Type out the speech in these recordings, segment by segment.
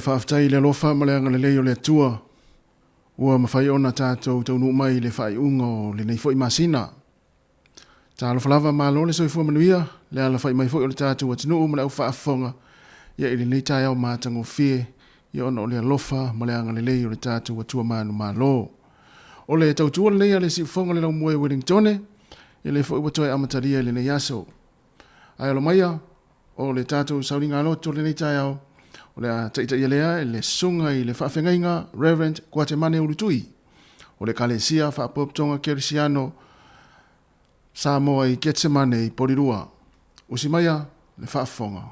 faafetai i le alofa ma le agalelei o le Atua ua mafai ona tatou taunuu mai i le faaiuga o lenei foi masina. Talofa lava, malo le soifua manuia, le alafai mai foi o le tatou atunuu ma le au faafofoga ia i lenei taeao matagofie ia ona o le alofa ma le agalelei o le tatou Atua manumalo. O le tautua lenei a le siufofoga o le laumua i Wellingtone, ia lea foi ua toe amatalia i lenei aso. Ae alo maia, o le tatou sauniga loto i lenei taeao, o le a taitaia lea e le Susuga i le Faafeagaiga Reverend Kuatemane Ulutui o le Ekalesia Faapotopotoga Kerisiano Samoa i Ketsemane i Polirua. Usi maia le faafofoga.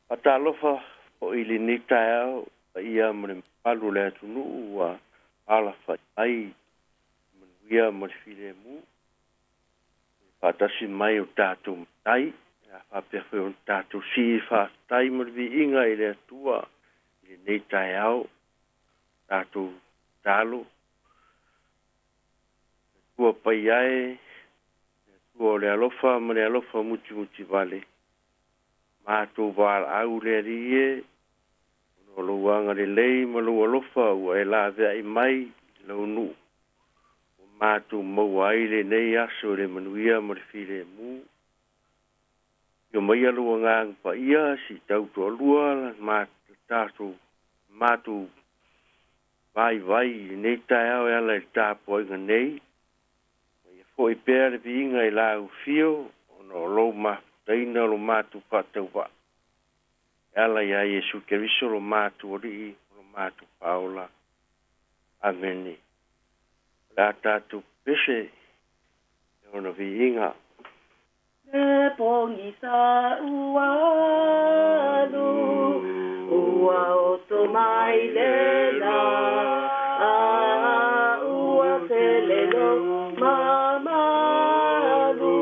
Faatalofa foi i lenei taeao i le paia ma le mamalu o le atunuu ua alafai mai i le manuia ma le filemu. Faatasi mai o tatou matai, a faapea foi ona tatou sii faafetai ma le viiga i le Atua i lenei taeao, tatou tatalo. Le Atua paia e, le Atua o le alofa ma le alofa mutimutivale, matou valaau le Alii e, ona o lou agalelei ma lou alofa ua e laveai mai i lau nuu, ua matou maua ai lenei aso i le manuia ma le filemu. Afio maia lou Agaga Paia se i tau toalua la tatou matou vaivai i lenei taeao e ala i le tapuaiga nei. Ma ia foi pea le viiga i lau afio ona o lou mafutaina o lo matou faatauvaa e ala iā Iesu Keriso lo matou Alii ma lo matou Faaola. Amene. O le a tatou pepese i ona viiga. Le pogisa ua alu, ua oto mai le la, a ua tele lo mamalu,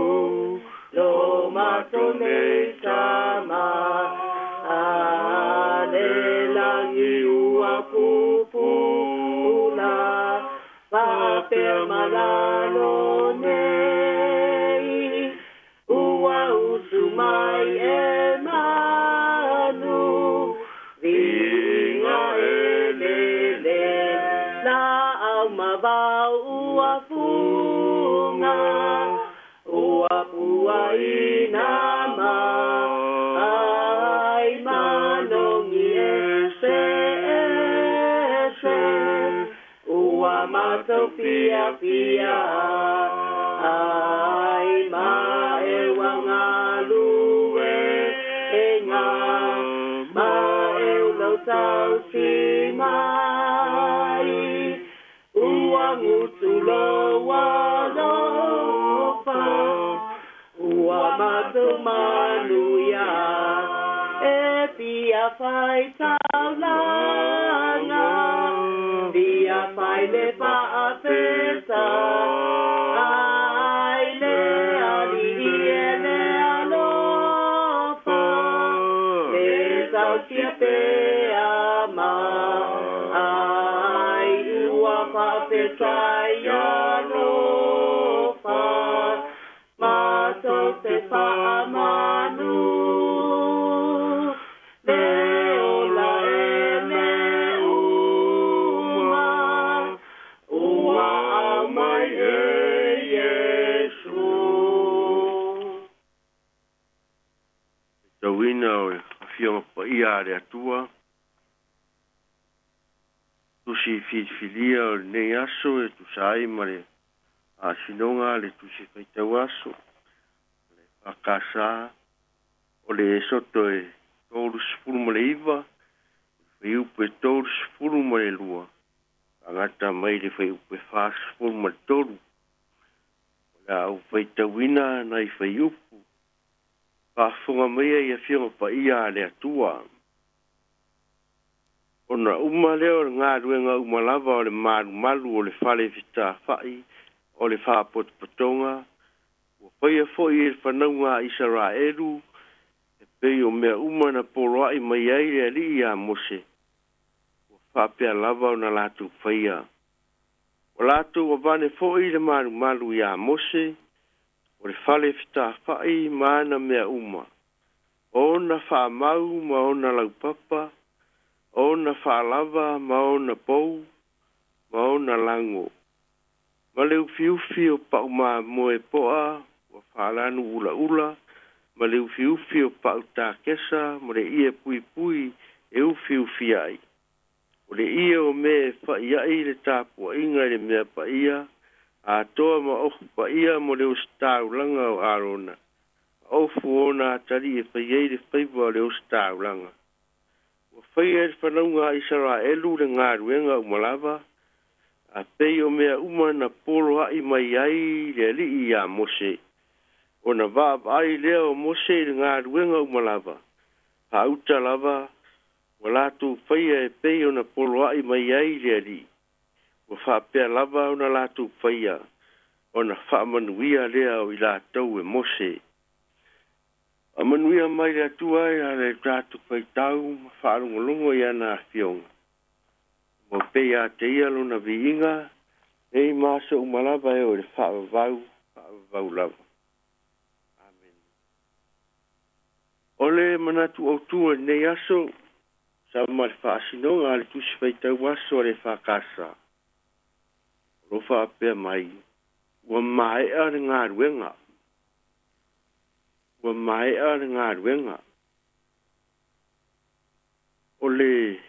lo matou nei tama, a le lagi ua pupula, faapea ma lalo nei, ua usu mai e manu, viiga e lele, laau ma vao ua fuga, ua puaina ma ai manogi eseese, ua matou fiafia ai ma e ua galuega, ma e lou tausi mai, ua gutu lou alofa, ua matou manuia, e fia fai taulaga, fia fai le faafeta, ai le Alii e le alofa, le tausia pea ma ai ua faafetai alofa, matou te faamanu, le ola e le uma, ua aumai e Iesu. Tauina o le Afioga Paia a le Atua, tusi filifilia o lenei aso e tusa ai ma le faasinoga a le tusi faitau aso, le EFKS o le Esoto e 39, fuaiupu e 32, faagata mai le fuaiupu e 43. O le a ou faitauina nai fuaiupu faafofoga maia i Afioga Paia a le Atua. Ona uma lea o le galuega uma lava o le malumalu o le fale fetafai o le faapotopotoga, ua faia foi e le fanauga a Isaraelu e pei o mea uma na poloaʻi mai ai le Alii iā Mose, ua faapea lava ona latou faia. Ua latou avane foi le malumalu iā Mose, o le fale fetafaʻi ma ana mea uma, o ona faamau ma ona laupapa, o ona faalava ma ona pou, ma ona lago, ma le ufiufi o pau mamoe poa ua faalanu ulaula, ma le ufiufi o pau takesa ma le ie puipui e ufiufi ai, o le ie o mea e fa'ia'i le tapua'iga i le Mea Paia, atoa ma ofu paia mo le ositaulaga o Arona, ma ofu o ona atalii e fai ai le faiva o le ositaulaga. Ua faia e le fanauga a Isaraelu le galuega uma lava, a pei o mea uma na poloaʻi mai ai le Alii iā Mose. Ona vaavaai lea o Mose i le galuega uma lava, faauta lava, ua latou faia e pei ona poloaʻi mai ai le Alii. Ua faapea lava ona latou faia, ona faamanuia lea o i latou e Mose. Faamanuia mai le Atua e ala i le tatou faitau ma faalogologo i ana afioga. Ua pei ia te ia lona viiga, nei ma aso uma lava e oo i le faavavau, faavavau lava. Amene. O le manatu autu o lenei aso, sa ma le faasinoga a le Tusi Faitau Aso a le EFKS, o lo o faapea mai, Ua maea le galuega. Ua maea le galuega. O le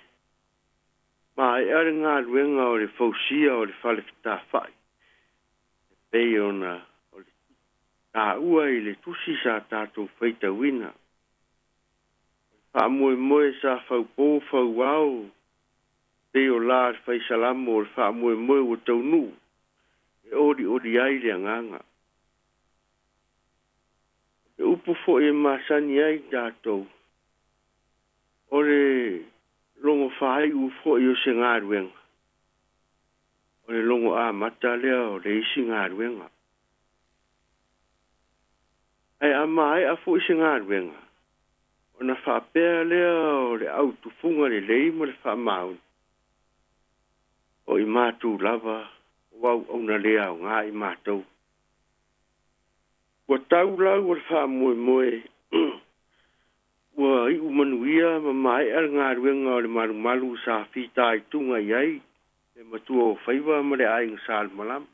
maea le galuega o le fausia o le fale fetafaʻi, e pei ona o le taua i le tusi sa tatou faitauina. O le faamoemoe sa faupo fauao, pei o la le faisalamo o le faamoemoe ua taunuu e olioli ai le agaga. O le upu foi e masani ai tatou, o le logo faaiu foi o se galuega, o le logo amata lea o le isi galuega. Ae a maea foi se galuega, ona faapea lea o le autufuga lelei ma le faamaoni, o i matou lava o auauna le aoga i matou. Ua tau lau o le faamoemoe, ua iu manuia ma maea le galuega o le malumalu sa fitaituga i ai le matua o faiva ma le aiga Salemalama.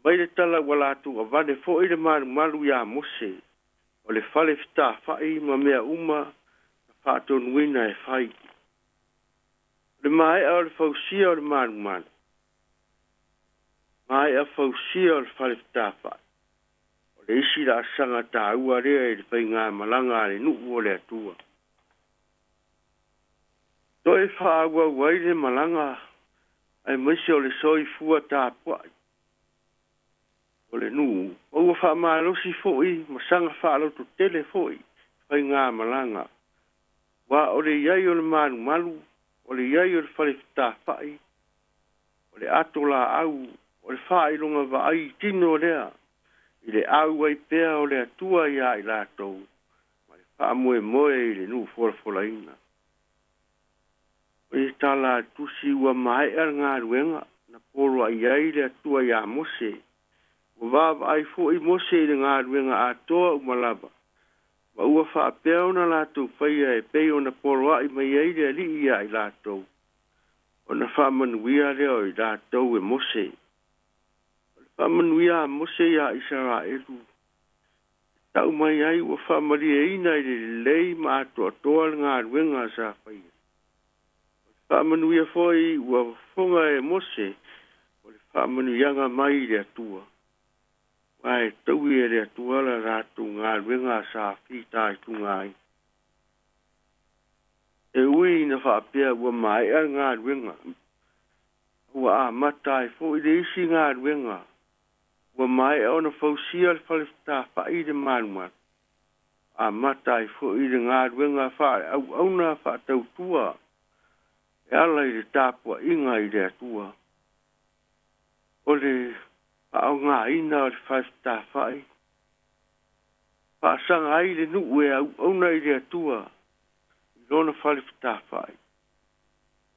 Mai le tala ua latou avane foi le malumalu iā Mose, o le fale fetafaʻi ma mea uma na faatonuina e fai. O le maea o le fausia o le malumalu, maea fausia o le fale fetafaʻi, o le isi laasaga taua lea i le faigamalaga a le nuu o le Atua. Toe faaauau ai le malaga aemaise o le soifua tapuaʻi o le nuu, ma ua faamalosi foi ma saga faalototele foi faigamalaga, aua o le i ai o le malumalu, o le i ai o le fale fetafaʻi, o le ato laau, o le faailoga vaai tino lea i le auai pea o le Atua iā i latou ma le faamoemoe i le nuu folafolaina. O le tala a le tusi ua maea le galuega na poloaʻi ai le Atua iā Mose. Ua vaavaai foi Mose i le galuega atoa uma lava, ma ua faapea ona latou faia e pei ona poloaʻi mai ai le Alii iā i latou, ona faamanuia lea o i latou e Mose. O le faamanuia a Mose iā Isaraelu, e tau mai ai ua faamalieina i le lelei ma atoatoa le galuega sa faia. O le faamanuia foi ua fofoga e Mose, o le faamanuiaga mai i le Atua. Aua e taui e le Atua la latou galuega sa fitaituga ai. E ui ina faapea ua maea le galuega, ua amata ai foi le isi galuega, ua maea ona fausia le fale fetafaʻi i le malumalu, amata ai foi le galuega faaleauauna faatautua e ala i le tapuaiga i le Atua. O le faaaogaina o le fale fetafaʻi, Faasaga ai le nuu e auauna i le Atua i lona fale fetafaai.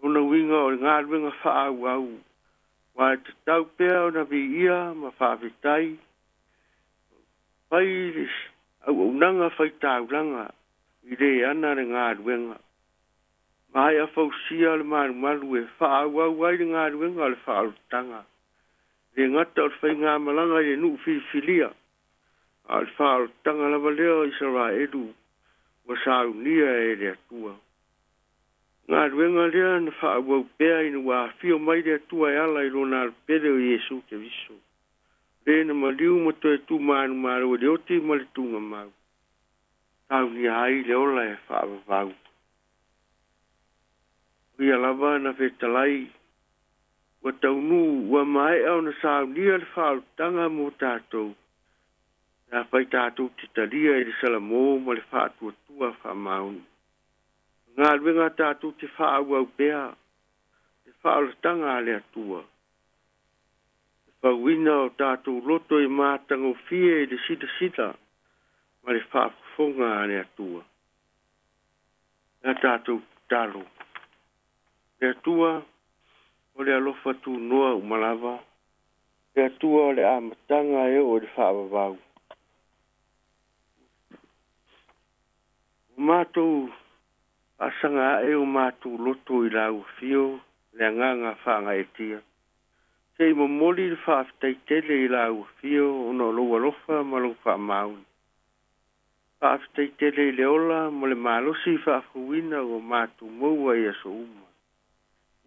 Lona uiga o le galuega faaauau, aua e tatau pea ona viia ma faafetai fai le auaunaga faitaulaga i le ana le galuega. Maea fausia le malumalu e faaauau ai le galuega o le faaolataga. E le gata o le faigamalaga i le nuu filifilia, a o le faaolataga lava lea o Isaraelu ua saunia e le Atua. Galuega lea na faaauau pea ina ua afio mai le Atua e ala i lona Alopele o Iesu Keriso, le na maliu ma toe tumanumalo i le oti ma le tugamau, saunia ai le ola e faavavau. O ia lava na fetalai ua taunuu ua maea ona saunia le faaolataga mo tatou, pe afai tatou te talia i le salamo ma le faatuatua faamaoni. O galuega tatou te faaauau pea le faaolataga a le Atua, le fauina o tatou loto i matagofie i le silasila ma le faafofoga a le Atua. Ia tatou tatalo. Le Atua o le alofa tunoa uma lava, le Atua o le amataga e oo i le faavavau. Ua matou faasaga ae o matou loto i lau afio le agaga faagaeetia. Se i momoli le faafetai tele i lau afio ona o lou alofa ma lou faamaoni. Faafetai tele i le ola ma le malosi faafouina ua matou maua i aso uma.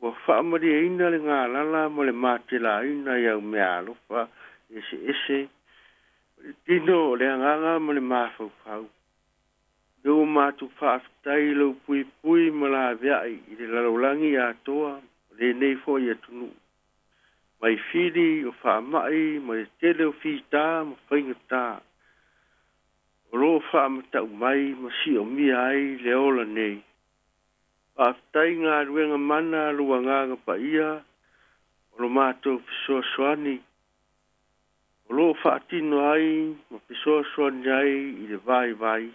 Ua faamalieina le galala ma le matelaina i au mea alofa eseese, o le tino o le agaga ma le mafaufau. Lea ua matou faafetai i lou puipui ma laveai i le lalolagi atoa o lenei foi atunuu. Mai fili o faamai ma le tele o fita ma faigata o loo faamatau mai ma siomia ai le ola nei. Faafetai galuega mana a lou Agaga Paia o lo matou fesoasoani o loo faatino ai ma fesoasoani ai i le vaivai.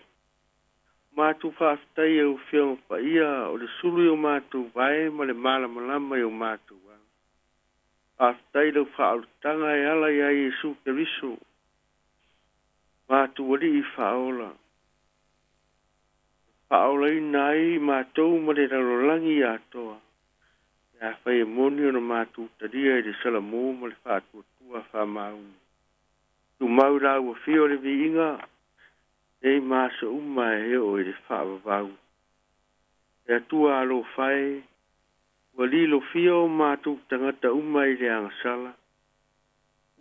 Matou faafetai i au Afioga Paia o le sulu i o matou vae ma le malamalama i o matou ala. Faafetai lau faaolataga e ala ia Iesu Keriso, matou Alii faaola, faaolaina ai matou ma le lalolagi atoa, pe afai e moni ona matou talia i le salamo ma le faatuatua faamaoni. Tumau lau afio le viiga, nei ma aso uma e oo i le faavavau. Le Atua alofa e, ua lilofia o matou tagata uma i le agasala,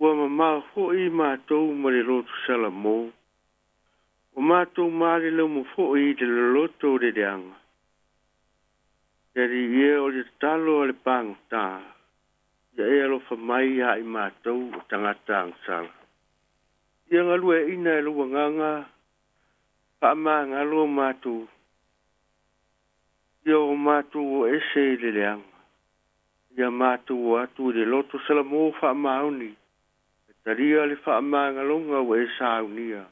ua mamao foi matou ma le loto salamo, ua matou malelemo foi i le loloto o le leaga. Le Alii e, o le tatalo a le pagota, ia e alofa mai ia i matou o tagata agasala. Ia galueaiina e lou agaga faamagalo o matou, ia o matou o ese i le leaga, ia matou o atu i le loto salamo faamaoni, e talia le faamagaloga ua e saunia,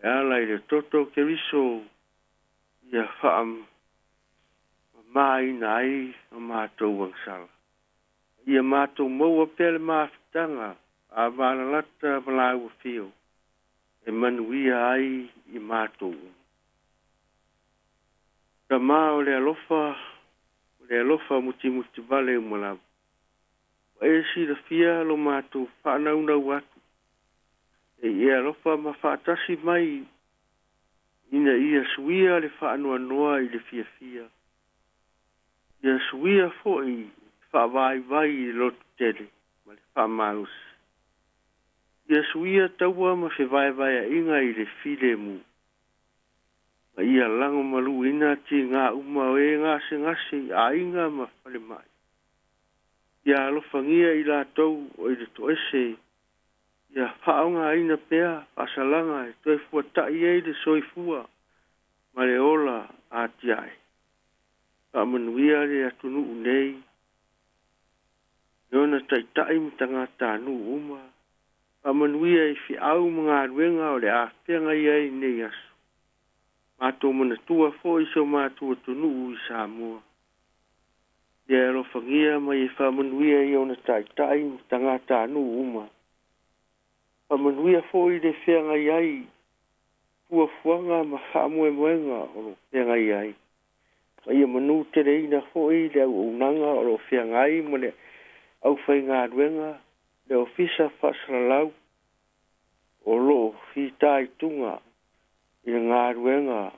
e ala i le toto o Keriso, ia faamamaina ai o matou agasala. Ia matou maua pea le mafutaga a valalata ma lau afio, e manuia ai i matou uma. Tama o le alofa, o le alofa mutimutivale uma lava. Ua e silafia lo matou faanaunau atu, e i e alofa ma faatasi mai ina ia suia le faanoanoa i le fiafia, ia suia foi le faavaivai i le lototele ma le faamalosi, ia suia taua ma fevaevaeaiga i le filemu, ma ia lagomaluina tiga uma o e gasegase i aiga ma falemai. Ia alofagia i latou o i le toese, ia faaaogaina pea faasalaga e toe fuata'i ai le soifua ma le ola atiae. Faamanuia le atunuu nei, i ona taitai ma tagatanuu uma. Faamanuia i feau ma galuega o le a feagai ai i lenei aso. Matou manatua foi si o matou atunuu i Samoa. Ia e alofagia ma ia faamanuia i ona taitai ma tagatanuu uma. Faamanuia foi le feagai ai fuafuaga ma faamoemoega o lo o feagai ai, ma ia manuteleina foi le auaunaga o lo o feagai ma le aufaigaluega, le Ofisa Faasalalau o lo o fitaituga i le galuega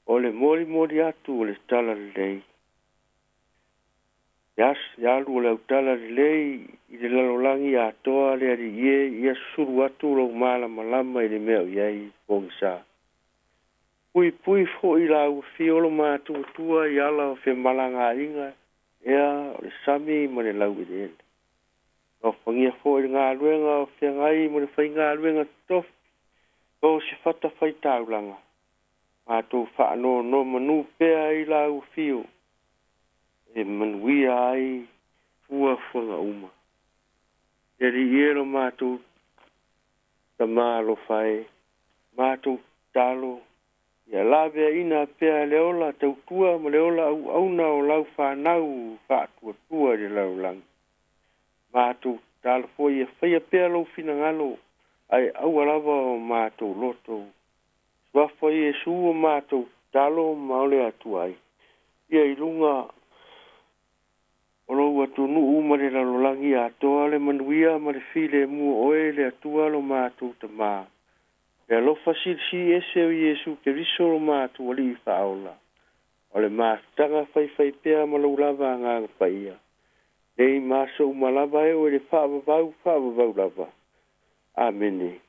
o le molimoli atu o le Talalelei. Le alu o le autalalelei i le lalolagi atoa, le Alii e, ia susulu atu lou malamalama i le mea o i ai pogisa. Puipui foi lau afio lo matuatua i ala o femalagaaiga ea o le sami ma le laueleele. Alofagia foi le galuega o feagai ma le faigaluega totofi o se fatafaitaulaga. Matou faanonomanu pea i lau afio e manuia ai fuafuaga uma. Le Alii e, lo matou Tama alofa e, matou tatalo, ia laveaiina pea le ola tautua ma le ola auauna o lau fanau faatuatua i le lalolagi. Matou tatalo foi ia faia pea lou finagalo ae aua lava o matou loto. Suafa o Iesu o matou tatalo ma o le Atua ai. Ia i luga o lou atunuu ma le lalolagi atoa le manuia ma le filemu o oe le Atua lo matou Tama. Le alofa silisili ese o Iesu Keriso lo matou Alii Faaola, o le mafutaga faifaipea ma lou lava Agaga Paia, nei ma aso uma lava e oo i le faavavau faavavau lava. Amene.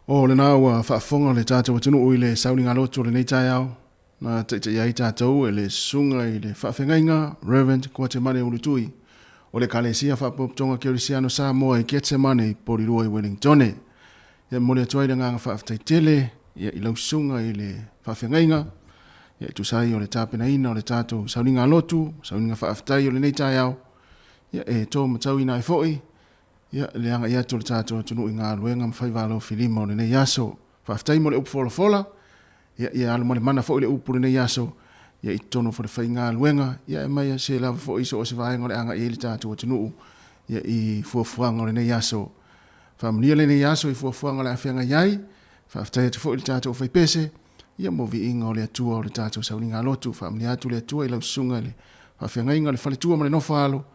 O lena ua faafofoga le tatou atunuu i le sauniga lotu o lenei taeao na taitaia ai tatou e le susuga i le faafeagaiga Reverend Kuatemane Ulutui o le Ekalesia Faapotopotoga Kerisiano Samoa i Getsemane i Porirua i Wellingtone. Ia e momoli atu ai le agaga faafetai tele ia i lau susuga i le faafeagaiga ia e tusa ai o le tapenaina o le tatou sauniga lotu, sauniga faafetai o lenei taeao ia e to matauina ai foi ia le agai atu o le tatou atunuu i galuega ma faiva alofilima o lenei aso. Faafetai mo le upu folafola, ia, ia alu ma le mana foi le upu o lenei aso, ia i totonu o le faigaluega, ia e mai se lava foi so o se vaega o le agai ai le tatou atunuu ia i fuafuaga o lenei aso. Faamanuia lenei aso i fuafuaga o le a feagai ai. Faafetai atu foi i le tatou faipese, ia mo viiga o le Atua o le tatou sauniga lotu. Faamanuia atu le Atua i lau susuga i le faafeagaiga o le faletua ma le nofo a alo,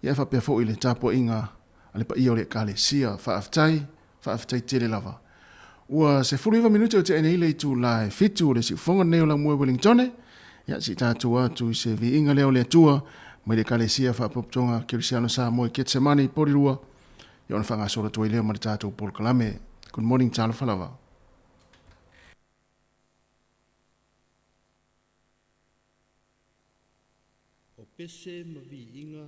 ia faapea foi i le tapuaiga a le paia o le Ekalesia. Faafetai, faafetai tele lava. Ua 19 minute o tea nei le itula e 7 o le siufofoga lenei o Laumue Wellingtone. Ia, se i tatou atu i se viiga lea o le Atua mai le Ekalesia Faapotopotoga Kerisiano Samoa i Ketsemane i Porirua, ia ona faagasolo atu ai lea ma le tatou polokalame. Good morning, talofa lava. O pese ma viiga.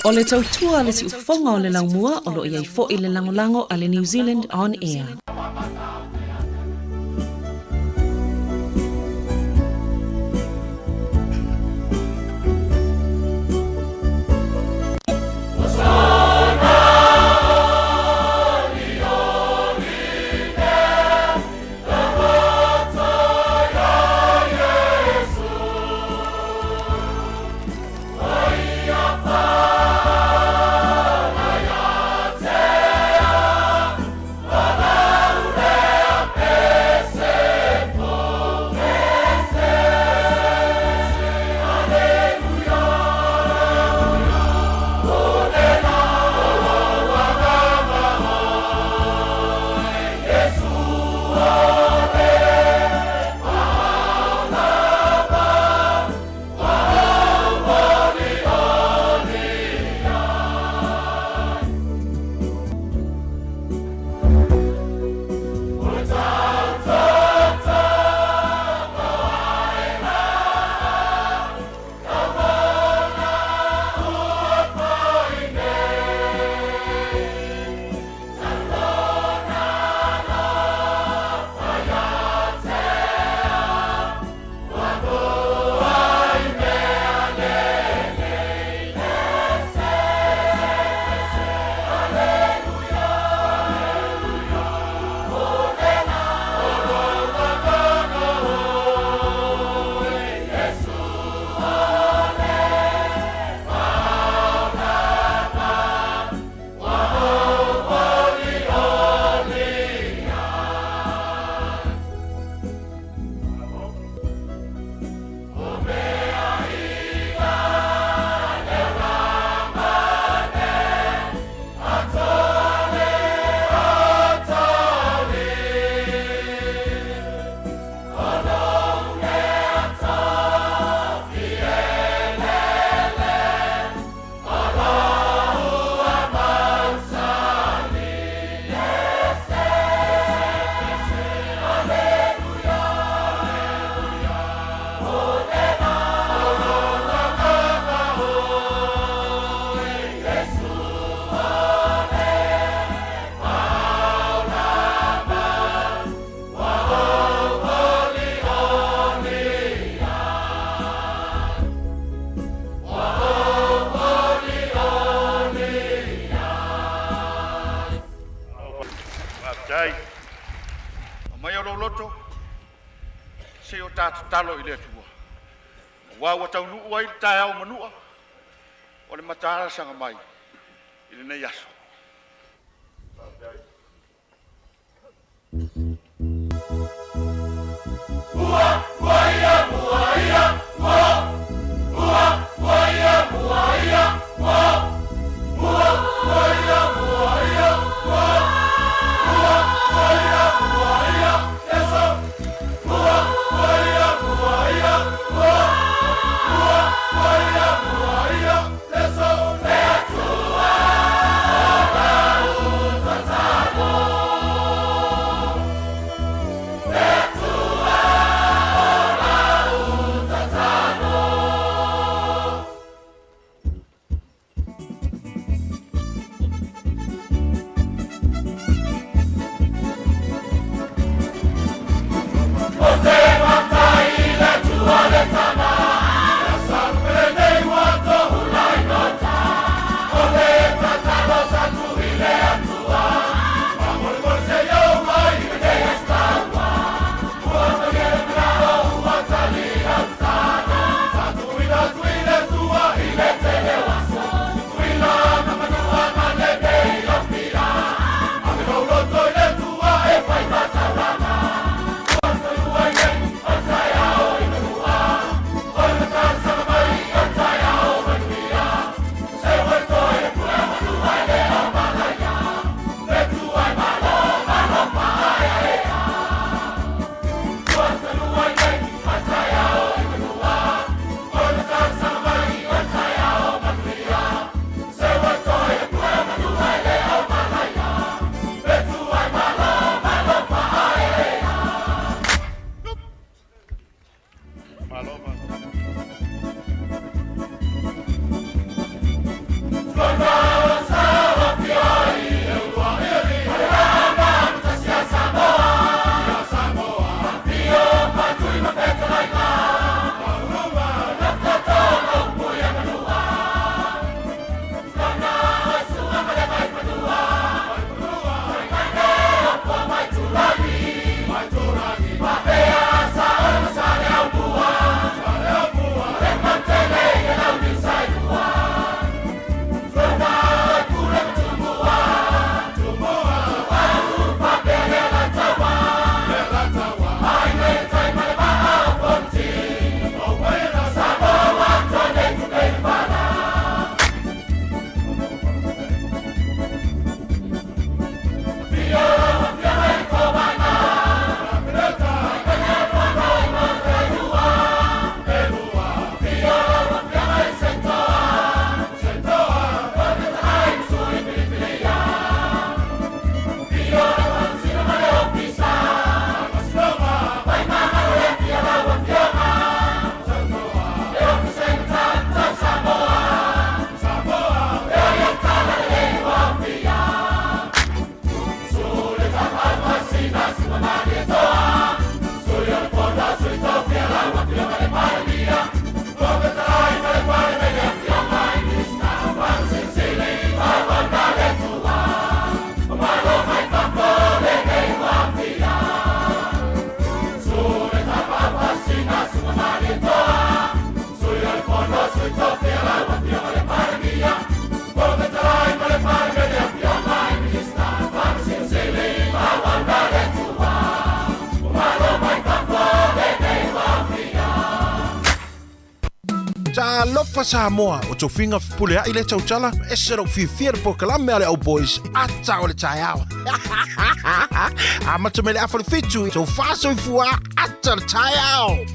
O le tautua a le siufofoga o le laumua o lo o i ai foi le lagolago a le New Zealand On Air. Faafetai. Aumaia lou loto se i o ta tatalo i le Atua, aua ua taunuu ai le taeao manua o le mataala mai i lenei aso. Talofa Samoa, o tofiga fepuleai lea tautala, ese lou fiafia i le polokalame a le Old Boys, ata o le taeao. Amata mai le afa le fitu, tofa soifua, ata o le taeao.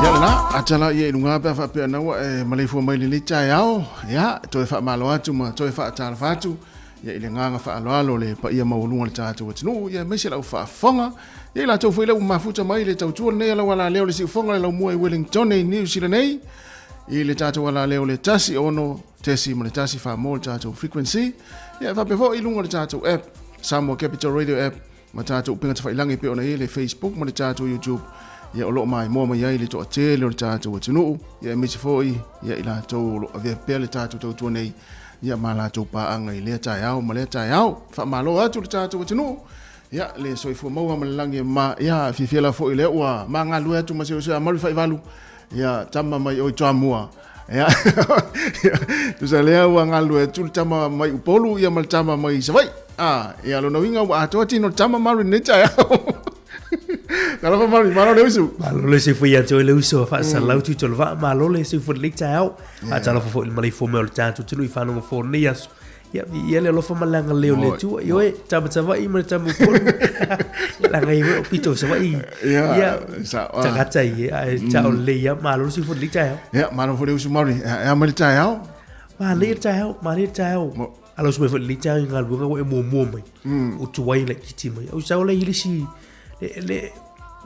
Ia lena, ata la ia i luga pe a faapea na ua e maleifua mai lenei taeao, ia, toe faamalo atu ma toe faatalofa atu, ia i le agaga faaaloalo le paia maualuga o le tatou atunuu, ia aemaise lau faafofoga, ia i latou foi lea ua mafuta mai le tautua lenei a lau alaleo le siufoga le laumua i Wellington i New Zealand nei, i le tatou alaleo le 1 6.1 faa-mo le tatou frequency, ia e faapea foi i luga o le tatou app, Samoa Capital Radio app, ma tatou upega tafailagi e pei ona i ai le Facebook ma le tatou YouTube, ia o lo o maimoa mai ai le toatele o le tatou atunuu, ia aemaise foi ia i latou o lo o avea pea le tatou tautua nei ia ma latou paaga i lea taeao ma lea taeao. Faamalo atu le tatou atunuu, ia le soifua maua ma le lagi e mama, ia fiafia lava foi lea ua ma galulue atu ma se uso ia Malu Faivalu, ia tama mai oi Toamua. Ia tusa lea ua galulue atu le tama mai Upolu ia ma le tama mai Savaii. Ah, ia lona uiga ua atoa tino le tama Malu i lenei taeao. Talofa Malu, malo le usu. Malo le soifua ia te oe le uso, faasalau tu tolu vaa, malo le soifua i lenei taeao. Faatalofa foi i le maleifua mai o le tatou atunuu i faalogo fou o lenei aso. Ia, viia le alofa ma le agalelei o le Atua. Ioe, tama Savaii ma le tama Upolu. Leaga i o pito o Savaii. Ia, tagata ia, ae sao lelei ia, malo le soifua i lenei taeao. Ia, malo foi le usu Maori. E a mai le taeao? Malie le taeao, malie le taeao. Ala usu mai foi i lenei taeao i galuega ua e muamua mai. Ua tuai laitiiti mai. Au sau la i le isi, le,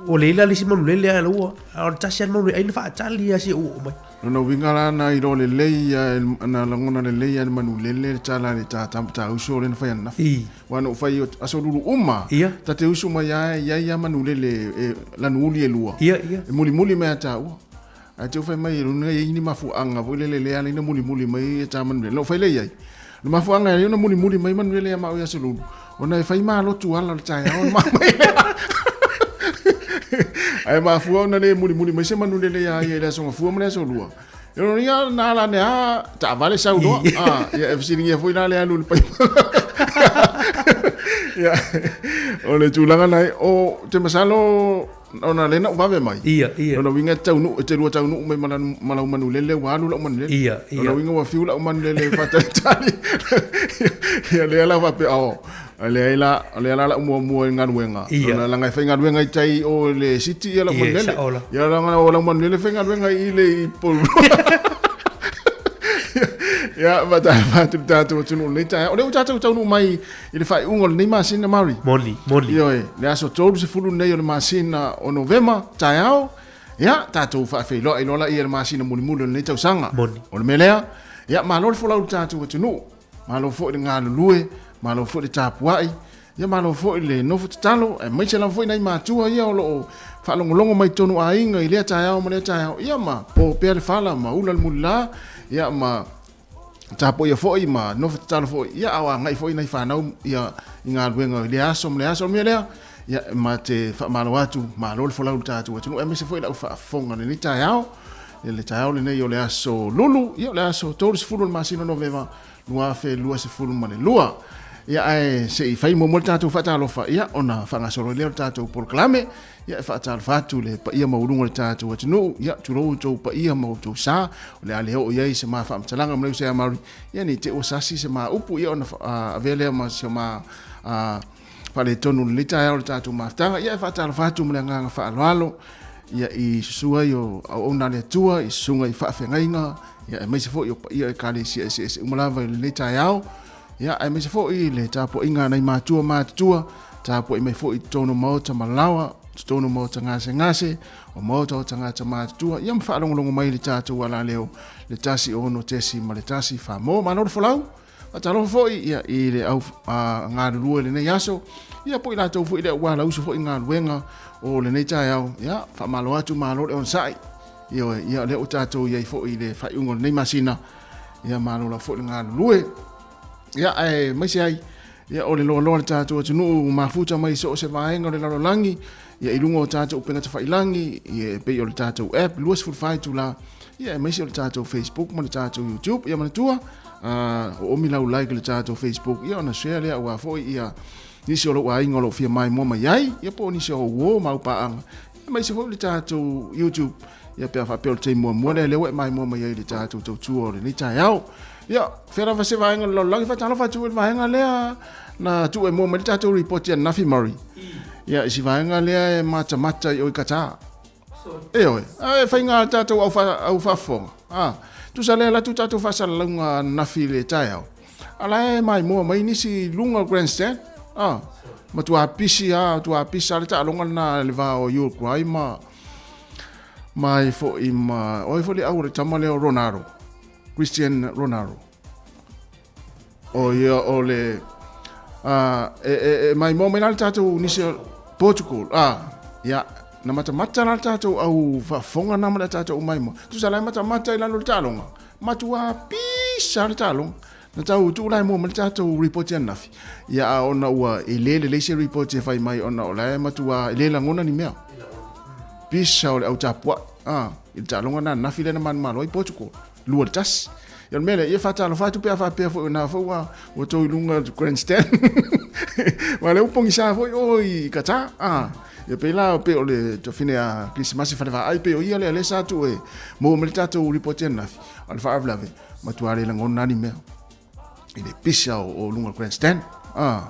ua leai la le isi manulele a ua, a o le tasi lava le manulele, ai na faatali lava seia ua oo mai. Lona uiga la na iloa lelei ia, na lagona lelei ia e le manulele le tala a le ta ta uso lea na fai ananafi. Aua na ou fai i aso lulu uma, ta te usu mai lava e i ai lava manulele e lanu uli e lua, e mulimuli mai ia taua. Ae te fai mai lona e i ai ni mafuaaga foi lele lea ala ai ona mulimuli mai ta manulele. Na ou fai lea i ai, o le mafuaaga e ala ai ona mulimuli mai manulele ia maua i aso lulu, ona e fai malotu ala o le taeao ona maua lea. Ae mafua ona le mulimuli mai se manulele ia ia i le aso gafua ma le aso lua. E lona uiga na ala ane lava taavale sau loa. Ah, ia e fesiligia foi la le alu i le paipa. Ia, o le tulaga na, o te masalo Ona lea na ou vave mai. Ia, ia. Lona uiga e taunuu, e te lua taunuu mai ma lau, ma lau manulele ua alu lau manulele. Ia, ia. Lona uiga ua fiu lau manulele e faatalitali. Ia lea la faapea, oh, leai la, o lea la lau muamua i galuega. Ia. Ona leaga e faigaluega i tai o le city ia lau Ia, manulele. sao la. Ia leaga o lau manulele e faigaluega i le i Upolu. Ia, faatalofa atu i le tatou atunuu i lenei taeao. O lea ua tatou taunuu mai I le faaiuga o lenei masina, Mari. Moni, moni. Ioe, le aso 30 lenei o le masina o Novema, taeao, ia, tatou faafeiloai loa laia i le masina mulimuli o lenei tausaga. Moni. O le mea lea, ia, malo le folau i le tatou atunuu, malo foi le galulue, malo foi le tapuai, ia, malo foi le nofo tatalo, aemaise lava foi nai matua ia o lo o faalogologo mai totonu o aiga i lea taeao ma lea taeao, ia, ma po pea le fala ma ula le mulila, ia, ma. tapuaia foi ma nofo tatalo foi, ia, a o agai foi nai fanau, ia, i galuega i lea aso ma le aso. O le mea lea, ia, ma te faamalo atu, malo le folau i le tatou atunuu, aemaise foi lau faafofoga i lenei taeao, i le taeao lenei o le aso Lulu, ia, o le aso 30 o le masina o Novema 2022. Ia, ae se i fai muamua le tatou faatalofa, ia, ona faagasolo ai lea o le tatou polokalame. Ia, e faatalofa atu i le paia maualuga o le tatou atunuu, ia, tulou outou paia ma outou sa, o le a le oo i ai se ma faamatalaga ma le uso ia Maori, ia, ne i te i ua sasi se ma upu, ia, ona avea lea ma si o ma faaletonu i lenei taeao o le tatou mafutaga. Ia, e faatalofa atu ma le agaga faaaloalo, ia, i susu ai o auauna a le Atua, i susuga i faafeagaiga, ia, aemaise foi o paia o Ekalesia eseese uma lava i lenei taeao, ia, aemaise foi le tapuaiga a nai matua matutua, tapuai mai foi i totonu o maota malaoa, totonu o maota gasegase, o maota o tagata matutua, ia ma faalogologo mai i le tatou alaleo le 106.1 Samoa. Malo le folau! Faatalofa foi ia, i le au galulue i lenei aso, ia po i latou foi lea ua lausu foi galuega o lenei taeao, ia, faamalo atu, malo le onosai. Ioe, ia o lea ua tatou i ai foi i le faaiuga o lenei masina, ia malo lava foi le galulue. Ia, aemaise ai, ia o le loaloa o le tatou atunuu mafuta mai so o se vaega o le lalolagi, ia i luga o tatou upega tafailagi, ia e pei o le tatou app 24 itula, ia aemaise o le tatou Facebook ma le tatou YouTube. Ia manatua, oomi lau like i le tatou Facebook, ia ona share lea aua foi ia nisi o lou aiga o lo o fia maimoa mai ai, ia po o nisi o ou uo ma au paaga, aemaise foi o le tatou YouTube, ia pe a faapea o le taimi muamua lea lea ua e maimoa mai ai i le tatou tautua o lenei taeao. Ia, fea lava se vaega o le lalolagi, faatalofa atu i le vaega lea na tuu e mua mai le tatou ripoti ananafi Murray. Ia, i si vaega lea e matamata i o i Qatar. Ioe, e faiga a le tatou au, au faafofoga. Ah, tusa lea latu tatou faasalalauga ananafi i le taeao. A la e maimoa mai nisi i luga o grandstand. Ah, matua pisi a, matua pisa le taaloga lena le va o Uruguay ma ma ai foi ma o ai foi le au o le tama lea o Ronaldo. Cristiano Ronaldo. O ia o le e, e, e maimoa mai la le tatou nisi o Portugal. Ah, ia na matamata la le tatou au faafofoga na ma le tatou maimoa. Tusa la e matamata i lalo o le taaloga. Matua pisa le taaloga. Na tau tuu la e mua mai le tatou ripoti ananafi. Ia a ona ua e le lelei se ripoti e fai mai ona o la e matua e le lagona ni mea. Pisa o le au tapuai. Ah, i le taaloga na ananafi lea na manumalo ai Portugal. 2-1. Ia o le mea lea, ia faatalofa atu pe a faapea foi o na foi ua ua tou i luga o le grandstand. Aua o lea ua pogisa foi o i Qatar. Ah, ia pei la pei o le tofine a Kerisimasi Falevaai pei o ia lea lea sa tuu e maua mai le tatou ripoti ananafi. A o le faalavelave, matua le lagona lava ni mea i le pisa o luga o le grandstand. Ah,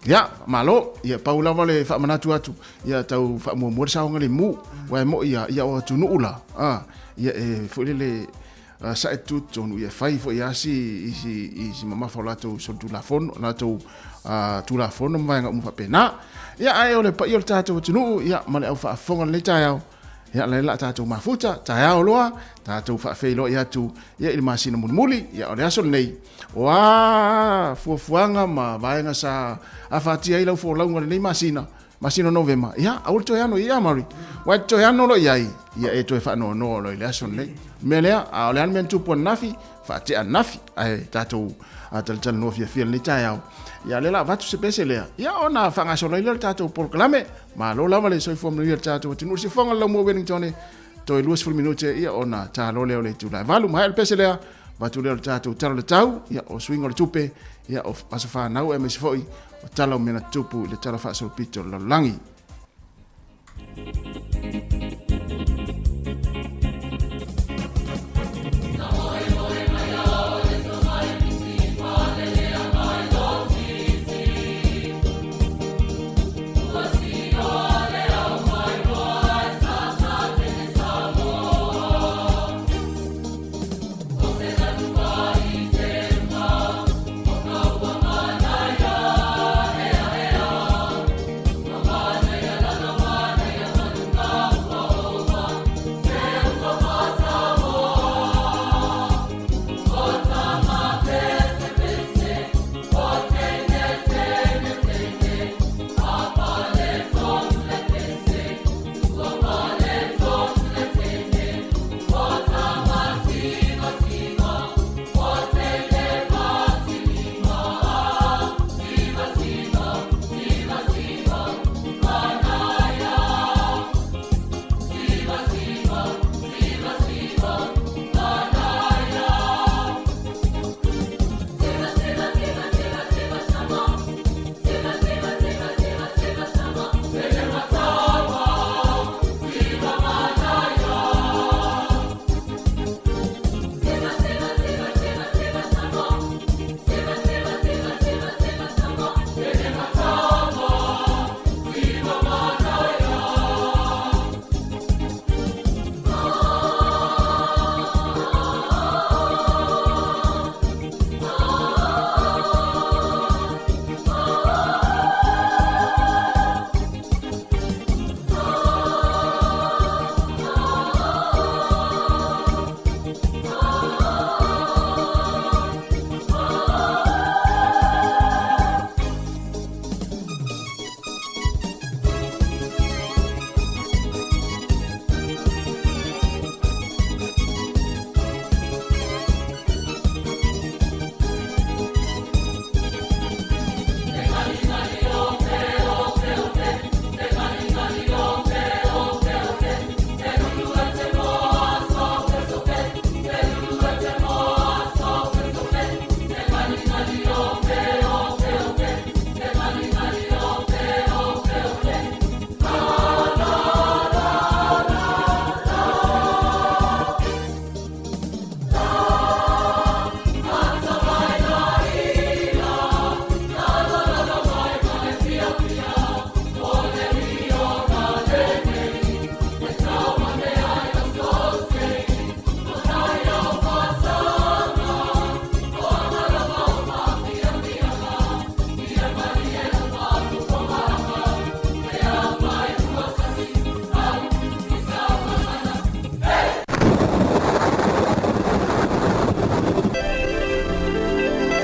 ia, malo, ia pau lava le faamanatu atu, ia tau faamuamua le saogalemu, aua e moni lava, ia o atunuu la, ah, ia e foi lele sae tutotonu, ia fai foi lava si, i si, i si mamafa o latou solitulafono, latou tulafono ma vaega uma faapena. Ia, ae o le paia o le tatou atunuu, ia, ma le au faafofoga i lenei taeao, Ia, la la tatou mafuta, taeao loa, tatou faafeiloai atu ia i le masina mulimuli, ia o le aso lenei, o a fuafuaga ma vaega sa afatia ai lau folauga i lenei masina, masina o Novema, ia, aua le toe ano i ai, Mari. Ua e toe ano loa i ai, ia e toe faanoanoa loa i le aso lenei. O le mea lea, a o le a le mea na tupu ananafi, faatea ananafi, ae tatou talatalanoa fiafia i lenei taeao. Ia, o lea o le a avatu se pese lea, ia ona faagasolo ai lea o le tatou polokalame. Malo lava le soifua manuia i le tatou atunuu. Le sifofoga o le Laumua Wellington, toe 20 minute ia ona talo lea o le itula e 8. Maea le pese lea, avatu lea o le tatou tala o le tau, ia o suiga o le tupe, ia o aso fanau aemaise foi o tala o mea na tutupu i le tala faasolopito o le lalolagi.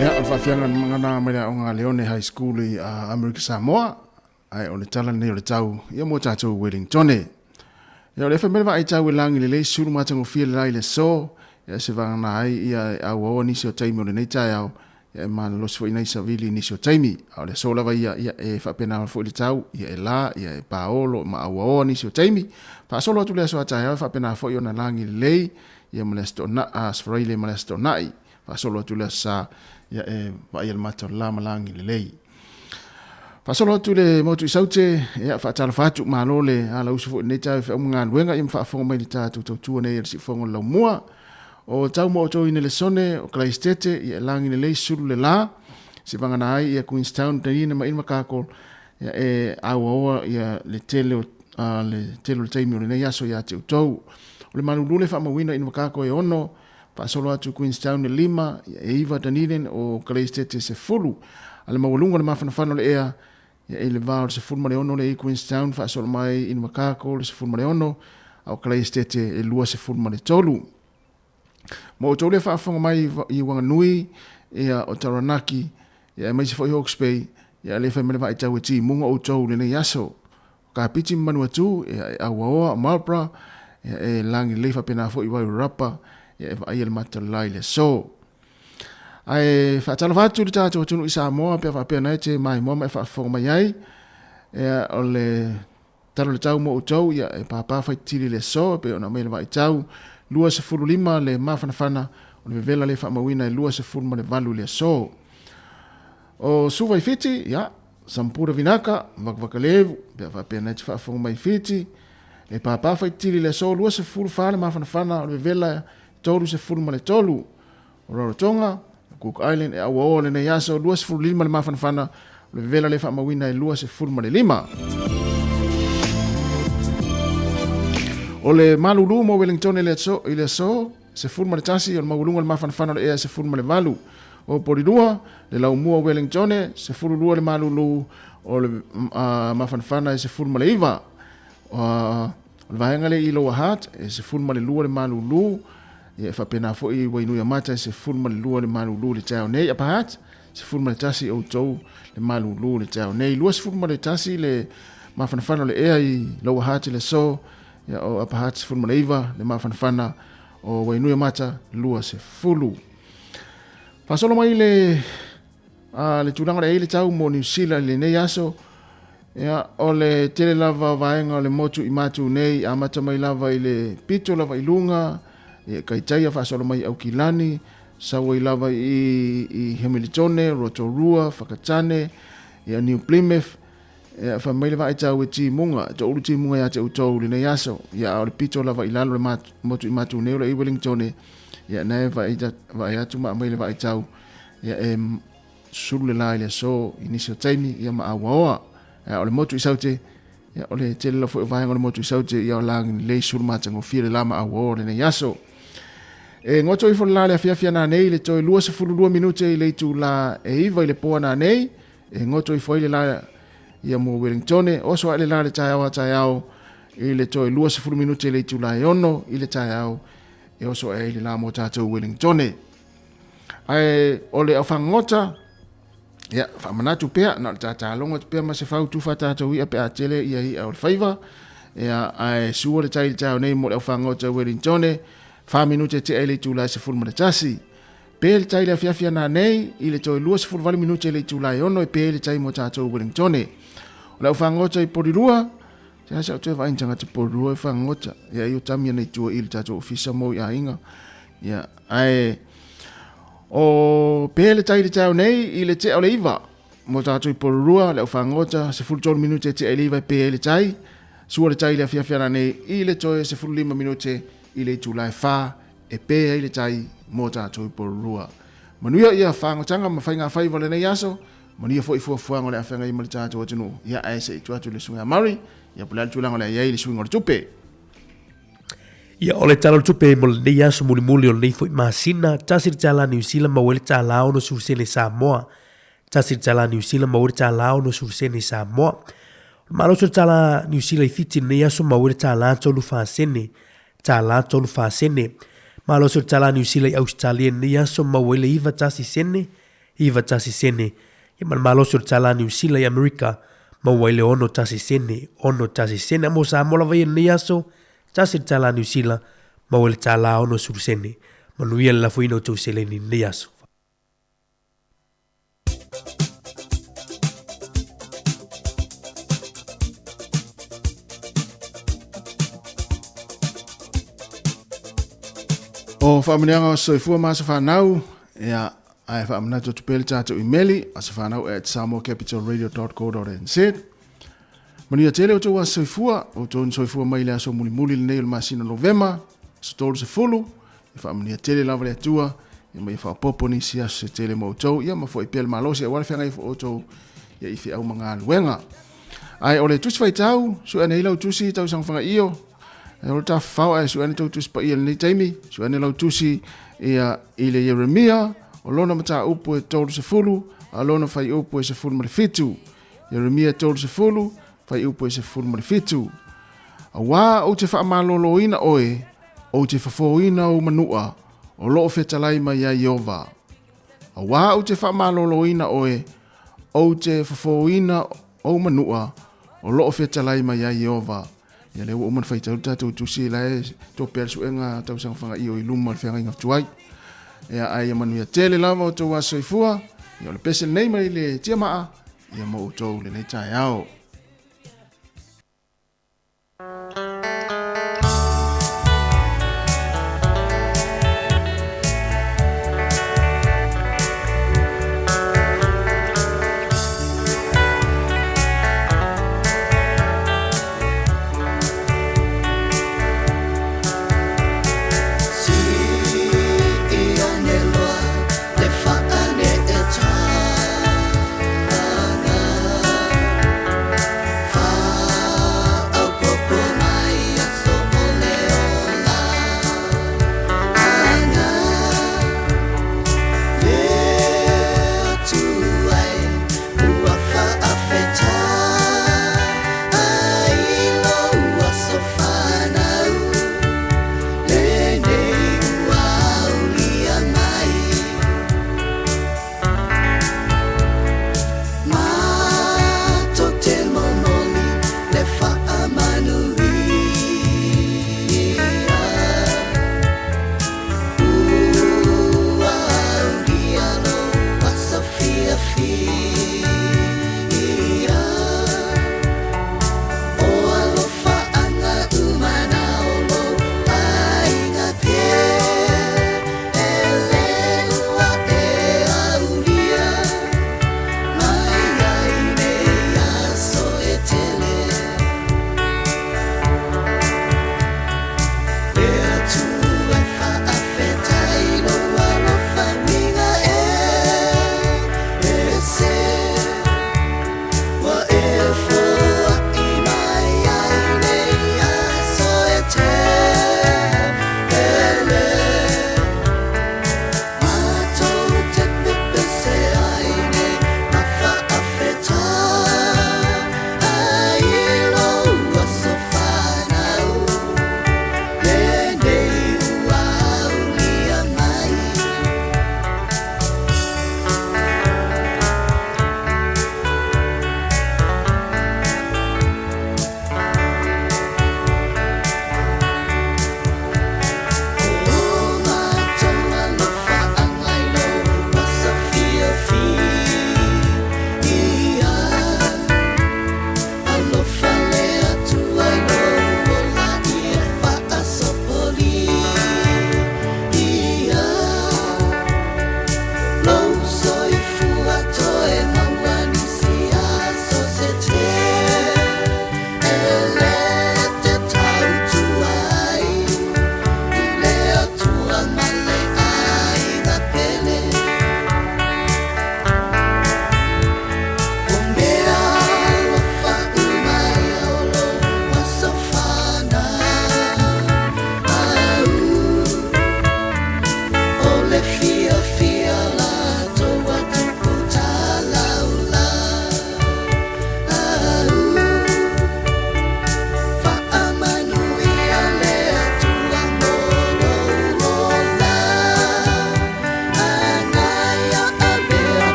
Ia, o le faafiaga na mai le aoga a Leone High School i Amerika Samoa, ae o le tala lenei o le tau ia mo tatou Wellingtone. Ia, o le fai mai le vaai tau e lagi lelei sulu matagofie le la i le aso, ia se vagana ai ia e auaoa nisi o taimi o lenei taeao, ia e malolosi foi nai savili i nisi o taimi. A o le aso lava ia, ia e faapena foi le tau, ia e la, ia e paolo ma auaoa nisi o taimi. Faasolo atu le aso a taeao e faapena foi ona lagi lelei, ia ma le Aso Toonai, Aso Faraile ma le Aso Toonai. Faasolo atu le Aso Sa, ia e vaaia le mata o le la ma lagi lelei. Faasolo atu le motu i Saute, ia faatalofa atu, malo le alausu foi lenei taeao i feau ma galuega, ia ma faafofoga mai le tatou tautua nei a le siufofoga o le laumua. O tau mo outou i Nelesone, o Kalaisitete, ia e lagi lelei sulu le la, se vagana ai ia Queenstown, Dunedin ma Invercargill, ia e auaoa ia le tele o le tele o le taimi o lenei aso ia te outou. O le malulu le faamauina i Invercargill e 6, faasolo atu Queenstown e 5, ia e 9 Dunedin, o Kalaisitete e 10. A le maualuga o le mafanafana o le ea, Ia i le va o le 16 lea i Queenstown faasolo mai i Invercargill le 16, a o Kalaesetete e 23. Mo outou lea faafofoga mai i Wanganui, ia o Taranaki, ia aemaise foi Hawke's Bay, ia le fai mai le vaaitau e timuga outou lenei aso. O Kapiti ma Manuatu, ia e Auaoa, o Marlborough, ia e lagi lelei faapena foi Wairarapa, ia e vaaia le mata o le la i le aso. Ae faatalofa atu i le tatou atunuu i Samoa pe a faapea na e te maimoa ma e faafofoga mai ai. Ia, o le tala o le tau mo outou, ia, e pāpā faititili i le aso, e pei ona aumai le vaaitau, 25 le mafanafana, o le vevela le faamauina e 28 i le aso. O Suva i Fiti, ia, Sampura Vinaka, Vakavakalevu, pe a faapea na e te faafofoga mai i Fiti, e pāpā faititili i le aso, 24 le mafanafana, o le vevela 33. O Rarotonga, Cook Island, e auaoa lenei aso, 25 le mafanafana, o le vevela le faamauina e 25. O le malulu mo Wellington i le aso, i le aso 11, o le maualuga o le mafanafana o le ea e 18. O Porirua, le laumua o Wellington, 12 le malulu o le mafanafana e 19. O le vaega lea i Lower Hutt, e 12 le malulu, ia e faapena foi i Wainuiomata e 12 le malulu i le taeao nei. Upper Hutt, 11 outou le malulu i le taeao nei. 21 le mafanafana o le ea i Lower Hutt i le aso, ia o Upper Hutt 19 le mafanafana o Wainuiomata 20. Faasolo mai le A le tulaga o le ai le tau mo Niu Sila i lenei aso, ia, o le tele lava o vaega o le motu i matu nei, amata mai lava i le pito lava i luga, ia, Kaitaia faasolo mai i Aukilani, sau ai lava i, i Hamiltone, Rotorua, Whakatane, ia, New Plymouth, ia, fai mai le vaai tau e timuga, e toulu timuga ia te outou i lenei aso, ia, a o le pito lava i lalo le motu i matu nei o le i Wellingtone, ia, na e vaai, vaai atu ma aumai le vaai tau, Ia e sulu le la i le aso i nisi o taimi ia ma auaoa. Ia o le motu i Saute, ia o le tele la foi o vaega o le motu i Saute ia o lagi lelei sulu matagofie le la ma auaoa lenei aso. E goto ifo le la le afiafi ananei i le toe 22 minute i le itula e 9 i le po ananei, e goto ifo ai le la ia mo Wellingtone, oso ae le la le taeao a taeao i le toe 20 minute i le itula e 6 i le taeao e oso ae ai le la mo tatou Wellingtone. Ae o le aufagota, ia, faamanatu pea, na o le tatalogo atu pea ma se fautu faatatou i'a pe a tele ia i'a o le faiva, ia, ae sua le tai i le taeao nei mo le aufagota Wellingtone, 4 minute tea i le itula e 11. Pe le tai i le afiafi ana nei, i le toe 28 minute i le itula e 6 e pe le tai mo tatou Wellingtone. O le aufagota i Porirua, se asa o toe vaai ni tagata Porirua e fagota, ia i o tami ana i tua i le tatou ofisa mo i aiga, Ia, ae o pehea le tai i le taeao nei i le tea o le 9 mo tatou i Porirua, le aufagota, 13 minute e tea i le 9 e pe ai le tai, sua le tai i le afiafi ana nei i le toe 15 minute i le itula e 4 e pe ai le tai mo tatou i Porirua. Manuia ia fagotanga ma faigafaiva o lenei aso, manuia foi fuafuaga o le a feagai ma le tatou atunuu. Ia, ae se i tuu atu i le susuga ia Murray, ia po o le a le tulaga o le a i ai le suiga o le tupe. Ia, o le Tala o le Tupe mo lenei aso mulimuli o lenei foi masina, tasi le tālā Niu Sila maua ai le tālā 60 sene Samoa. Tasi le tālā Niu Sila maua ai le tālā 60 sene Samoa. O le malosi o le tālā Niu Sila i Fiti lenei aso maua ai le tālā 34 sene. Tālā 34 sene. Malosi o le tālā Niu Sila i Ausetalia lenei aso maua ai le 91 sene. 91 sene. Ia ma le malosi o le tālā Niu Sila i Amerika, maua ai le 61 sene, 61 sene. A mo Samoa lava ia i lenei aso, tasi le tālā Niu Sila, maua ai le tālā 60 sene. Manuia le lafoina o tou seleni i lenei aso. O faamanuiaga o soifua ma aso fanau, ia, ae faamanatu atu pea le tatou imeli, asofanau@samoacapitalradio.co.nz. Manuia tele outou aso soifua, outou na soifua mai i le aso mulimuli lenei o le masina o Novema, aso 30, ia faamanuia tele lava le Atua, ia ma ia faaopoopo nisi aso se tele mo outou, ia ma foi pea le malosi aua le feagai foi outou ia i feau ma galuega. Ae o le tusi faitau, sue ane ai lau tusi tausaga fagaio, e o le tafafao ae sue ane tou tusi paia i lenei taimi, sue ane lau tusi ia i le Ieremia, o lona mataupu e 30, a lona faiupu e 17. Ieremia 30, faiupu e 17. Auā ou te faamaloloina oe, ou te fofōina ou manua, o loo fetalai mai ai Ieova. Auā ou te faamaloloina oe, ou te fofōina ou manua, o loo fetalai mai ai Ieova. Ia lea ua uma ona faitau le tatou tusi la e topea le suega tausaga fagaio i luma o le feagaiga tuai. Ia ae ia manuia tele lava o outou aso soifua. Ia o le pese lenei mai le tiamaa ia mo outou lenei taeao.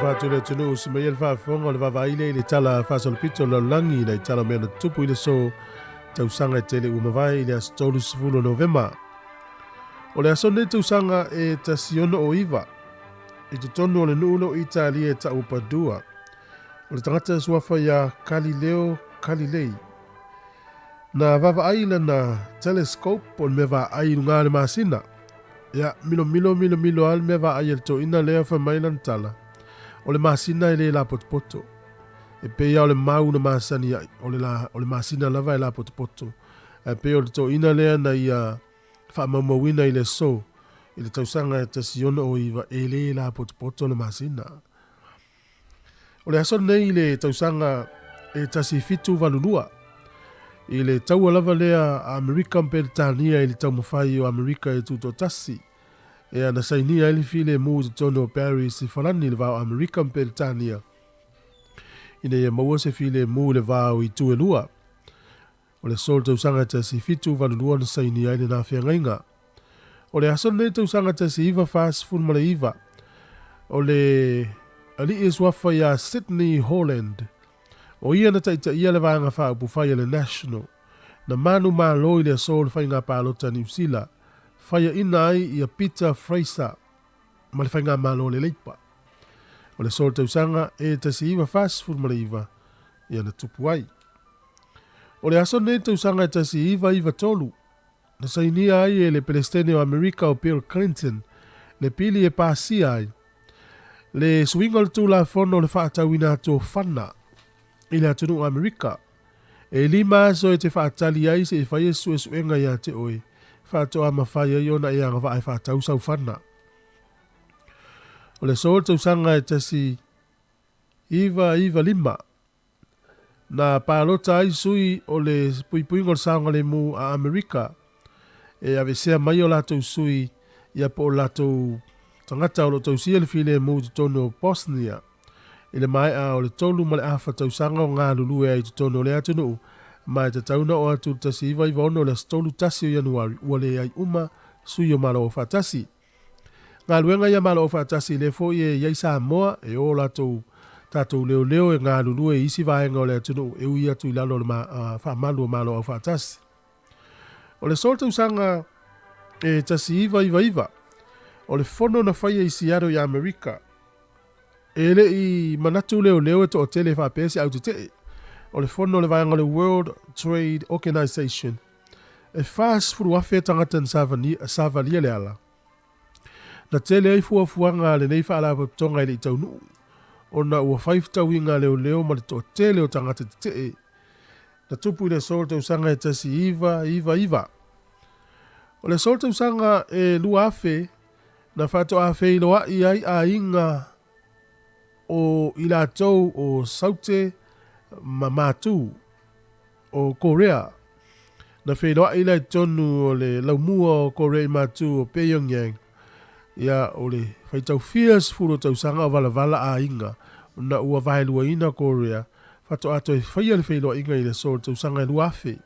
Faatalofa atu i le atunuu si mai e le faafofoga o le vaavaai lea i le Tala Faasolopito o le Lalolagi i nai tala o mea na tutupu i le aso tausaga e tele ua mavae i le aso 30 o Novema. O le aso lenei tausaga e 169 i totonu o le nuu lea o Italia e tau o Padua. O le tagata suafa iā Galileo Galilei. Na vaavaai lana telescope po o le mea vaai i luga o le masina. Ia, milomilo milomilo lava le mea vaai a le toeaina lea fai mai lana tala, o le masina e le lapotopoto. E pei lava o le mau na masani ai, o le, la, o le masina lava e lapotopoto. Ae pei o le toeaina lea na ia faamaumauina i le aso i le tausaga e 169 e le lapotopoto le masina. O le aso lenei i le tausaga e 1782, i le taua lava lea a Amerika ma Peretania i le taumafai o Amerika e tutoatasi, ea na sainia ai le filemu i totonu o Paris i Farani i le va o Amerika ma Peretania ina ia maua se filemu i le va o itu e lua. O le aso o le tausaga 1782 na sainia ai lena feagaiga. O le aso lenei tausaga 1949, o le alii e suafa iā Sidney Holland, o ia na taitaia le vaega faaupufai a le National, na manumalo i le aso o le faiga palota a Niu Sila, faiaina ai ia Peter Fraser ma le faigamalo a le Leipa. O le aso o le tausaga e 1949 ia na tupu ai. O le aso lenei tausaga e 1993, Na sainia ai e le Peresetene o Amerika o Bill Clinton le pili e pasia ai le suiga o le Tulafono o le faatauina atu o fana i le atunuu o Amerika. E lima aso e te faatali ai se i fai e suesuega ia te oe faatoa mafai ai ona e agavaa e faatau sau fana. O le aso o le tausaga e 1995, Na palota ai sui o le Puipuiga o le Saogalemu a Amerika e aveesea mai o latou sui ia po o latou tagata o lo o tausia le filemu i totonu o Bosnia i le maea o le tolu ma le afa tausaga o galulue ai i totonu o lea atunuu ma e tatau ona oo atu i le 1996 i le aso 31 o Ianuari ua leai uma sui o Malo Aufaatasi. Galuega ia Malo Aufaatasi lea foi e i ai Samoa e o latou tatou leoleo e galulue i isi vaega o le atunuu e ui atu i lalo o le faamalu o Malo Aufaatasi. O le aso o le tausaga e 1999, o le fono na faia i Seattle i Amerika, e le i manatu leoleo e toatele faapea se autetee. O le fono o le vaega o le World Trade Organization, E 40,000 tagata na savalia le ala. Na tele ai fuafuaga a lenei faalapotopotoga e le i taunuu, ona ua fai fetauiga a leoleo ma le toatele o tagata tetee. Na tupu i le aso o le tausaga e 1999. O le aso o le tausaga e 2000, na faatoa feiloai ai aiga o i latou o Saute ma Matu. o Korea. Na feiloai la i totonu o le laumua o Korea i Matu o Pyongyang, ia o le faitau fia sefulu o tausaga o valavala aiga ona ua vaeluaina Korea faatoa toe faia le feiloaiga i le aso o le tausaga e 2000.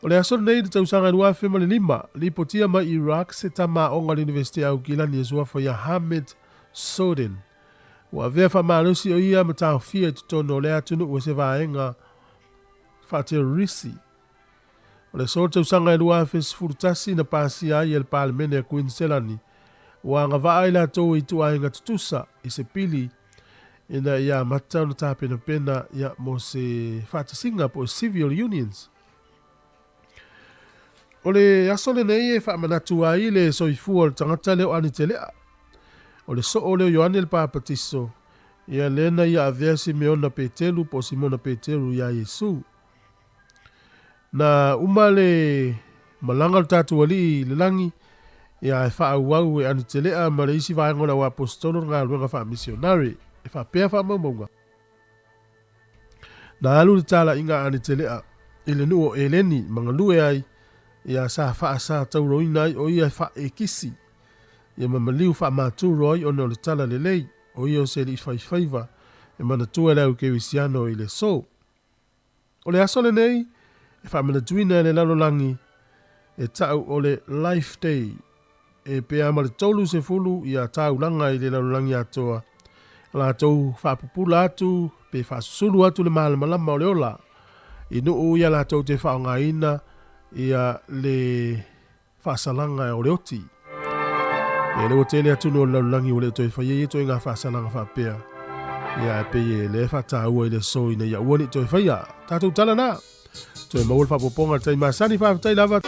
O le aso lenei i le tausaga e 2005, lipotia mai Iraq se tama aoga o le Iunivesite a Aukilani e suafa ia Hamid Soden. Ua avea faamalosi o ia ma taofia i totonu o lea atunuu e se vaega faaterorisi. O le aso tausaga e 2011 na pasia ai e le Palemene a Kuiniselani ua agavaa ai latou i ituaiga tutusa i se pili ina ia amata ona tapenapena ia mo se faatasiga po o civil unions. O le aso lenei e faamanatu ai le soifua o le tagata lea o Anitelea. O le soo lea o Ioane le Papatiso, ia lea na ia avea Simeona Peteru po o Simona Peteru iā Iesu. Na uma le malaga o le tatou Alii i le lagi, ia ae faaauau e Anitelea ma le isi vaega o le auaposetolo le galuega faamisionare. E faapea faamaumauga. Na alu le talaiga a Anitelea i le nuu o Eleni ma galue ai, ia sa faasatauroina ai o ia e faaekisi ia ma maliu faamaturo ai ona o le tala lelei o ia o se alii faifaiva e manatua e le au kerisiano i le aso. O le aso lenei e faamanatuina e le lalolagi e ta'u o le Life Day e pea ma le 30 ia taulaga i le lalolagi atoa. ma latou faapupula atu pe faasusulu atu le malamalama o le ola i nuu ia latou te faaaogaina ia le faasalaga o le oti. Ia lea ua tele atunuu o le lalolagi ua le toe faia ia ituaiga faasalaga faapea. Ia ae pei e lea e faataua i le aso ina ia aua ne i toe faia. Tatou tala na. Toe maua le faaopoopoga i le taimi masani. Faafetai lava.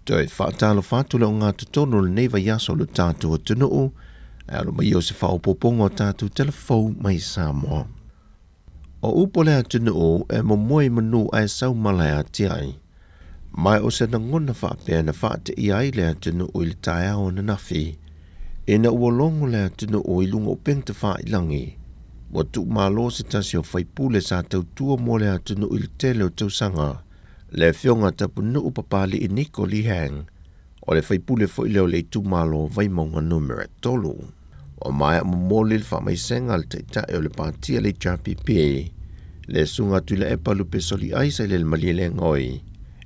Toe faatalofa atu le ogatotonu o lenei vaiaso o lo tatou atunuu, e alo mai o se faaopoopoga o tatou tala fou mai Samoa. O upu o le atunuu e momoe i manu ae sau mala e atiae. Ma o se lagona faapea na faateia ai le atunuu i le taeao ananafi, ina ua logo le atunuu i luga o upega tafailagi, ua tuumalo se tasi o faipule sa tautua mo le atunuu i le tele o tausaga, le afioga Tapunuu Papali'i Niko Lee Hang, o le faipule foi lea o le itumalo o Vaimauga Numera 3. Ua maea momoli le faamaisega a le Taitai o le Pati a le HRPP, le Susuga Tuilaepa Lupe Soliai Sailele Malielegaoi,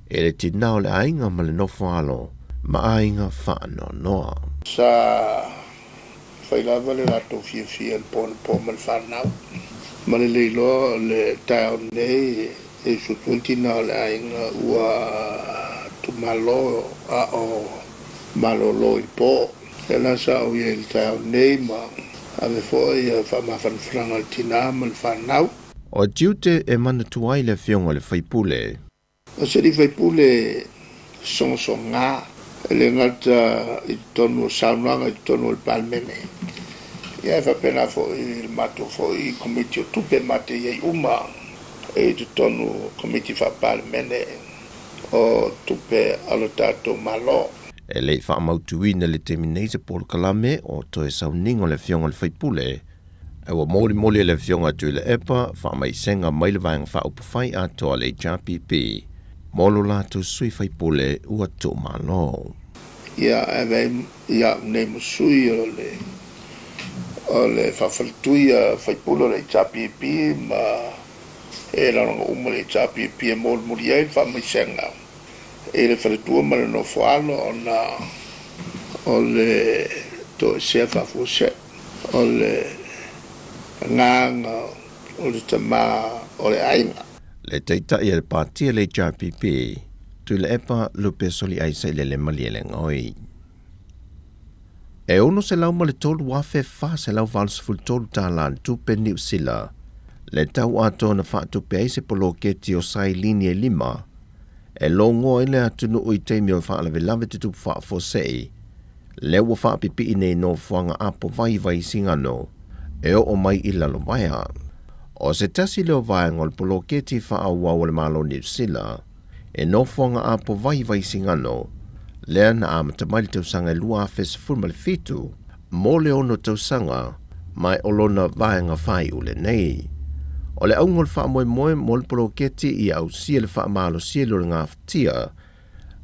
e le tinā o le aiga ma le nofo alo ma aiga faanoanoa. Sa fai lava le latou fiafia i le po anapo ma le fanau, ma le le iloa o le taeao nei e usu atu ai le tina o le aiga ua tumalo a o malolo i le po. Lea la sa ou i ai i le taeao nei ma ave foi faamafanafanaga i le tina ma le fanau. O tiute e manatua ai le afioga i le faipule. O se alii faipule sogasoga, e le gata i totonu o saunoaga i totonu o le Palemene, ia e faapena foi i le matou foi Komiti o Tupe ma te i ai uma i totonu o Komiti Faa-Palemene o Tupe a lo tatou Malo. E le i faamautuina i le taimi nei se polokalame o toe sauniga o le afioga i le faipule, Ae ua molimoli e le Afioga a Tuilaepa faamaisega mai le Vaega Faaupufai atoa a le HRPP mo lo latou sui faipule ua tuumalo. Ia ave ai ia au nei ma sui o le o le faafaletui a faipule o le HRPP ma e lagolago uma le HRPP e molimoli ai le faamaisega i le faletua ma le nofoalo ona o le toesea faafuasei. O le agaga o le tama o le aiga. Le Taitai a le Pati a le HRPP, Tuilaepa Lupe Soliai Sailele Malielegaoi. E $603,483 tala le tupe Niu Sila le tau atoa na faatupe ai se poloketi o sailini e lima e logoa ai le atunuu i taimi o faalavelave tutupu faafuasei lea ua faapipii nei nofoaga apo vaivai Sigano e oo mai i Lalovaea. O se tasi lea o vaega o le poloketi faaauau a le Malo o Niu Sila e nofoaga apo vaivai Sigano lea na amata mai le tausaga e 2017 mo le ono tausaga mai o lona vaega faaiu lenei. O le auga o le faamoemoe mo le poloketi ia ausia le faamalosia lea o le gafatia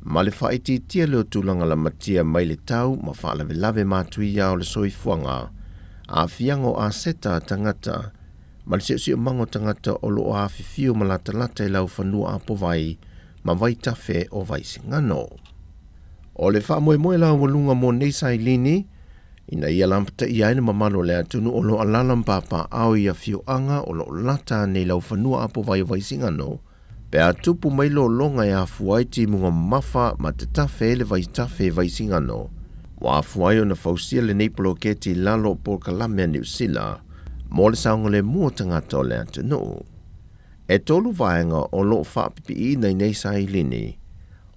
ma le faaitiitia lea o tulaga lamatia mai le tau ma faalavelave matuia o le soifuaga, aafiaga o aseta a tagata ma le siosiomaga o tagata o lo o afifio ma latalata i laufanua apovai ma vaitafe o Vaisigano. O le faamoemoe laualuga mo nei sailini, ina ia lapataia ai le mamalu o le atunuu o lo o alaala ma papaaao i afioaga o lo o lata ane i laufanua apovai o Vaisigano, pe a tupu mai lologa e afua ai timuga mamafa ma tatafe ai le vaitafe i Vaisigano, ua afua ai ona fausia lenei poloketi i lalo o polokalame a Niu Sila mo le saogalemu o tagata o le atunuu. E tolu vaega o lo o faapipiiina i nei sailini,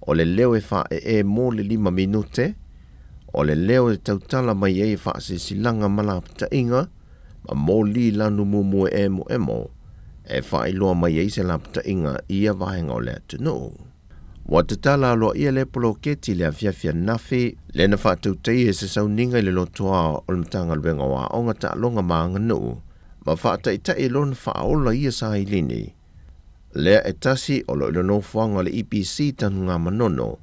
o le leo e faaee mo le lima minute, o le leo e tautala mai ai e faasilasilaga ma lapataiga, ma moli lanu mumu e emoemo e faailoa mai ai se lapataiga i ia vaega o le atunuu. Ua tatala aloaia lea poloketi i le afiafi ananafi, lea na faatautaia i se sauniga i le lotoa o le Matagaluega o Aoga, Taaloga ma Aganuu, ma faataitai i lona faaola i ia sailini. Lea e tasi o lo o i le nofoaga o le EPC Tanugamanono,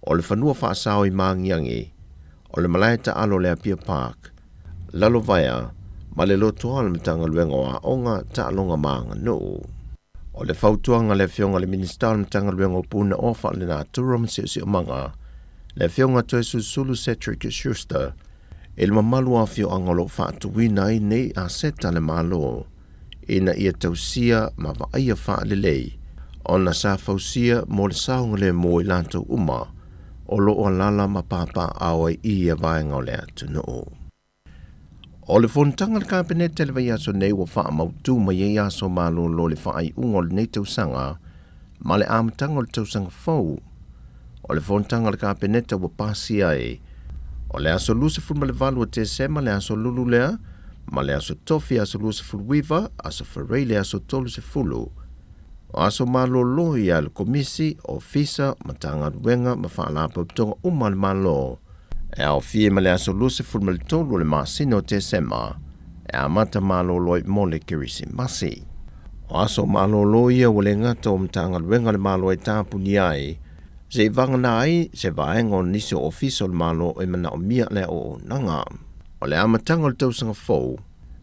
o le fanua faasao i Magiagi, o le malae taalo o le Apia Park, Lalovaea, ma le lotoa o le Matagaluega o Aoga, Taaloga ma Aganuu. O le fautuaga a le Afioga i le Minisita o le Matagaluega o Punaoa Faalenatura ma Siosiomaga, le Afioga Toesulusulu Cedric Schuster, i le mamalu o afioaga o lo o faatuina ai nei aseta a le Malo ina ia tausia ma vaaia faalelei ona sa fausia mo le saogalemu o i latou uma o lo o alaala ma papaaao ai i ia vaega o le atunuu. O le fonotaga a le Kapeneta i le vaiaso nei ua faamautu mai ai aso malolo i le faaiuga o lenei tausaga ma le amataga o le tausaga fou. O le fonotaga a le Kapeneta ua pasia ai, o le aso 28 o Tesema le aso lulu lea, ma le aso Tofi aso 29, aso Faraile le aso 30. O aso malolo ia a le Komisi, Ofisa, Matagaluega ma Faalapotopotoga uma a le Malo e aofia ma le aso 23 o le masina o Tesema e amata malolo ai mo le Kerisimasi. O aso malolo ia ua le gata o Matagaluega a le Malo e tapunia ai, se'i vagana ai se vaega o nisi o Ofisa o le Malo e manaomia le auaunaga. O le amataga o le tausaga fou,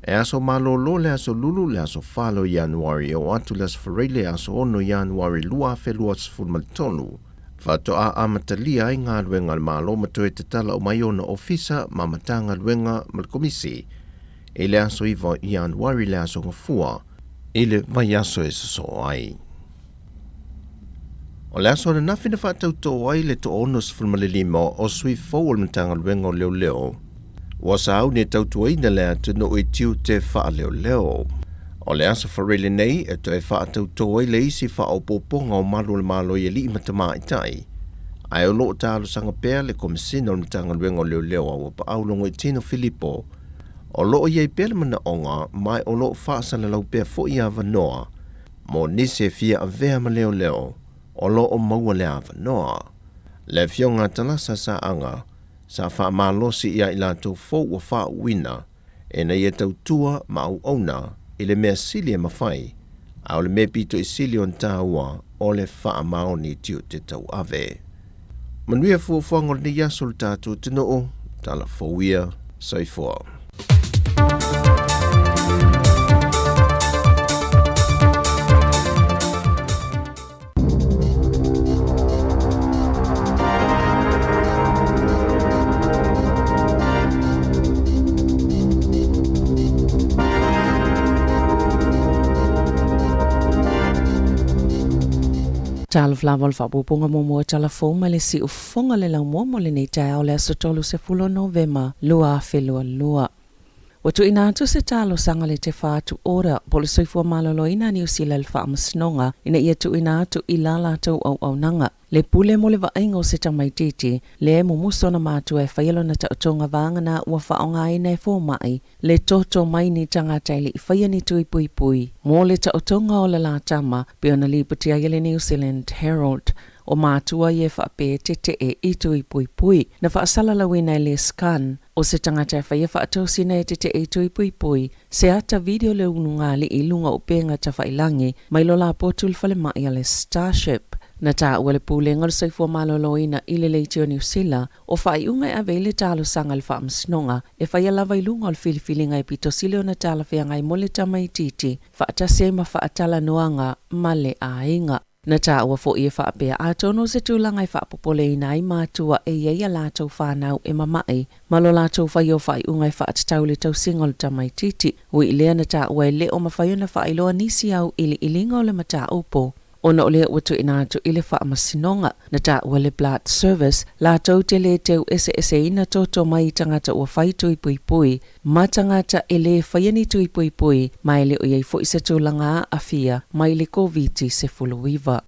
E aso malolo le aso Lulu, le aso 4 o Ianuari e oo atu le aso Faraile aso 6 Ianuari 2023, faatoa amatalia ai galuega a le Malo ma toe tatala uma ai ona ofisa ma Matagaluega ma le Komisi i le aso 9 o Ianuari le aso Gafua i le vaiaso e sosoo ai. O le aso ananafi na faatautoo ai le 65 o sui fou o le Matagaluega o Leoleo ua sauni e tautuaina le atunuu i tiute faaleoleo. O le aso Faraile nei e toe faatautoo ai le isi faaopoopoga o malu o le Malo i alii ma tamaitai, ae o lo o talosaga pea le Komesina o le Matagaluega o Leoleo a Uapaau Logoitino Filipo o lo o i ai pea le manaoga ma o lo o faasalalau pea foi avanoa mo nisi e fia avea ma leoleo o lo o maua le avanoa. Le Afioga a Talasa Saaga sa faamalosi ia i latou fou ua faauuina ina ia tautua ma auauna i le mea sili e mafai, a o le mea pito i sili ona taua o le faamaoni tiute tauave. Manuia fuafuaga o lenei aso le tatou atunuu, tala fou ia, soifua. Talofa lava o le faaopoopoga muamua o tala fou mai le siufofoga le laumua mo lenei taeao le aso 30 o Novema 2022. Ua tuuina atu se talosaga le Te Whatu Ora po o le Soifua Maloloina a Niu Sila i le Faamasinoga ina ia tuuina atu i la latou auaunaga le pule mo le vaaiga o se tamaitiiti lea e mumusu ona matua e faia lona taotoga vagana ua faaaogaina e fomai le toto mai ni tagata e le i faia ni tui puipui mo le taotoga o le la tama pei ona lipoti ai e le New Zealand Herald. O matua ia e faapea e tetee i tui puipui na faasalalauina e Les Khan. O se tagata e faia faatosina e tetee i tui puipui se ata video le ulugalii i luga o upega tafailangi mai lo lapotu i le falemai a le Starship. Na taua e le Pulega o le Soifua Maloloina i le Leitio Niu Sila o faaiuga e ave ai le talosaga i le Faamasinoga e faia lava i luga o le filifiliga e pito sili ona talafeagai mo le tamaitiiti faatasi ai ma faatalanoaga ma le aiga. Na taua foi e faapea, atonu o se tulaga e faapopoleina ai matua e i ai a latou fanau e mama'i ma lo latou faia o faaiuga e faatatau i le tausiga o le tamaitiiti. Ui i lea, na taua e le o mafai ona faailoa nisi auiliiliga o le mataupu ona o lea ua tuuina atu i le Faamasinoga. Na taua le Blood Service latou te le teu eseeseina toto mai i tagata ua fai tui puipui ma tagata e lē faia ni tui puipui ma e le o i ai foi se tulaga aafia mai le Koviti-19.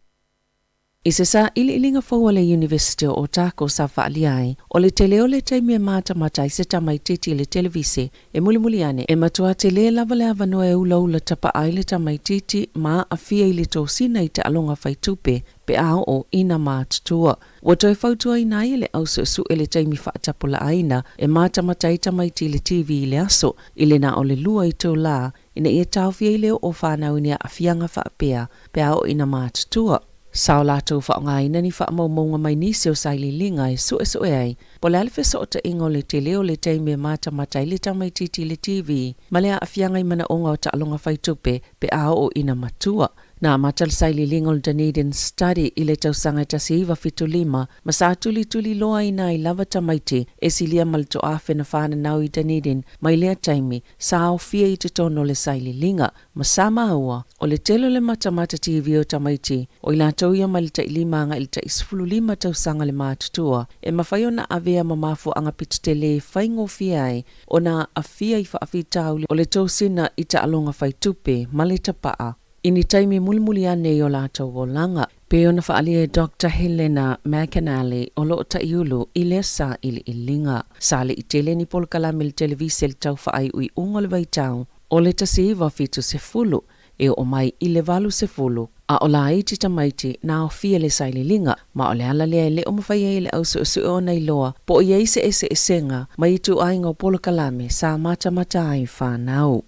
I se sailiiliga fou a le Iunivesite o Otago sa faaalia ai, o le tele o le taimi e matamata ai se tamaitiiti i le televise e mulimuli ane, e matua tele lava le avanoa e ulaula tapaa ai le tamaitiiti ma aafia i le tosina i taaloga faitupe pe a oo ina matutua. Ua toe fautuaina ai e le au suesue le taimi faatapulaaina e matamata ai tamaiti i le TV i le aso, i le na o le lua itulā, ina ia taofi ai le oo fanau i ni aafiaga faapea pe a oo ina matutua. Sa o latou faaaogaina ni faamaumauga mai nisi o sailiiliga e suesue ai po o le a le fesootaiga o le tele o le taimi e matamata ai le tamaitiiti i le TV ma le aafiaga i manaoga o taaloga faitupe pe a oo ina matua. Na amata le sailiiliga o le Dunedin Study i le tausaga e 1975 ma sa tulituliloaina ai lava tamaiti e silia ma le toafe na fananau i Dunedin mai lea taimi sa aofia i totonu o le sailiiliga ma sa maua o le tele o le matamata TV o tamaiti o i latou ia mai le tai lima agai i le tai 15 tausaga le matutua e mafai ona avea ma mafuaaga pito tele e faigofie ai ona aafia i faafitauli o le tosina i taaloga faitupe ma le tapaa i ni taimi mulimuli ane i o latou olaga, pei ona faaalia e Doctor Helena McAnally o lo o taiulu i lea sailiiliga. Sa le i tele ni polokalame i le televise i le tau faaiuiuga o le vaitau o le 1970 e oo mai i le 80, a o laiti tamaiti na aofia le sailiiliga, ma o le ala lea e le o mafai ai e le au suesue ona iloa po o i ai se eseesega mai ituaiga o polokalame sa matamata ai fanau.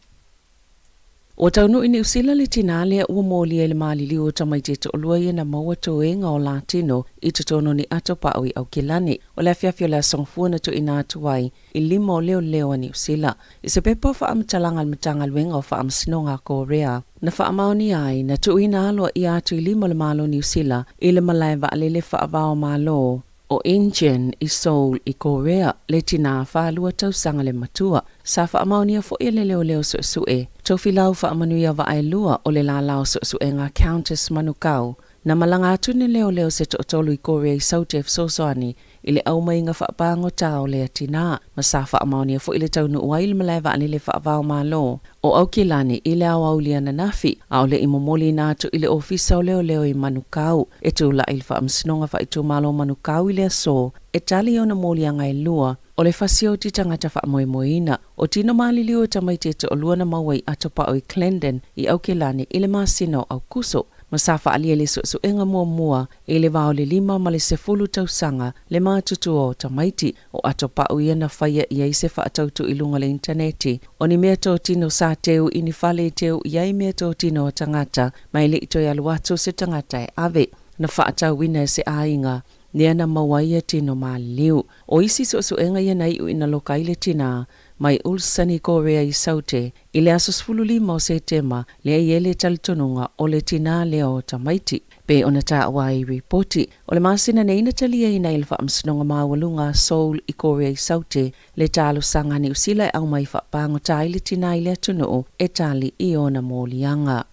Ua taunuu i Niu Sila le tinā lea ua molia i le maliliu o tamaiti e toalua ia na maua toega o latino i totonu o ni ato pao i Aukilani. O le afiafi o le Aso Gafua na tuuina atu ai i lima o leoleo a Niu Sila. I se pepa o faamatalaga a le Matagaluega o Faamasinoga a Korea, na faamaonia ai na tuuina aloaia atu i lima o le Malo o Niu Sila i le malae vaalele faava-o-Malo o Incheon i Seoul i Korea, le tinā 42 tausaga le matua. Sa faamaonia foi e le leoleo suesue Tofilau Faamanuia Vaaelua o le lālā o suesuega Countess Manukau, na malaga atu ni leoleo se toatolu i Korea i Saute e fesoasoani i le aumaiga faapagota o lea tinā, ma sa faamaonia foi le taunuu ai i le malae vaalele faava-o-Malo o Aukilani i le aoauli ananafi, a o le i momoliina atu i le Ofisa o Leoleo i Manukau e tulai i le Faamasinoga Faaitumalo o Manukau i le aso e tali i ona moliaga e lua o le fasioti tagata faamoemoeina. O tino maliliu o tamaiti e toalua na maua i Atopao i Clendon i Aukilani i le masina o Aukuso, ma sa faaalia i le suesuega muamua i le va o le lima ma le 10 tausaga le matutua o tamaiti. O Atopao ia na faia i ai se faatautu i luga o le initaneti o ni meatotino sa teu i ni fale e teu i ai meatotino a tagata ma e le i toe alu atu se tagata e ave. Na faatauina e se aiga lea na maua ai ia tino maliliu. O isi suesuega ia na iu ina loka ai le tinā mai Ulsan i Korea i Saute i le aso 15 o Setema lea i ai le talitonuga o le tinā lea o tamaiti. Pei ona taua ai i ripoti, o le masina nei na taliaina ai le Faamasinoga Maualuga a Seoul i Korea i Saute le talosaga a Niu Sila e aumai faapagota ai le tinā i le atunuu e tali i ona moliaga.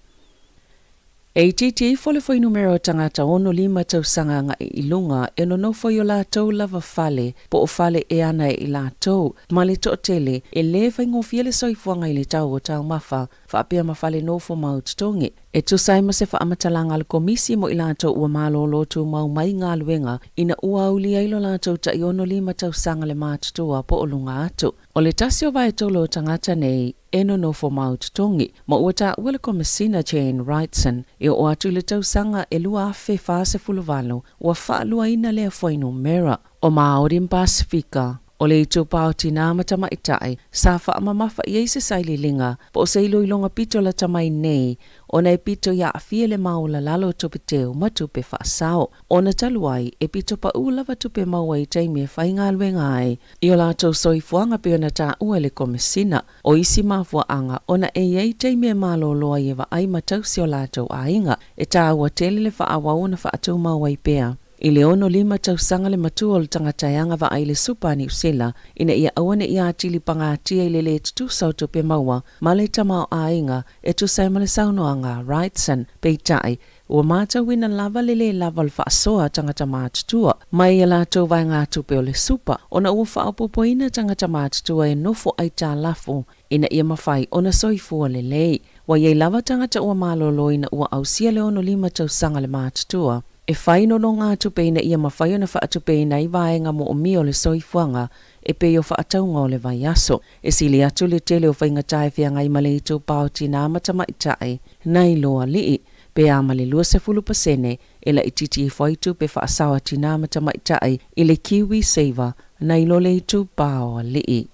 E itiiti ifo le fuainumera o tagata 65 tausaga agai i luga e nonofo i o latou lava fale po o fale e ana e i latou ma le toatele e lē faigofie le soifuaga i le tau o taumafa faapea ma fale nofo mau totogi. E tusa ai ma se faamatalaga a le Komisi mo i latou ua malōlō tumau mai galuega ina ua aulia ai lo latou tai 65 tausaga le matutua po o luga atu. O le tasi o vaetolu o tagata nei e nonofo mau totogi, ma ua taua le Komesina Jane Wrightson e oo atu i le tausaga e 2048 ua faaluaina lea fuainumera. O Māori ma Pasifika. O le itupa o tinā ma tamaitai, sa faamamafa i ai se sailiiliga po o se iloiloga pito lata mai nei ona e pito i aafia le maolalalo o tupe teu ma tupe faasao. Ona talu ai, e pito paʻu lava tupe maua i taimi e faigaluega ai i o latou soifuaga pei ona taua e le Komesina. O isi mafuaaga ona e i ai taimi e malolo ai e vaai ma tausi o latou aiga, e taua tele le faaauau ona faatumau ai pea. I le 65 tausaga le matua o le tagata e agavaa i le Supa a Niu Sila ina ia aua ne i atili pagatia i le lē tutusa o tupe maua ma le tamaoaiga e tusa ai ma le saunoaga a Wrightson. Peitai, ua matauina lava le lē lava o le faasoa a tagata matutua mai a latou vaegatupe o le Supa ona ua faaopoopoina tagata matutua e nofo aitalafu ina ia mafai ona soifua lelei. Ua i ai lava tagata ua malolo ina ua ausia le 65 tausaga le matutua e fai nonogatupe ina ia mafai ona faatupeina ai vaega moomia o le soifuaga e pei o faatauga o le vaiaso. E sili atu le tele o faigata e feagai ma le itupa o tinā ma tamaitai nai lo alii, pe a ma le 20% e laitiiti ifo ai tupe faasao a tinā ma tamaitai i le KiwiSaver nai lo le itupa o alii.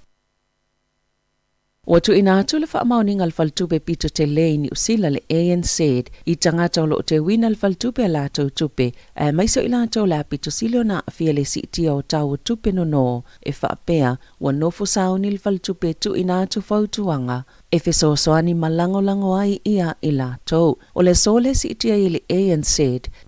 Ua tuuina atu le faamaoniga a le Faletupe Pito Tele i Niu Sila, le ANZ, i tagata o lo o teuina le faletupe a latou tupe, aemaise o i latou o le a pito sili ona aafia i le siitia o tau o tupe nonō. E faapea, ua nofo sauni le faletupe e tuuina atu fautuaga e fesoasoani ma lagolago ai ia i latou. O le aso lea e siitia ai e le ANZ,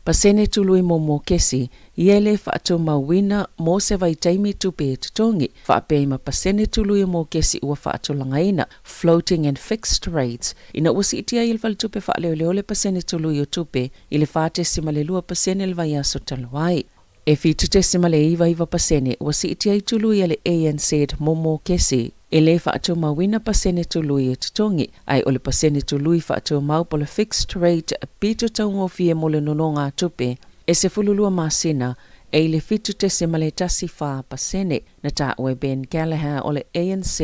pasene tului mo mokesi, Ia e le faatumauina mo se vaitaimi tupe e totogi, faapea i ma pasene tului o mokesi ua faatulagaina, floating and fixed rates, ina ua siitia ai e le Faletupe Faaleoleo le pasene tului o tupe i le 4.2% le vaiaso talu ai. E 7.99% ua siitia ai tului a le ANZ mo mokesi. E le faatumauina pasene tului e totogi, ae o le pasene tului faatumau po o le fixed rate pito taugofie mo le nonogatupe E 12 masina, e i le 7.14%, na taua e Ben Gallagher o le ANZ.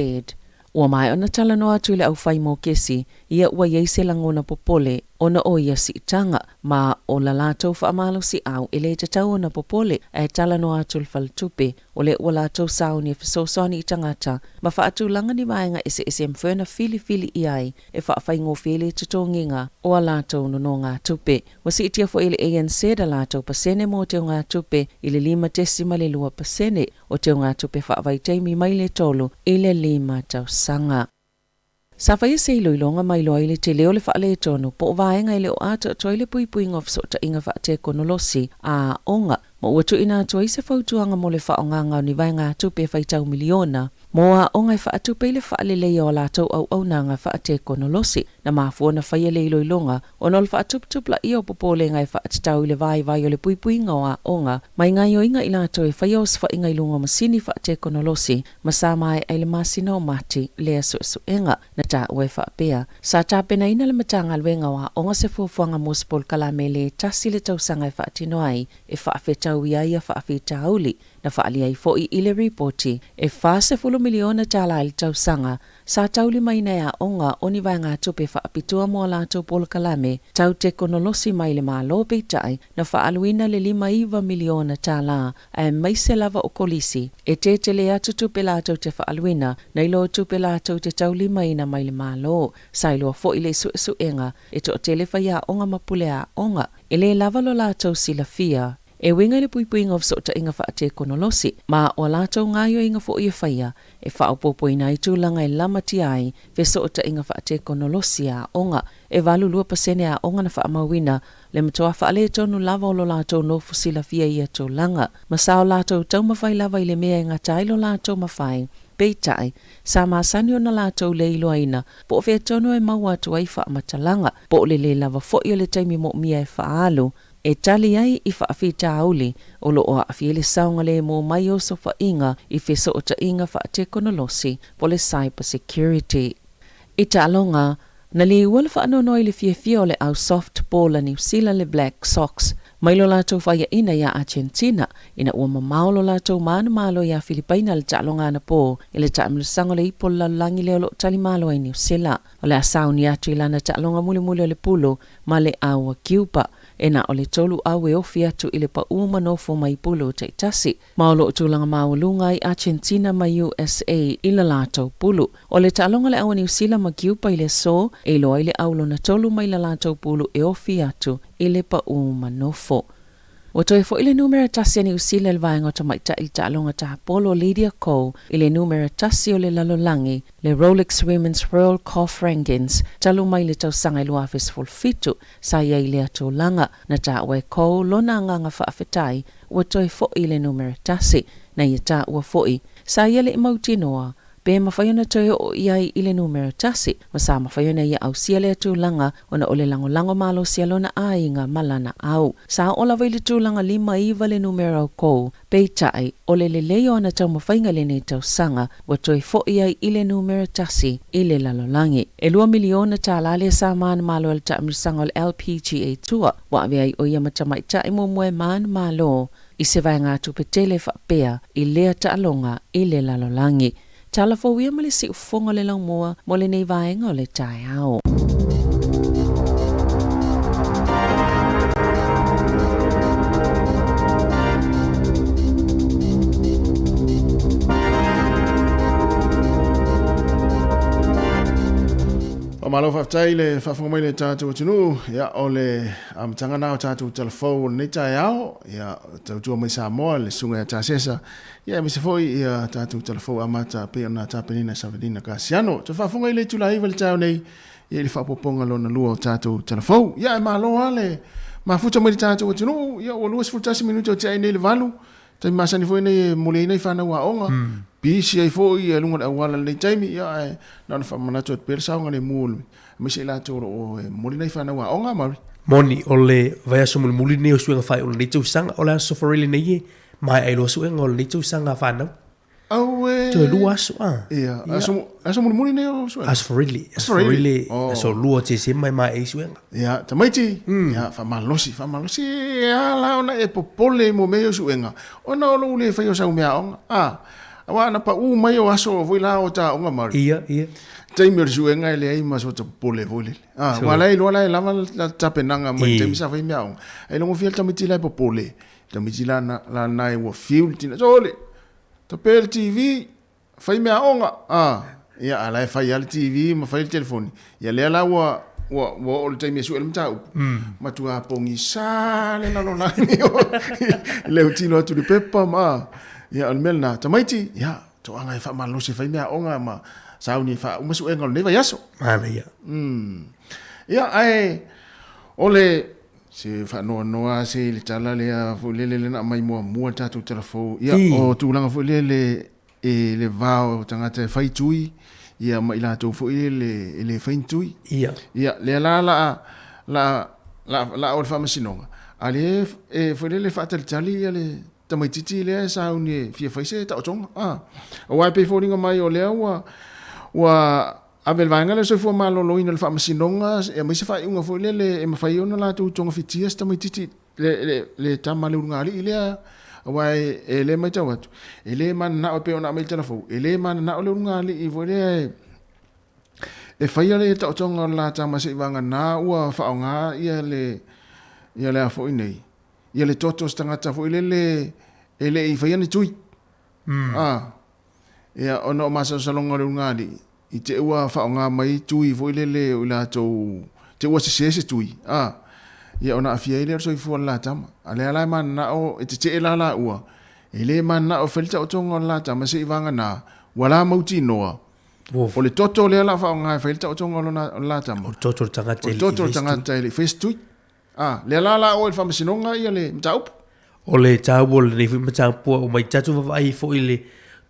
Ua maea ona talanoa atu i le aufai mokesi, ia ua i ai se lagona popole ona o ia siitaga, ma o la latou faamalosiau e le tatau ona popole ae talanoa atu le faletupe, o lea ua latou sauni e fesoasoani i tagata ma faatulaga ni vaega eseese e mafai ona filifili i ai e faafaigofie ai le totogiga o a latou nonogatupe. Ua siitia foi e le ANZ a latou pasene mo teugatupe i le 5.2% o teugatupe faavaitaimi mai le 3 i le 5 tausaga. Sa faia se iloiloga ma iloa ai le tele o le faaletonu po o vaega e le o atoatoa ai le puipuiga o fesootaiga faatekonolosi a aoga ma ua tuuina atu ai se fautuaga mo le faaaogaga o ni vaegatupe e faitau miliona mo aoga e faatupe ai le faaleleia o a latou auaunaga faatekonolosi. Na mafua ona faia le iloiloga ona o le faatuputupulaia o popolega e faatatau i le vaivai o le puipuiga o aoga mai gaoioiga i latou e faia osofaiga i luga o masini faatekonolosi ma sa maea i le masina o Mati lea suesuega. Na taua e faapea, sa tapenaina le Matagaluega o Aoga se fuafuaga mo se polokalame le tasi le tausaga e faatino ai e faafetaui ai ia faafitauli. Na faaalia ai foi i le ripoti, e $40 miliona tala i le tausaga sa taulimaina e aoga o ni vaegatupe faapitoa mo a latou polokalame tau tekonolosi mai le Malo peitai na faaaluina le $59 miliona tala aemaise lava o kolisi e tele atu tupe latou te faaaluina nai lo tupe latou te taulimaina mai le Malo. Sa iloa foi le suesuega e toatele faiaoga ma puleaoga e le lava lo latou silafia e uiga i le puipuiga o fesootaiga faatekonolosi ma o a latou gaoioiga foi e faia e faaopoopoina ai tulaga e lamatia ai fesootaiga faatekonolosi a aoga. E 82% aoga na faamauina le matua faaletonu lava o lo latou nofo silafia i ia tulaga, ma sa o latou taumafai lava i le mea e gata ai lo latou mafai. Peitai, sa masani ona latou le iloaina po o fea tonu e maua atu ai faamatalaga, po o le le lava foi o le taimi moomia e faaalu e tali ai i faafitauli o lo o aafia ai le saogalemu mai o osofaiga i fesootaiga faatekonolosi po o le cyber security. I taaloga, na liua le faanoanoa i le fiafia o le au softball a Niu Sila le Black Sox. Mai lo latou faiaina iā Achetina, ina ua mamao lo latou manumalo iā Filipaina i le taaloga anapo i le taamilosaga o le Ipu o le Lalolagi lea o lo o talimalo ai Niu Sila. O le a sauni atu i lana taaloga mulimuli o le pulu ma le au a Kiupa, e na o le 3 au e ofi atu i le paʻū ma nofo mai pulu taitasi. Ma o lo o tulaga maualuga ai Achetina ma usa i la latou pulu. O le taaloga le au a Niu Sila ma Kiupa i le aso, e iloa ai le au lona tolu mai la latou pulu e ofi atu i le paʻū ma nofo. Ua toe foi le numera tasi a Niu Sila i le vaega o tamaitai i le taaloga tapolo Lydia Ko i le numera tasi o le lalolagi, le Rolex Women's World Golf Rankings, talu mai le tausaga e 2017 sa i ai i lea tulaga. Na taua e Ko lona agaga faafetai ua toe foi i le numera tasi. Na ia taua foi, sa ia le i mautinoa pe mafai ona toe oo i ai i le numera tasi, ma sa mafai ona ia ausia lea tulaga ona o le lagolago malosi a lona aiga ma lana au. Sa oo lava i le tulaga 59 le numera o Kou, peitai, o le lelei o ana taumafaiga i lenei tausaga, ua toe foi ai i le numera tasi i le lalolagi. E $2 miliona lea sa manumalo ai le taamilosaga o le LPGA Tour, ua ave ai ʻo ia ma tamaitai muamua e manumalo i se vaegatupe tele faapea i lea taaloga i le lalolagi. Tala fou ia ma le siufofoga o le laumua mo lenei vaega o le taeao. Faamalo faafetai le faafofoga mai le tatou atunuu. Ia, o le amataga na o tatou tala fou o lenei taeao. Ia, tautua mai Samoa le susuga ia Tasesa. Ia, aemaise foi ia tatou tala fou amata pei ona tapenaina e Savelina Kasiano. Toe faafofoga i le itula 9 i le taeao nei, ia i le faaopoopoga lona lua o tatou tala fou. Ia, e malo lava le mafuta mai le tatou atunuu. Ia, ua 21 minute o tea ai nei le 8. Taimi masani foi nei e momoli ai nai fanau aoga, pisi ai foi i luga o le auala i lenei taimi, ia ae na ona faamanatu atu pea le saogalemu aemaise i latou o lo o momoli nai fanau aoga, Murray. Moni, o le vaiaso mulimuli lenei o suiga faaiu o lenei tausaga, o le aso Farele nei e maea ai loa suega o lenei tausaga a fanau. Auē! Toe lua aso, a. Ia, aso, aso mulimuli nei o suega? Aso Farele, aso Farele, aso 2 o Tesema e maea ai suega. Ia, tamaiti, ia, faamalosi, faamalosi, e a la ona e popole i mea ia o suega, ona o lou le faia o sau meaaoga, a, aua ana pau mai o aso foi la o ta aoga Murray. Ia, ia. Taimi o le suega e leai ma sota popole foi lele. A, aua la e iloa la e lava la tapenaga mai le taimi sa fai meaaoga. Ae logofia le tamaiti la e popole, tamaiti la na e ua fiu le tina, sole! Tape le TV, fai meaaoga, a, ia, a la e fai lava le TV ma fai le telefoni. Ia lea la ua, ua, ua oo i le taimi e sue ai le mataupu, matua pogisa le lalolagi i le autilo atu i le pepa ma, a, ia, o le mea lena. Tamaiti, ia, toaga e faamalolosi e fai meaaoga ma sauni e faauma suega o lenei vaiaso. Manaia. Ia, ae o le Se faanoanoa lava se i le tala lea foi lele lea na aumai muamua le tatou tala fou. Ia, o tulaga foi lele i le va o tagata e fai tui, ia ma i latou foi lele e le fai ni tui. Ia. Ia, lea la la la la la o le faamasinoga, a lea e foi lele faatalitali ia le tamaitiiti lea e sauni e fia fai se taotoga. A, aua e pei e foliga mai o lea ua ua Ave le vaega lea o le soifua maloloina i le faamasinoga aemaise faaiuga foi lele e mafai ona latou togafitia se tamaititi le tama a le ulugalii lea aua e le matau atu e le mananao e pei ona aumai i le tala fou e le mananao le ulugalii foi lea e faia le taotoga o le la tama seivagana ua faaaoga ia le ia le a foi nei ia le toto o se tagata foi lele e le i faia ni tui. A. Ia, ona o masalosaloga o le ulugalii, i te i ua faaaoga mai tui foi lele o i latou, te i ua sese se tui, a, ia ona aafia ai lea o le soifua o le la tama. A lea la e mananao, e tetee la laua, e le mananao e fai le taotoga o le la tama seivagana ua la mautinoa, o le toto lea o le a faaaoga e fai le taotoga o le la tama, o le toto o le tagata e le i faia se tui. A, lea la la oe i le faamasinoga ia le mataupu. O le taua o lenei foi mataupu ua uma i tatou vaavaai ai foi i le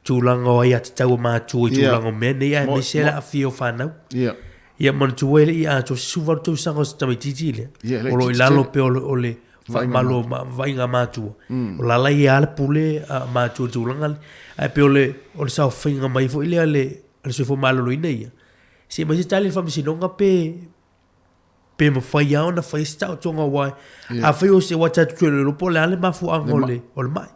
tulaga o aiatatau a matua i tulaga o mea nei aemaise le aafia o fanau. Ia. Ia manatua e le i atoa se 18 tausaga o se tamaitiiti lea. Ia, O lo o i lalo pea o le faamalo o vaaiga a matua. O la la e i ai lava le pule a matua i le tulaga lea. Ae pei o le o le saofaiga mai foi lea a le Soifua Maloloina ia, se i aumai se tali a le Faamasinoga pe. Pe mafai lava ona fai se taotoga aua afai o se aua tatou te iloa po o le a le mafuaaga o le o le mai.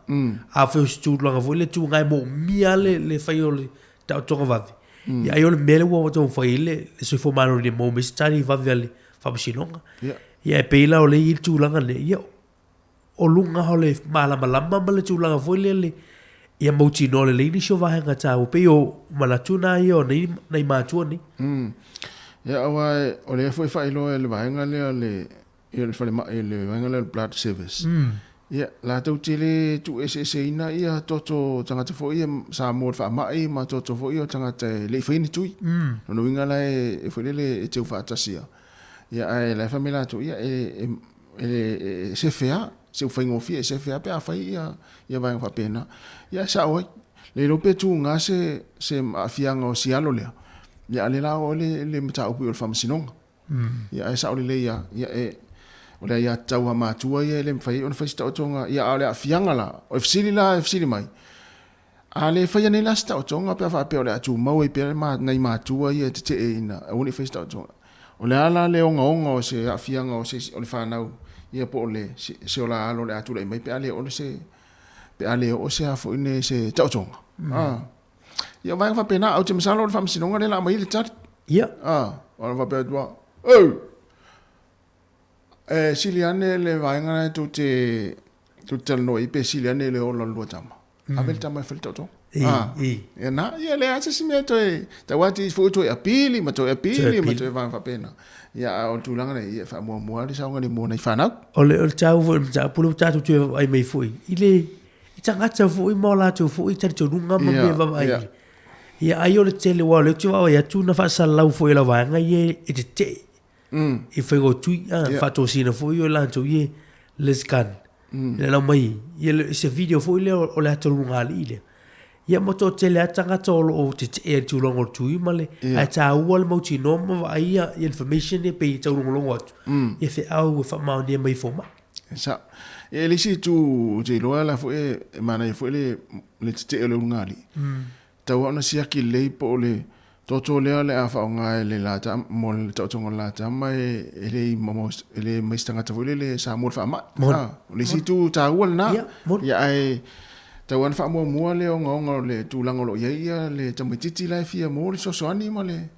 Afai o se tulaga foi lea tuga e moomia lava le fai o le taotoga vave, ia ai o le mea lea ua taumafai ai le Soifua Maloloina e maua mai se tali vave a le Faamasinoga. Ia e pei la o lea e i ai le tulaga lea, ia o luga o le malamalama ma le tulaga foi lele ia mautinoa lelei nisi o vaega taua. Pei o manatu na ia o nei nai matua nei. Ia aua o lea foi e faailoa e le vaega lea le ia le falemai le vaega lea o le blood service. Ia latou te le tuueseeseina ia toto tagata foi ia Samoa o le faamai ma toto foi ia o tagata e le i faia ni tui. Lona uiga la e foi lele e teu faatasi lava. Ia ae la e fai mai latou, ia e e sefe lava, se ua faigofie e sefe lava pe a fai ia ia vaega faapena. Ia ae sao ai, le iloa pe tuga se se aafiaga o si alo lea, ia a o lea la o le le mataupu i o le faamasinoga. Ia ae sao lelei lava, ia e o le aiatatau a matua ia e le mafai ai ona fai se taotoga, ia a o le aafiaga la, o le fesili la e fesili mai, A le faia nei la se taotoga pe a faapea o le a tumau ai pea nai matua ia e tetee ina aua ne i faia se taotoga. O le a la le ogaoga o se aafiaga o se isi o le fanau ia po o le se ola alo o le a tulai mai pe a le oo se pe a le oo se a foi nei se taotoga. A. Ia o vaega faapena, ae ou te masalo o le faamasinoga lea o le a aumai ai le tali. Ia. A, ona faapea atu lava, Ou! E sili ane le vaega lena tou te tou te talanoa i ai pe sili ane le ola o le lua tama. Ave le tama e fai le taotoga. Ah, ia na, ia leai se isi mea toe tau atu foi toe apili ma toe apili ma toe vaega faapena. Ia a o le tulaga lea, ia e faamuamua le saogalemu o nai fanau. O le o le taua foi o le mataupu lea ua tatou toe vaavaai mai foi i le i tagata foi ma o latou foi talitonuga ma mea vaavaai i Ia ai o le tele aua o lea ou te vaavaai atu na faasalalau foi e lau vaega ia e tetee i faiga o tui a faatosina foi o latou ia Liz Gunn le lau mai ia le se video foi lea o le ata ulugalii lea ia ma toatele lava tagata o lo o tetee i le tulaga o le tui ma le ae taua le mautinoa ma vaai ia information ia pei e taulogologo atu ia feau e faamaonia mai i fomai. E sao. E le isi itu ou te iloa la foi e manaia foi le tetee o le ulugalii. Tatau lava ona siaki lelei po o le toto lea o le a faaaoga e le la mo le taotoga o le la tama e le i e le mai se tagata foi lele sa mo le faamai. O le isi itu taua lena. Ia ae tatau lava ona faamuamua le ogaoga o le tulaga o lo o i ai ia le tamaitiiti la e fia maua le fesoasoani ma le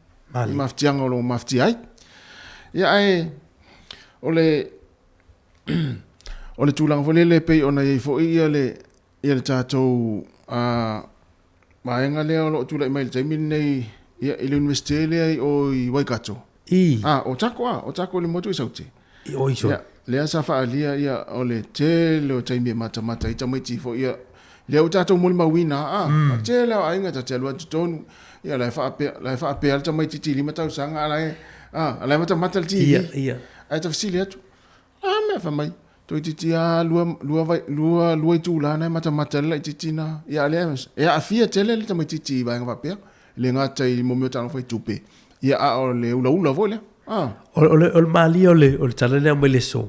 mafatiaga o lo o mafatia ai. Ia ae o le o le tulaga foi lele e pei ona i ai foi ia le Ia le tatou vaega lea o lo o tulai mai i le taimi lenei ia, i le Iunivesite lea i o i Waikato. I. Ah, o Otago ah, Otago i le motu i Saute. I o i Saute. Ia, lea sa faaalia ia o le tele o taimi e matamata ai tamaiti foi ia lea ua tatou molimauina ah, mm. tele o aiga ta te alu atu totonu ia la e faapea la e faapea le tamaitiiti 5 tausaga a la e ah, a la e matamata le TV. Ia, ia. Ae ta fesili atu, A mea fai mai, toeitiiti lava lua, lua, vai, lua, lua itula na e matamata ai le laitiiti na. Ia, a lea, e aafia tele le tamaitiiti i vaega faapea, e le gata i mo mea o taaloga faitupe, ia, a o le ulaula foi lea. A. O, o, le, o le malie o le, o le tala lea mai le aso,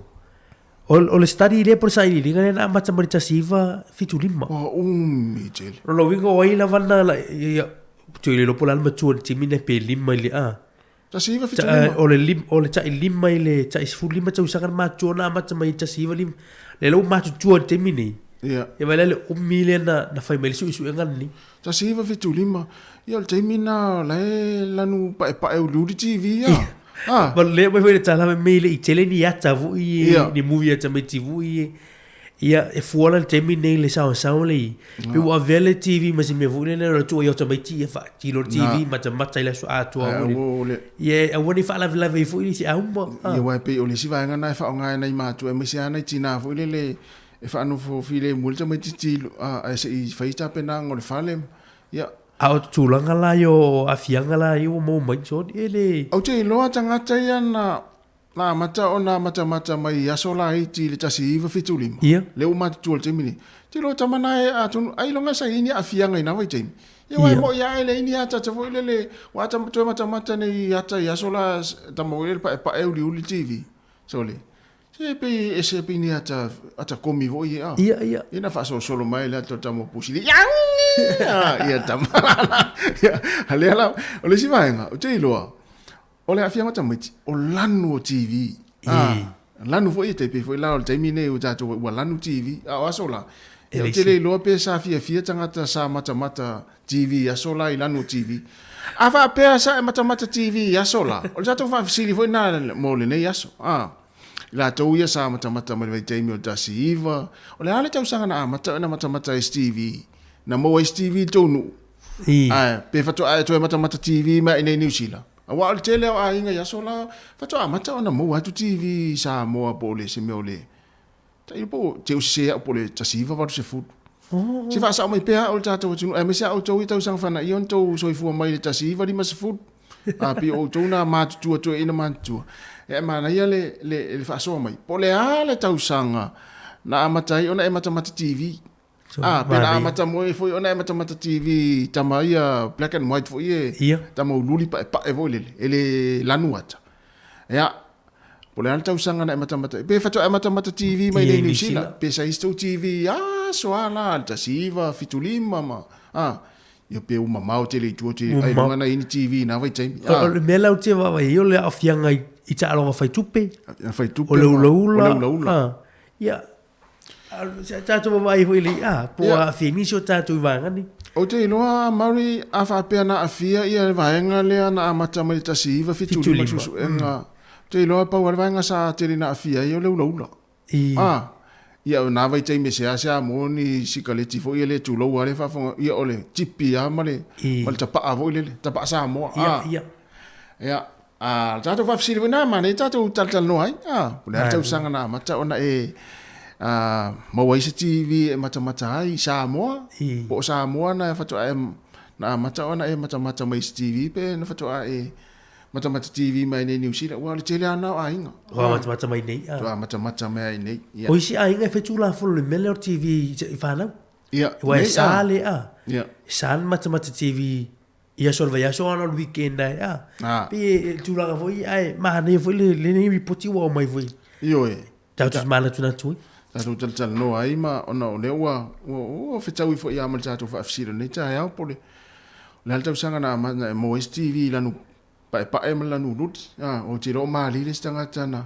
o, o le study lea po o le sailiiliga lea na amata mai le 1975. Ua umi tele. O lona uiga o ai lava na, ia, toe le iloa po o le a le matua o le taimi lea pe lima i le, a. 1975. O le lim, o le tai lima i le tai 15 tausaga na matutua na amata mai i 195. Lea la ua matutua i le taimi nei. Ia. Ia vaai la le umi lea na, na fai mai le suesuega lenei. 1975, ia o le taimi na o la e lanu paepae uliuli TV ia. Ah. Ma lea mai foi le tala mai e le i tele ni ata foi Ia. ni movie a tamaiti foi Ia, e fua la le taimi nei le saosaoa le i. Pe ua avea le TV ma se mea foi lele o tua i o tamaiti ia faatilo le TV matamata i le aso atoa foi lele. Ia, aua ne i faalavelave ai foi nisi auma. Ia, aua e pei o le isi vaega lena e faaaoga e nai matua aemaise lava nai tina foi lele e faanofo filemu ai le tamaitiiti ae se i fai tapenaga o le fale. Ia. A o tulaga la ia o aafiaga la ia ua maua mai, sorry, e le. Ou te iloa tagata ia na Na amata ona matamata mai i aso laiti i le 1975, Ia. lea ua matutua i le taimi nei. Te iloa tama na e atonu ailoga sa i ai ni aafiaga i na vaitaimi. Ia aua e moi lava e leai ni ataata foi lele, ua ata toe matamata nei i ata i aso la tama foi lele paepae uliuli TV. Sole. Se pei e ese pei ni ata ata komi foi ia. Ia, ia. Ia na faasolosolo mai le ata o le tama o Pusi le Ia tama la. Ia, a lea la, o le isi vaega, ou te iloa. O le aafiaga o tamaiti, o lanu o TV. A, lanu foi e tai pei foi la o le taimi nei ua tatou ua lanu TV. A o aso la, e ou te le iloa pe sa fiafia tagata sa matamata TV i aso la i lanu o TV. A faapea sa e matamata TV i aso la, o le tatou faafesili foi na mo lenei aso. A, i latou ia sa matamata mai le vaitaimi o le 19, o le a le tausaga na amata ona matamata ai se TV? Na maua ai se TV i le tou nuu? Ae, pe faatoa e toe matamata TV mai i inei i Niu Sila? Aua o le tele o aiga i aso la, faatoa amata ona maua atu TV i Samoa po o le se mea o le, tailo po o te sese au po o le 1980. Oh. Se faasao mai pea au le tatou atunuu, aemaise a outou i tausaga fanaia ona tou soifua mai le 1950. A pei o outou na matutua toeaina matutua. E manaia le, le, le faasoa mai. Po o le a le tausaga na amata ai ona e matamata TV. Ah, pe na amata moe foi ona e matamata TV tama ia black and white foi e Ia. tama ululi paepae foi lele e le lanu ata. Ia, po o le a le tausaga na e matamata pe faatoa e matamata TV mai Ia, nei i New New Zealand, Zealand. pe sa isi tou TV aso a la le 1975 ma ah, ia pe ua mamao tele i tua te Ua ai ma- luga na i ni TV i nā vaitaimi. O le mea la ou te vaavaai ai o le aafiaga i taaloga fai tupe, Fai tupe o le ma- ulaula, o le ulaula. ah, ia, Sa tatou vaavaai foi i le i'a, po o aafia ai nisi o tatou i vaega nei. Ou te iloa, Murray, a faapea na aafia ia le vaega lea na amata mai le 1975 i suesuega, ou te iloa pau lava le vaega sa tele na aafia ai o le ulaula. A, ia o na vaitaimi e seasea mo ni sikaleti foi e le tulou lava le faafofoga, ia o le tipi lava ma le, ma le tapaa foi lele, tapaa Samoa. A, ia, A tatou faafesili foi na, manaia tatou talatalanoa ai. A, po o le a le tausaga na amata ona e a, maua ai se TV e matamata ai i Samoa, po o Samoa na faatoa e, na amata ona e matamata mai i se TV pe na faatoa e matamata TV mai nei Niu Sila. Ua o le tele lava na o aiga. Ua matamata mai nei. A. Faatoa matamata mai ai nei. Ia. O isi aiga e fai tulafono i le mea lea o le TV i fanau. Ia. Aua e sa le, a. Ia. E sa le matamata TV I aso o le vaiaso ana o le weekend ai, a. Ah. Pei e tulaga foi ae manaia foi le lenei ripoti ua aumai foi. Ioe. Tatou te manatunatu ai. Tatou talatalanoa ai ma ona o lea ua ua ua fetaui foi lava ma le tatou faafesili o lenei taeao po o le o le a le tausaga na amata na e maua ai se TV i lanu paepae ma le lanu luli. A, ou te iloa o malie le isi tagata na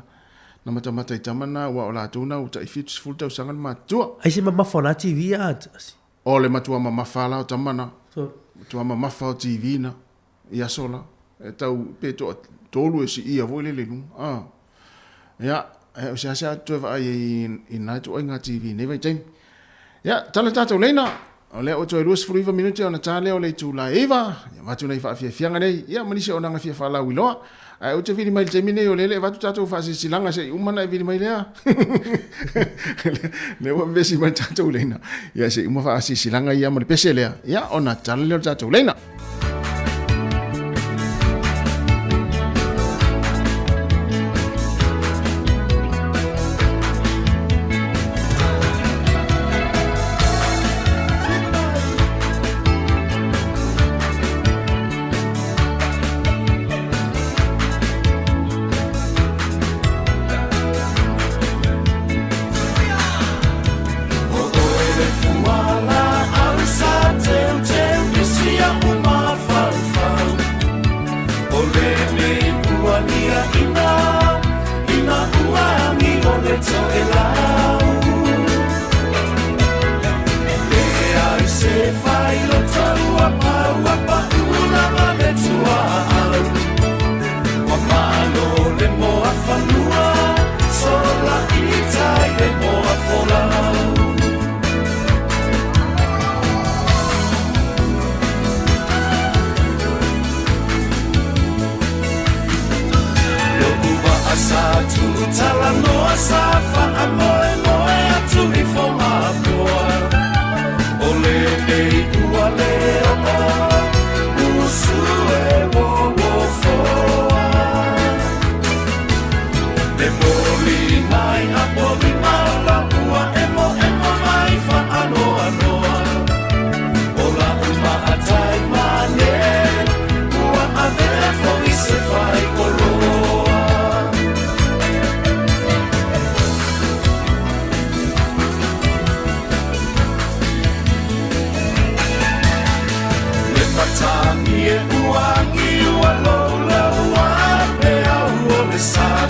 na matamata i tama na aua o latou na ua tai 70 tausaga le matutua. Ai se mamafa o la TV a O le matua mamafa la o tama na. Matua mamafa o TV na i aso la. E tau pe toa tolu e siia foi lele i luga. Ah. Ia, e o seasea atu toe vaai ai i na ituaiga TV i nei vaitaimi. Ia, tala tatou leina. O lea ua toe 29 minute ona ta lea o le itula e 9. Ia, avatu nai faafiafiaga nei, ia ma nisi o auaunaga fia faalauiloa. Ae ou te vili mai i le taimi nei o lea e le avatu tatou faasilasilaga se i uma ona e vili mai lea. Lea ua vevesi mai le tatou leina. Ia se i uma faasilasilaga ia ma le pese lea. Ia ona tala lea o le tatou leina.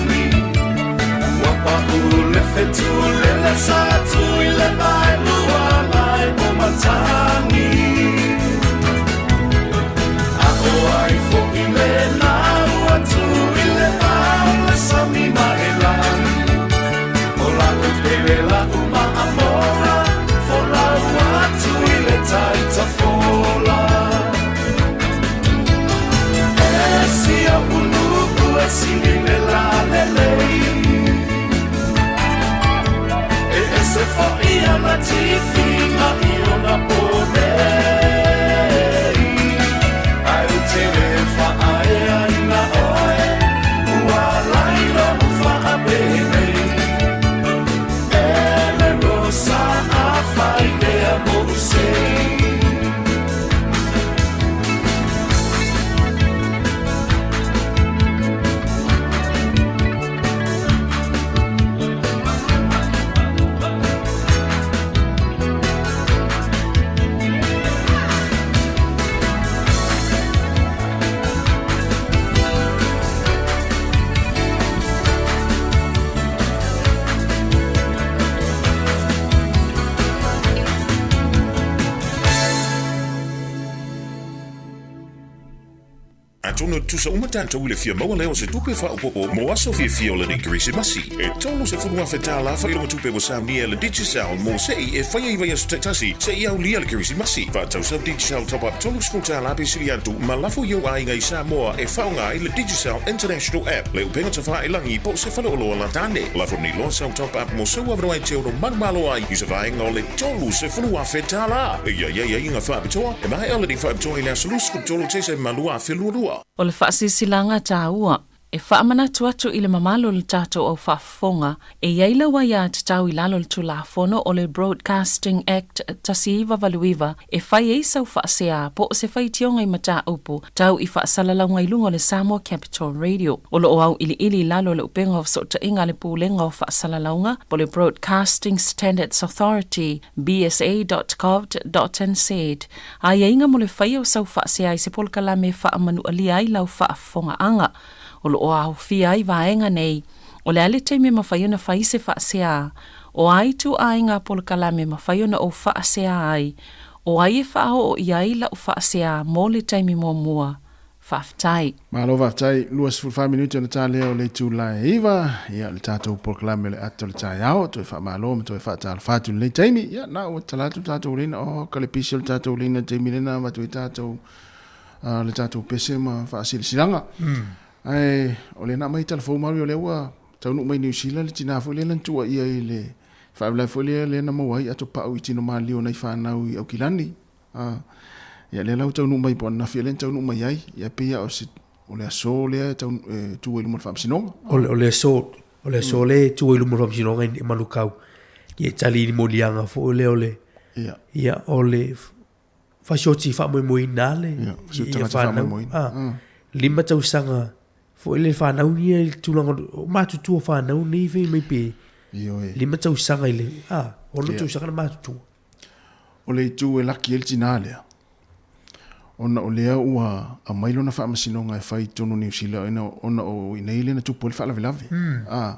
lagi Ua paʻu le fetu lele sa atu i le vaelua lae o Matagi A ʻo ai foʻi lena ua tu i le va o le sami ma e lani O la'u pele la'u maamola Folau atu i le tai tafola E si oʻu nuʻu e sili le lalelei E ese foʻi ana tifiga i ona po nei Ae ou te le faaeaina oe Ua alai loʻu faapenei E le Rosa afai lea moʻu sei. Atonu e tutusa uma tatou i le fia maua lea o se tupe faaopoopo mo aso fiafia o lenei Kerisimasi. E $30,000 faailoga-tupe ua saunia e le Digicel mo se'i e faia i vaiaso taitasi se'i aulia le Kerisimasi. Faatau sau Digicel Top Up $30 pe sili atu ma lafo i ou aiga i Samoa e faaaoga ai le Digicel International App, le upega tafāelagi po o se faleoloa latane. Lafo nei loa sau Top Up mo sou avanoa e te ono manumalo ai i se vaega o le $30,000. E i ai aiaiga faapitoa, e maea lenei faapitoa i le aso 23 Tesema 2022. O le faasilasilaga taua e faamanatu atu i le mamalu o le tatou au faafofoga, e i ai lau aiatatau i lalo o le Tulafono o le Broadcasting Act 1989 e fai ai sau faasea po o se faitioga i mataupu tau i faasalalauga i luga o le Samoa Capital Radio. O lo o auiliili i lalo o le upega o fesootaiga a le Pulega o Faasalalauga po o le Broadcasting Standards Authority, bsa.govt.nz, aiaiga mo le faia o sau faasea i se polokalame e faamanualia ai lau faafofogaaga. O lo o aofia ai vaega nei, o le a le taimi e mafai ona fai se faasea, o a ituaiga polokalame e mafai ona ou faasea ai, o ai e faaoo i ai lau faasea mo le taimi muamua. Faafetai. Malo faafetai, 24 minute ona ta lea o le itula e 9, ia le tatou polokalame o le ata o le taeao, toe faamalo ma toe faatalofa atu i lenei taimi, ia na ua tala atu le tatou lina, oh ka le pisi o le tatou lina i le taimi lena avatu ai tatou, le tatou pese ma faasilasilaga. Ae o lea na aumai tala fou Mario, o lea ua taunuu mai Niu Sila le tina foi lea na tuuaia i le faalavelave foi lea lea na maua ai ato pau i tino maliliu o nai fanau i Aukilani. A, ia lea la ua taunuu mai po o ananafi ea lea na taunuu mai ai, ia pei lava o se, o le aso lea e tau, e tu ai i luma o le faamasinoga. O le, o le aso, o le aso lea e tu ai i luma o le faamasinoga i Manukau, ia e tali i le moliaga foi lea o le, Ia. ia, o le fasioti faamoemoeina le, Ia, fasioti ia tagata fanau. faamoemoeina. A, 5 tausaga foi le fanau ia i le tulaga o matutua fanau nei fai mai pe Ioe. 5 tausaga i le, a, 6 tausaga le matutua. O le itu e laki ai le tinā lea, ona o lea ua aumai lona faamasinoga e fai i totonu o Niu Sila ona o i inei lea na tupu ai le faalavelave. A,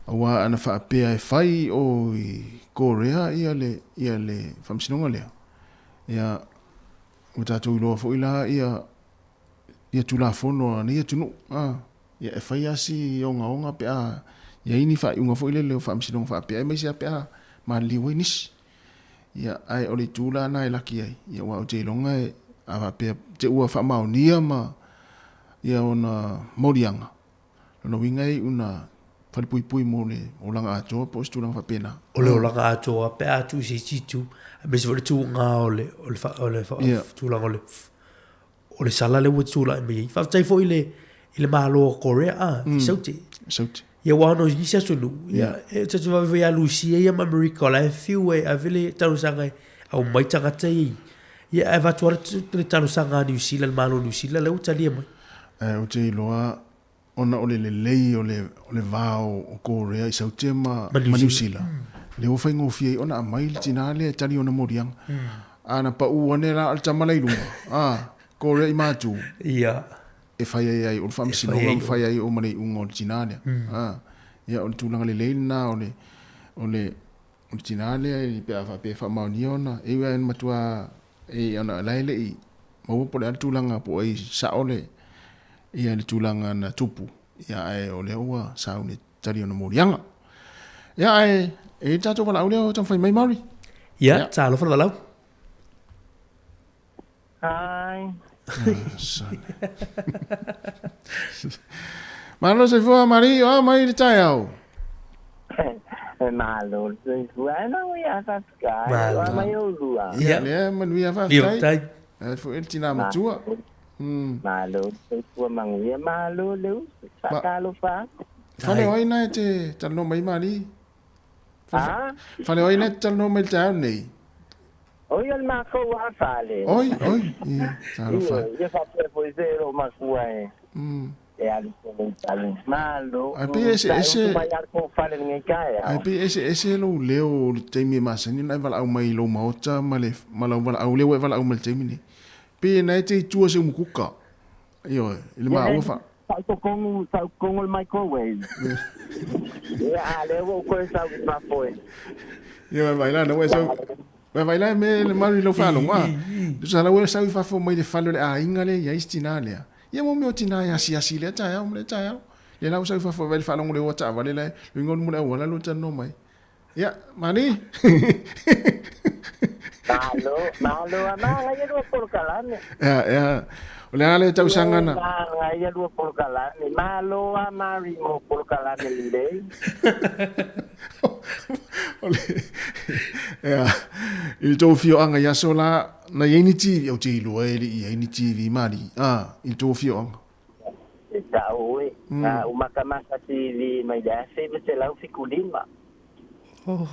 aua ana faapea e fai o i Korea ia le, ia le faamasinoga lea, ia, ua tatou iloa foi la ia, ia Tulafono a nei atunuu, a, ia e fai lava si ogaoga pe a i ai ni faaiuga foi lele o faamasinoga faapea, aemaise lava pe a maliliu ai nisi. Ia, ae o le itu la na e laki ai, ia aua ou te iloga e, a faapea te ua faamaonia ma ia ona moliaga, lona uiga e iu ina falepuipui mo le olaga atoa po o se tulaga faapena. O le olaga atoa pe a tuu i se isi itu, aemaise foi le tuuga o le, o le, o le, o le tulaga o le, o le sala lea ua tulai mai ai. Faafetai foi i le, i le Malo o Korea, a, i Saute. Saute. Ia aua ona o nisi atunuu, ia, e te vave foi ia Lusia ia ma Amerika, o la e fiu e ave le talosaga e aumai tagata ia i, ia ae avatu lava le talosaga a Niu Sila, le Malo o Niu Sila, lea ua talia mai. Ae ou te iloa ona o le lelei o le, o le va o Korea i Saute ma, ma Niu Sila, lea ua faigofie ai ona aumai le tinā lea e tali ona moliaga. A na pau ane la o le tama la i luga, a, Korea i Matu. Ia. e fai ai ai o le faamasinoga ma fai ai o ma le iuga o le tinā lea. A, ia o le tulaga lelei lena o le, o le, o le tinā lea i pe a faapea e faamaonia ona, e ui lava ina matua e, ona la e le i maua po o le a le tulaga po o ai sao le, ia le tulaga na tupu, ia ae o lea ua sauni e tali ona moliaga. Ia ae e i ai le tatou valaau lea o taumafai mai Maori. Ia, talofa le valaau. Hi. Malo soifua Mari, o a mai le taeao? Malo le soifua, ai manuia faafetai, o a mai oulua? Ia, lea manuia faafetai. Ai foi le tina matua. Malo le soifua manuia, malo le uso, faatalofa atu. Fale o ai na e te talanoa mai Mari? Fale o ai na e te talanoa mai le taeao nei? Oi o le makou a fale. Oi, oi, ia, talofa. Ioe, ia faapea foi se lou makua e, e alu tele i tali. Malo. Ai pei e eseese. Sa e utu mai lava le kou fale lenei taeao. Ai pei e eseese lou leo o le taimi e masani ona e valaau mai i lou maota ma le ma lau valaau lea ua e valaau mai i le taimi nei. Pei e na e te i tua se umukuka. Ioe, i le maua fa. Sa ou totogi, sa ou totogi le microwave. Ia, a lea ua ou toe sau i fafo e. Ia, vai la, na ua e sau. Vai vai la me le malu i lau faalogo, a. Tusa la ua e sau i fafo mai le fale o le aiga lea i ai si tinā lea. Ia mo mea o tinā e asiasi i lea taeao ma lea taeao. Lea la ua sau i fafo e vaai i le faalogo o le oa taavale la e luiga o luma o le auala lua talanoa mai. Ia, mani. Malo, malo a manaia lua polokalame. Ia, ia. O le a le tausaga na. Manaia lua polokalame. Malo a Mari mo polokalame lelei. O le, ia, i le tou afioaga i aso la, na i ai ni TV, ou te iloa e le i ai ni TV mali, a, i le tou afioaga. E sao oe, na ou makamaka TV mai le 1975. Oh.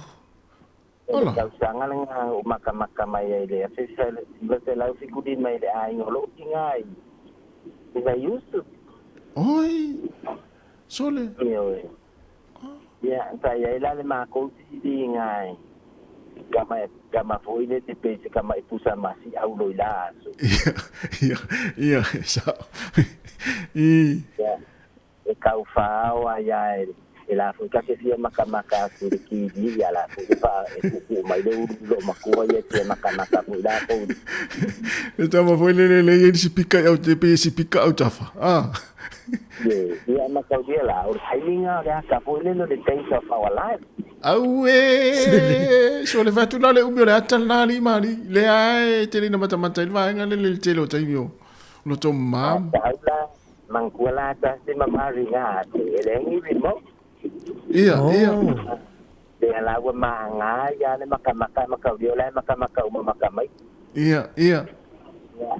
O le tausaga lena ou makamaka mai ai i le 1975 i le aiga o lou tiga i Vaiusu. Oi, sole. Ioe. Ia, sa i ai la le makou TV ga e kama kama foi le te pei se kama i pusa masi au loi la aso. Ia, ia, ia, e sao. I. Ia, e kau whaao a ia e, e la foi ka te fia makamaka atu i le TV, ia la foi e wha, e kuku mai le ulu lo makua ia fia makamaka foi la foi. Le tama foi le le le i sipika i au te pe sipika au tafa. Ah. Ye, ia mataulia la, o le taimi-ga o le aka foi lele o le days of our lives. Auē! So le fai atu la le umi o le ata lena alii ma alii. Lea e tele ina matamata ai le vaega lele i le tele o taimi o loto mama. Tau la, mangkua la tasi ma maringa atu, e leai ni remote. Ia, ia. Lea la ua maga ia le makamaka, mataulia o la e makamaka uma maka mai. Ia, ia.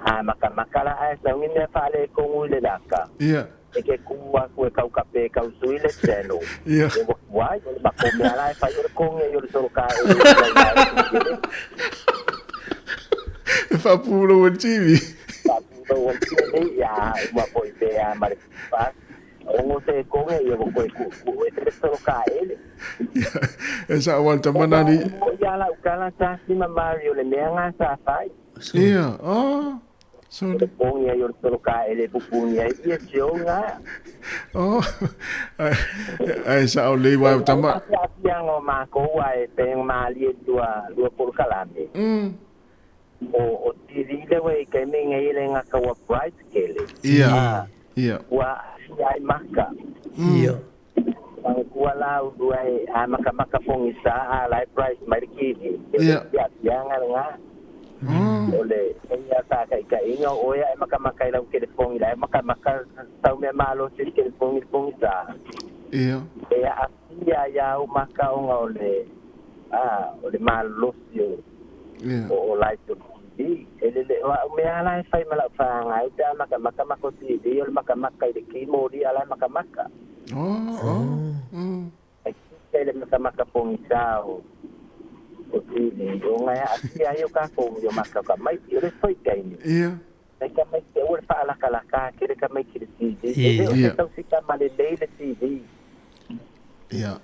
A makamaka la ae sau ni mea faaletonu i le laka. Ia. E ke kū aku e kau kape e kau sui le channel. Ia. E ua kuai, o le makou mea la e fai o le kogi ai o le solo ka e le ua i le kele. E faapulou e le TV. Faapulou e le TV, ia, uma foi pe a ma le fast. Ongo se koge ia ua koe kuʻukuʻu e te solo ka ele. Ia, e sao a le tama na alii. Ia la ukala sa si ma Mario le mea nga sa fai. Ia, oh, sorry. O le pongi ai o le solo ka ele pupuni ai ia show nga. Oh, ai, ai sao lei wa tama. Ai aafiaga o makou a e peng malie lua lua polokalame. O o TV le ua i taimi nei le nga kaua bright kele. Ia. Ia. Ua aafia ai maka. Ia. Manatua la ulua e a makamaka pogisa a la e bright mai le TV. Ia. E aafiaga lena. O le ia faataitaiga o oe a e makamaka i lau telefoni la e makamaka tau mea malosi i le telefoni i le pogisa. Ia. E aafia ia au maka ona o le a o le malolosi o o light o TV. E lele o au mea la e fai ma lau whaangai pe a makamaka ma ko TV o le makamaka i le keyboard ia la e makamaka. Oh, oh. Ai kika i le makamaka pogisa o o TV o ngai a'afia ai o kakou i o maka o ka maiti o le foi taimi. Ia. Ai ka maiti aua le faalakalaka ake le tamaiti i le TV. E le o se tausikama lelei le TV. Ia.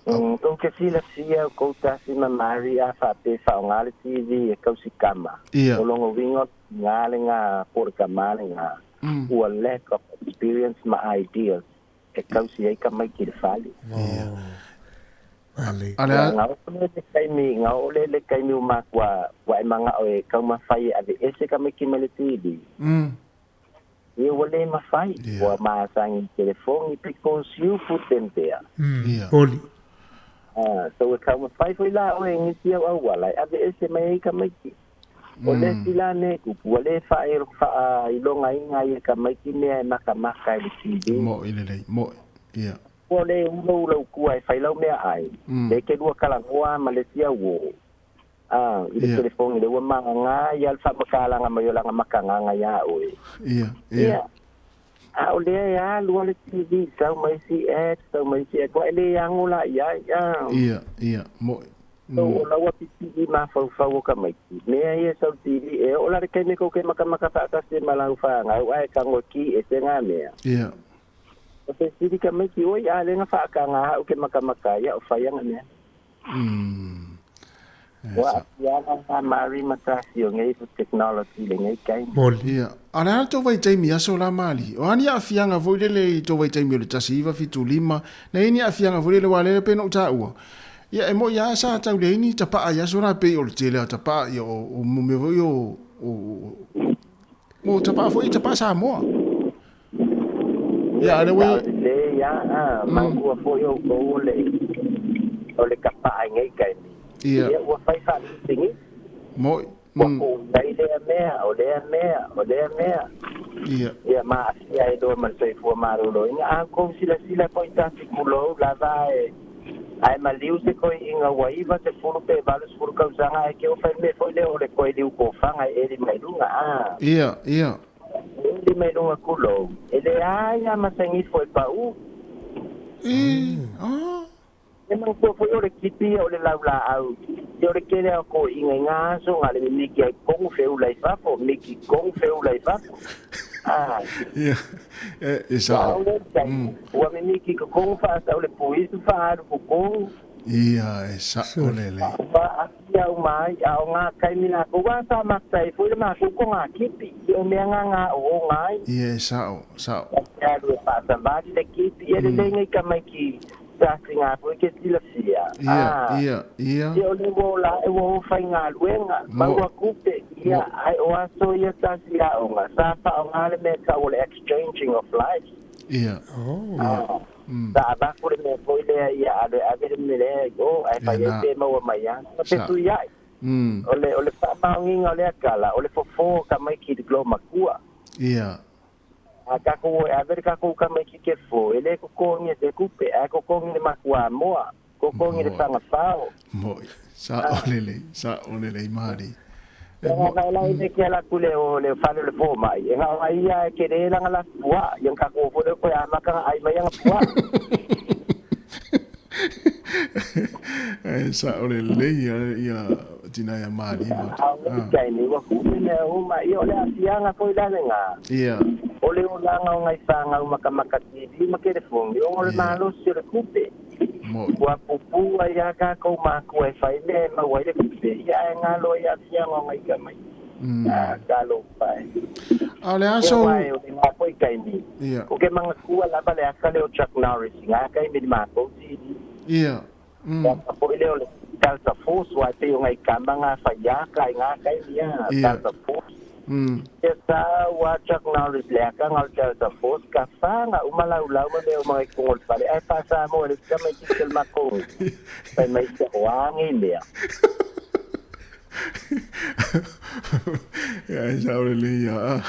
Tou te silafia o kou tasi ma Mari a faapea e faaaoga le TV e kausikama. Ia. O lona uiga o le tiga lena po o le tama lena. Ua lack of experience ma ideas e tausi ai tamaiti i le fale. Ia, na oo lea i le taimi, na oo lea i le taimi ua matua, ua e manao e taumafai e aveese tamaiti mai le TV. Ia ua le mafai, ua masani i telefoni because you put them there. Moni. So e taumafai foi la oe i nisi au auala e aveese mai ai tamaiti. O le isi la mea e tupu, ua le faailogaina ai e tamaiti mea e matamata i le TV. Mo'i lelei, mo'i, ia. Ua le ulo ulo tua e fai lau meaai, le ke lua talanoa ma le isi auō, a, i le telefoni lea ua magaga ia le faamatalaga mai o lana matagaga iā oe. Ia, ia. Ia, a o lea e alu lava le TV, sau ma isi ads, sau ma isi ads, ua e le ago la i ai, a. Ia, ia, mo'i. So, o lau apipii mafaufau o tamaiti, mea ia sau TV, e oo la le taimi tou te matamata faatasi ai ma lau fanau ae tago e ki ese nga mea. Ia. O fesili tamaiti, Oi, a le na faataga au ke matamata ai ao fai ana mea. Ua afiaga nga mari ma tasi o nei technology lenei taimi. Moli. Ia. A o le a le tou vaitaimi i aso la Mali? O a ni aafiaga foi lele i tou vaitaimi o le 1975, na i ai ni aafiaga foi lele aua lea pei ona ou taua, ia e moi lava sa tau leai ni tapaa i aso la pei o le tele o tapaa ia o mea foi o o tapaa foi tapaa Samoa. Ia a lea ua Lelei a, a, manatua foi outou o le o le tapaa i nei taimi. Ia. Ia ua fai faapisinisi. Moi. Ua kuutai lea mea, o lea mea, o lea mea. Ia. Ia ma aafia ai loa ma le soifua maloloina. A outou silasila foi tasi tulou lava ae, ae maliu se toeaiina ua 90 pe 80 tausaga ae ke o fai le mea foi lea o le toe liu tofaga e eli mai luga, a. Ia, ia. E eli mai luga tulou, e leai lava ma se gifo e pau. E, a. E manatua foi o le kipi ia o le laulaau ia o le tele a o toeaiina i nga aso na le mimiki ai tonu feula i fafo, miki tonu feula i fafo. A. Ia, e sao. Ua le taimi, ua mimiki totonu faasau le puisu faaalu totonu. Ia, e sao lelei. Ua aafia uma ai, a o nga taimi latou a sa makuta ai foi le matou togakipi, ia o mea nga nga ooga ai. Ia, e sao, sao. E alu e faasavali le kipi, ia lelei nei tamaiti Tasi ngā koe ke silafia, Ia, ā, ia, ia. ia o le ua ola ae ua o faigaluega, Mo, maua kupe, ia, mo. ae o aso ia tasi aoga, sa faaaoga le mea tau o le exchanging of lives. Ia, Ā, ia, sa avatu le mea foi lea ia alu e ave le mea lea i o, ae ia fai ai na, pe maua mai ana. Ma sa. fesuiai. O le, o le faamaoniga o lea tala, o le fofo o tamaiti i le makua. Ia. A takou o e ave le takou tamaiti ke fo, e le totogi e se tupe, ae totogi le makuamoa, totogi le Moe. fagafao. Moe. Sa'o lelei, sa'o lelei mali. E Ia mo. ga la ile ke ala ku le o le fale o le fomai, e ga o ia e kele langa la pua'a, ia takou foi le koe amata na ai mai anga pua'a. E sa'o lelei ia ia tina ia mali ma. A o le taimi ua kuʻu mea uma, ia o le aafiaga foi la lena. Ia. O le olaga o nai fanau makamaka TV ma telefoni, ona o le malosi o le tupe. Mo'i. Ua pupū ai lava tatou makua e fai mea e maua ai le tupe, ia ae galo ai aafiaga o nai tamaiti. Ah, talofa e. A o le Ia aso. aua e o lena foi taimi, Ia. ou te manatua lava le aka lea o Chuck Norris i na taimi i le matou TV. Ia. Le aka foi lea o le Delta Force, aua e pei o nai tama na faiaka i na taimi, a, Ia. Delta Force. Ia sa ua Chuck Norris le aka nga o le Delta Force, ka fa nga uma laulau ma mea uma i kuga o le fale, ae faa-Samoa e le isi tamaitiiti o le matou fai mai se o a nei mea. Ia e sao lelei ia.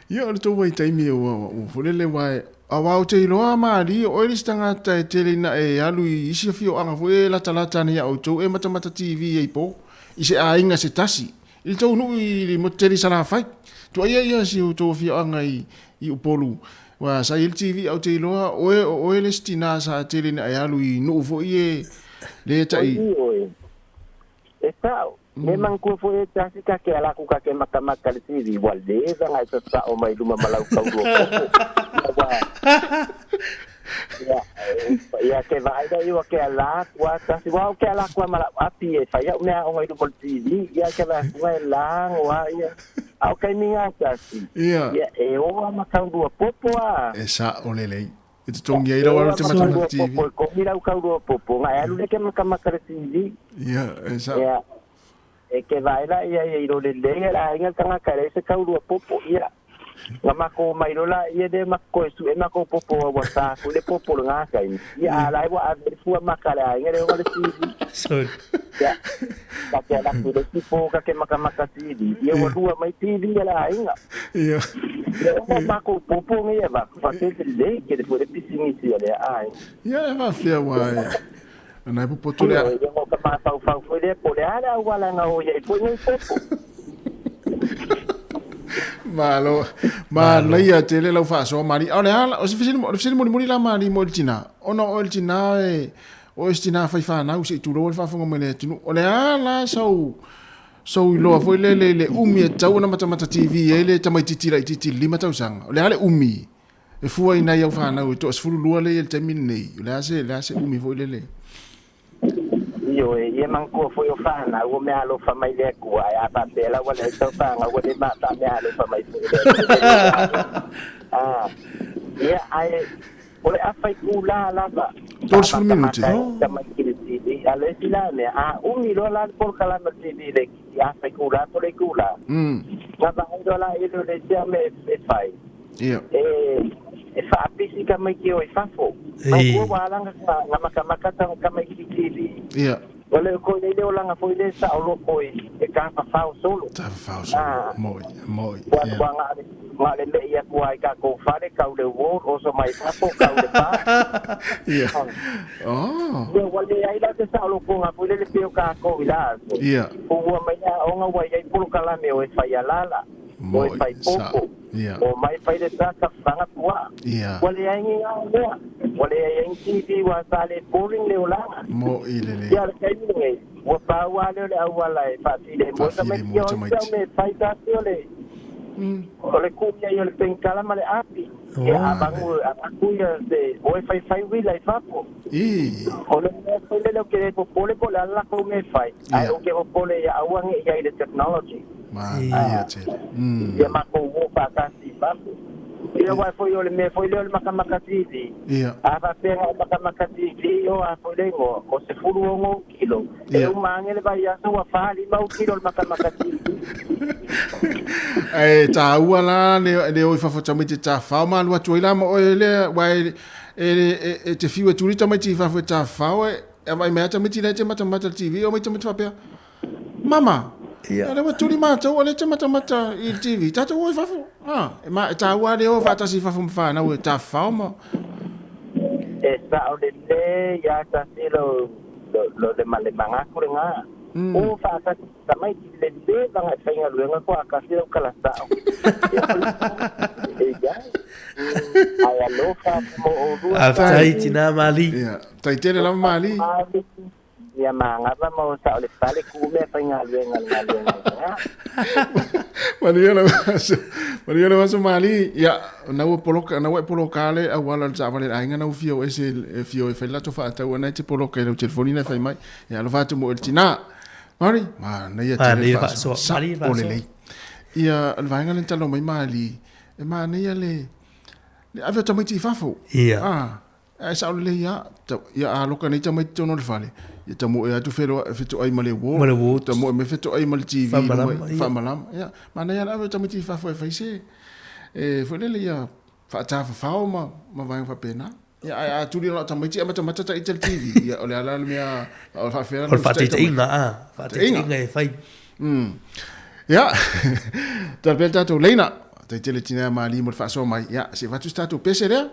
Ia o le tou vaitaimi ua ua foi lele aua e aua ou te iloa malie o oe le isi tagata e tele ina e alu i isi afioaga foi e latalata ana ia outou e matamata TV ai po i se aiga se tasi i le tou nuu i le motu tele i Salafai. Tuaia ia si outou afioaga i i Upolu aua sa i ai le TV ae ou te iloa oe o oe le isi tina sa tele ina e alu i nuu foi e le tai Oi oe. E sao, me manatua foi e tasi ka ke ala aku ka ke matamata le TV, ua leva na e sasao mai luma ma lau taulua koko. Ia ua, ia, ia ke vaai lea i ua ke ala aku a tasi, ua au ke ala aku a ma lau api e fai au mea aoga i luma o le TV, ia ke vaai atu e lago a ia. A o taimi gatasi, ia, e o lava ma taulua popo a. E sa'o lelei. E totogi ai lau alu te matamata TV. Popo e komi lau taulua popo, ga e alu lea e te matamata le TV. Ia, e sa'o. Ia, e te vaai la ia i lo lelei a le aiga le tagata e leai se taulua popo, ia. Na makou omai loa laia lea ma toe sue makou popo a ua ta foi le popo i lena taimi. Ia a la e ua ave le fua maka a le aiga le oga le TV. Ia, ta te ala atu i le isi po ta te matamata TV, ia ua lua mai TV a le aiga. Ia. Ia ona o makou popo nei e avatu, faapea lelei tele foi le pisinisi a lea aiga. Ia e faafefea aua e na e popoto le. Ioe, ia ona o ka mafaufau foi lea po o le a le auala e gaoi ai foi nei popo. Malo, manaia tele lau faasoa Mali. A o le a, o se fesili, o le fesili mulimuli la Mali mo le tina. Ona o le tina e, o se tina fai fanau se i tulou le faafofoga mai le atunuu. O le a la sau, sau iloa foi lele i le umi e tatau ona matamata TV ai le tamaitiiti laitiiti i le 5 tausaga. O le a le umi e fua i nai au fanau e toa-12 lea i le taimi lenei. O le a se, le a se umi foi lele? Ioe, ia manatua foi o fanau o mea alofa mai le Atua, ae a faapea la ua leai sau fanau ua le mataa mea alofa mai foi le Atua. Ah, ia, ae o le afa itula lava. 30 minute. Tamaiti le TV, a le isi la mea, a umi loa la le polokalame o le TV le afa itula po o le itula. Na vaai loa la i le o le isi mea e fai. Ia. E, e faapisi tamaiti e o i fafo. Manatua ua ala na matamata tamaiti TV. Ia. Ua le o toe le olaga foi lea saoloko i e tafafao solo. Tafafao solo. Moi, moi. Ua ua na o le, na o le me'i atu lava i tatou fale, tau le ward, oso mai fafo, tau le pa. Ia. Oh. Ia, ua leai la se saolokoga foi lele pei o tatou i la aso. Ia. Ua mai le aoga ua i ai polokalame o e fai alala. O e fai popo, o mai fai le tata fanga puaa. Ua leai ni mea, ua leai ai ni TV ua sa le boring le olaga. Ia o le taimi lenei, ua pau lava lea o le auala e faafilemu ai tamaiti. Ia o ai sau mea e fai tasi o le o le kuu i ai o le penikala ma le api. Ia avanu avatu ia se o e faifai uila i fafo. O le mea foi lele ou te le popole po o le a le latou mea e fai, ae ou te popole ia aua ne i ai le technology. Manaia tele. Ia matou o faatasi i fafo. Ia aua foi o le mea foi lea o le matamata TV. A faapea na o matamata TV o a foi le igoa, o 16 ou kilo. E uma ane le vaiaso ua 4, 5 ou kilo o le matamata TV. Ae taua la le o i fafo tamaiti tafafao ma alu atu ai la ma oe lea aua e te fiu e tuli tamaiti i fafo e tafafao e vaai mai lava tamaiti la e te matamata i le TV omai tamaiti faapea Mama, ia lea ua tuli matou o lea e te matamata i le TV, tatou o i fafo. Ha, e, ma, e taua le o faatasi i fafo ma whanau e tafafao ma... E sa'o lelei lava tasi lo, lo, lo le, le manatu lena. O faatasi tamaiti le leva ona e faigaluega toatasi lau tala sa'o. E iai. Ae alofa atu mo oulua. Faafetai tina Mali. Ia, tai tele lava Mali. Ia manava ma o sao le fale ku mea faigaluega le galuega i lena. Manuia lau aso. Manuia lau aso Mali. Ia, na ua poloka, na ua e poloka le auala le taavale le aiga na ua fia o ese e fia o e fai le latou faatau ana e te poloka i lau telefoni na e fai mai. Ia alofa atu mo e le tina. Mari, manaia tele le faasoa. Sa o lelei. Ia, o le vaega lea na talanoa mai Mali, e manaia le le ave o tamaiti i fafo. Ia. Ah, Ae sao lelei a, ia a loka nei tamaiti tonu o le fale, ia tamoe atu feloa fetoai ma le ward, Ma le ward. tamoe mai fetoai ma le TV Faamalama, ia. faamalama. Ia, manaia le ave o tamaiti i fafo e fai se, e foi lele ia faatafafao ma, ma vaega faapena. Ia, ae a tuli loa tamaiti ae matamata ta ita i le TV, ia o le a la le mea, o le faafefea O le faataitaiga, a, faataitaiga e fai. Ia, tala pea le tatou leina. Tai tele tina mali mo le faasoa mai. Ia, se i avatu se tatou pese lea.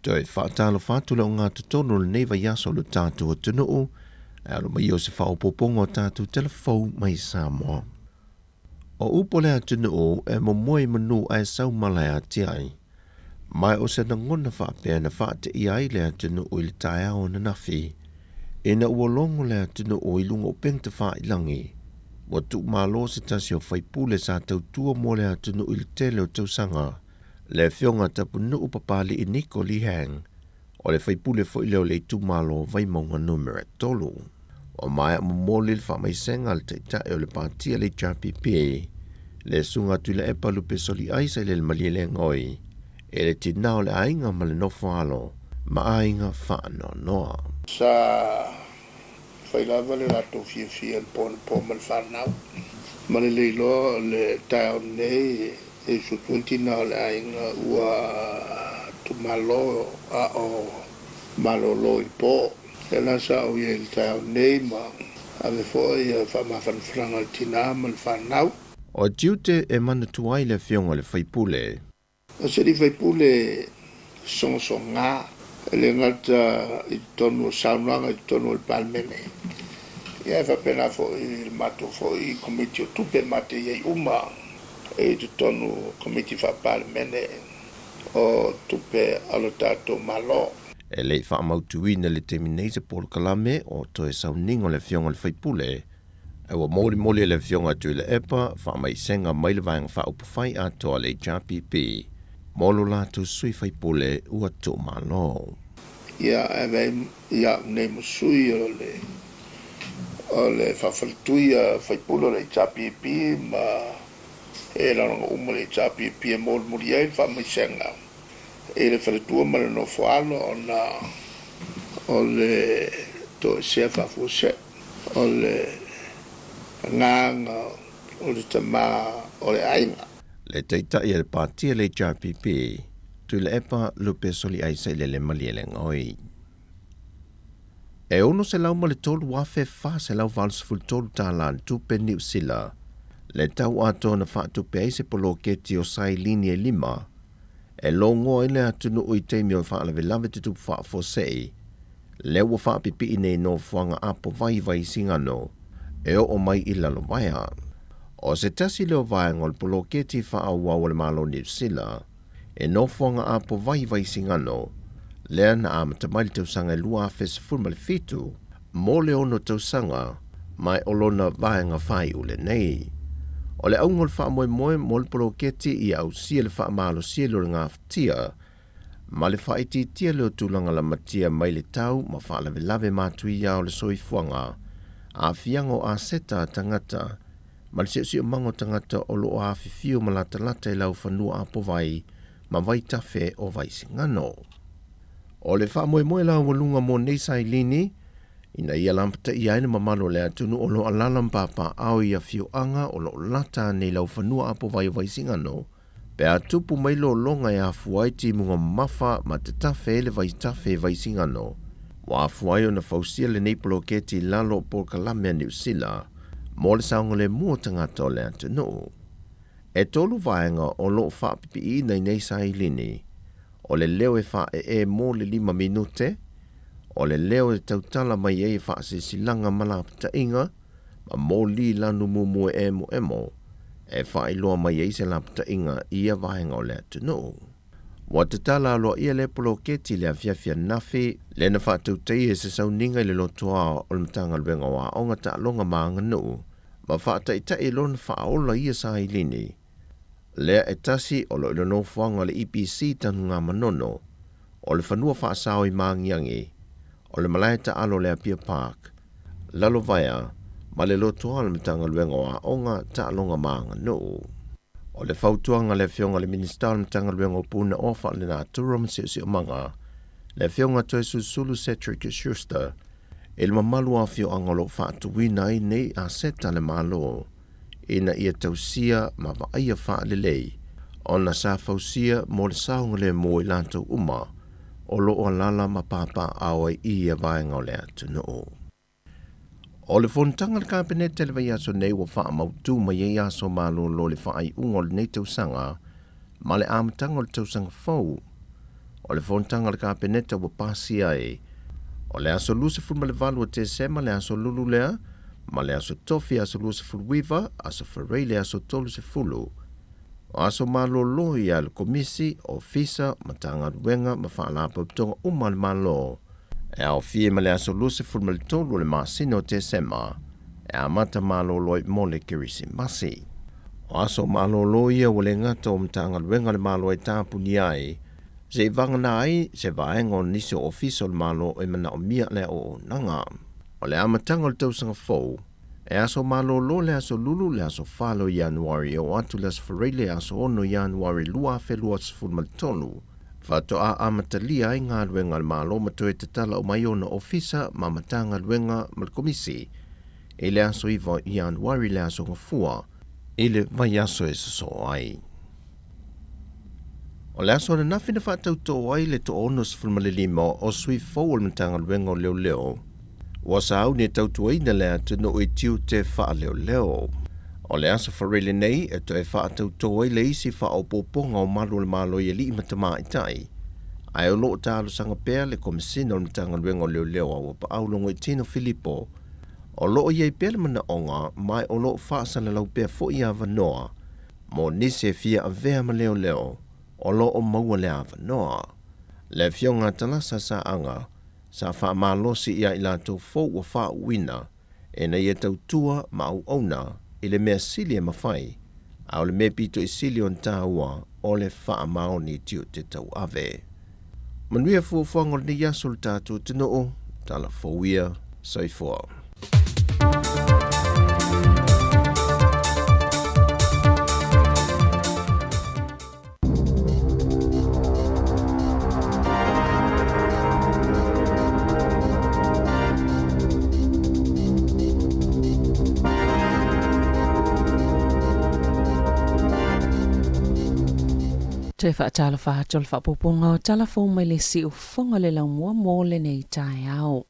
Toe faatalofa atu le ogatotonu o lenei vaiaso o lo tatou atunuu, e alo mai o se faaopoopoga o tatou tala fou mai Samoa. O upu a le atunuu e momoe i manu ae sau mala e atiae. Ma o se lagona faapea na faateia ai le atunuu i le taeao ananafi, ina ua logo le atunuu i luga o upega tafailagi, ua tuumalo se tasi o faipule sa tautua mo le atunuu i le tele o tausaga, le afioga a Tapunuu Papalii Niko Lee Hang, o le faipule foi lea o le itumalo o Vaimauga Numera 3. Ua maea momoli le faamaisega a le Taitai o le Pati a le HRPP, le Susuga a Tuilaepa Lupesoliai Sailele Malielegaoi, e le tinā o le aiga ma le nofo alo ma aiga faanoanoa. Sa fai lava le latou fiafia i le po anapo ma le fanau, ma le le iloa o le taeao nei e usu atu ai le tinā o le aiga ua tumalo a o malolo i le po. Lea la sa ou i ai i le taeao nei ma ave foi faamafanafanaga i le tinā ma le fanau. O tiute e manatua ai le afioga i le faipule. O se alii faipule sogasoga, e le gata i totonu o saunoaga i totonu o le Palemene, ae faapena foi i le matou foi Komiti o Tupe ma te i ai uma i totonu o Komiti Faa-Palemene o Tupe a lo tatou Malo. E le i faamautuina i le taimi nei se polokalame o toe sauniga o le Afioga i le Faipule, Ae ua molimoli e le Afioga a Tuilaepa faamaisega mai le Vaega Faaupufai atoa a le HRPP mo lo latou sui faipule ua tuumalo. Ia ave ai ia au nei ma sui o le o le faafaletui a faipule o le HRPP ma e lagolago uma le HRPP e molimoli ai le faamaisega i le faletua ma le nofoalo ona o le toesea faafuasei. O le agaga o le tama o le aiga. Le Taitai a le Pati a le HRPP, Tuilaepa Lupe Soliai Sailele Malielegaoi. E $603,483 tala le tupe Niu Sila le tau atoa na faatupe ai se poloketi o sailini e lima e logoa ai le atunuu i taimi o faalavelave tutupu faafuasei lea ua faapipii nei nofoaga apovai i Vaisigano e oo mai i Lalovaea. O se tasi lea o vaega o le poloketi faaauau a le Malo Niu Sila e nofoaga apovai i Vaisigano lea na amata mai le tausaga e 2017 mo le ono tausaga ma o lona vaega faaiu lenei. O le auga o le faamoemoe mo le poloketi ia ausia le faamalosia o le gafatia ma le faaitiitia lea o tulaga lamatia mai le tau ma faalavelave matuia o le soifuaga, aafiaga o aseta a tagata, ma le siosiomaga o tagata o lo o afifio ma latalata i laufanua apovai ma vaitafe o Vaisigano. O le faamoemoe laualuga mo nei sailini, ina ia lapataia ai le mamalu o le atunuu o lo o alaala ma papaaao i afioaga o lo o lata ane i laufanua apovai o Vaisigano, Pe a tupu mai lologa e afua ai timuga mamafa ma tatafe ai le vaitafe i Vaisigano, ua afua ai ona fausia lenei poloketi i lalo o polokalame a Niu Sila mo le saogalemu o tagata o le atunuu. E tolu vaega o lo o faapipiiina i nei sailini, o le leo e faaee mo le lima minute, o le leo e tautala mai ai e faasilasilaga ma lapataiga, ma moli lanu mumu e emoemo e faailoa mai ai se lapataiga i ia vaega o le atunuu. Ua tatala aloaia lea poloketi i le afiafi ananafi, lea na faatautaia e se sauniga i le lotoa o le Matagaluega o Aoga, Taaloga ma Aganuu, ma faataitai i lona faaola ia sailini lea e tasi o lo o i le nofoaga o le EPC Tanugamanono, o le fanua faasao i Magiagi, o le malae taalo o le Apia Park, Lalovaea, ma le lotoa o le Matagaluega o Aoga, Taaloga ma Aganuu. O le fautuaga a le Afioga i le Minisita o le Matagaluega o Punaoa Faalenatura ma Siosiomaga, le Afioga Toesulusulu Cedric Schuster, i le mamalu o afioaga o lo o faatuina ai nei aseta a le Malo ina ia tausia ma vaaia faalelei ona sa fausia mo le saogalemu o i latou uma o lo o alaala ma papaaao ai i ia vaega o le atunuu. O le fonotaga a le Kapeneta i le vaiaso nei ua faamautu mai ai aso malolo i le faaiuga o lenei tausaga ma le amataga o le tausaga fou. o le fonotaga a le Kapeneta ua pasia ai. O le aso 28 o Tesema le aso Lulu lea, ma le aso Tofi aso 29, aso Farei le aso 30. O aso malolo ia a le Komisi, Ofisa, Matagaluega ma Faalapotopotoga uma a le Malo. E aofia ma le aso 23 o le masina o Tesema e amata malolo ai mo le Kerisimasi. O aso malolo ia ua le gata o Matagaluega a le Malo e tapunia ai, seia vagana ai se vaega o nisi o Ofisa o le Malo e manaomia le auaunaga. O le amataga o le tausaga fou, e aso malolo le aso Lulu le aso 4 o Ianuari e oo atu le aso Faraile aso 6 Ianuari 2023, faatoa amatalia ai galuega a le Malo ma toe tatala uma ai ona ofisa ma Matagaluega ma le Komisi i le aso 9 o Ianuari le aso Gafua i le vaiaso e sosoo ai. O le aso ananafi na faatautoo ai le 65 o sui fou o le Matagaluega o Leoleo ua sauni e tautuaina le atunuu i tiute faaleoleo. O le aso Faraile nei e toe faatautoo ai le isi faaopoopoga o malu o le Malo i alii ma tamaitai, ae o lo o talosaga pea le Komesina o le Matagaluega o Leoleo a Uapaau Logoitino Filipo o lo o i ai pea le manaoga ma o lo o faasalalau pea foi avanoa mo nisi e fia avea ma leoleo o lo o maua le avanoa. Le Afioga a Talasa Saaga sa faamalosi ia i latou fou ua faauuina ina ia tautua ma auauna i le mea sili e mafai, a o le mea pito i sili ona taua o le faamaoni i tiute tauave. Manuia fuafuaga o lenei aso le tatou atunuu, tala fou ia, soifua. Toe faatalofa atu o le faaopoopoga o tala fou mai le siufofoga o le laumua mo lenei taeao.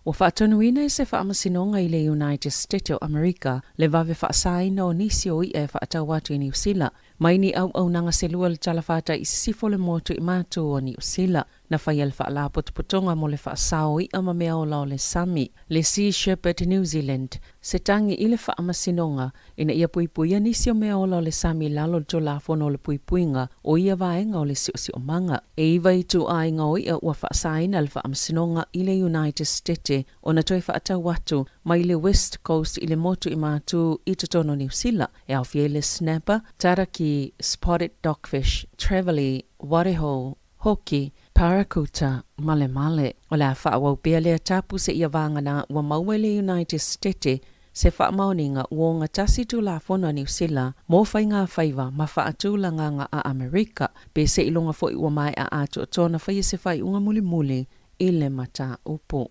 Ua faatonuina e se faamasinoga i le United State o Amerika le vave faasaina o nisi o iʻa e faatau atu i Niu Sila mai ni auaunaga selua i le talafatai i sisifo o le motu i matu o Niu Sila. Na faia le faalapotopotoga mo le faasao o iʻa ma mea ola o le sami, le Sea Shepherd New Zealand, se tagi i le faamasinoga ina ia puipuia nisi o mea ola o le sami i lalo o le Tulafono o le Puipuiga o ia vaega o le Siosiomaga. E iva ituaiga o iʻa ua faasaina le faamasinoga i le United Stete ona toe faatau atu mai le West Coast i le motu i Matu i totonu o Niu Sila, e aofia ai le snapper, taraki, spotted dogfish, trevally, warehou, hoki, parakuta, ma le male. O le a faaauau pea lea tapu seia vagana ua maua i le United Stete se faamaoniga ua ogatasi Tulafono a Niu Sila mo faigafaiva ma faatulagaga a Amerika, pe seiloga foi ua maea atoatoa ona faia se faaiuga mulimuli i le mataupu.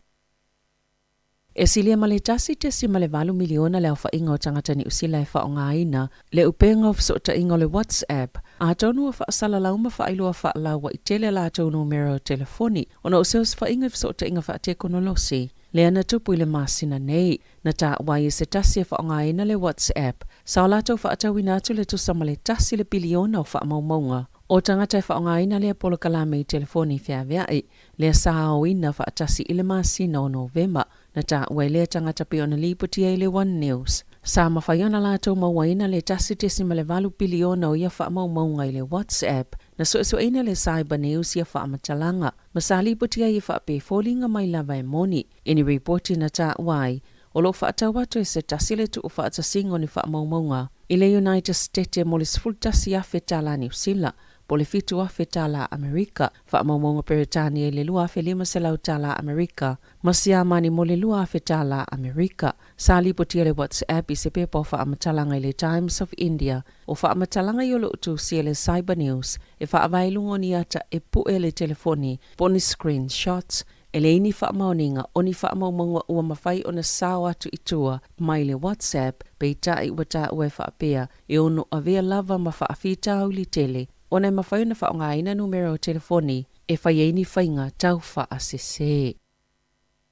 E silia ma le 1.8 miliona le aofaiga o tagata Niu Sila e faaaogaina le upega o fesootaiga o le WhatsApp, atonu ua faasalalau ma faailoa faalauaitele a latou numera o telefoni ona o se osofaiga i fesootaiga faatekonolosi lea na tupu i le masina nei. Na taua ai e se tasi e faaaogaina le WhatsApp, sa o latou faatauina atu le tusa ma le tasi le piliona o faamaumauga o tagata e faaaogaina lea polokalame i telefoni feaveai, lea sa aoina faatasi i le masina o Novema. Na taua e lea tagata pei ona lipotia i le One News, sa mafai ona latou mauaina le 1.8 piliona o ia faamaumauga i le WhatsApp. Na suesueina le Cyber News ia faamatalaga, ma sa lipotia ai e faapea e foliga mai lava e moni. I ni ripoti na taua ai, o lo o faatau atu e se tasi le tuufaatasiga o ni faamaumauga i le United Stete mo le $11,000 tala Niu Sila, po o le $7,000 tala Amerika, faamaumauga Peretania i le $2,500 tala Amerika, ma Siamani mo le $2,000 tala Amerika. Sa lipotia le WhatsApp i se pepa o faamatalaga i le Times of India. O faamatalaga ia o lo o tusia e le Cyber News e faavae i luga o ni ata e pue le telefoni po o ni screen shots. E leai ni faamaoniga o ni faamaumauga ua mafai ona sao atu i tua mai le WhatsApp, peitai ua taua e faapea e ono avea lava ma faafitauli tele ona e mafai ona faaaogaina numera o telefoni e fai ai ni faiga tau faasese.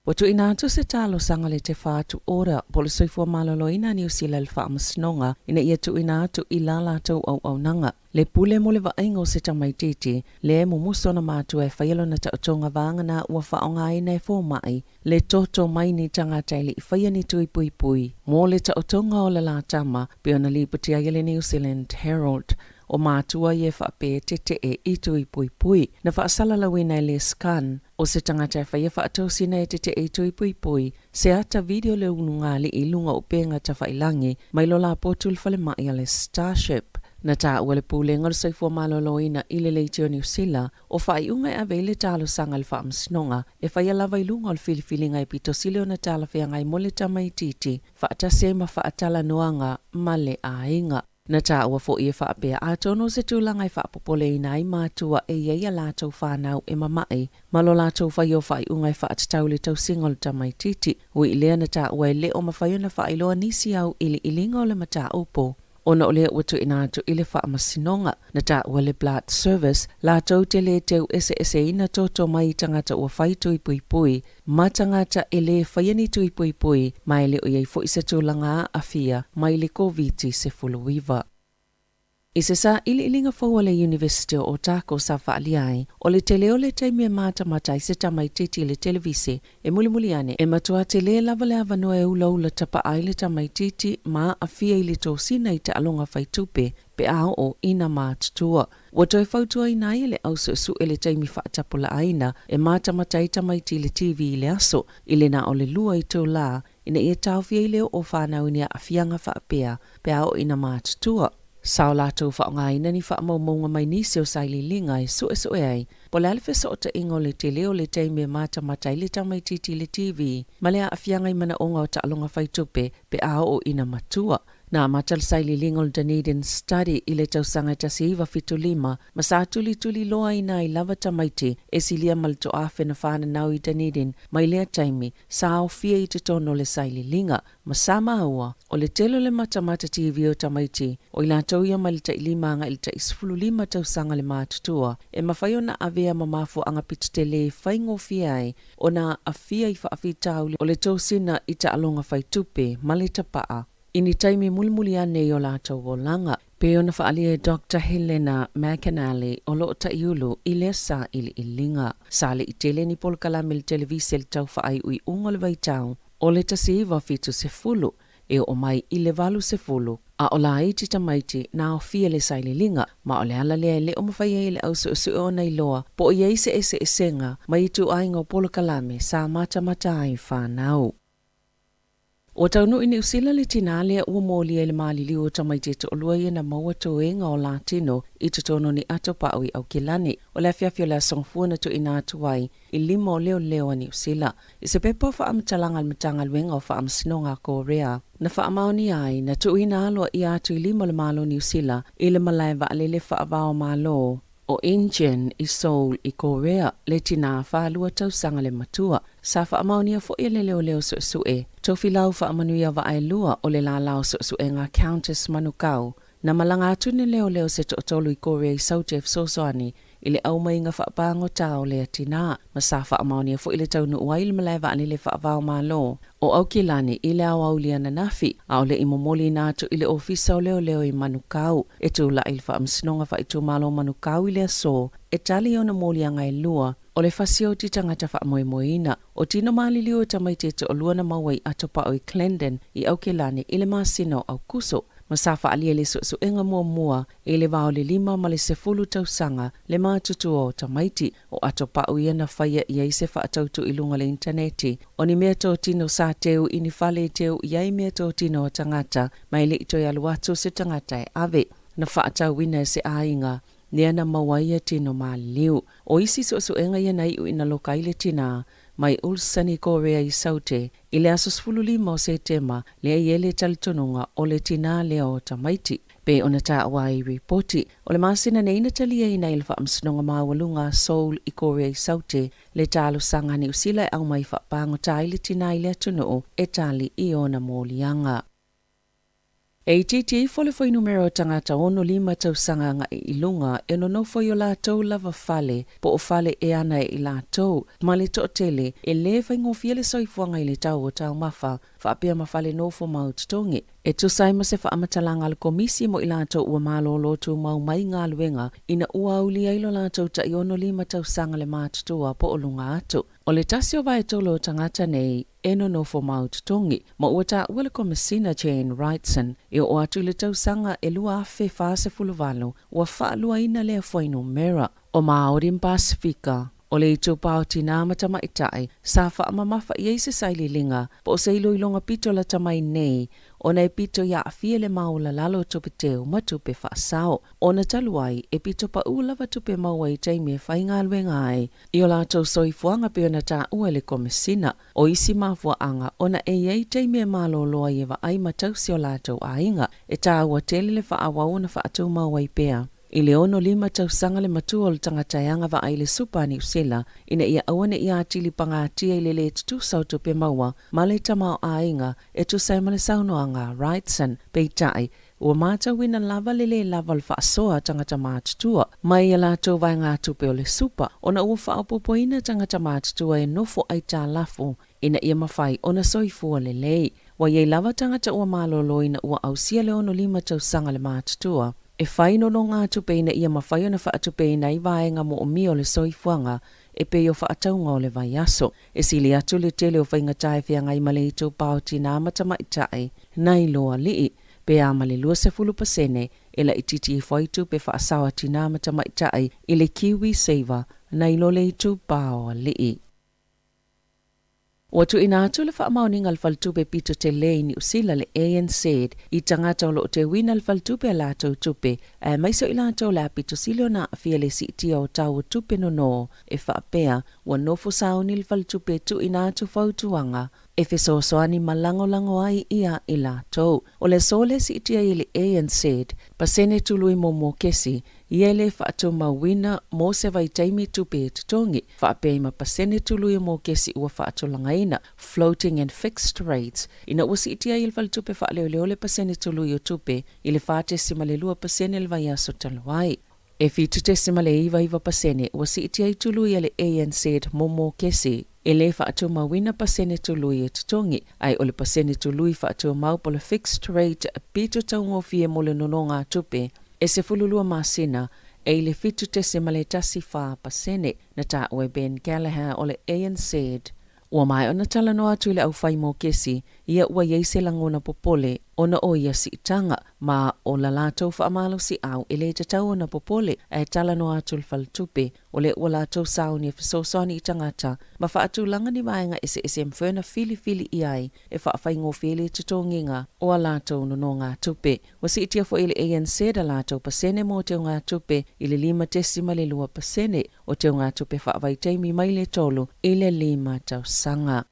Ua tuuina atu se talosaga le Te Whatu Ora po o le Soifua Maloloina a Niu Sila i le Faamasinoga ina ia tuuina atu i la latou auaunaga le pule mo le vaaiga o se tamaitiiti lea e mumusu ona matua e faia lona taotoga vagana ua faaaogaina e fomai le toto mai ni tagata e le i faia ni tui puipui mo le taotoga o le la tama pei ona lipoti ai e le New Zealand Herald. O matua ia e faapea e tetee i tui puipui. Na faasalalauina e Les Gunn, o se tagata e faia faatosina e tetee i tui puipui, se ata video le ulugalii i luga o upega tafailangi mai lo la potu i le falemai a le Starship. Na taua le Pulega o le Soifua Maloloina i le Leitio Niu Sila, o faaiuga e ave ai le talosaga i le faamasinoga e faia lava i luga o le filifiliga e pito sili ona talafeagai mo le tamaitiiti faatasi ai ma faatalanoaga ma le aiga. Na taua foi e faapea, atonu o se tulaga e faapopoleina ai matua e i ai a latou fanau e mama'i ma lo latou faia o faaiuga e faatatau i le tausiga o le tamaitiiti. Ui i lea na taua e le o mafai ona faailoa nisi auiliiliga o le mataupu ona o lea ua tuuina atu i le faamasinoga. Na taua le Blood Service latou te le teu eseeseina toto mai i tagata ua fai tui puipui ma tagata e lē faia ni tui puipui ma e le o i ai foi se tulaga aafia mai le Koviti-19. I se sailiiliga fou a le Iunivesite o Otago sa faaalia ai, o le tele o le taimi e matamata ai se tamaitiiti i le televise e mulimuli ane, e matua tele lava le avanoa e ulaula tapaa ai le tamaitiiti ma aafia i le tosina i taaloga faitupe pe a oo ina matutua. Ua toe fautuaina ai e le au suesue le taimi faatapulaaina e matamata ai tamaiti i le TV i le aso, i le na o le lua itulā, ina ia taofia ai le oo fanau i ni aafiaga faapea pe a oo ina matutua. Sa o latou faaaogaina ni faamaumauga mai nisi o sailiiliga e suesue ai po o le a le fesootaiga o le tele o le taimi e matamata ai le tamaitiiti i le TV ma le aafiaga i manaoga o taaloga faitupe pe a oo ina matua. Na amata le sailiiliga o le Dunedin Study i le tausaga e 1975 ma sa tulituliloaina ai lava tamaiti e silia ma le toafe na fananau i Dunedin mai lea taimi sa aofia i totonu o le sailiiliga ma sa maua o le tele o le matamata TV o tamaiti o i latou ia mai le tai lima agai i le tai 15 tausaga le matutua e mafai ona avea ma mafuaaga pito tele e faigofie ai ona aafia i faafitauli o le tosina i taaloga faitupe ma le tapaa i ni taimi mulimuli ane i o latou olaga, pei ona faaalia e Doctor Helena McAnally o lo o taʻiulu i lea sailiiliga. Sa le i tele ni polokalame i le televise i le tau faaiuiuga o le vaitau o le 1970 e oo mai i le 80, a o laiti tamaiti na aofia le sailiiliga, ma o le ala lea e le o mafai ai e le au suesue ona iloa po o i ai se eseesega mai ituaiga o polokalame sa matamata ai fanau. Ua taunuu i Niu Sila le tinā lea ua molia i le maliliu o tamaiti e toalua ia na maua toega o latino i totonu o ni ato paʻu i Aukilani. O le afiafi o le Aso Gafua na tuuina atu ai i lima o leoleo a Niu Sila. I se pepa o faamatalaga a le Matagaluega o Faamasinoga a Korea na faamaonia ai, na tuuina aloaia atu i lima o le Malo o Niu Sila i le malae vaalele faava-o-Malo o Incheon i Seoul i Korea, le tinā 42 tausaga le matua. Sa faamaonia foi e le leoleo suesue Tofilau Faamanuia Vaaelua o le lālā o suesuega Countess Manukau, na malaga atu ni leoleo se toatolu i Korea i Saute e fesoasoani i le aumaiga faapagota o lea tinā, ma sa faamaonia foi le taunuu ai i le malae vaalele faava-o-Malo o Aukilani i le aoauli ananafi, a o le i momoliina atu i le Ofisa o Leoleo i Manukau. E tulai i le Faamasinoga Faaitumalo o Manukau i le aso e tali i ona moliaga e lua o le fasioti tagata faamoemoeina. O tino maliliu o tamaiti e toalua na maua i Atopao i Clendon i Aukilani i le masina o Aukuso, ma sa faaalia i le suesuega muamua i le va o le lima ma le 10 tausaga le matutua o tamaiti. O Atopau ia na faia i ai se faatautu i luga o le initaneti o ni meatotino sa teu i ni fale e teu i ai meatotino a tagata ma e le i toe alu atu se tagata e ave. Na faatauina e se aiga lea na maua ai ia tino maliliu. O isi suesuega ia na iu ina loka ai le tinā mai Ulsan i Korea i Saute i le aso 15 o Setema lea i ai le talitonuga o le tinā lea o tamaiti. Pei ona taua ai i ripoti, o le masina nei na taliaina ai le Faamasinoga Maualuga a Seoul i Korea i Saute le talosaga a Niu Sila e aumai faapagota ai le tinā i le atunuu e tali i ona moliaga. E itiiti ifo le fuainumera o tagata 65 tausaga agai i luga e nonofo i o latou lava fale po o fale e ana e i latou, ma le toatele e lē faigofie le soifuaga i le tau o taumafa faapea ma fale nofo mau totogi. E tusa ai ma se faamatalaga a le Komisi mo i latou ua malolo tumau mai galuega ina ua aulia ai lo latou tai 65 tausaga le matutua po o luga atu. O le tasi o vaetolu o tagata nei e nonofo mau totogi, ma ua taua le Komesina Jane Wrightson e oo atu i le tausaga e 2048 ua faaluaina lea fuainumera. O Māori ma Pasifika, o le itupa o tinā ma tamaitai sa faamamafa i ai se sailiiliga po o se iloiloga pito lata mai nei ona e pito i aafia le maolalalo o tupe teu ma tupe faasao. Ona talu ai, e pito paʻū lava tupe maua i taimi e faigaluega ai i o latou soifuaga pei ona taua e le Komesina. O isi mafuaaga ona e i ai taimi e malolo ai e vaai ma tausi o latou aiga, e taua tele le faaauau ona faatumau ai pea i le 65 tausaga le matua o le tagata e agavaa i le Supa a Niu Sila ina ia aua ne i atili pagatia i le lē tutusa o tupe maua ma le tamaoaiga e tusa ai ma le saunoaga a Wrightson. Peitai, Ua matauina lava le lē lava o le faasoa a tagata matutua mai a latou vaegatupe o le supa ona ua faaopoopoina tagata matutua e nofo aitalafu ina ia mafai ona soifua lelei. Ua i ai lava tagata ua malolo ina ua ausia le 65 tausaga le matutua e fai nonogatupe ina ia mafai ona faatupeina ai vaega moomia o le soifuaga e pei o faatauga o le vaiaso. E sili atu le tele o faigata e feagai ma le itupa o tinā ma tamaitai nai lo alii. Pe a ma le 20% e laitiiti ifo ai tupe faasao a tinā ma tamaitai i le Kiwi Saver nai lo le itupa o alii. Ua tuuina atu le faamaoniga a le Faletupe Pito Tele i Niu Sila le ANZ i tagata o lo o teuina le faletupe a latou tupe aemaise o i latou o le a pito sili ona aafia le siitia o tau o tupe nonō e faapea ua nofo sauni le faletupe e tuuina atu fautuaga e fesoasoani ma lagolago ai ia i latou. O le aso lea siitia i le ANZ, pasene tului mo mokesi, ia e le faatumauina mo se vaitaimi tupe e totogi, faapea i ma pasene tului o mokesi ua faatulagaina, floating and fixed rates, ina ua siitia ai e le Faletupe Faaleoleo le pasene tului o tupe i le 4.2% le vaiaso talu ai. E 7.99% ua siitia ai tului a le ANZ mo mokesi. E lē faatumauina pasene tului e totogi, ae o le pasene tului faatumau po o le fixed rate pito taugofie mo le nonogatupe e 12 masina e i le 7.14%, na taua e Ben Gallagher o le ANZ. Ua maea ona talanoa atu i le aufai mokesi, ia ua i ai se lagona popole ona o ia siitaga, ma o la latou faamalosiau e lē tatau ona popole ae talanoa atu le faletupe O lea ua latou sauni e fesoasoani i tagata ma faatulaga ni vaega eseese e mafai ona filifili i ai e faafaigofie ai le totogiga o a latou nonogatupe. Ua siitia foi e le ANZ a latou pasene mo teugatupe i le 5.2% o teugatupe faavaitaimi mai le 3 i le 5 tausaga.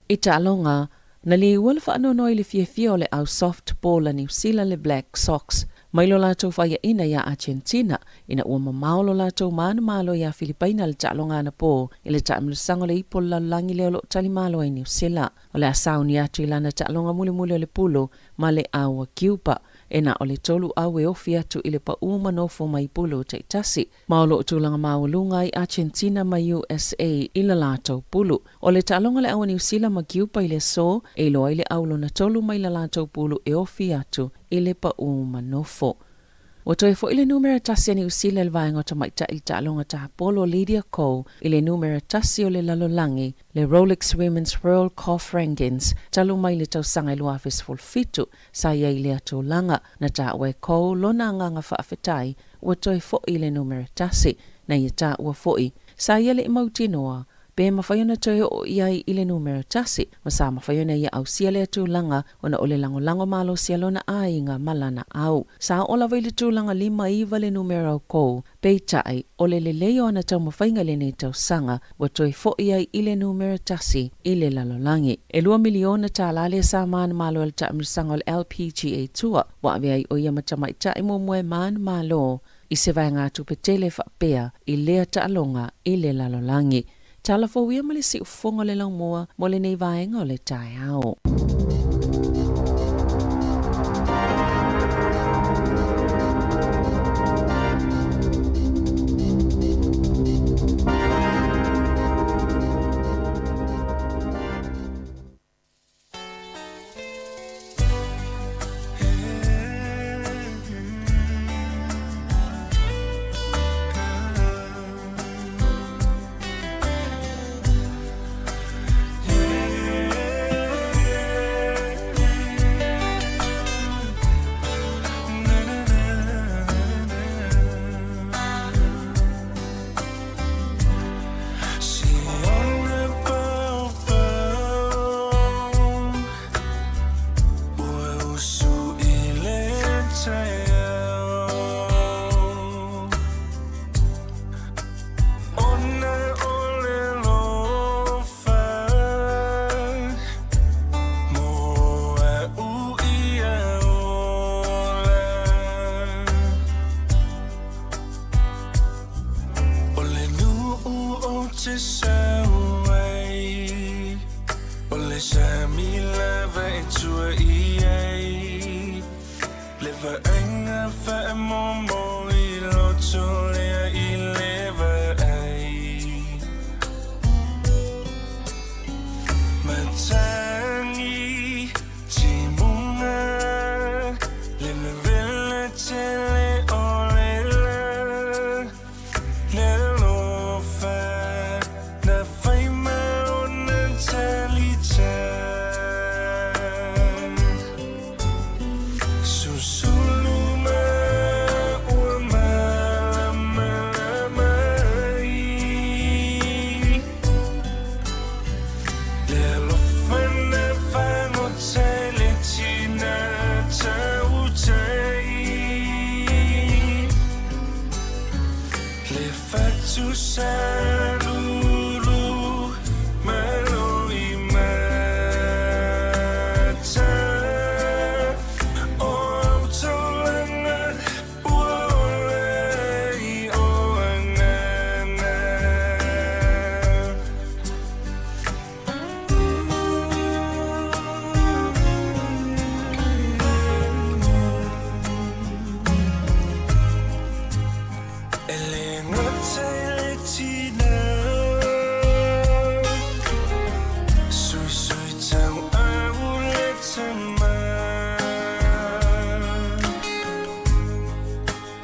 I taaloga, na liua le faanoanoa i le fiafia o le au softball a Niu Sila le Black Sox mai lo latou faiaina iā Argentina ina ua mamao lo latou manumalo iā Filipaina i le taaloga anapō i le taamilosaga o le ipu o le lalolagi lea o lo o talimalo ai Niu Sila. O le a sauni atu i lana taaloga mulimuli o le pulu ma le au a Cuba e na o le tolu au e ofi atu i le paʻū ma nofo mai pulu taitasi. Ma o lo o tulaga maualuga ai Argentina ma USA i la latou pulu. O le taaloga le au a Niu Sila ma Kiupa i le aso, e iloa ai le au lona tolu mai la latou pulu e ofi atu i le paʻū ma nofo. Ua toe foi le numera tasi a Niu Sila i le vaega o tamaitai i le taaloga tapolo Lydia Ko i le numera tasi o le lalolagi, le Rolex Women's World Golf Rankings, talu mai le tausaga e 2017. Sa i ai i lea tulaga, na taua e Ko lona agaga faafetai ua toe foi i le numera tasi, na ia taua foi, sa ia le i mautinoa pe mafai ona toe oo i ai i le numera tasi, ma sa mafai ona ia ausia lea tulaga ona o le lagolago malosi a lona aiga ma lana au. Sa oo lava i le tulaga 59 le numera o Ko, peitai, o le lelei o ana taumafaiga i lenei tausaga, ua toe foi ai i le numera tasi i le lalolagi. E $2 miliona lea sa manumalo ai le taamilosaga o le LPGA Tour, ua ave ai ʻo ia ma tamaitai muamua e manumalo i se vaegatupe tele faapea i lea taaloga i le lalolagi. Tala fou ia ma le siufofoga o le laumua mo lenei vaega o le taeao. uso lea i le vaai. Matagi timuga le vevela tele o le la. Le alofa na fai ma ona talita. Susulu ma ua malamalama ai. Le alofa na fagota i le tina tautai. Le fatu salulu ma loimata. O au taulaga ua ola i o agaga. E le gata i le tina. Suisui tauau le tama.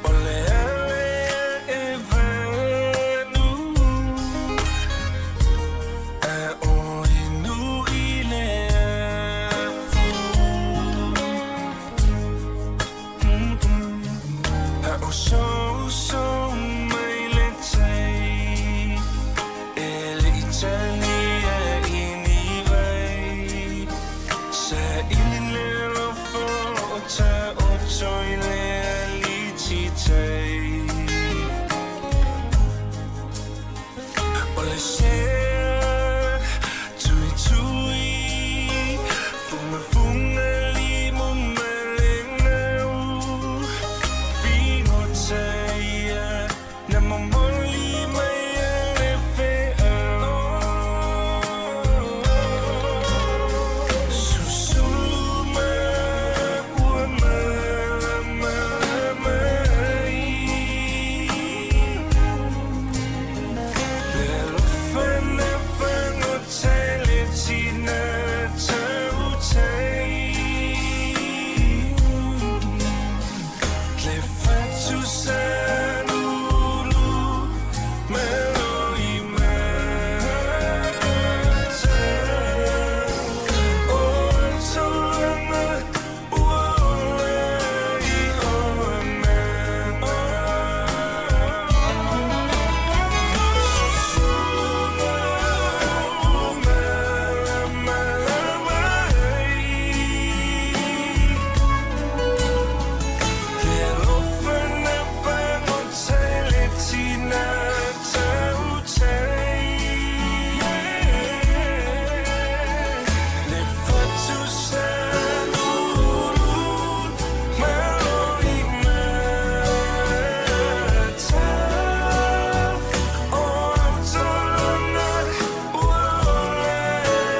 O le ale e vanu. A o inu i le afu. A o souso mai le tai. E le i talia i ni vai. Sa ili le alofa o ta o toi le aliti tai. O le sea tui tui funga funga limu ma le gau. Figota ia na momoli mai a le feau. Susulu ma ua malamalama ai. Le alofa na fagota i le tina tautai. Le fatu salulu ma loimata. O taulaga ua ola i o agaga. Susulu ma malamalama ai. Le alofa na fagota i le tina tautai. Le fatu salulu ma loimata. O taulaga ua ola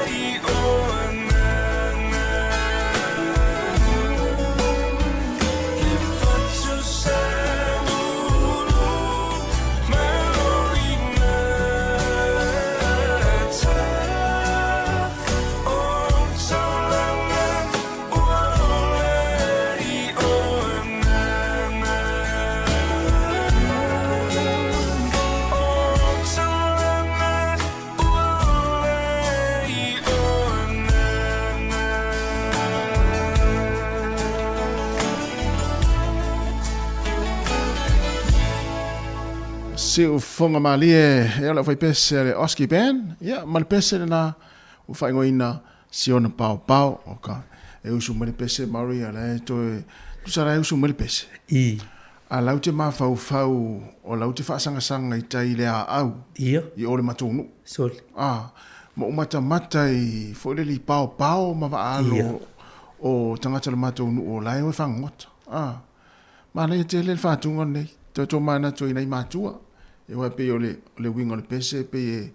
i o agaga. Le fatu salulu ma loimata. O taulaga ua ola i o agaga. O taulaga ua ola i o agaga. Siufoga malie e o le aufaipese a le Oski Band, ia, ma le pese lena ua faaigoaina Siona Paopao, oka, e usu mai le pese Maori a la e toe, tusa la e usu mai le pese. I. A lau te mafaufau o lau te faasangasaga i tai i le aau. Ia. I o le matou nuu. Sole. A, ma ou matamata i foi lele i paopao ma vaaalo Ia. o tagata o le matou nuu o la e o e fagogota. A, Manaia tele le faatuga lenei. Toe tomanatu ai nai matua. E aua e pei o le, o le uiga o le pese e pei e,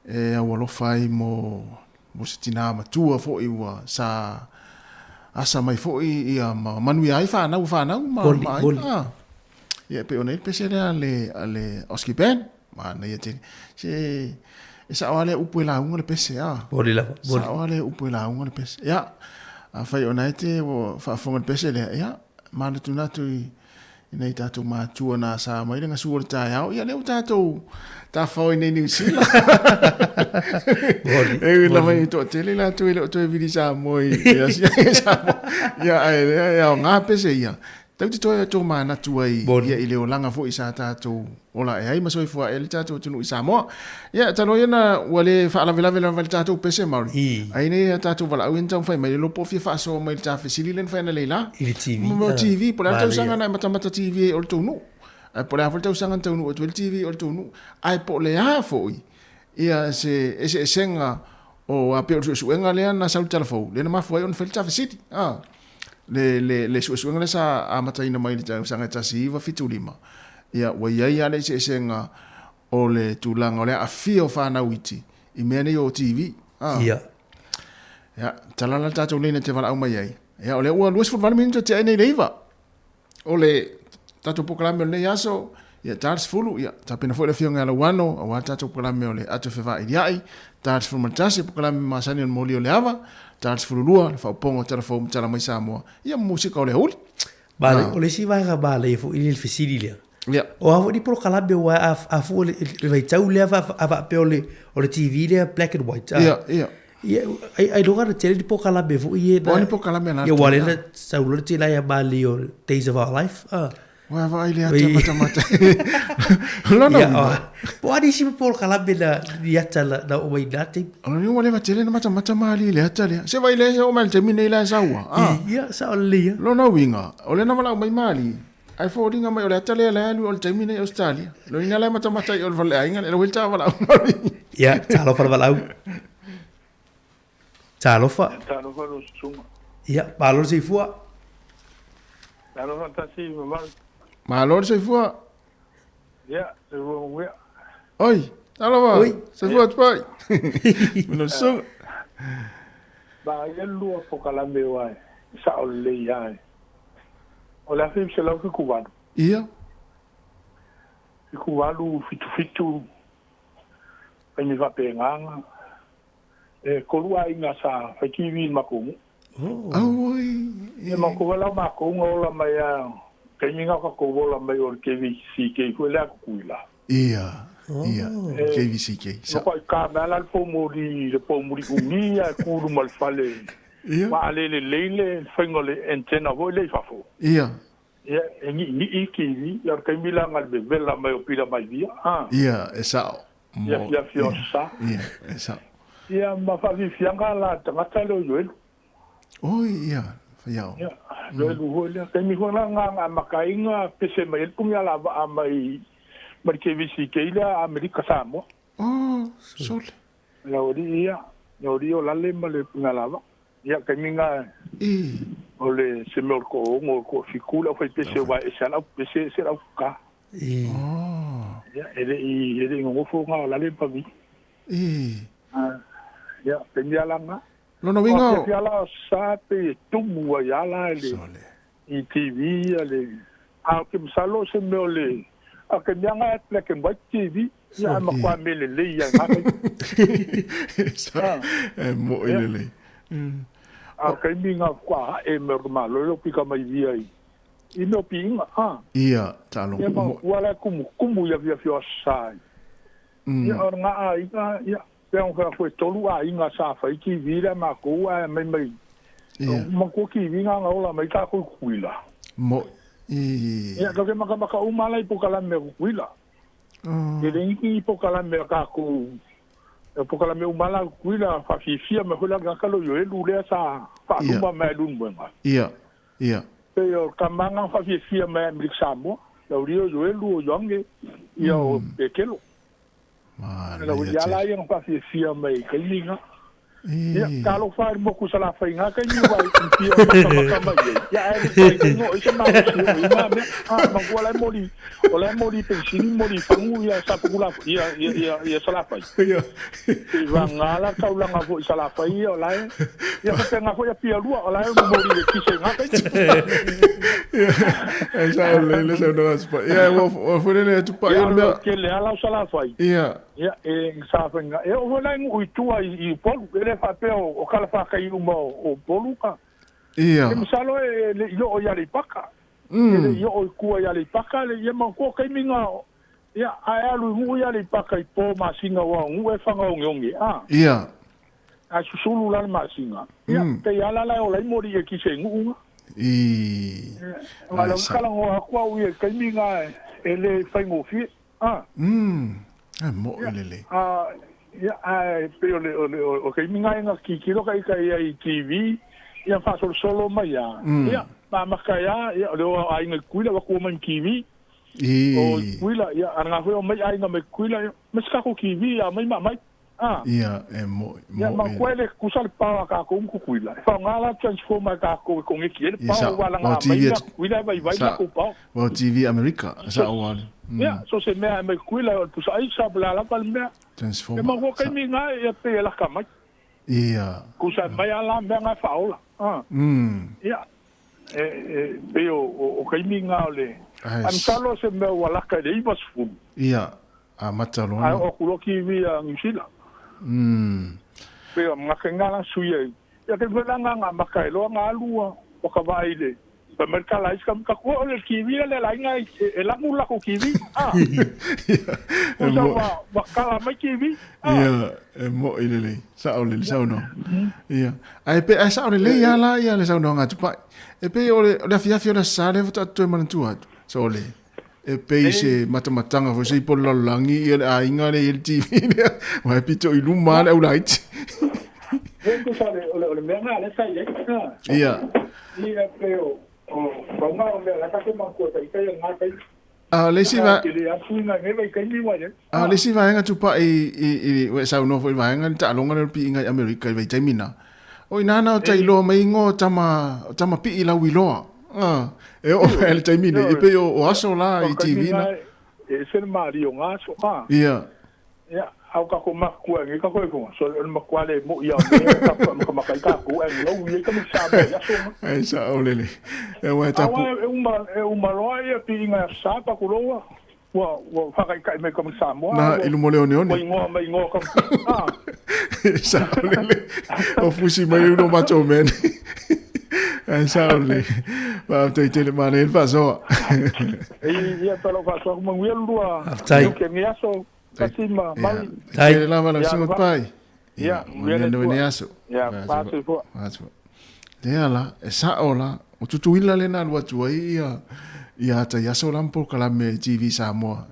e aualofa ai mo, mo se tinā matua foi ua sa asa mai foi ia ma manuia ai whanau, whanau ma, Moni, ma moni. aiga. Ia e pei ona i ai le pese lea a le, a le Oski Band. Manaia tele. Se, e sao lava lea upu e lauga le pese, a. Moni lava, moni. Sao lava lea upu e lauga le pese. Ia, afai o na e te ua faafofoga i le pese lea, ia, manatunatu i, i nai tatou matua na asa mai le gasu o le taeao, ia lea ua tatou tafao i nei Niu Sila. E ui lava i toatele latou e le o toe vili Samoa i i Asia i Samoa. Ia, ae lea e aoga pese ia. Tatou te toe tomanatu ai ia i le olaga foi sa tatou ola ae ai ma soifua ae ai le tatou atunuu i Samoa. Ia, talu ai ona ua le faalavelave lava i le tatou pese Maori, ai nei a tatou valaau ia na taumafai mai, le iloa po o fia faasoa mai i le ta fesili lea na fai analeila. I le TV. Mo mea o TV, po o le a le tausaga na e matamata TV ai o le tou nuu. Ae po o le a foi le tausaga na taunuu atu ai le TV o le tou nuu. Ae po o le a foi ia se eseesega o a pei o le suesuega lea na sau i le tala fou, lea na mafua ai ona fai le ta fesili. Le, le, le suesuega lea sa amataina mai i le tausaga 1975, ia, ua i ai lava le eseesega o le tulaga o le aafia o fanau iti i mea nei o TV. Ah. Ia. Ia, tala la le tatou lane e te valaau mai ai. Ia, o lea ua 28 minute tea ai nei le 9. O le tatou polokalame o lenei aso, ia ta le 10, ia tapena foi le afioga ia Lauano, aua le tatou polokalame o le Ato Fevailia'i, ta le 11, polokalame masani o le Moli o le Ava, ta le 12, le Faaupoga o Tala Fou ma Tala Mai Samoa, ia ma musika o le aoauli. Male, o le isi vaega manaia foi i le fesili lea, Ia. O a foi ni polokalame aua a, a fua i le vaitau lea a faapea o le, o le TV lea black and white. Ia, ia. Ia, ailoga na tele ni polokalame foi ia. O a ni polokalame na. Ia, aua lea na sau loa le tele ai a Mali o Days of Our Life. Ah. Ua vaai le ata matamata. Lona Ia, o, po o a nisi polokalame na ni ata na, na oo mai i na taimi. O lona ua leva tele na matamata Mali i le ata lea. Se vaai lea e oo mai i le taimi nei la e sau a. Ah. Ia, sao lelei ia. Lona uiga, o lea na valaau mai Mali, Ae foliga mai o le ata lea la e alu o le taimi nei i Australia. Lona la e matamata i o le faleaiga lea, lau ta valaau mai. Ia, talofa le valaau. Talofa. Talofa lau susuga. Ia, malo le soifua. Talofa tasi mamalu. Malo le soifua. Ia, soifua manuia. Oi, talofa. Oi. Soifua atu pai. Malo le susuga. Ba ia lua polokalame aua e sao lelei lava e. O le 1978. Ia. 78, 77, taimi faapegaga. E tolu aiga sa fai TV i le matou nuu. Auoi. Ia matou la o matou na ola mai lava, taimi na o tatou ola mai o le KVCK foi lea a Tutuila. Ia, ia, KVCK. Sa. Matua ka mai la le poumoli, le poumoli umi ae tu i luma o le fale. Ia. Ma a le lelei le faiga o le antenna foi lea i fafo. Ia. Ia, e niinii TV, ia o le taimi la na le vevela mai o pila maivia, a. Ia, e sao. Ia afiafi o sa. Ia, e sao. Ia, ma faafiafiaga la tagata lea o Ioelu. Oi, ia, faiao. Ia, Ioelu foi lea. Taimi foi la na na amata ai na pese mai ai le punialavaa mai mai le KVCK lea Amerika Samoa. Oh, sole. Le aualii ia, le aualii o Lale ma le punialavaa. Ia, taimi na o le se mea o le toaono o le toafitu le aufaipese aua e ese lava le aupese ese le aukuka. Oh. Ia, e le i e le i nonofo na o Lale ma Pavili. Ia, taimi lava la na. Lona uiga o. Afiafi ala sa pei e tumu ai ala i le i TV ia le a ou te masalo o se mea o le a ke mea nga e black and white TV ia ae matua mea lelei ia nga taimi. E moʻi lelei. A o taimi nga faatoa ae mai o le Malo lea o pika mai via i i mea o piiga a. Ia, taalogo. Ia ma ua la e tumutumu i afiafi o aso sa. Ia o nga aiga ia Pei ona fai atu e tolu aiga sa fai TV lea matou ae aumai mai manatua TV na na ola mai tatou i Tutuila. Moʻi. Ia tatou te matamata uma la i polokalame a Tutuila. E le iti ni polokalame a tatou polokalame uma la a Tutuila faafiafia mai foi la le tagata lea o Ioelu lea sa faaluma mai a Leulumoega. Ia. Ia. Pei o tama na faafiafia mai a Amerika Samoa, Laulia o Ioelu o Ioane ia o Pekelo. Manaia tele. Ia la ia na faafiafia mai i taimi na. Ia, talofa i le moku Salafai i ngā taimi wā i pia o matamata mai ai. Ia, ae le pai kai no i se malosi o i ngā mea. Ah, mangua la e moli, o la e moli i penisini, moli i fagu ia Sapukula, ia, ia, ia, ia Salafai. Ia. I vanga la taulaga foi i Salafai ia o la e, ia faapena foi Apia lua, o la e moli i le kise i ngā taimi. Ia, e sao lelei le saunoaga a Tupai. Ia, ua, ua foi lele a Tupai Ia, o le mea. o le tele lava la o Salafai. Ia. Ia, e sa faiga. E oo foi la i Nuu i tua i Upolu, e le faapea o talafatai uma o Upolu ka. Ia. E masalo e le i oo i Aleipata. E le i oo i tua i Aleipata, le ia manatua o taimi na, ia, a e alu i Nuu i Aleipata i po masina aua o Nuu e fagaogeoge, a. Ia. Ae susulu la le masina. Ia, pei lava la la e ola ai moli e kise i Nuu na. I. Aua o lea ua talanoa atu au ia i taimi na e le faigofie. A. Umm, e moʻi lelei. A, ia, ae pei o le, o le, o taimi na e na tilotilo ka ita ia i TV, ia faasolosolo mai a. Ia, ma amata ai a, ia, o le o a aiga i Tutuila, ua tua mai ma TV. I. O i Tutuila, ia, a na foi o mai aiga mai Tutuila, ia, ma se tatou TV a aumai ma aumai. A. Ia, e moʻi, Ia, moʻi. ma koe le tutusa le pao a tatou ma Tutuila. E faaaoga la transformer e tatou e koneti ai le Ia, pao, sa, aua o laga aumai TV mea a a Tutuila e vaivai le sa, latou pao. o TV Amerika, sa o ale. Ia, so se mea e mai Tutuila, o le pusa aisa, po o le a lava le mea. E Transformer, mafua sa. taimi na, ia pei e laka mai. Ia. Tusa mai lava la mea na e faaola. A. Ia, e, e, pei o, o, o taimi na o le... Ai, Ae masalo o se mea ua laka i le 90. Ia, amata loa Ae na. oo atu loa TV a Niu Sila. Pei o gata i na la sui ai. Ia taimi foi la na na amata ai loa na alu ua ka vaai i le fai mai le tala a isi kamika, Ua o le TV lea le aiga e lagu le latou TV. A. Tusa ua ua kala mai TV. A. Ia, e moʻi lelei. Sao lelei saunoaga. Ia. Ae pe ae sao lelei lava la ia le saunoaga a Tupai. E pei o le o le afiafi o le Aso Sa lea faatoa toe manatua atu. So le e pei se matamatanga foi se i po le lalolagi ia le aiga lea i ai le TV lea. Aua e pito i luma lava le aulaiti. Ia tusa o le o le o le mea lena lea sa i ai. A. Ia. Ia pei o o pau lena o mea la ta te manatua ta ita ia lena taimi. A o le isi va Tele atu ina nei vaitaimi ua i ai. A o le isi vaega Tupai i i ua e saunoa foi i le vaega le taaloga lea o le piiga i Amerika i vaitaimi na. O i ina na o tailoa mai igoa o tama o tama pii lauiloa. A e oo mai i le taimi nei e pei o o aso la i TV na. E ese le malie o nga aso. A. Ia. Ia, a o tatou matua nei tatou e foga, so o le matua le moʻi a o mea tatou makamaka ai tatou ae lau i ai tamaiti Samoa i aso na. Ai sao lelei. E ua e tapu. Aua e uma e uma loa ia piiga i Aso Sa tatou loa ua ua faataitai mai tamaiti Samoa Na ua i luma o le oneone. ua igoa mai igoa tamaiti. A. Sao lelei. O fusi mai le ulo matou mea nei. Ai sao lelei. Faafetai tele manaia le faasoa. Ia pe lau faasoa atu manuia le lua Faafetai. tiute i lenei aso. Tasi ma Ia, mai. Tai. tele lava lau Ia, susuga va. Tupai. Ia, Ia, manuia manuia le le Atua. lenei aso. Ia, Faafetai. faafetai. Faafetai. Lea la, e sao la, o Tutuila lena alu atu ai ia ia ata i aso la ma polokalame TV Samoa.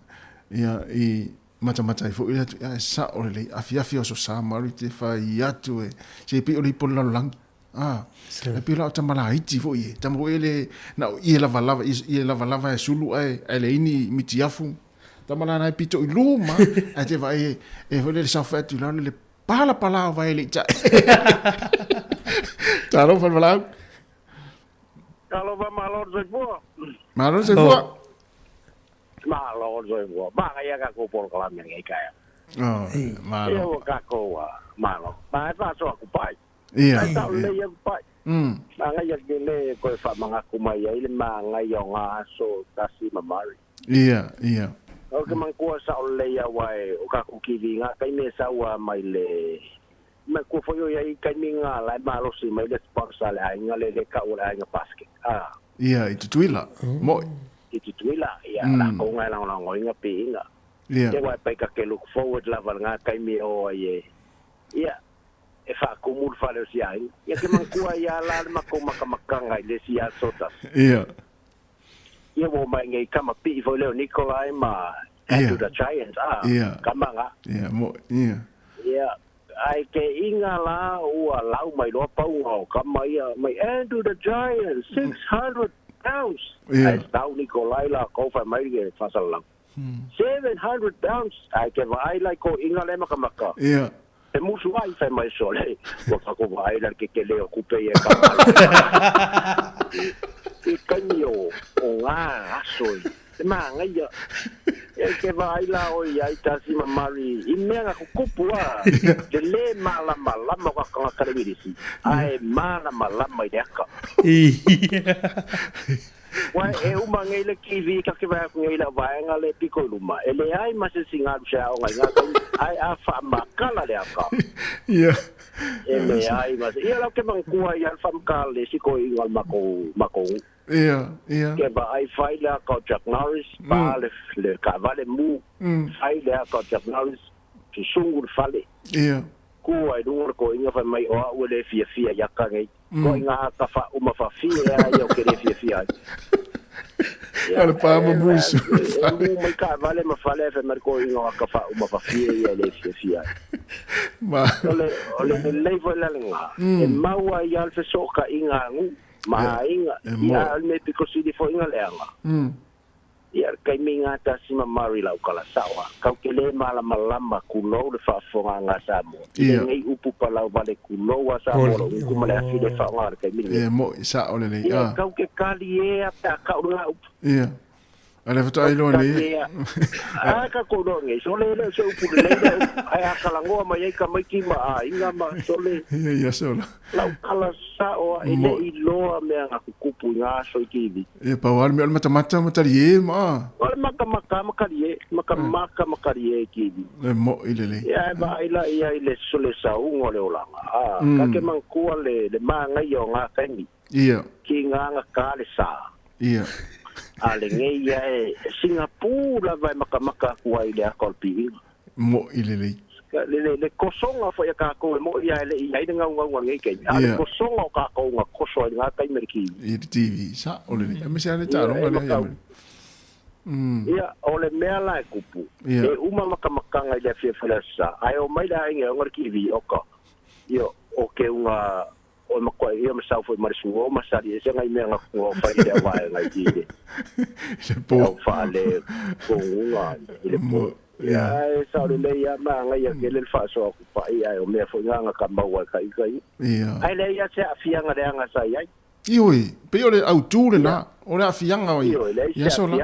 Ia i matamata ai foi le atu, ia e sao lelei, afiafi o aso sa ma alu i te fai atu e, se pei o le ipo o le lalolagi. A, e pei la o tama laiti foi e, tama foi e le, na o ie lavalava, ie lavalava e sulu ae, ae leai ni mitiafu. Tama la na e pito i luma, ae te vaai e, e foi le saofai atu i lalo le palapala o vae le i tae. Talofa le valaau. Talofa malo le soifua. Malo le soifua. Malo le soifua. Manaia kakou polokalame lenei taeao. Oh, malo. Ia ua kakou malo. Ma e faasoa kupai. Ia. Ae sao lelei au pai. Manaia tele e toe faamanatu mai ai le manaia o ngā aso Tasi ma Murray. Ia, ia. Ou te manatua sao lelei aua e o kakou kivi ngā taimi e saua mai le manatua foi o iai taimi ngā la e malosi mai le sponsor a le aiga le le kau o le aiga basket. A. Ia, i Tutuila, moʻi. I Tutuila, ia, lakou ngā e lagolagoina piiga. Ia. Ia, aua e pai ka ke look forward lava ngā taimi e o ai e. Ia, e faakumu le fale o si aiga. Ia ke manatua ia la le makou makamakaga i le isi aso tasi. Ia. Ia ua omai nei kama pii foi lea o Nikolai ma Andrew the Giant, a, Ia. kama nga. Ia, mo, ia. Ia, ae ke iga la ua lau mai loa pauga o kama ia mai Andrew the Giant, 600 pounds. Ia. Ae tau Nikolai lakou fai mai le faasalalau. 700 pounds, ae ke vaai la i ko iga le makamaka. Ia. E musu ai fai mai sole, ua kako vaai la le kekele o kupe ia e pamalo. I taimi o, o ngā aso i te māngaia. E ke vaai la oi ai tasi ma mari i mea nga kukupu a te le mālamalama o ka kangata le Ingirisi, a e mālamalama i le aka. Ua e uma nei le TV ka ke vae aku nei lau vaega le piko i luma, e leai ma se isi galu se aoga i nga taimi, ae a faamakala le aka. Ia. E leai ma se, ia lau ke manatua ia le faamakala le isi koiina o le makou, makou nuu. Ia, ia. Ke vaai fai le aka o Chuck Norris, pa le, le kaavale mu, fai le aka o Chuck Norris, susugu le fale. Ia. Ku ai luga le koiina fai mai o au e le fiafia i aka nei. Ko i ngā aka wha uma whawhie a ia o ke le fiafia ai. Ia, le pa ma musu. E mu mai ka vale ma fale fe mai ko i ngā aka wha uma whawhie ia le fiafia ai. Ma. O le, o le lelei foi la le ngā. E maua i al fesoka i ngā ngu, ma inga, i a al me piko sili fo inga leanga. Ia, le taimi ngā tasi ma Murray lau kala sao a. Kau te le malamalama kulou le faafofoga a ngā Samoa. I lenei upu palau vale kulou a Samoa lo uku ma le afi le faaaoga le taimi lenei. Ia, mo'i sao lelei. Ia, kau te kali e a pe a kau le ngā upu. Ia. A le faatoa iloa nei. Kali e a. A ka kou loa nei, sole e le o se upu lelei lea upu. Ae a kalangoa mai ai tamaiti ma aiga ma sole. Ia, ia, sola. Lau kala sao a e le i loa mea nga kukupu i nga aso i TV. E pau a le mea o le matamata ma talie ma. O le matamata ma talie, matamata ma talie i TV. E mo'i lelei. Ia e vaai la ia i le le sauga o le olaga. A, ka ke manatua le le manaia o nga taimi. Ia. Ki nga gata le sa. Ia. A lenei ia e Singapore lava e matamata atu ai i le ata o le piiga. Mo'i lelei. Le, le, le kosoga foi a kākou e mo'i a e le i ai le gaugauga nei taimi, a o le kosoga o kākou na koso ai i lena taimi le TV. I le TV, sa'o lelei. Aemaise lava le taaloga lea ia Mary. Ia, o le mea la e kupu, e uma makamakaga i le afiafi o le Aso Sa, ae omai le aiga e oga le TV, oka, ia, o ke uga O e matua ia ma sau foi ma le sua o masali ese ngai mea nga o fai le vaega i i le le po au fa le kongunga i le po. Ia e sa le lei ia ma ngai ia ke le fa so ku pa ia o mea foi nga ka maua ka i ka i. Ia. Ai le ia se afianga le anga sa iai. Ioe, pei o le autu lena, o le aafiaga o ia. Ioe, Ia sola.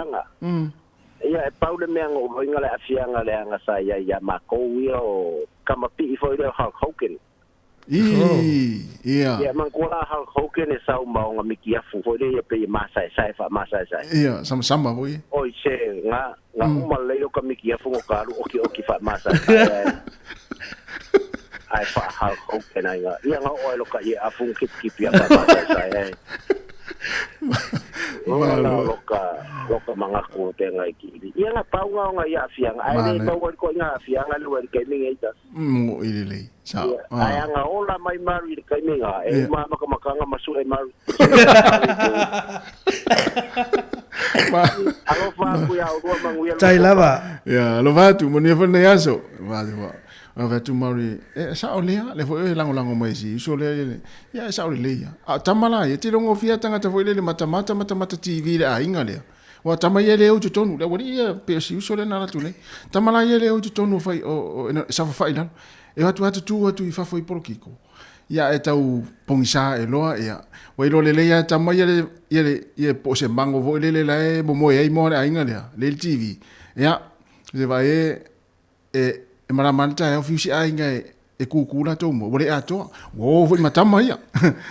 Ia e pau le mea nga uloiga le aafiaga le anga sa iai ia makou ia o kamapi'i foi lea o Hulk Hogan. Ii, ia. Ia, manatua la Hulk Hogan e sau ma ona mikiafu foi lea ia pei e masaesae faamasaesae. Ia, samasama foi e. Oi se, nga, nga uma lelei o ka mikiafu ngo ka alu okioki faamasaesae ae, ae faa Hulk Hogan ai nga. Ia nga oo ai lo ka ie afu nga kipikipi a faamasaesae ae. Nga la lo ka, lo ka mangaku o te ngai ki ili. Ia nga pau nga o nga ia afianga, ae le maua i ko i nga afianga le ua i le taimi ngei tasi. Mo'i lelei. Sao. Ia, ae anga ola mai Mary i le taimi nga, e uma makamakanga ma sue Mary. Alofa aku ia olua manuia le Tai lava. Ia, alofa atu, manuia foi lenei aso. Alofa atu fa. Alofa atu Mary. E sao lea, lea foi e lagolago mai si uso lea i le, ia e sao lelei ia. A o tama la ia, tele o gofia tagata foi lele matamata matamata TV i le aiga lea. Ua tama ia le au i totonu, le aualii ia pei o si uso lea na alu atu nei. Tama la ia le au i totonu o fai, o, o, e safafa'i i lalo. E o atu lava tutū atu i fafo i polokiko. Ia e tau pogisa e loa, ia. Ua iloa lelei lava e tama ia le, ia le, ia po o se mago foi lele la e momoe ai moa le aiga lea, le i le TV. Ia, se vaai e, e, e malama le taeao fiu se aiga e, e kūkū latou moe, ua le atoa. Ua o foi ma tama ia.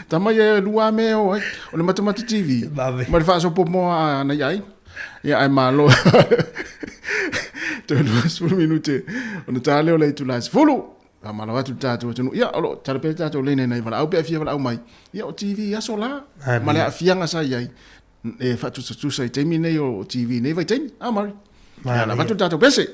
Tama ia e lua mea e o ai. O le matamata TV, ma le faasopo moa a nai aiga. Ia, ae malo. Toe 20 minute ona ta lea o le itula e 10. Faamalo atu le tatou atunuu. Ia, o lo o tala pea le tatou lane nai valaau pe a fia valaau mai. Ia, o TV aso la, ma le aafiaga sa i ai. E faatusatusa i taimi nei o TV nei vaitaimi. A, Mari. Ia, na avatu le tatou pese.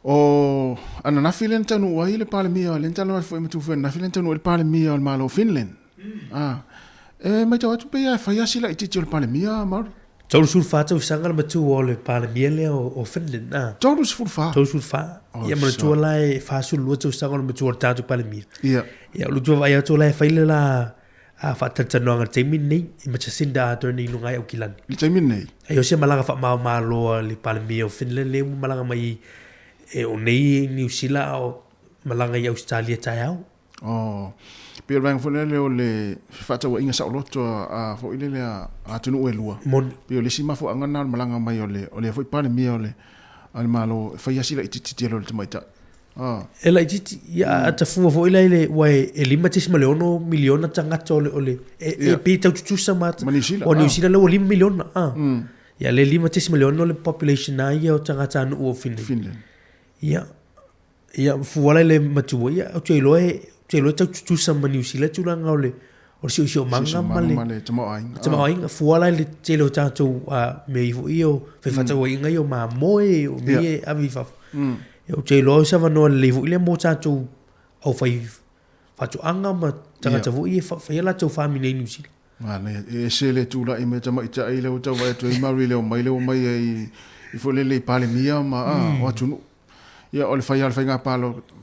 O ananafi lea na taunuu ai le Palemia, lea na talanoa atu foi ma Tufu ananafi lea na taunuu ai le Palemia o le Malo o Finland. Ah, e matau atu pei lava e fai lava si laitiiti o le Palemia, Mauri. 34 tausaga le matua o le Palemia lea o Finland, ah. 34? 34. Ia manatua la e 42 tausaga o le matua o le tatou Palemia. Ia. Ia, o le ua vaai atu la e fai le la faatalatalanoaga i le taimi lenei ma Jacinda Ardern i luga i Aukilani. I le taimi lenei? Ai o se malaga faamao-malo a le Palemia o Finland lea ua malaga mai e o nei i Niu Sila a o malaga i Ausetalia taeao. Oh, pei o le vaega foi lea o le fefaatauaiga saoloto a foi lele a atunuu e lua. Moni. Pei o le isi mafuaaga lena o le malaga mai o le o lea foi Palemia o le a le Malo e fai lava si laitiiti tele o le tamaitai. Ah. E laitiiti, ia a tafua foi la i le aua e 5.6 miliona tagata o le o le e e pei e tau tutusa ma Ma Niu Sila. O Niu Sila lea ua 5 miliona. Ah. Ia le 5.6 le population lava ia o tagatanuu o Finland. Finland. Ia Ia, fua la i le matua, ia, ou te iloa e, ou te iloa e tau tutusa ma Niu Sila tulaga o le, o le siosiomaga ma le, ma le tamaoaiga. Tamaoaiga, fua la i le tele o tatou mea ifo ia o fefaatauaiga ia o mamoe, o mea ia e ave i fafo. Ia, ou te iloa o se avanoa lelei foi lea mo tatou aufai faatoaga ma tagata foi ia e faia latou farming nei i Niu Sila. Manaia, e ese le tulai mai tamaitai lea ua tau vaai atu ai Maori lea omai lea ua omai ai i foi lele i Palemia ma o atunuu. Ia o le fai lava o le faiga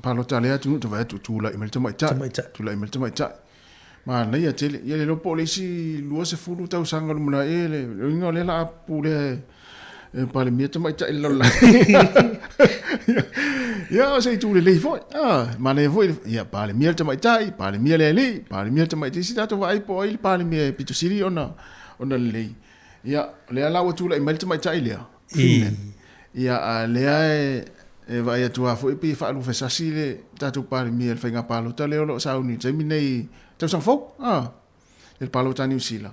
palota a lea atunuu ta vaai atu tulai mai le tamaitai, tulai mai le tamaitai. Manaia tele. Ia le iloa po o le isi 20 tausaga o lumanai ea le uiga o lea o le a pulea e Palemia tamaitai i le lalolagi. Ia o se itu lelei foi. Ah, manaia foi ia Palemia le tamaitai, Palemia le alii, Palemia le tamaitai. Se tatou vaai po o ai le Palemia e pito sili ona ona lelei. Ia, o lea la ua tulai mai le tamaitai lea, Finland. Ia, a lea e e vaai atu lava foi pei e faalufesasi le tatou Palemia i le faiga palota lea o lo o sauni i le taimi nei, tausaga fou. Ah. i le palota a Niu Sila,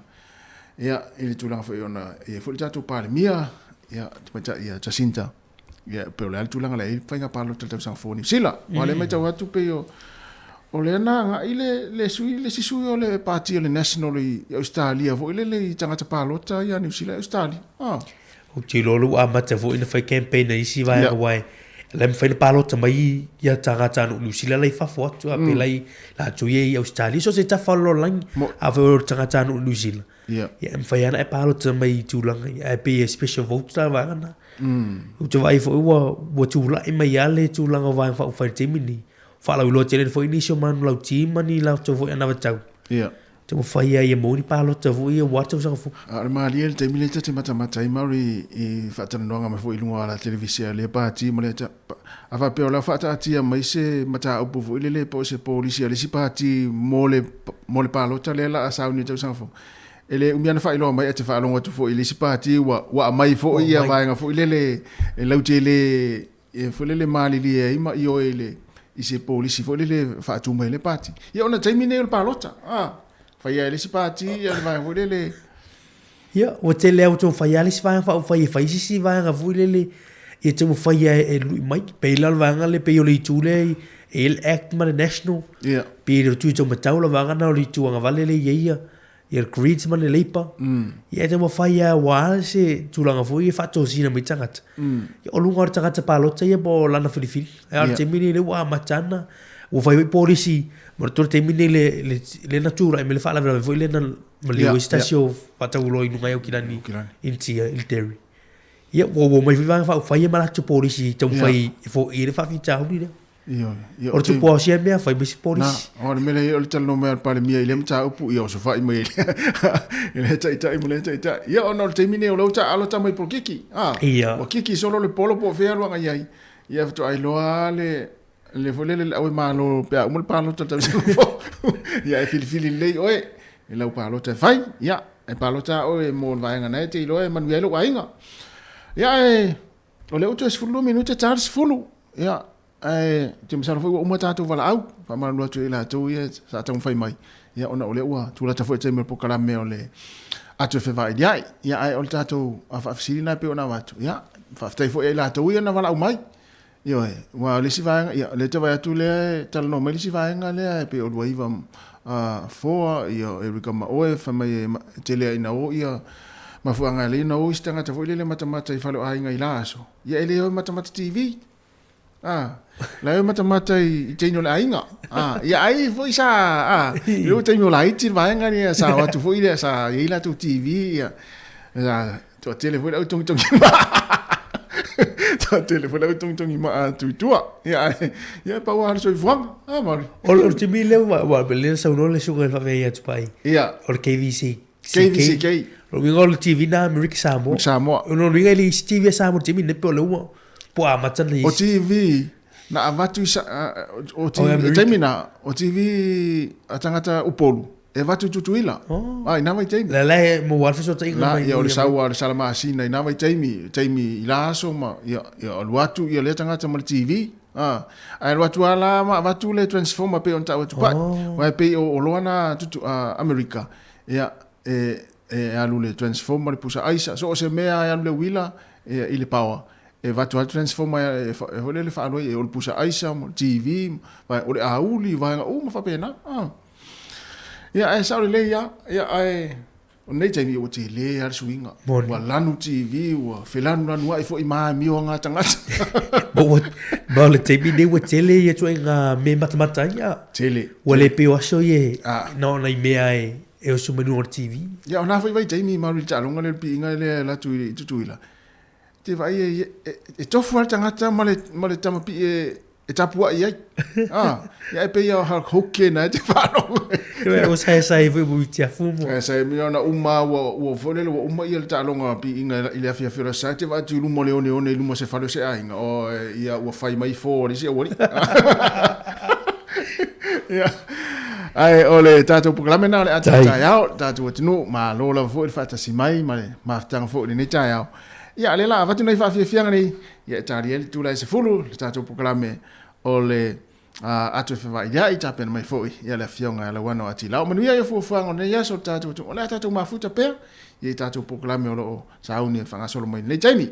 ia, i le tulaga foi ona e i ai foi le tatou Palemia, ia, tamaitai ia Jacinta, ia, pei o le a le tulaga lea i le faiga palota i le tausaga fou a Niu Sila. Aua o lea e matau atu pei o, o lea na agai le, le sui, le isi sui o le pati o le National i Ausetalia foi lele i tagata palota ia Niu Sila i Ausetalia. Ah. Ou te iloa ua amata foi ona fai campaign a isi vaega aua e la e mafai ona palota mai ia tagata Niu Sila la i fafo atu a pela i latou ia i Australia. So se tafa o le lalolagi afai o le tagata Niu Sila. Ia e mafai lava ona e palota mai i tulaga ia ae pei e special vote la vaega na. Ou te vaai foi ua tulai mai lava le tulaga o Vaega Faaupufai i le taimi lenei. faalauiloa tele foi nisi o manulauti ma ni latou foi anavatau. Ia. Taumafai ai ia maua ni palota foi ia aua tausaga fou. A o le malie le taimi lea ta te matamata ai Maori i faatalanoaga mai foi i luga o ala televise a lea pati ma lea a faapea o le a faataatia mai se mataupu foi lele po o se polisi a le isi pati mo le mo le palota lea la a sauni i le tausaga fou. E le umi lava ona faailoa mai ae te faalogo atu foi i le isi pati ua ua aumai foi ia vaega foi lele e lautele e foi lele malilie ai ma ioe i le i se polisi foi lele faatu mai e le pati. Ia ona taimi nei o le palota, a fai ai le isi pati ia le vaega foi lele. Ia, ua tele lava ua taumafai lava le isi vaega faaupufai e fai se isi vaega foi lele ia taumafai lava e lui mai. Pei la o le vaega lea, pei o le itu lea e i ai le Act ma le National. Ia. Pei e le o Tuitaumatau la vaega lena o le itu agavale lea e i ai ia ia le Greens ma le Labour. Ia e taumafai lava aua se tulaga foi e faatosina mai tagata. Ia o luga o le tagata palota ia po o lana filifili. Ae o le taimi lenei lea ua amata ana, ua fai foi polisi mo le taimi lenei le, le, le na tulai mai le faalavelave foi lea na maliu ai se tasi o faatauloa i luga i Aukilani i le dairy. Ia ua omai foi vaega faaupufai ia ma latou polisi taumafai e foia le faafitauli lea. Ioe. Ia, o le tupu o sia mea, fai mai se polisi. Na, o le mea lea o le talanoa mai a le Palemia i lea mataupu, ia osofai mai i lea taitai ma lea taitai. Ia, ona o le taimi nei o lea ua taaalo tama i polokiki. A, ia. Ua kiki solo le polo po o fea aluaga i ai. Ia, faatoa iloa lava le, le foi lele le ave malo pe a uma le palota i le tausaga fou. Ia, e filifili lelei oe i lau palota e fai. Ia, e palota lava oe mo le vaega na e te iloa e manuia ai lou aiga. Ia, e, o lea ua toe 12 minute ta le 10. Ia, Ae ou te masalo foi ua uma tatou valaau, faamalulu atu i latou ia sa taumafai mai, ia ona o lea ua tulata foi le taimi o le polokalame o le Ato e Fevailiai. Ia ae o le tatou faafesili lena e pei ona avatu, ia faafetai foi ia i latou ia na valaau mai. Ioe, aua o le isi vaega, ia o lea e tau vaai atu lea e talanoa mai le isi vaega lea e pei o Luaiva Foa, ia o Erica Maoe, fai mai e tele lava ina o ia mafuaaga e ala ai ona o isi tagata foi lele matamata i fale o aiga i la aso, ia e le o e matamata TV. Ah, la e matamata i teine o le aiga. Ah, ia ai foi sa, ah, i lou taimi o laiti le vaega lea, sa o atu foi lea, sa i ai latou TV, ia, sa toatele foi le au togitogi maa. Toatele foi le au togitogi maa atu i tua. Ia, ai, ia, pau lava le soifuaga. Ah, Maori. O le taimi lea, ua, lea na saunoa le susuga i le faafeai atu pai. Ia. O le KVC. KVCK. O le uiga o le TV na Amerika Samoa. Samoa. O lona uiga e le isi TV a Samoa i le taimi lenei pe o lea ua po o amata ona i O TV na avatu i sa, o TV, i taimi na, o TV a tagata Upolu, e avatu i Tutuila. Oh. A, i na vaitaimi. La la e maua lava le fesootaiga mai. Ia, o le sau lava o le Salamasina i na vaitaimi, taimi i la aso ma, ia, ia alu atu ia lea tagata ma le TV. A, ae alu atu lava la ma avatu le transformer pei ona tau atu pai. Oh. Aua e pei o oloa na tutu, Amerika. Ia, e, e alu le transformer, le pusa aisa, so o se mea e alu le uila e, i le power. E avatu lava le transformer e, e, e foi lele faalu ai, e o le pusa aisa, mo le TV, vai, o le auli, vaega uma faapena. Ah. Ia, ae sao lelei lava. Ia, ae o lenei taimi ua tele lava le suiga. Ua lanu TV, ua felanulanuai foi ma amio a ngā tagata. Ma ua, ma o le taimi nei ua tele ia ituaiga mea e matamata ai, a. Tele. Ua le pei o aso ia e, na o nai mea e, e oso mai luga o le TV. Ia, o na foi vaitaimi i maru i le taaloga lea o le piiga lea e alu atu i Tutuila, te vaai e, e, e tofu lava le tagata ma le, ma le tamapii e, e tapuai ai. Ah, ia e pei o Hulk Hogan ai te faalogo. Ia o saesae foi mo itiafu mo. Saesae mi ona uma ua ua foi lele ua uma ia le taaloga piiga i le afiafi o le aso sa e te vaai atu i luma o le oneone i luma o se fale o se aiga o ia ua fai mai fo a le isi aualii. Ia. Ae o le tatou polokalame lena o le ata taeao, le tatou atunuu, malo lava foi le faatasi mai ma le mafutaga foi i lenei taeao. Ia, o lea la avatu nei faafiafiaga nei, ia e tali ai le itula e 10, le tatou polokalame o le Ato e Fevailiai, tapena mai foi ia le Afioga ia Lauano Atilao. Manuia ia fuafuaga o lenei aso, le tatou atunuu, o le a tatou mafuta pea ia i tatou polokalame o lo o sauni e faagasolo mai i lenei taimi.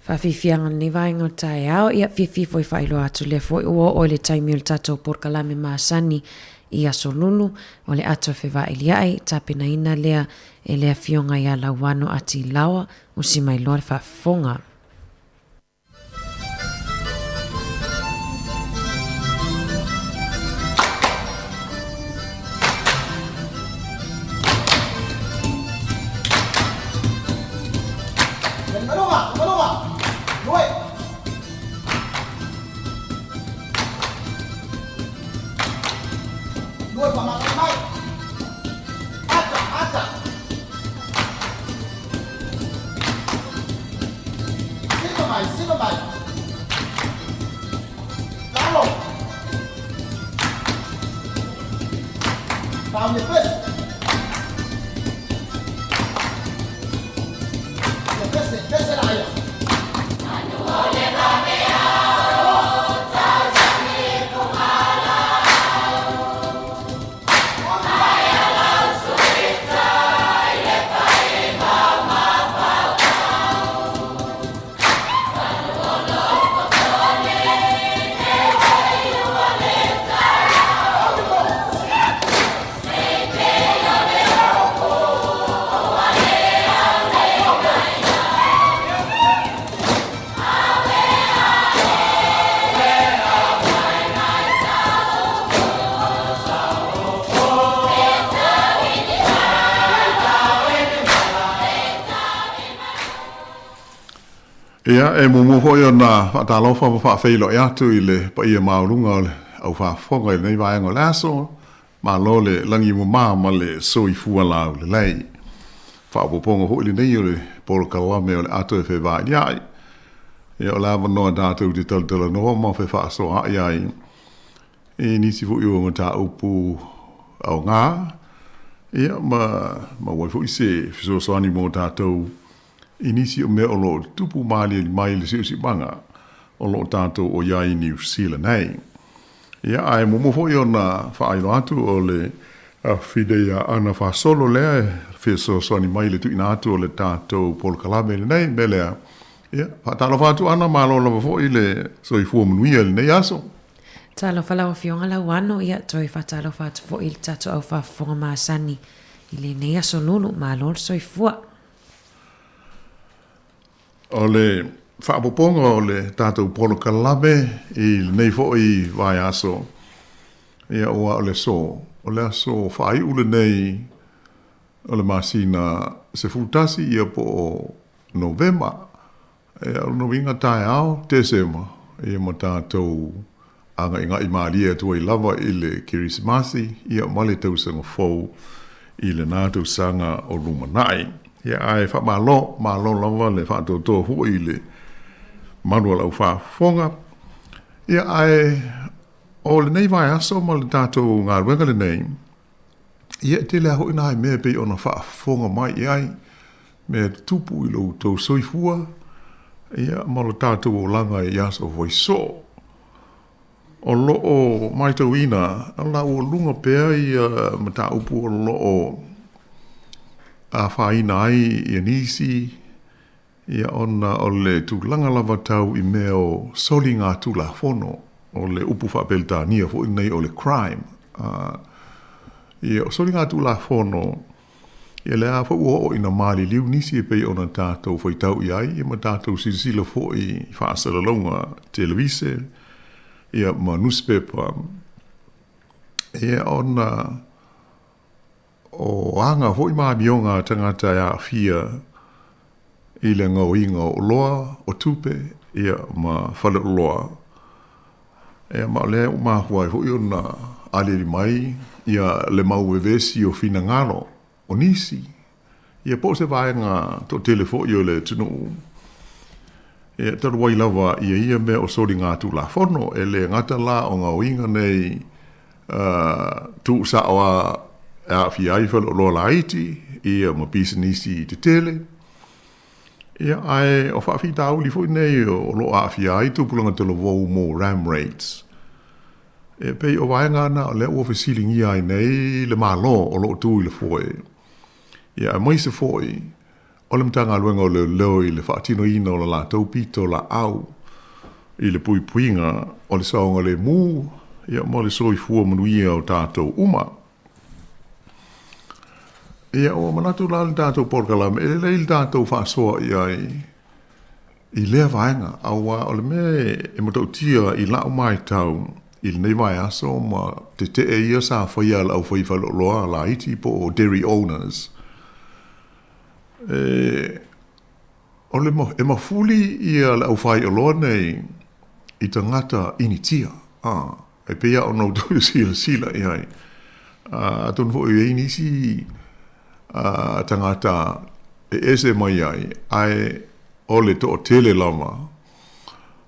Faafiafiaga lenei vaega o le taeao, ia fiafia foi faailoa atu lea foi ua oo i le taimi o le tatou polokalame masani i Aso Lulu, o le ato fevailia'i, tapenaina lea e le Afioga ia Lauano Atilaoa, usi mai loa le faafofoga. Ia, e muamua foi ona faatalofa ma faafeiloai atu i le paia maualuga o le au faafofoga i lenei vaega o le aso. Malo le lagi mama ma le soifua laulelei. Faaopoopoga foi lenei o le polokalame o le ato e fevailia'i. Ia, o le avanoa tatou te talatalanoa ma fefaasoaa'i ai i nisi foi o mataupu aoga, ia, ma maua ai foi se fesoasoani mo tatou i nisi o mea o lo o tutupu malie mai i le siosiomaga o lo o tatou o i ai i Niu Sila nei. Ia, ae muamua foi ona faailoa atu o le afafine ia Ana Fasolo lea e fesoasoani mai i le tuuina atu o le tatou polokalame lenei. Mea lea, ia, faatalofa atu Ana, malo lava foi le soifua manuia i lenei aso. Talofa lau Afioga Lauano, ia toe faatalofa atu foi i le tatou au faafofoga masani i lenei aso lulu, malo le soifua. O le faaopoopoga o le tatou polokalame i lenei foi vaiaso, ia aua o le aso, o le aso faaiu lenei o le masina 11 ia po o Novema. Ia o lona uiga taeao Tesema, ia ma tatou agaigai malie atu ai lava i le Kerisimasi ia ma le Tausaga Fou i lena tausaga o lumanai. Ia ae faamalo, malo lava le faatoatoa foi i le malu o lau faafofoga. Ia ae o lenei vaiaso ma le tatou galuega lenei, ia e tele lava foi nai mea e pei ona faafofoga mai i ai, mea e tutupu i lo outou soifua, ia ma lo tatou olaga i aso foi soo. O lo o matauina o la ua luga pea ia mataupu o lo o afaina ai ia nisi ia ona o le tulaga lava tau i mea o soligatulafono, o le upu faa-Peretania foi lenei o le crime. Ia o soligatulafono, ia lea foi ua oo ina maliliu nisi e pei ona tatou faitau i ai ia ma tatou silasila foi i faasalalauga televise ia ma nusipepa, ia ona O aga foi ma amioga a tagata e aafia i le gaoiga o oloa, o tupe, ia, ma faleoloa. Ia, ma o lea ua mafua ai foi ona aliali mai ia le mau vevesi o finagalo o nisi, ia po o se vaega toatele foi o le atunuu. Ia, talu ai lava ia ia mea o soligatulafono, e le gata la o gaoiga nei tuusao lava e aafia ai faleoloa laiti ia ma pisinisi tetele. Ia, ae o faafitauli foi nei o lo o aafia ai tupulaga talavou mo ram rates. E pei o vaega na o lea ua fesiligia ai nei le Malo o lo o tu i le foe. Ia, aemaise foi. o le Matagaluega o Leoleo i le faatinoina o le latou pitolaau i le puipuiga o le saogalemu ia ma le soifua manuia o tatou uma. Ia, ua manatu la le tatou polokalame, e lelei le tatou faasoa i ai i lea vaega, aua o le mea e matautia i lau matau i lenei vaiaso ma tetee ia sa faia a le aufai faleoloa laiti po o dairy owners, e, o le, e mafuli ia le aufaioloa nei i tagata Initia, a, e pei lava ona outou silasila i ai. A, atonu foi e i ai nisi a, tagata e ese mai ai, ae o le toatele lava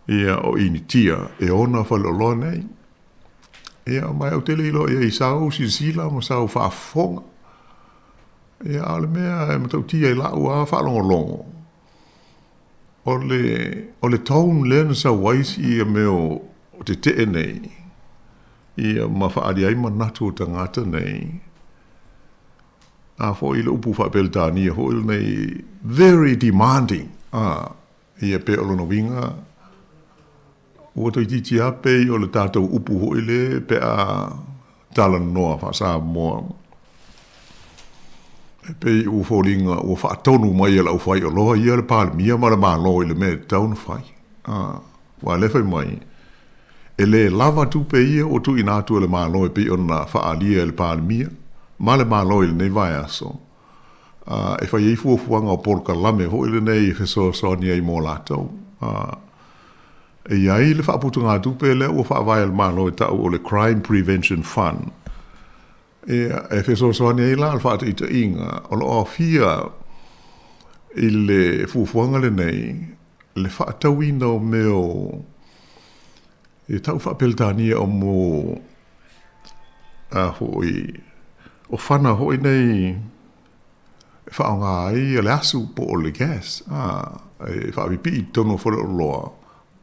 ia o Initia e ona faleoloa nei. Ia, ma ou te le iloa i ai i sau silasila ma sau faafofoga. Ia, a o le mea e matautia i lau lava faalogologo, o le, o le tone lea na sau ai ia mea o tetee nei, ia ma faaali ai manatu o tagata nei, a foi le upu faa-Peretania foi lenei, very demanding, a, ia pei o lona uiga, ua toeitiiti lava pei o le tatou upu foi lea pe a talanoa faa-Samoa, e pei ua foliga ua faatonu mai e le aufaioloa ia le Palemia ma le Malo i le mea e tatau ona fai. Aua o lea e fai mai, e le lava tupe ia ua tuuina atu e le Malo e pei ona faaalia e le Palemia ma le Malo i lenei vaiaso, e fai ai fuafuaga o polokalame foi lenei e fesoasoani ai mo latou. E i ai le faaputugatupe lea ua faavae e le Malo e tau o le Crime Prevention Fund, e, e fesoasoani ai la le faataitaiga o lo o aofia i le fuafuaga lenei le faatauina o mea o e tau faa-Peretania o mo a foi o fana foi nei e faaaoga ai le asu po o le gas, a, e faapipii i totonu o faleoloa,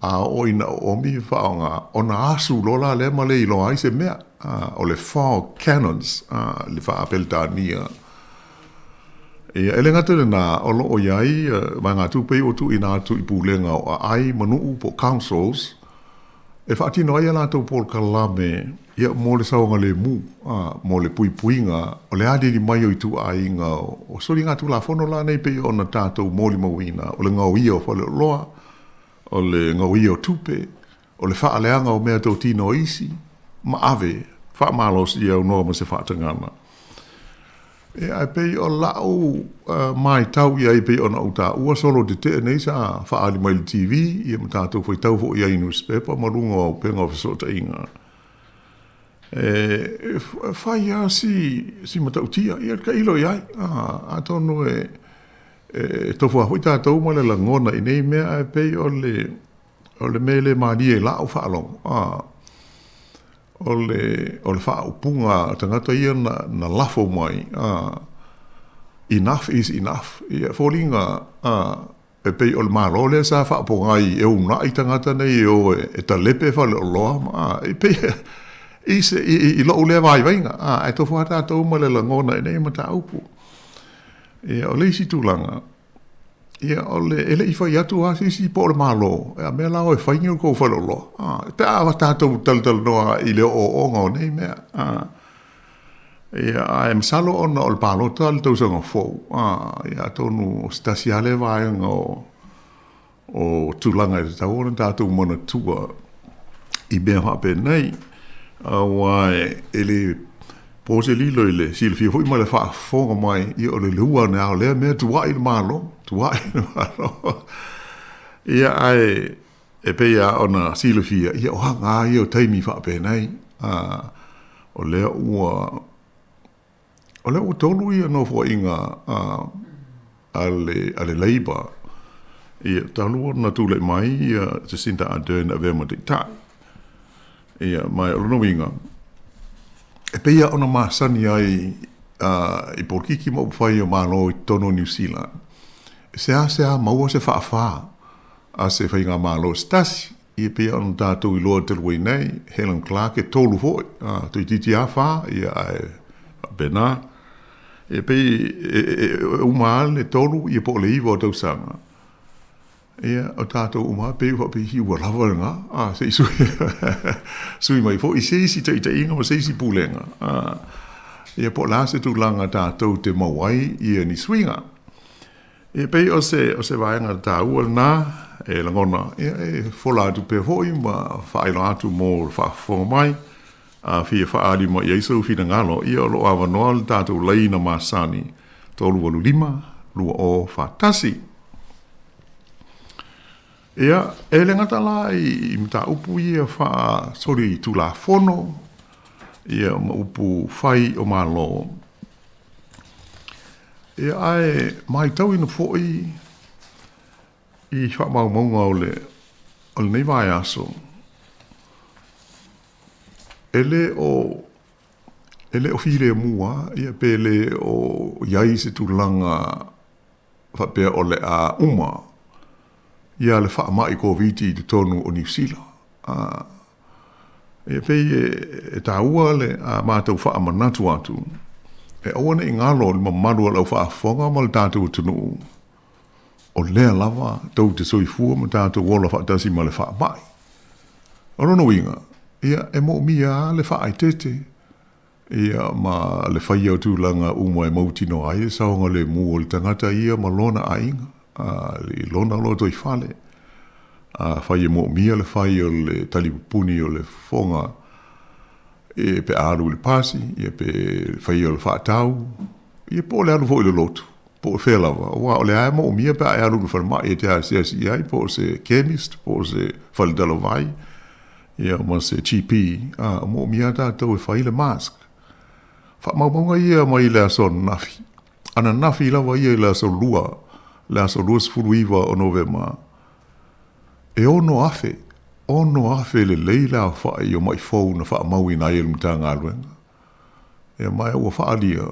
a oo ina oomi faaaoga, ona asu loa la lea ma le iloa ai se mea, a, o le fog cannons, a, le faa-Peretania. Ia, e le gata i lena, o lo o i ai vaegatupe ua tuuina atu i pulega o aai ma nuu po o councils, E faatino ai a latou polokalame ia mo le saogalemu, a, mo le puipuiga o le aliali mai o ituaiga o soligatulafono la nei pei ona tatou molimauina, o le gaoia o faleoloa, o le gaoia o tupe, o le faaleaga o meatotino a isi, ma ave faamalosi e aunoa ma se faatagaga. Ia, ae pei o lau matau i ai pei ona ou taua solo tetee nei sa faaali mai i le TV ia ma tatou faitau foi i ai i nusipepa ma luga o upega o fesootaiga. E fai lava si, si matautia, ia tailo i ai. Atonu e, e tofu lava foi tatou ma le lagona i nei mea, ae pei o le, o le mea e le malie i lau faalogo, o le, o le faaupuga a tagata ia na, na lafo mai, a, enough is enough. Ia, e foliga, a, e pei o le Malo lea sa faapogai e uunai tagata nei e o e, e talepe faleoloa ma, a, e pei i, se, i, i, i lou lea vaivaiga, a, ae tofu lava tatou ma le lagona i nei mataupu. Ia, o le isi tulaga, Ia, o le, e le i fai atu lava se isi po o le Malo, a mea la o e fai ni o kou faleoloa. A, pe a tatou talatalanoa i le ooooga o nei mea. A, ia, ae masalo ona o le palota le tausaga fou, a, ia, atonu o se tasi lava lea vaega o, o tulaga e tatau ona tatou manatua i mea faapenei, aua e le po se lilo i le silafia foi ma le faafofoga mai, ia o le leua ane lava o lea mea, tuuai le Malo, tuuai le Malo. Ia, ae e pei lava ona silafia, ia o aga lava ia o taimi faapenei, o lea ua O lea ua tolu ia nofoaiga a le, a le Labour, ia, talu ona tulai mai ia Jacinda Ardern e avea ma Taitai. Ia, ma o lona uiga, e pei lava ona masani ai i polokiki ma upufai o Malo i totonu o Niu Sila, e seasea maua se faafa a se faigamalo se tasi. Ia pei ona tatou iloa talu ai nei, Helen Clark e tolu foi, a, toeitiiti lava fa, ia ae faapena. E pei e uma lava le 3 ia po o le 9 o tausaga, ia, o tatou uma lava pei ua faapea, ua lava lena, a, se i sui, sui mai foi se isi taitaiga ma se isi pulega, a, ia po o le a se tulaga tatou te maua ai ia ni suiga. Ia pei o se, o se vaega taua lena e lagona, ia, e fola atu pea foi ma faailoa atu mo le faafofoga mai. A fia faaali mai i ai sou finagalo, ia o lo o avanoa le tatou laina masani 385 2041. Ia, e le gata la i mataupu ia faasolitulafono, ia ma upu fai o Malo, ia ae matauina foi i faamaumauga o le o lenei vaiaso, e le o e le o filemu lava ia pe le o i ai se tulaga faapea o le a uma ia le faamai Koviti i totonu o Niu Sila. A, e pei e taua le a matou faamanatu atu, e aua ne i galo i le mamalu o le aufaafofoga ma le tatou atunuu, o lea lava tou te soifua ma tatou ola faatasi ma le faamai. O lona uiga, ia, e moomia lava le faaeteete, ia, ma le faia o tulaga uma e mautinoa ai le saogalemu o le tagata ia ma lona aiga, a, i lona lotoifale. Afai e moomia le fai o le talipupuni o le fofoga, e, pe a alu i le pasi, ia, pe faia o le faatau, ia, po o le alu foi i le lotu. Po o fea lava, aua o lea lava e moomia pe a e alu i le falemai e te asiasi i ai, po o se chemist, po o se faletalavai, ia ma se GP, a, o moomia lava tatou e fai le mask. Faamaumauga ia mai le aso ananafi, ananafi lava ia i le aso Lua, le aso 29 o Novema, e 6,000, 6,000 lelei le aofai o ma'i fou na faamauina ai e le Matagaluega. Ia ma ua faaalia,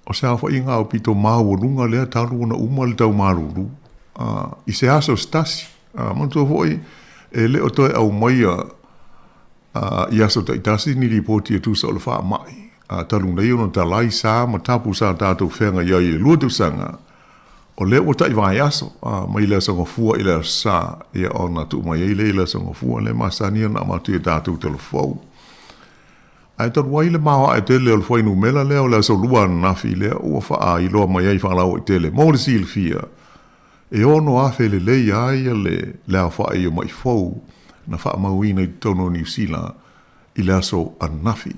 O se aofaiga aupito maualuga lea talu ona uma le tau malulu i se aso se tasi. Manatua foi, e le o toe aumaia i aso taitasi ni lipoti e tusa o le faamai, talu nei ona talai sa ma tapu sa tatou feagai ai i le 2 tausaga, o lea ua tai vaiaso mai le Aso Gafua i le Aso Sa, ia ona tuu mai ai lea i le Aso Gafua lea e masani ona avatu i a tatou talafou. Ae talu ai le maoae tele o le fuainumera lea o le aso Lua ananafi lea ua faailoa mai ai faalauaitele mo le silafia, e 6,000 lelei ai le aofai o maʻi fou na faamauina i totonu o Niu Sila i le aso ananafi.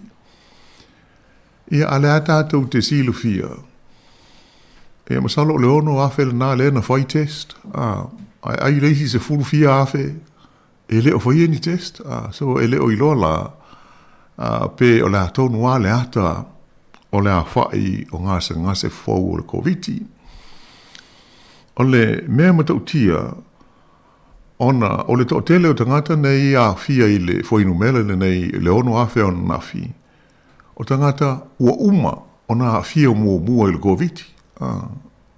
Ia, a o lea tatou te silafia, ia masalo o le 6,000 lena lea na fai test, a, ae ai le isi sefulu fia afe E le o faia ni test, a, so e le o iloa la, a, pe o le a tonu lava le ata o le aofai o gasegase fou o le Koviti. O le mea matautia, ona o le toatele o tagata nei e aafia i le fuainumera lenei i le 6,000 ananafi, o tagata ua uma ona aafia muamua i le Koviti. A.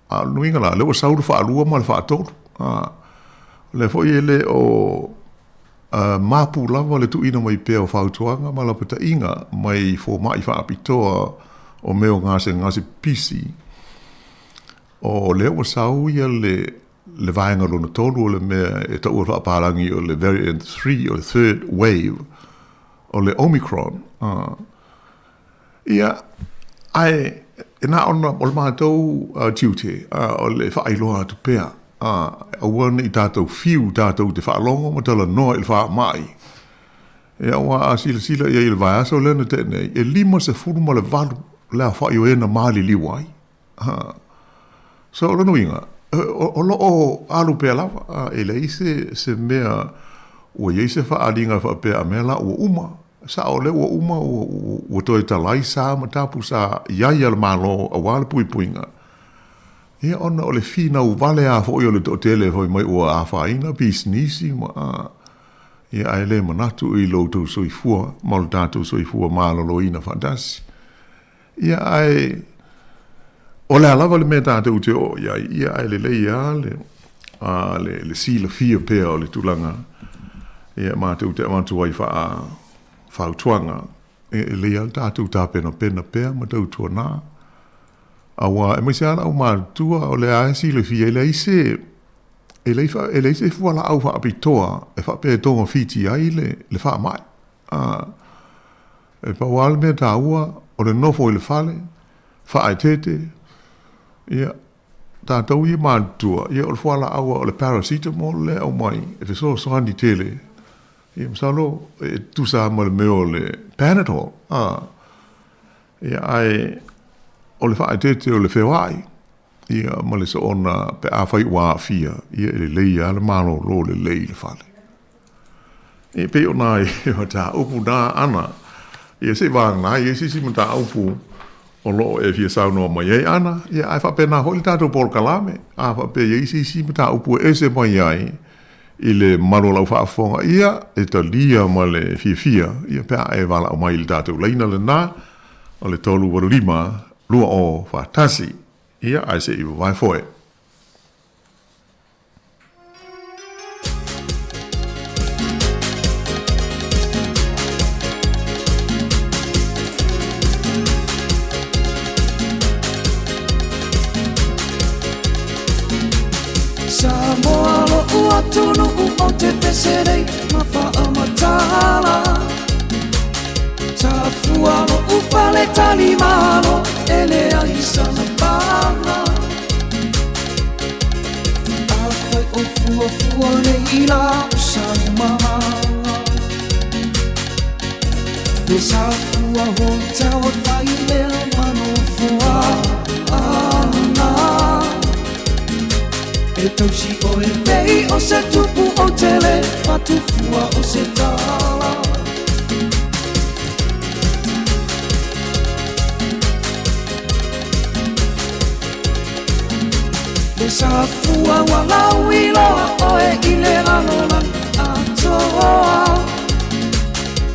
A o le nuiga la, lea ua sau le faalua ma le faatolu. A, o lea foi e le o mapu lava le tuuina mai pea o fautuaga ma lapataiga mai fomai faapitoa o mea o gasegase pipisi. O lea ua sau ia le, le vaega lona tolu o le mea e taua faapalagi o le variant 3 o le third wave o le Omicron. A, Ia, ae e na ona o le matou tiute o le faailoa atu pea, aua ne i tatou fiu tatou te faalogo ma talanoa i le faamai. Ia, aua a silasila i ai i le vaiaso lea na tea nei, e 58 le aofai o e na maliliu ai. Ha. So, o lona uiga, o lo o alu pea lava, e leai se, se mea ua i ai se faaaliga faapea a mea la ua uma. Sao o lea ua uma, ua, ua toe talai sa ma tapu sa i ai a le Malo aua le puipuiga. Ia, ona o le finau vale lava foi o le toatele fai mai ua afaina pisinisi ma, a, ia, ae le manatu i lo outou soifua ma lo tatou soifua maloloina faatasi. Ia, ae o le a lava le mea tatou te oo i ai, ia, ae lelei lava le, a, le, le silafia pea o le tulaga, ia, matou te avatu ai faa, fautuaga, e lelei lava le tatou tapenapena pea ma tautuana. Auā, aemaise lava le aumatutua, o lea lava e silafia, e leai se, e leai, e leai se fualaau faapitoa e faapea e togafiti ai le, le faamai. A, e pau lava le mea taua, o le nofo i le fale, faaeteete, ia, tatou ia matutua, ia o le fualaau lava o le paracetamol lea e aumai e fesoasoani tele. Ia masalo e tusa lava ma le mea o le Panadol, a. Ia ae o le faaeteete o le feoai, ia ma le soona pe afai ua aafia, ia e lelei lava le malolo lelei i le fale. Ia e pei o nai mataupu na Ana, ia se i vagana ai i ai se isi mataupu o lo o e fia saunoa mai ai Ana, ia ae faapena foi le tatou polokalame, a faapea e i ai se isi mataupu e ese mai ai i le mamalu o lau faafofoga, ia, e talia ma le fiafia, ia, pe a e valaau mai i le tatou laina lena, o le 385 2041. Ia, ae se i vavae foe. Samoa lo'u atunuu o te pese nei ma faamatala Tafua lo'u fale talimalo e leai sana pala Afai o fuafua nei la o Samoa Le Safua Hotel o fai mea ma nofoa ana E tausi oe pei o se tupu o tele Fatufua o se tala Le Safua ua lauiloa oe i le lalolagi atoa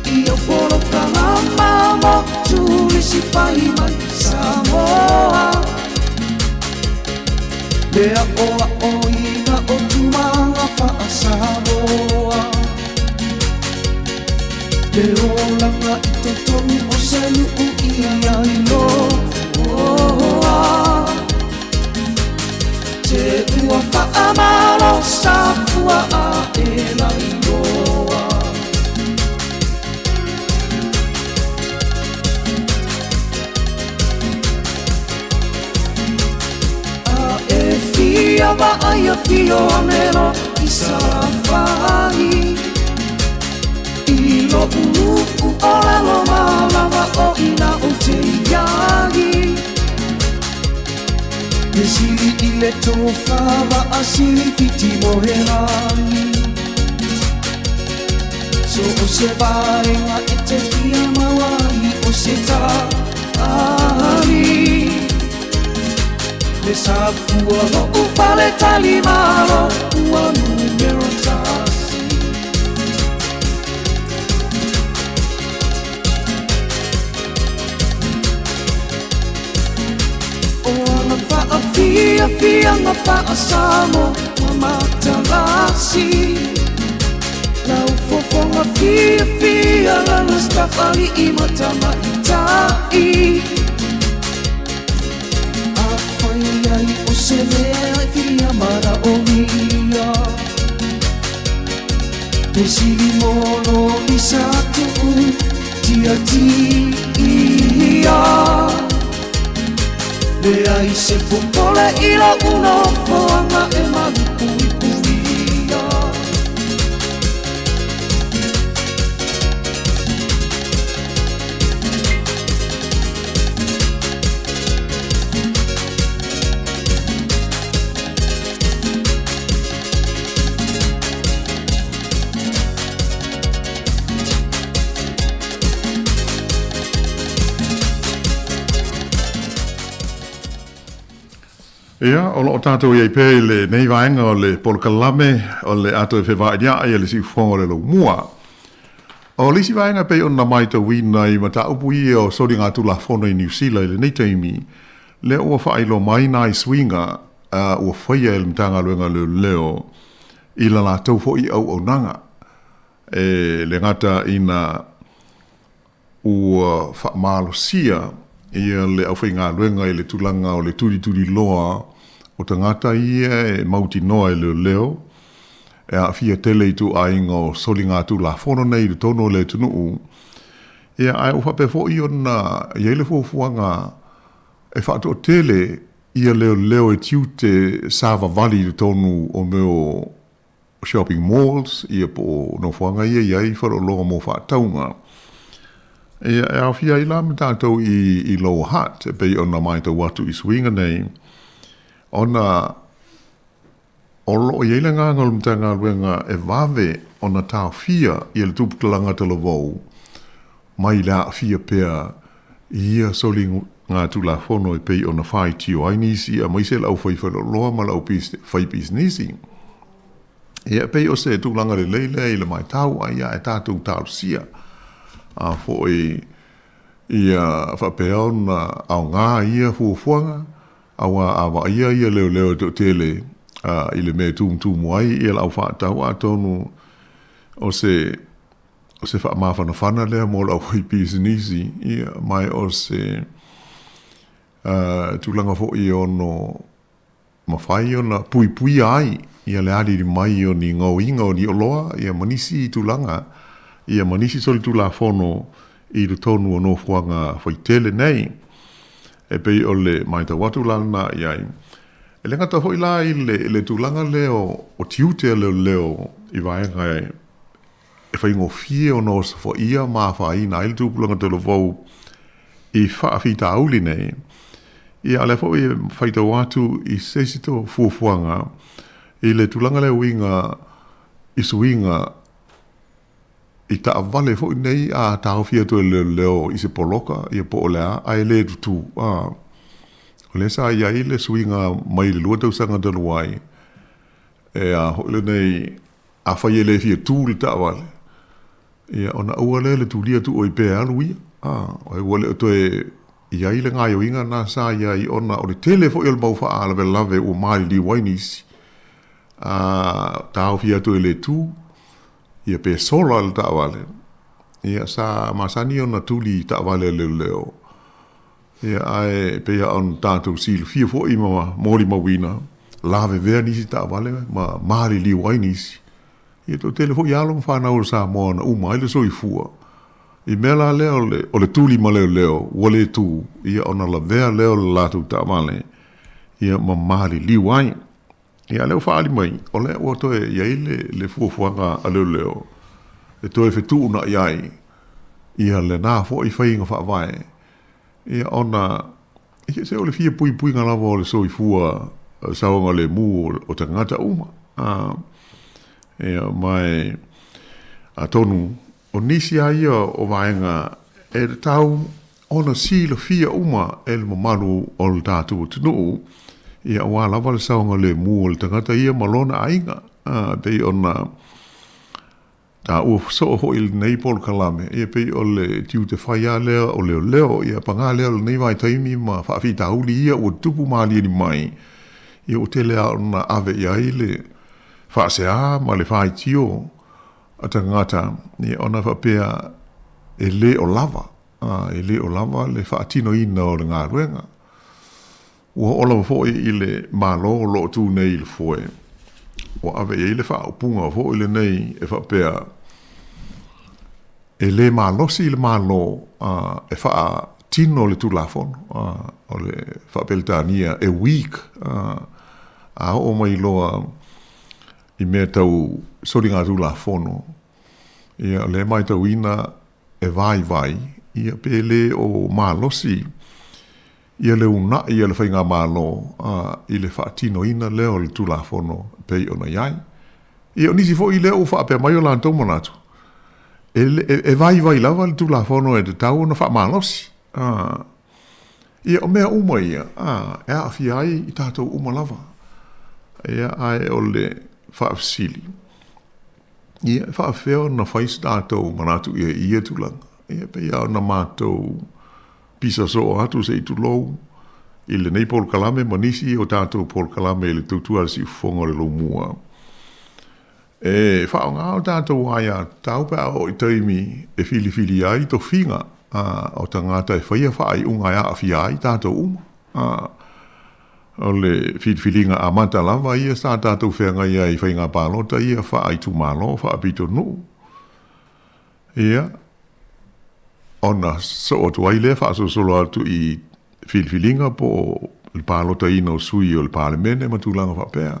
I au polokalama mo turisi fai mai Samoa Le aʻoaʻoina o tulaga faa-Samoa Le olaga i totonu o se nuu ia iloa Te ua faamalo Safua a e lailoa A e fia vaai afio ane loa i Salafai I lo'u nuu o lalo ma lava o ina ou te iai E sili i le tofa vaa sili fiti moelagi So o se vaega e te fia maua ai o se tali Le Safua lo'u fale talimalo ua numera tasi O ana faafiafiaga faa-Samoa ma matalasi Lau fofoga fiafia lana staff ali'i ma tamaitai Afai ai o se mea e fia manaomia Te sili molo i sa tuu tia tia Leai se popole i lou nofoaga e malupuipuia. Ia, o lo o tātou i ai pea i lenei vaega o le polokalame o le ato e fevailiaʻi a le Siufofoga o le Laumua. O le isi vaega e pei ona maitauina i mataupu ia o soligatulafono i Niu Sila i lenei taimi, lea ua faailoa mai nai suiga ua faia e le Matagaluega o Leoleo i la latou foi auaunaga. E le gata ina ua faamalosia ia le aufaigaluega i le tulaga o le tulituliloa o tagata ia e mautinoa e leoleo e aafia tele i ituaiga o soligatulafono nei i totonu o le atunuu. Ia, ae ua faapea foi ona i ai le fuafuaga e faatoatele ia leoleo e tiute savavali i totonu o mea o shopping malls, ia po o nofoaga ia e i ai faleoloa mo faatauga. Ia, e aofia ai la ma tatou i Lower Hutt, e pei ona matau atu i suiga nei, ona o lo o i ai le agaga o le Matagaluega e vave ona taofia ia le tuputalaga talavou mai le aafia pea i ia soligatulafono e pei ona faitio ai nisi aemaise le aufai faleoloa ma le au faipisinisi. Ia, e pei o se tulaga lelei lea i le matau, a ia e tatou talosia a foi ia faapea ona aoga ia fuafuaga, aua a vaaia ia leoleo e toatele i le mea e tumutumu ai ia le au faatau, atonu o se o se faamafanafana lea mo le aufaipisinisi, ia, ma o se tulaga foi e ono mafai ona puipuia ai ia le aliali mai o ni gaoiga o ni oloa, ia, ma nisi tulaga, ia, ma nisi solitulafono i totonu o nofoaga faitele nei. E pei o le matau atu la lena i ai. E le gata foi la i le tulaga lea o tiute a leoleo i vaega e e faigofie ona osofaia ma afaina ai le tupulaga talavou i faafitauli nei. Ia, a o lea foi e faitau atu i se isi fuafuaga i le tulaga lea uiga i suiga i taavale foi nei a taofi atu e le leoleo i se poloka ia po o le a, ae le tutū. A, o lea sa i ai le suiga mai le 2 tausaga talu ai, e a foi lenei Afai e le fia tū le taavale, ia, ona aua lea le tulia atu oe pea e alu ia. A, ua le o toe i ai le gaoioiga na sa i ai ona o le tele foi o le mau faalavelave ua maliliu ai nisi. A taofi atu e le tū, ia pe sola le taavale, ia sa masani ona tuli taavale a leoleo. Ia, ae pei lava ona tatou silafia foi ma molimauina, lavevea nisi taavale ma maliliu ai nisi. Ia, toatele foi alo ma fanau a Samoa na uma ai le soifua. I mea la lea o le, o le tuli ma leoleo ua le tū, ia ona lavea lea o le latou taavale, ia ma maliliu ai. Ia, a o lea ua faaali mai, o lea ua toe i ai le, le fuafuaga a leoleo e toe fetuunai ai ia lena foi faiga faavae, ia ona ia se o le fia puipuiga lava o le soifua saogalemu o tagata uma. A, ia, ma e, atonu o nisi lava ia o vaega e tatau ona silafia uma e le mamalu o le tatou atunuu, ia aua lava le saogalemu o le tagata ia ma lona aiga. A, pei ona taua soo foi i lenei polokalame, ia pei o le tiute fai lava lea o leoleo, ia paga lea o lenei vaitaimi ma faafitauli ia ua tutupu malieli mai, ia ua tele lava ona ave i ai le faasea ma le faitio a tagata, ia ona faapea e le o lava, e le o lava le faatinoina o le galuega. Ua oo lava foi i le Malo o lo o tu nei i le foe, ua ave i ai le faaupuga foi lenei e faapea, e le malosi le Malo e faatino le Tulafono, o le faa-Peretania e weak, a oo mai loa i mea tau soligatulafono, ia o lea e matauina e vaivai, ia pe le o malosi ia le uunai a le Faigamalo i le faatinoina lea o le Tulafono e pei ona i ai. Ia, o nisi foi lea ua faapea mai o latou manatu, e, e, e vaivai lava le Tulafono e tatau ona faamalosi. A, ia, o mea uma ia, a, e aafia ai i tatou uma lava. Ia, ae o le faafesili, ia, e faafefea ona fai se tatou manatu i ia tulaga? Ia, e pei lava ona matou Pisa soo atu se i tulou i lenei polokalame ma nisi o tatou polokalame i le tautua a le siufofoga o le lomua. E faaaoga o tatou aiatatau pe a oo i taimi e filifili ai tofiga. ā, o tagata e faia faaiuga e aafia ai tatou uma. Ā, o le filifiliga amata lava ia sa tatou feagai ai i faiga palota ia faaitumalo, faapitonuu, ia, ona soo atu ai lea faasolosolo atu i filifiliga po o le palotaina o sui o le Palemene ma tulaga faapea.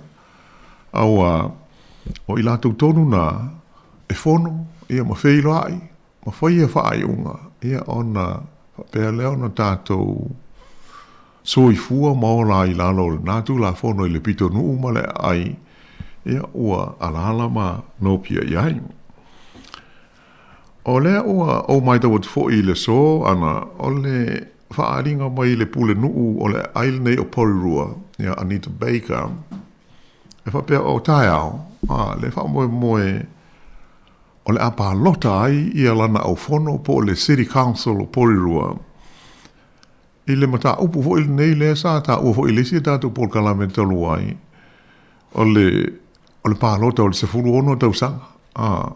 Aua o i latou tonu na e fono ia ma feiloai ma faia faaiuga ia ona faapea lea ona tatou soifua ma ola ai i lalo o lena Tulafono i le pitonuu ma le aai ia ua alaala ma nopia i ai. O lea ua ou matau atu foi i le aso ana o le faaaliga mai le pulenuu o le aai lenei o Porirua, ia Anita Baker, e faapea o taeao, a, le faamoemoe o le a palota ai ia lana aufono po o le City Council o Porirua i le mataupu foi lenei lea sa taua foi i le isi a tatou polokalame talu ai, o le, o le palota o le 16 tausaga. A,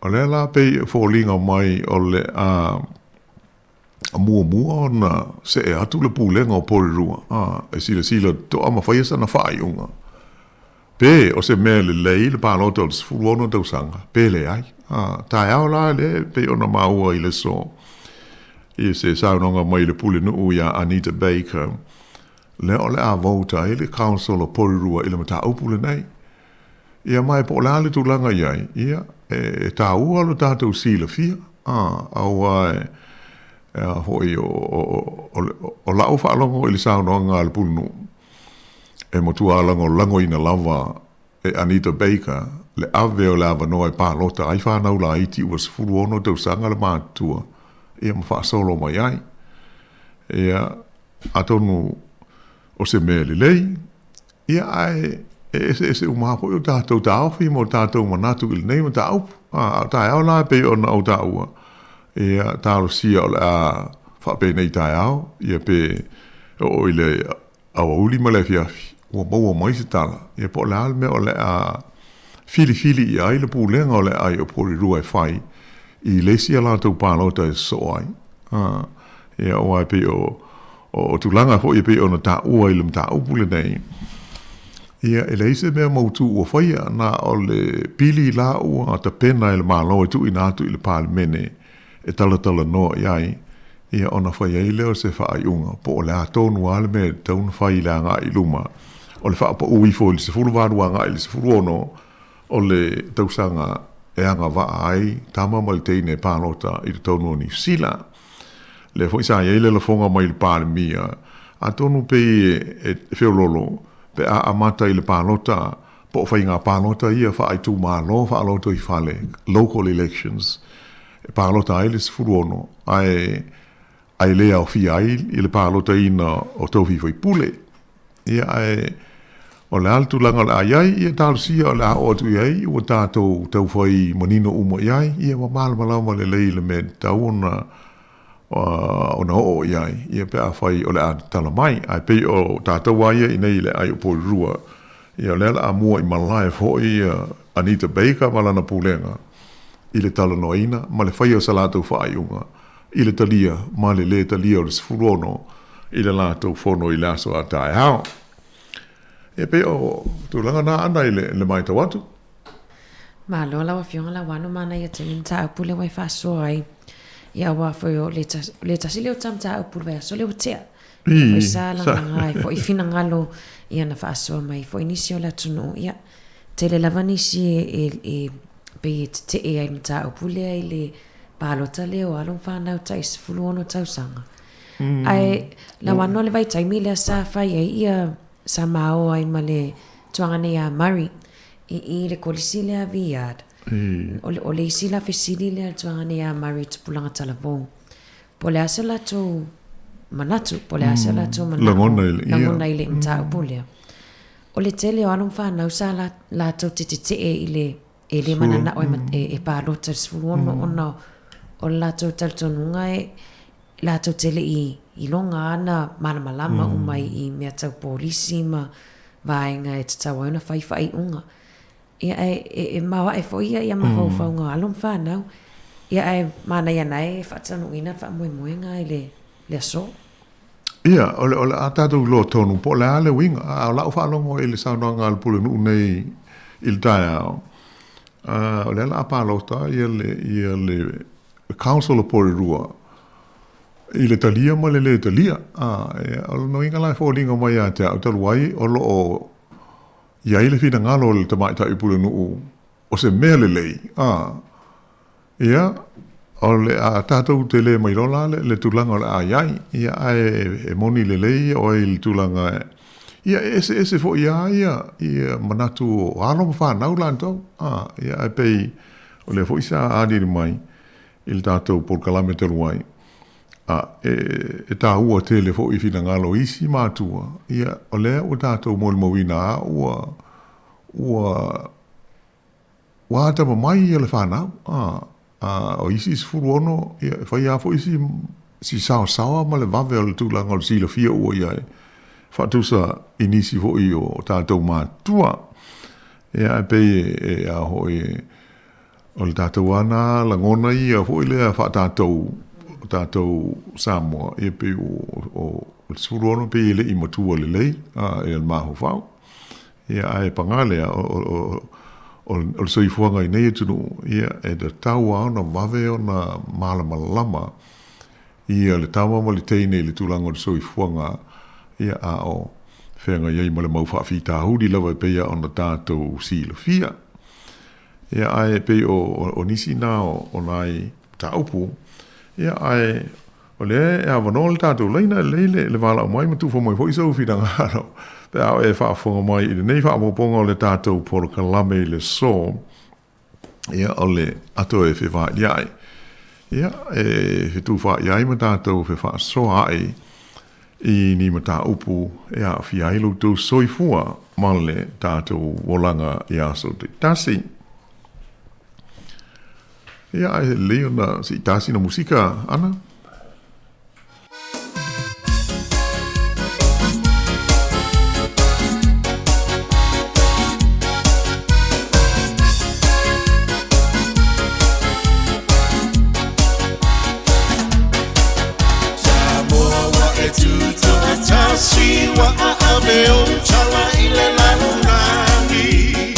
o lea la pei e foliga mai o le a muamua ona see atu le pulega o Porirua, a, e silasila totoa ma faia sana faaiuga. Pe o se mea lelei le palota o le 16 tausaga, pe leai. A, taeao la lea e pei ona maua i le aso i se saunoaga mai le pulenuu iā Anita Baker, lea o le a vote ai le Council o Porirua i le mataupu lenei. Ia ma e po o le a le tulaga i ai, ia, e taua lo tatou silafia, a, aua e, e a foi, o, o, o, o la'u faalogo i le saunoaga a le pulenuu, e matua lagolagoina lava e Anita Baker le ave o le avanoa e palota ai fanau laiti ua 16 tausaga le matutua, ia ma faasolo mai ai. Ia, atonu o se mea lelei, ia ae e eseese uma lava foi o tatou taofi ma o tatou manatu i lenei mataupu. A o taeao la e pei ona ou taua, ia talosia o le a faapenei taeao, ia pe oo i le aoauli ma le afiafi, ua maua mai se tala, ia po o le a le mea o le a filifili i ai le pulega o le aai o Porirua e fai i le isi a latou palota e sosoo ai. A, ia aua e pei o, o tulaga foi e pei ona taua i le mataupu lenei, ia e leai se mea mautū ua faia, na o le pili la ua tapena e le Malo e tuuina atu i le Palemene e talatalanoa i ai, ia ona fai ai lea o se faaiuga po o le a tonu lava le mea e tatau ona fai i le agai i luma o le faapaū ifo i le 18 agai i le 16 o le tausaga e agavaa ai tama ma le teine palota i totonu o Niu Sila. Lea foi sa i ai le lafoga mai le Palemia, atonu pei e feololo pe a amata i le palota po o faiga palota ia faaitumalo faalotoifale, local elections, e palota ai le 16 ae ae le aofia ai i le palotaina o tofi faipule. Ia ae o le a le tulaga o le a i ai, ia talosia o le a oo atu i ai ua tatou taufai manino uma i ai, ia ma malamalama lelei i le mea e tatau ona ona oo i ai, ia pe afai o le a tatala mai. Ae pei o tatou lava ia i nei i le aai o Porirua, ia o lea o le a mua i malae foi Anita Baker ma lana pulega i le talanoaina ma le faia o sa latou faaiuga i le talia ma le lē talia o le 16 i le latou fono i le aso a taeao. E pei o tulaga na ana i le matau atu. Malo lau Afioga Lauano manaia tele mataupu lea ua e faasoa ai. Ia aua foi o le le tasi lea o ta mataupu i le vaiaso lea ua tea. Ia foi sa lagaga ai foi finagalo ia na faasoa mai foi nisi o le atunuu. Ia tele lava nisi e e pei e tetee ai i le mataupu lea i le palota lea o alo ma fanau tai 16 tausaga. Ae Lauano le vaitaimi lea sa fai ai ia sa maoa ai ma le tuaga nei a Murray i i le kolisi lea a Viard. O le, o le isi la fesili lea a le tuaga nei a Murray i Tupulaga Talavou. Po o le a se latou manatu, po o le a se latou manao, Lagona i le, ia. lagona i le mataupu lea. O le tele o alo ma fanau sa la, latou te tetee i le e le mananao e, e palota i le 16 ona o le latou talitonuga e latou te le i iloga ana malamalama uma i mea tau polisi ma vaega e tatau ai ona fai faaiuga. Ia, e, e, e maoae foi ia, ia mafaufauga o alo ma fanau. Ia ae manaia nae e faataunuuina le faamoemoega i le le aso. Ia, o le, o le a tatou iloa tonu po o le a le uiga, a o lau faalogo i le saunoaga a le Pulenuu nei i le taeao, o lea o le a palota ia le, ia le Council o Porirua i le talia ma le lē talia. A, ia, o lona uiga la e foliga mai ia te au talu ai o lo o i ai le finagalo o le Tamaitai Pulenuu o se mea lelei, a, ia, o le a tatou te le mailoa la le, le tulaga o le a i ai, ia, ae e moni lelei oe i le tulaga e, ia, e eseese foi lava ia, ia manatu o alo ma fanau latou, a, ia, ae pei o lea foi sa aliali mai i le tatou polokalame talu ai, a, e, e taua tele foi finagalo o isi matua, ia, o lea ua tatou molimauina lava ua, ua ua atamamai ia le fanau, a, a o isi 16, ia, e fai lava foi si, si saosaoa ma le vave o le tulaga o le silafia ua i ai, faatusa i nisi foi o tatou matua. Ia, ae pei e, e a foi e, o le tatou lava na lagona ia foi lea faatatou, o tatou Samoa, ia pei o, o, o le 16 pei e le i matua lelei, a, ia le mafaufau. Ia, ae pagā lea, o, o, o, o, o le soifuaga i nei atunuu, ia, e tatau lava ona vave ona malamalama ia le tama ma le teine i le tulaga o le soifuaga, ia, a o feagai ai ma le mau faafitauli lava e pei lava ona tatou silafia. Ia, ae pei o, o, o nisi na o, o nai mataupu, ia, ae O lea e avanoa le tatou laina, e lelei le, le valaau mai ma tufa mai foi sou finagalo pe a oe e faafofoga mai i lenei faaopoopoga o le tatou polokalame i le aso. Ia, o le ato e fevailia'i. Ia, e fetufaai ai ma tatou fefaasoa ai i ni mataupu e aafia ai lo outou soifua ma le tatou olaga i aso taitasi. Ia, ae lelei ona se i tā sina musika, Ana. Samoa ua e tutoatasi ua aave ou tala i le lalolagi.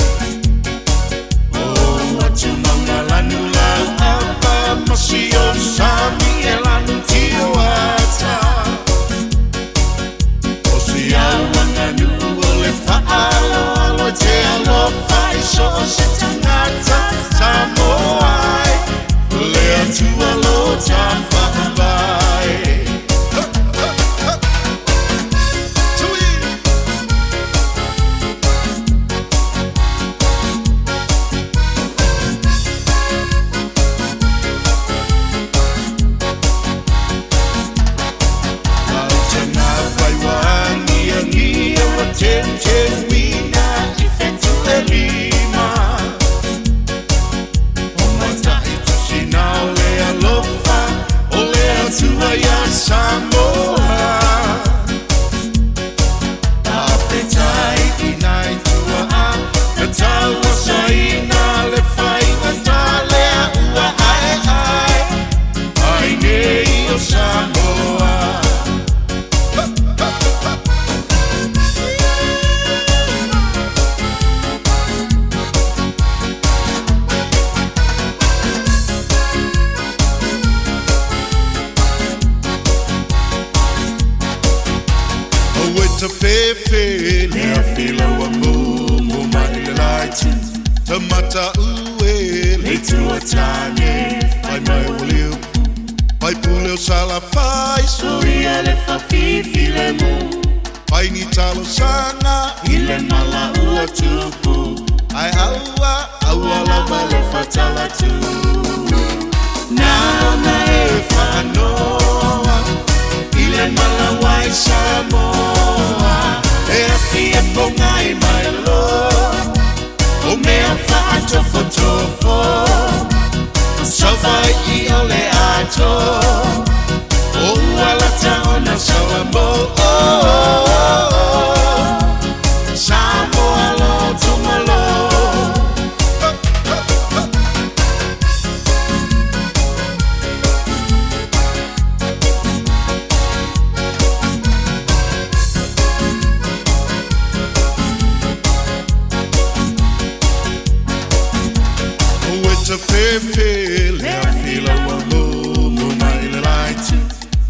tafefe le afi lau alomo mai le laitu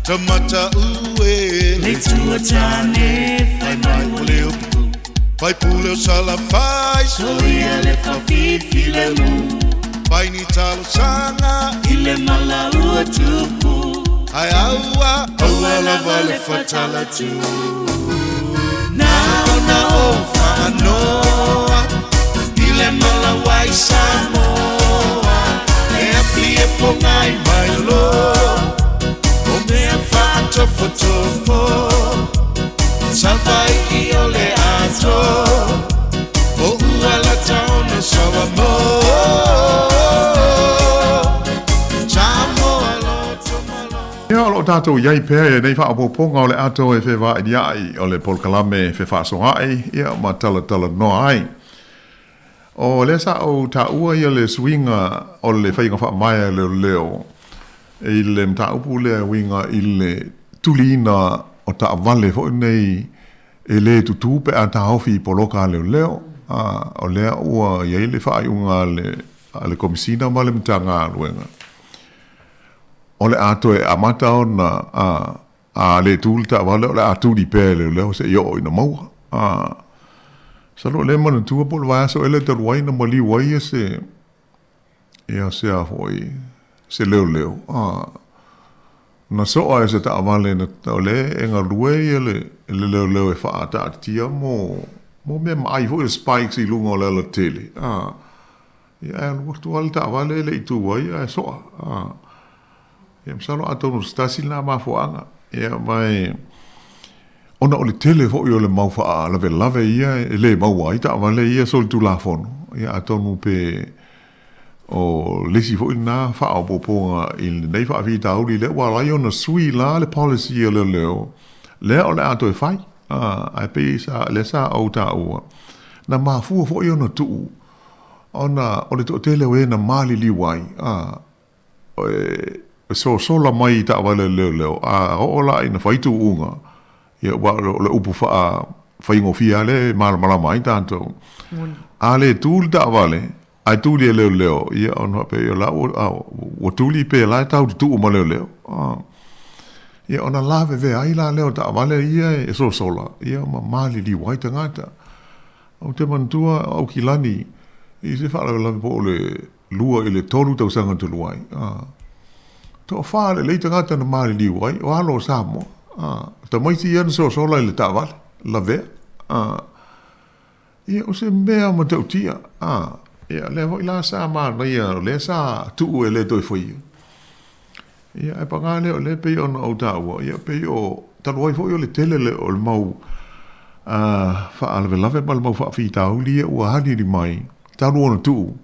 Tamata ue le tua tane fai mai o le upu Fai pule o salafai soia le fafifi le mu Fai ni talosaga i le malaua tupu Ai aua aua lava le fatala tu Na ona o whaanoa I le malawa i Samoa E api e pongai mai lo O mea whaatofotofo Savai i o le ato O ua la taona sawa mo Samoa loto malo Ia, o lo o tatou i ai pea i lenei faaopoopoga o le ato e fevailia'i o le polokalame fefaasoa'i, ia, ma talatalanoa ai. O lea sa ou taua ia le suiga o le faiga faavae a leoleo i le mataupu lea e uiga i le tuliina o taavale foi nei e le tutū pe a taofi i poloka a leoleo. A, o lea ua i ai le faaiuga a le, a le Komesina ma le Matagaluega, o le a toe amata ona, a, A le tu le taavale o le a tuli pea e leoleo seia oo ina maua. A, masalo o lea e manatua po o le vaiaso ea lea talu ai na maliu ai ia se, ia se a foi, se leoleo. A, na soa e se taavale na, o lea e galue ia le, le leoleo e faataatitia mo, mo mea maai foi le spikes i luga o le alatele. A, ia ae alu atu lava le taavale e le i tu ai ae soa. A. Ia, masalo atonu o se tasi lena mafuaaga. Ia, ma e, ona o le tele foi o le mau faalavelave ia e le maua ai taavale ia solitulafono, ia atonu pe o le isi foi lena faaopoopoga i lenei faafitauli lea ua ala ai ona sui la le policy a leoleo lea o le a toe fai. A, ae pei sa, lea sa ou taua, na mafua foi ona tuu ona o le toatele o e na maliliu ai, a, e sosola mai i taavale a le leoleo, a oo la ina fai tuuga, ia aua o le upu faafaigofie lava lea e malamalama ai tatou. A le tu le taavale, ae tuli e leoleo, ia ona faapea, ia o la ua tuli pe la e tau tutuu ma leoleo. Ia ona lavevea ai la lea o taavale ia e sosola, ia ma maliliu ai tagata. Ou te manatua o Aukilani i se faalavelave po o le 2 i le 3 tausaga talu ai, ā, toawhā lelei tagata na maliliu ai, o alo o Samoa, ā, o tamaiti ia na sosola i le taavale, lavea, ā, ia, o se mea matautia, ā, ia, lea foi la sa manaia, o lea sa tuu e le toe faia. Ia, ae pagā lea, o lea pei ona ou taua, ia, pei o, talu ai foi o le tele le, o le mau, ā, faalavelave ma le mau faafitauli ia ua aliali mai, talu ona tuu,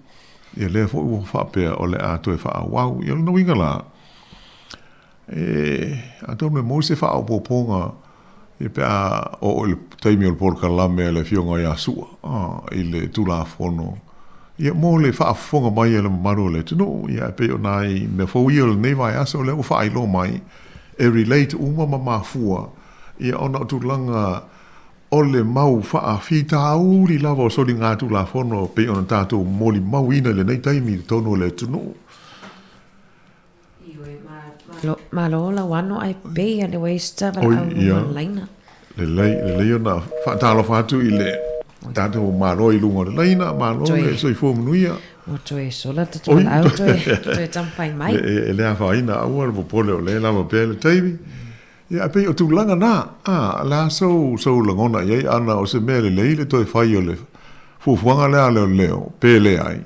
ia lea foi ua faapea o le a toe faaauau. Ia o lona uiga la, e, atonu e maua se faaopoopoga ia pe a oo i le taimi o le polokalame a le Afioga ia Su'a, ā, i le Tulafono, ia, mo le faafofoga mai a le mamalu o le atunuu. Ia, ae pei o nai mea fou ia o lenei vaiaso lea ua faailoa mai, e relate uma ma mafua, ia, ona o tulaga o le mau faafitauli lava o soligatulafono pei ona tatou molimauina i lenei taimi i totonu o le atunuu. Ioe, malo lau ano ae pei a le waste valaau luga o le laina. Lelei, lelei ona faatalofa atu i le tatou Malo i luga o le laina, malo le soifua manuia. Ua toe sola le tatou valaau toe, toe taumafai mai. E le afaina, aua le popole o lea e lava pea le taimi. Ia, ae pei o tulaga na, a, o le a sou, sou lagona i ai, ana o se mea lelei le toe fai o le fuafuaga lea a leoleo, pe leai.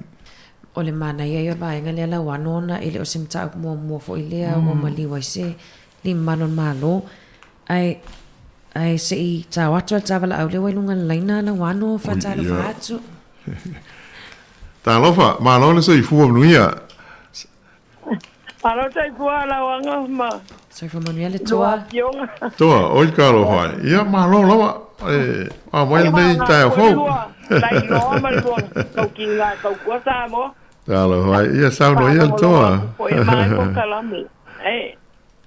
O le manaia ia o le vaega lea lauano ona e le o se mataupu muamua foi lea ua maliu ai se limamalo o le Malo. Ae, ae se i tao atu a le tavalaau lea ua i luga o le laina lauano faatalofa atu. Talofa, malo le soifua manuia. Malo soifua lauaga ma. Soifua manuia le toa. Lua afioga. Toa, oi talofa ai. Ia malo lava. E, a mai lenei taeao fou. Lailoa ma le lua taukiga e tautua Samoa. Talofa ai. Ia saunoa ia le toa. Foi mai polokalame. E,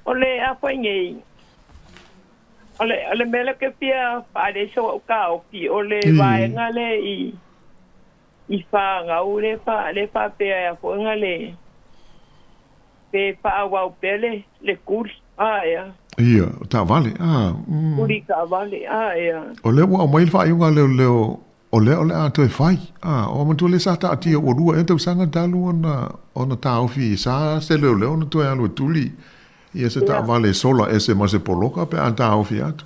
o le a foi nei. O le, o le mea lea ou te fia faaali ai sou au taofi, o le vaega lea i. i fagau le fa le faapea e afoga le pe faaauau pea le le kuli a ea. Ia, o taavale, a. Kuli taavale, a ea. O lea ua aumai le faaiuga a leoleo, o lea o le a toe fai, a. O manatua lea sa taatia ua lua ea tausaga talu ona ona taofi sa se leoleo ona toe alu e tuli ia se taavale e sola ese ma se poloka pe a taofi atu.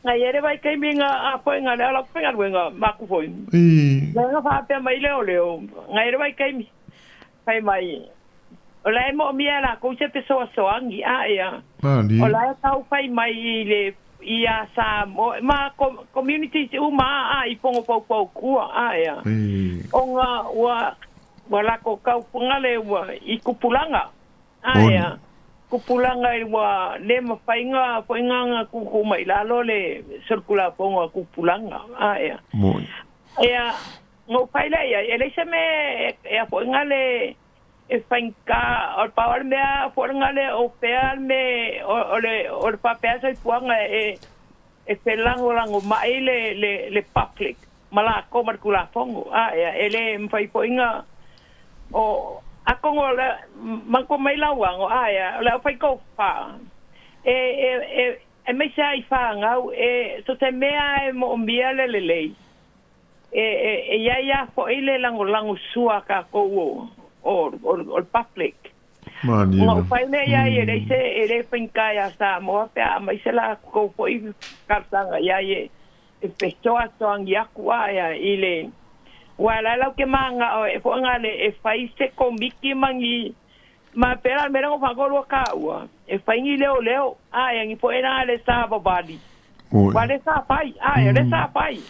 Ngai e le vaitaimi nga a foi nga le ala faigaluega maku foi. I. Nga faapea mai leoleo, ngai le vaitaimi fai mai o la e moomia e lakou se fesoasoani a ea. Malie. O la e tau fai mai i le ia Samoa ma communities uma a i fogo faufautua a ea. I. Ona ua ua lako tau fagale ua i tupulaga a ea. Tupulaga i ua le mafai na foi na na tuutuu mai lalo le solitulafono a tupulaga a ea. Moni. Ea Na ou fai lea i ai, e leai se mea e afoaiga le e faigata, o le pau lava le mea afoaiga le o fea le mea o le o le faapea soifuaga e e felagolagomai le le le public ma lakou ma le Tulafono. A ea, e le mafai foi na o atonu o le manatua mai lau ano, a ea, o le aufaitofa e e e aemaise lava i fanau e so o se mea e moomia le lelei. E i ai lava foi le lagolago sua a tatou o, o, o, o le public. Malie Ona ou lava. fai lea i ai, e leai se, e le faigata ia Samoa pe a aumai se latou foi talosaga i ai e, e fesoasoani atu a ia i le, aua o la e latou te mananao e foi na le e fai se komiti ma ni, ma pei la o le mea lea na ou faalogo lua taua, e fai ni leoleo, a ia ni foi na le savavali. Oi. Aua o lea sa fai, ae o lea sa fai.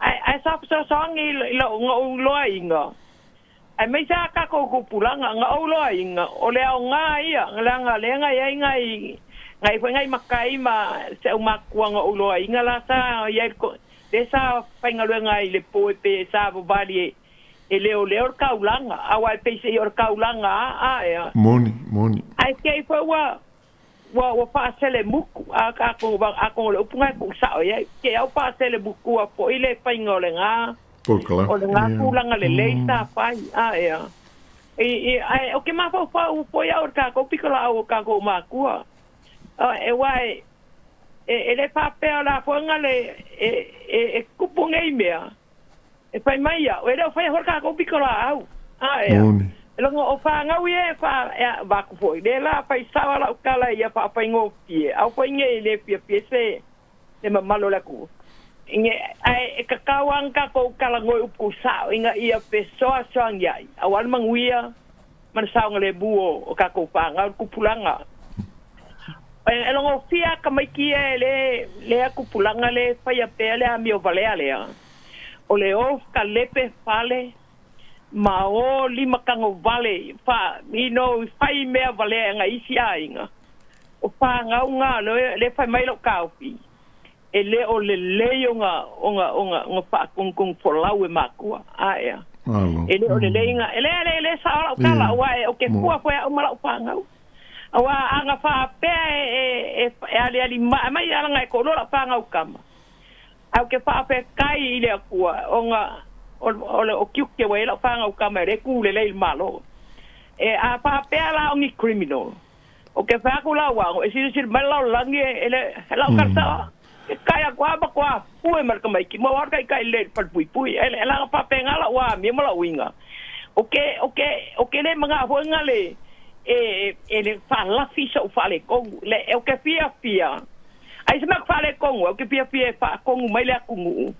Ae, ae sa fesoasoani i lou, na ou iloaina, aemaise lava tatou tupulaga, na ou iloaina, o le aoga ia, leaga lea na i ai nai, nai foi nai matai ma se aumatua na ou iloaina la sa i ai le, lea sa faigaluega ai i le po e pe sa vavali e, e leoleo le taulaga, aua e pei o le taulaga a, ae a. Moni, moni. Ae te i foi ua, Ua ua faaselemutu a atonu atonu o le upu na e tuusao i ai. Te au faaselemutua foi le faiga o lena Polokalame. o lena Ia. tulaga lelei sa fai a ea. I i ae o ke mafaufau foi au i le tatou pitolaau o tatou matua. E aua e e le faapea o le a foi le e e e tupu nei mea. E fai mai au, e le o faia foi le tatou pitolaau. A ea. Moni. E logo o fanau ia e fa e vaku foi le la fai sao lau tala ia faafaigofie. Au foi nei e le fiafia se le mamalu o le atunuu. Nge ae e tatau lava ona tatou talanoa i upu sao ina ia fesoasoani ai aua le manuia ma le saogalemu o tatou fanau i le tupulaga. E logofia tamaiti ia e le lea tupulaga le faia pea le amio valea lea. O le o kalepe fale ma o lima tago vale fa you know i fai mea valea e ngai isi aiga. O fanau na le fai mai lou taofi e le o lelei ona ona ona ona faatogitogi folau e makua. Ae a. Malo. E le o lelei na e le le le sao lau tala aua e o ke fua foi au ma lau fanau. Aua a na faapea e e e e aliali mai mai ala ngai ko lola fanau kama. Ae ou te faafetai i le Atua ona o le o tiute ua i ai lau fanau tama e le ku lelei i le Malo. E a faapea la o ni criminal, ou te fai atu la ua e silasila mai le lalolagi e le lau talosaga e kai atu lava ma toa pue ma le tamaiti mo au taitai lelei i le falepuipui. E le laga faapena lau amio ma lau uiga. O ke o ke o ke le manao foi na le e e le faalafi so'u faaletonu. Le o ke fiafia Ai se mea faaletonu ou te fiafia e faatonu mai le atunuu,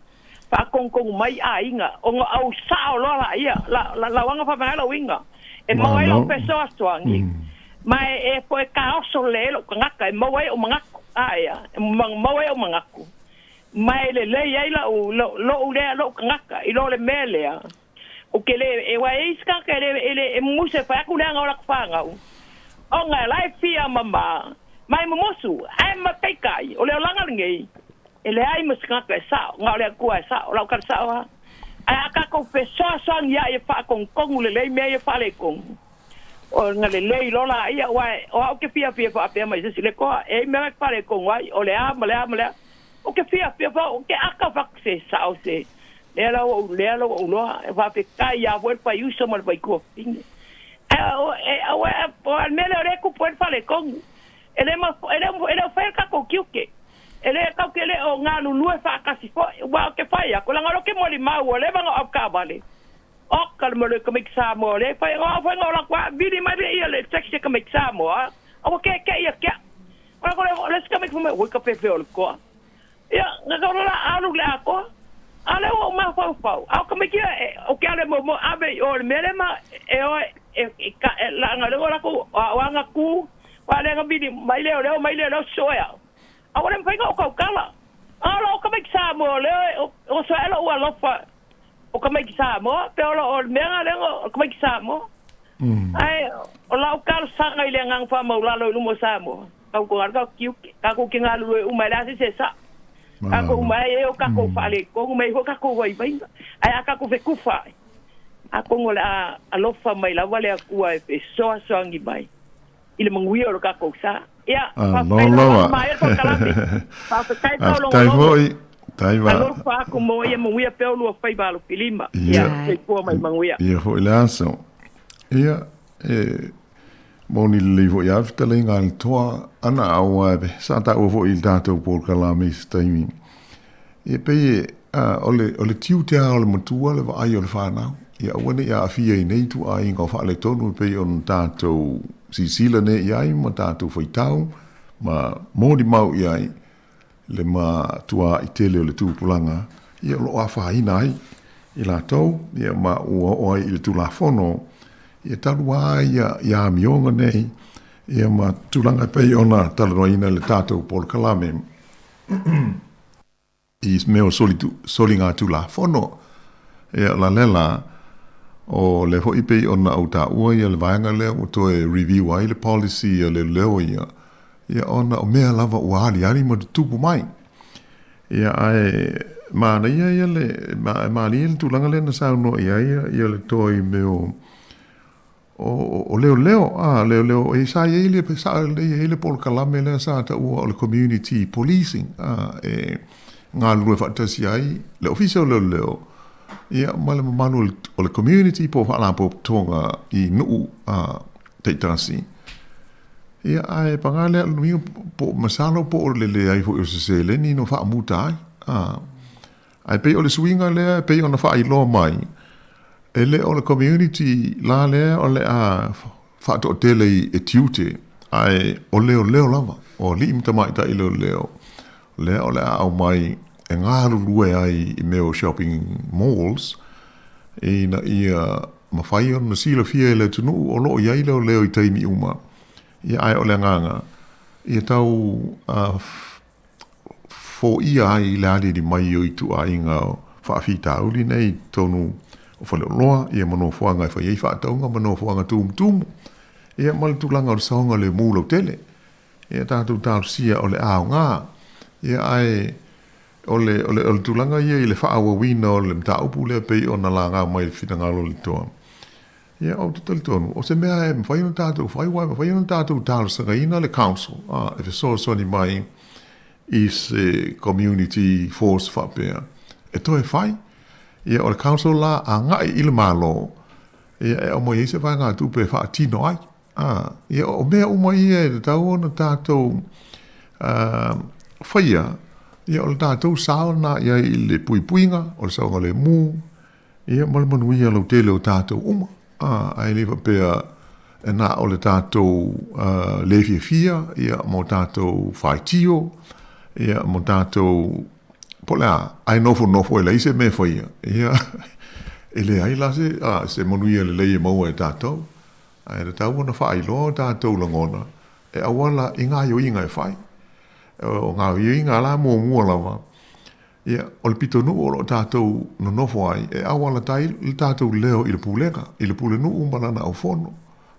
faatonutonu mai aiga, ona au sao loa laia, la, la, lauaga faapena lou uiga, e maua ai lou Malo. fesoasoani, ma e, e poe taoso lelei ai lou tagata, e maua ai ou manatu, ae a, e maua ai ou manatu, ma e lelei ai lau, lou, lou lea, lou tagata, i lo le mea lea. Ou te le, e aua e i ai se tagata e le, e le, e mumusu e fai atu leaga o latou fanau, Ona e la e fia mama mai mumusu, ae ma peitai, o le olaga lenei, e leai ma se tagata e sao, na o le Atua e sao, lau tala sao lava. Ae a tatou fesoasoani ai e faatonutonu lelei mea ia faaletonu, ona lelei loa laia, aua o au ou te fiafia faapea mai se isi, le toa, e i ai mea e faaletonu ai, o le a ma le a ma le a. Ou te fiafia, ou te aka fatu se sao se. Lea la ua ou, lea la ua ou loa, e faafetai ia foi le faiuso ma le faituafafine. Ae o, e, o, o, o le mea lea o lea e tupu ai le faaletonu. E le ma, e le, e le o faia le tatou tiute. E le, tatou te le o galulue faatasi foi. Aua ou te fai atu, leaga o lea ou te molimau ua leva ona ou avetaavale. Oka le mea o le tamaiti Samoa o lea e fai, o au foi na ou alu atu lava, vili mai le ia le taxi a tamaiti Samoa, a ua keekee ia te au. O le isi tamaiti fai mai, oi ka fefe o le toa. Ia, na tau la alu le atoa. A lea ua ou mafaufau, a o tamaiti ia, ou te alu e moemoe ave i o i le mea lea ma e o e, e, ka, e laga lea ua latou o aga tu, a lea na vili mai leoleo mai leoleo soe au. A ua le mafai ona ou tautala. A o lou tamaiti Samoa o lea o, o soe lou alofa o tamaiti Samoa, pe o lo o le mea na lea o tamaiti Samoa. Ae o lau talosaga i le agaga faamaulalo i luma o Samoa, tautuana le tatou tiute, tatou te galulue uma, e leai se isi e sao. Tatou uma e i ai o tatou faaletonu ma e i ai foi o tatou vaivaiga. Ae a tatou fetufa ai, atonu o le a alofa mai lava le Atua e fesoasoani mai i le manuia o le tatou sa. Ia, faafetai lava, maea le polokalame. Faafetai Taulogologo. Alofa aku mo ia manuia pea o lua faiva alofilima. Ia, soifua ma ia manuia. Ia foi le aso. Ia, e moni lelei foi lava fetalaiga a le toa ana aua e sa taua foi i le tatou polokalame i se taimi. Ia pei e, a, o le, o le tiute lava o le matua le vaai o le fanau. Ia aua ne i aafia i nei ituaiga o faaletonu e pei ona tatou silasila nei i ai ma tatou faitau ma molimau i ai le matua'i tele o le tupulaga, ia o lo o afaina ai i latou, ia ma ua oo ai i le Tulafono, ia talu lava ia, ia amioga nei, ia ma tulaga e pei ona talanoaina i le tatou polokalame i mea o soli, soligatulafono. Ia, o le la, o lea foi pei ona ou taua ia le vaega lea ua toe review ai le policy a leoleo ia, ia ona o mea lava ua aliali ma tutupu mai. Ia ae manaia ia le, e malie le tulaga lea na saunoa i ai ia le toa i mea o, o, o leoleo, a, leoleo, e sa i ai le, sa i ai le polokalame lea sa taua o le community policing, a, e galulue faatasi ai le ofisa o leoleo, ia, ma le mamalu o le community po o faalapotopotoga i nuu a, taitasi. Ia, ae paga lea, lona uiga, po, masalo po o le leai foi o se seleni no faamuta ai, a. Ae pei o le suiga lea e pei ona faailoa mai, e le o le community la lea o le a faatoatele i tiute, ae o leoleo lava, o alii ma tamaitai leoleo, lea o le a aumai e galulue ai i mea o shopping malls, ina ia mafai ona silafia e le atunuu o lo o i ai leoleo i taimi uma. Ia, ae o le agaga, ia tau foia ai le aliali mai o ituaiga faafitauli nei i totonu o faleoloa, ia ma nofoaga e fai ai faatauga ma nofoaga tumutumu, ia ma le tulaga o le saogalemu lautele. Ia tatou talosia o le aoga, ia ae o le, o le, o le tulaga ia i le faaauauina o le mataupu lea pei ona laga mai i le finagalo o le toa. Ia, ou te talitonu, o se mea e mafai ona tatou fai, aua e mafai ona tatou talosagaina le council, a, e fesoasoani mai i se community force faapea e toe fai. Ia, o le council la agai i le Malo, ia, e aumai ai se vaegatupe e faatino ai. A, ia, o mea uma ia e tatau ona tatou faia, ia, o le tatou sao lena i ai i le puipuiga o le saogalemu, Ia, ma le manuia lautele o tatou uma, a, ae le faapea e na o le tatou le fiafia, ia, ma o tatou faitio, ia, ma o tatou, po o le a, ae nofonofo e leai se mea e faia, ia, e leai la se, a, se manuia lelei e maua e tatou. Ae tatau ona faailoa o tatou lagona e auala i gaoioiga e fai. O gaoioiga la muamua lava, Ia, o le pitonuu o lo o tatou nonofo ai, e auala ai le tatou leo i le pulega, i le pulenuu ma lana aufono.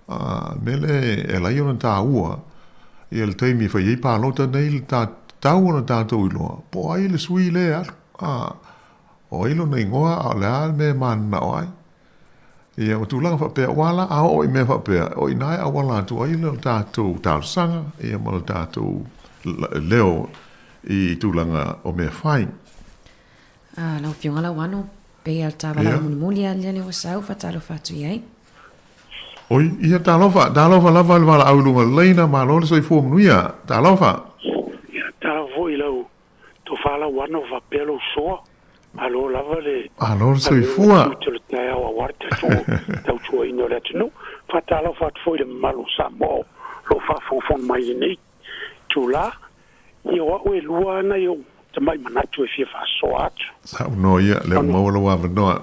A, mea lea e ala ai ona taua, ia le taimi e fai ai palota nei, le tatau ona tatou iloa, po o ai le sui lea e alu. A, o ai lona igoa, a o le a le mea e mananao ai. Ia, o tulaga faapea, aua la a oo i mea faapea, o i ina e auala atu ai le tatou talosaga, ia ma le tatou leo i tulaga o mea fai. Lau Afioga Lauano. Pei a o le ta valaau mulimuli a lea ua sau, faatalofa atu i ai. Oi, ia talofa, talofa lava i le valaau i luga o le laina, malo le soifua manuia, talofa. Ia, talofa foi i lau tofa Lauano faapea lou soa, malo lava le Malo le soifua. tiute o le taeao aua le tatou tautuaina o le atunuu. Faatalofa atu foi i le mamalu o Samoa o lo o faafogafoga mai i lenei itula. Ia, o au e lua lava nai ou tamai manatu e fia faasoa atu. Saunoa ia, lea ua maua lou avanoa.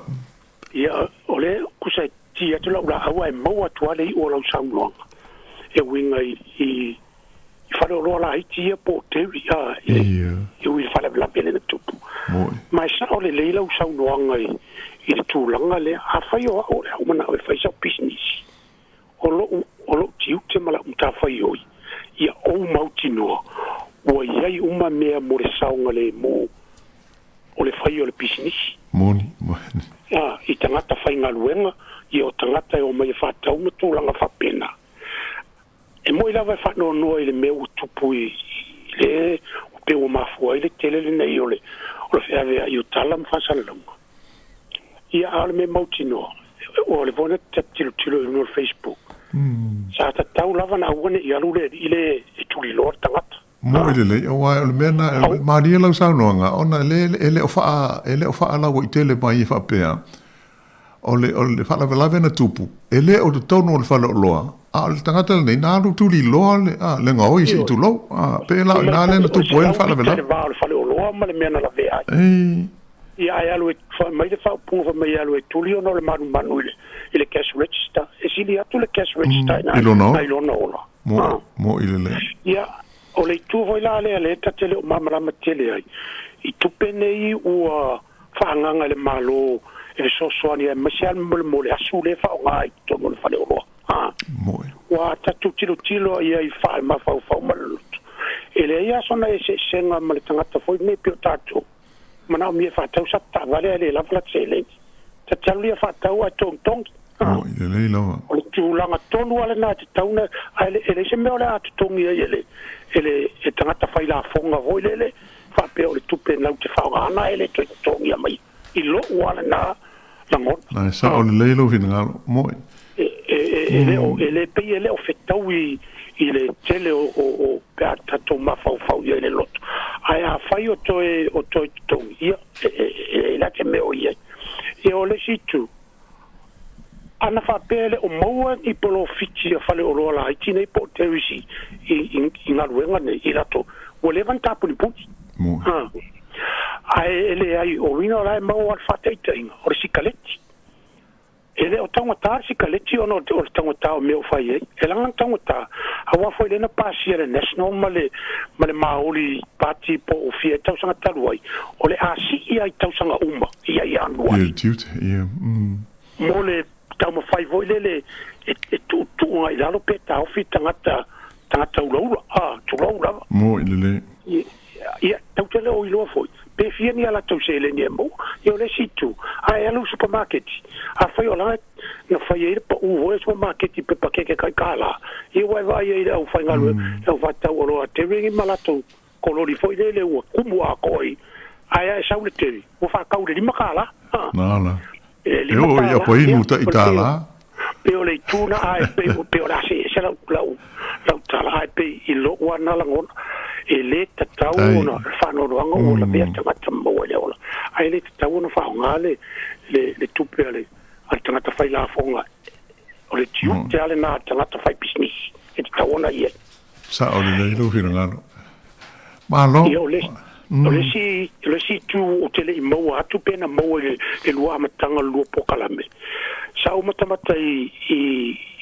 Ia, o lea kusa e Ti atu lau laau ae maua atu lava le iu o lau saunoaga e uiga i, i, i faleoloa laiti ia po o dairy, a, i le, e ui i le faalavelave lea na tupu. Ma e sao lelei lau saunoaga i, i le tulaga lea. Afai o au o le a ou manao e fai sau pisinisi, o lou, o lou tiute ma lau matafaioi, ia ou mautinoa ua i ai uma mea mo le saogalemu o le fai o le pisinisi. Moni, moni. A, i tagata faigaluega, ia o tagata e omai e faatau ma tulaga faapena. E moi lava e faanoanoa i le mea ua tupu i, i le ua pei ua mafua ai le tele lenei o le, o le feaveai o tala ma faasalalauga. Ia, a o le mea mautinoa, o le foi na tilotilo i luga o le Facebook, sa tatau lava na aua ne i alu le alii le e tuliloa le tagata. Moe lelei, aua o le mea lena, e malie lau saunoaga, ona e le o faa, e le o faalauaitele mai e faapea, o le, o le faalavelave na tupu, e le o totonu o le faleoloa, a o le tagata lenei, na alu tuliloa le, a, le gaoi se i tulou, a, pei la o i ina lea na tupu ai le faalavelave. Le va o le faleoloa ma le mea na lavea ai. Ei. Ia, ae alu e, fai mai le faaupuga fai mai e alu e tuli ona o le manumanu i le, i le cash register. E sili atu le cash register i lona ola. Nai lona ola. Mo, mo i lelei. Ia, o le itu foi la lea lea ta te le o malamalama tele ai, i tupe nei ua faaagaaga e le Malo e fesoasoani aemaise lava mo le, mo le asu lea e faaaoga ai i totonu o le faleoloa. A. Moe. Ua tatou tilotilo i ai faale-mafaufau ma le loto. E leai lava sona eseesega ma le tagata foi lenei pei o tatou. Manaomia e faatau sa taavale ae le lava lata seleni. Ta te alu ia faatau ae togitogi. Moe, lelei lava. O le tulaga tonu lava lena e tatau ona, ae e leai se mea o le a totogi ai e le, e le e tagata fai lafoga foi lele faapea o le tupe nau te faaaogaina ae le toe totogia mai i lou lava lena lagona. Na e sao lelei lou finagalo. Moe. E, e, e, e le o, e le pei e le o fetaui i le tele o, o, o pe a tatou mafaufau i ai i le loto. Ae afai o toe, o toe totogi, ia, e, e, e leai la se mea o i ai. Ia, o le isi itu, ana faapea e le o maua ni polofiti a faleoloa laiti nei po o Terry's i, i, i, i galuega nei, i latou, ua leva ona tapunipuni. Ha. Ae e leai, o uiga o la e maua lava le faataitaiga, o le sikaleti. E le o taugata le sikaleti ona o le taugata o mea o fai ai. E laga ona taugata, aua foi lea na pasia e le National ma le ma le Maori Party po o fia i tausaga talu ai, o le a sii lava i tausaga uma ia Ianuari. Ia tiute, ia, mm. Mo le taumafai foi lele e e tuutuu agai i lalo pe taofi tagata tagata ulaula, a, tulou lava. Moe lelei. Ia, tau te le o iloa foi, pe fia ni a latou seleni e maua. Ia, o le isi itu, a e alu i supamaketi, afai o la na fai ai le pau foi a supamaketi i pepa keke kai kālā, ia ua e vaai ai i le aufaigaluega, le aufaatau oloa a Terry ma latou kololi foi lele ua kumu atoa i, ae a e sau le Terry, ua faatau i le $5. Ha. Nala. E oo i apainu tai tālā. Pei o le itu na ae pei pei o le a see ese lau lau lau tala ae pei i lou lava na lagona e le tatau ona le faanoanoaga ua lavea le tagata ma maua ai le ola ae le tatau ona faaaoga le le le tupe a le a le tagata fai lafoga o le tiute lava lena a le tagata fai pisinisi e tatau ona i ai. Sao lelei lou finagalo. Malo. Ia, o le, o le isi, o le isi itu ou te le i maua atu pe na maua i le, le lua amataga o le lua polokalame. Sa ou matamata i, i,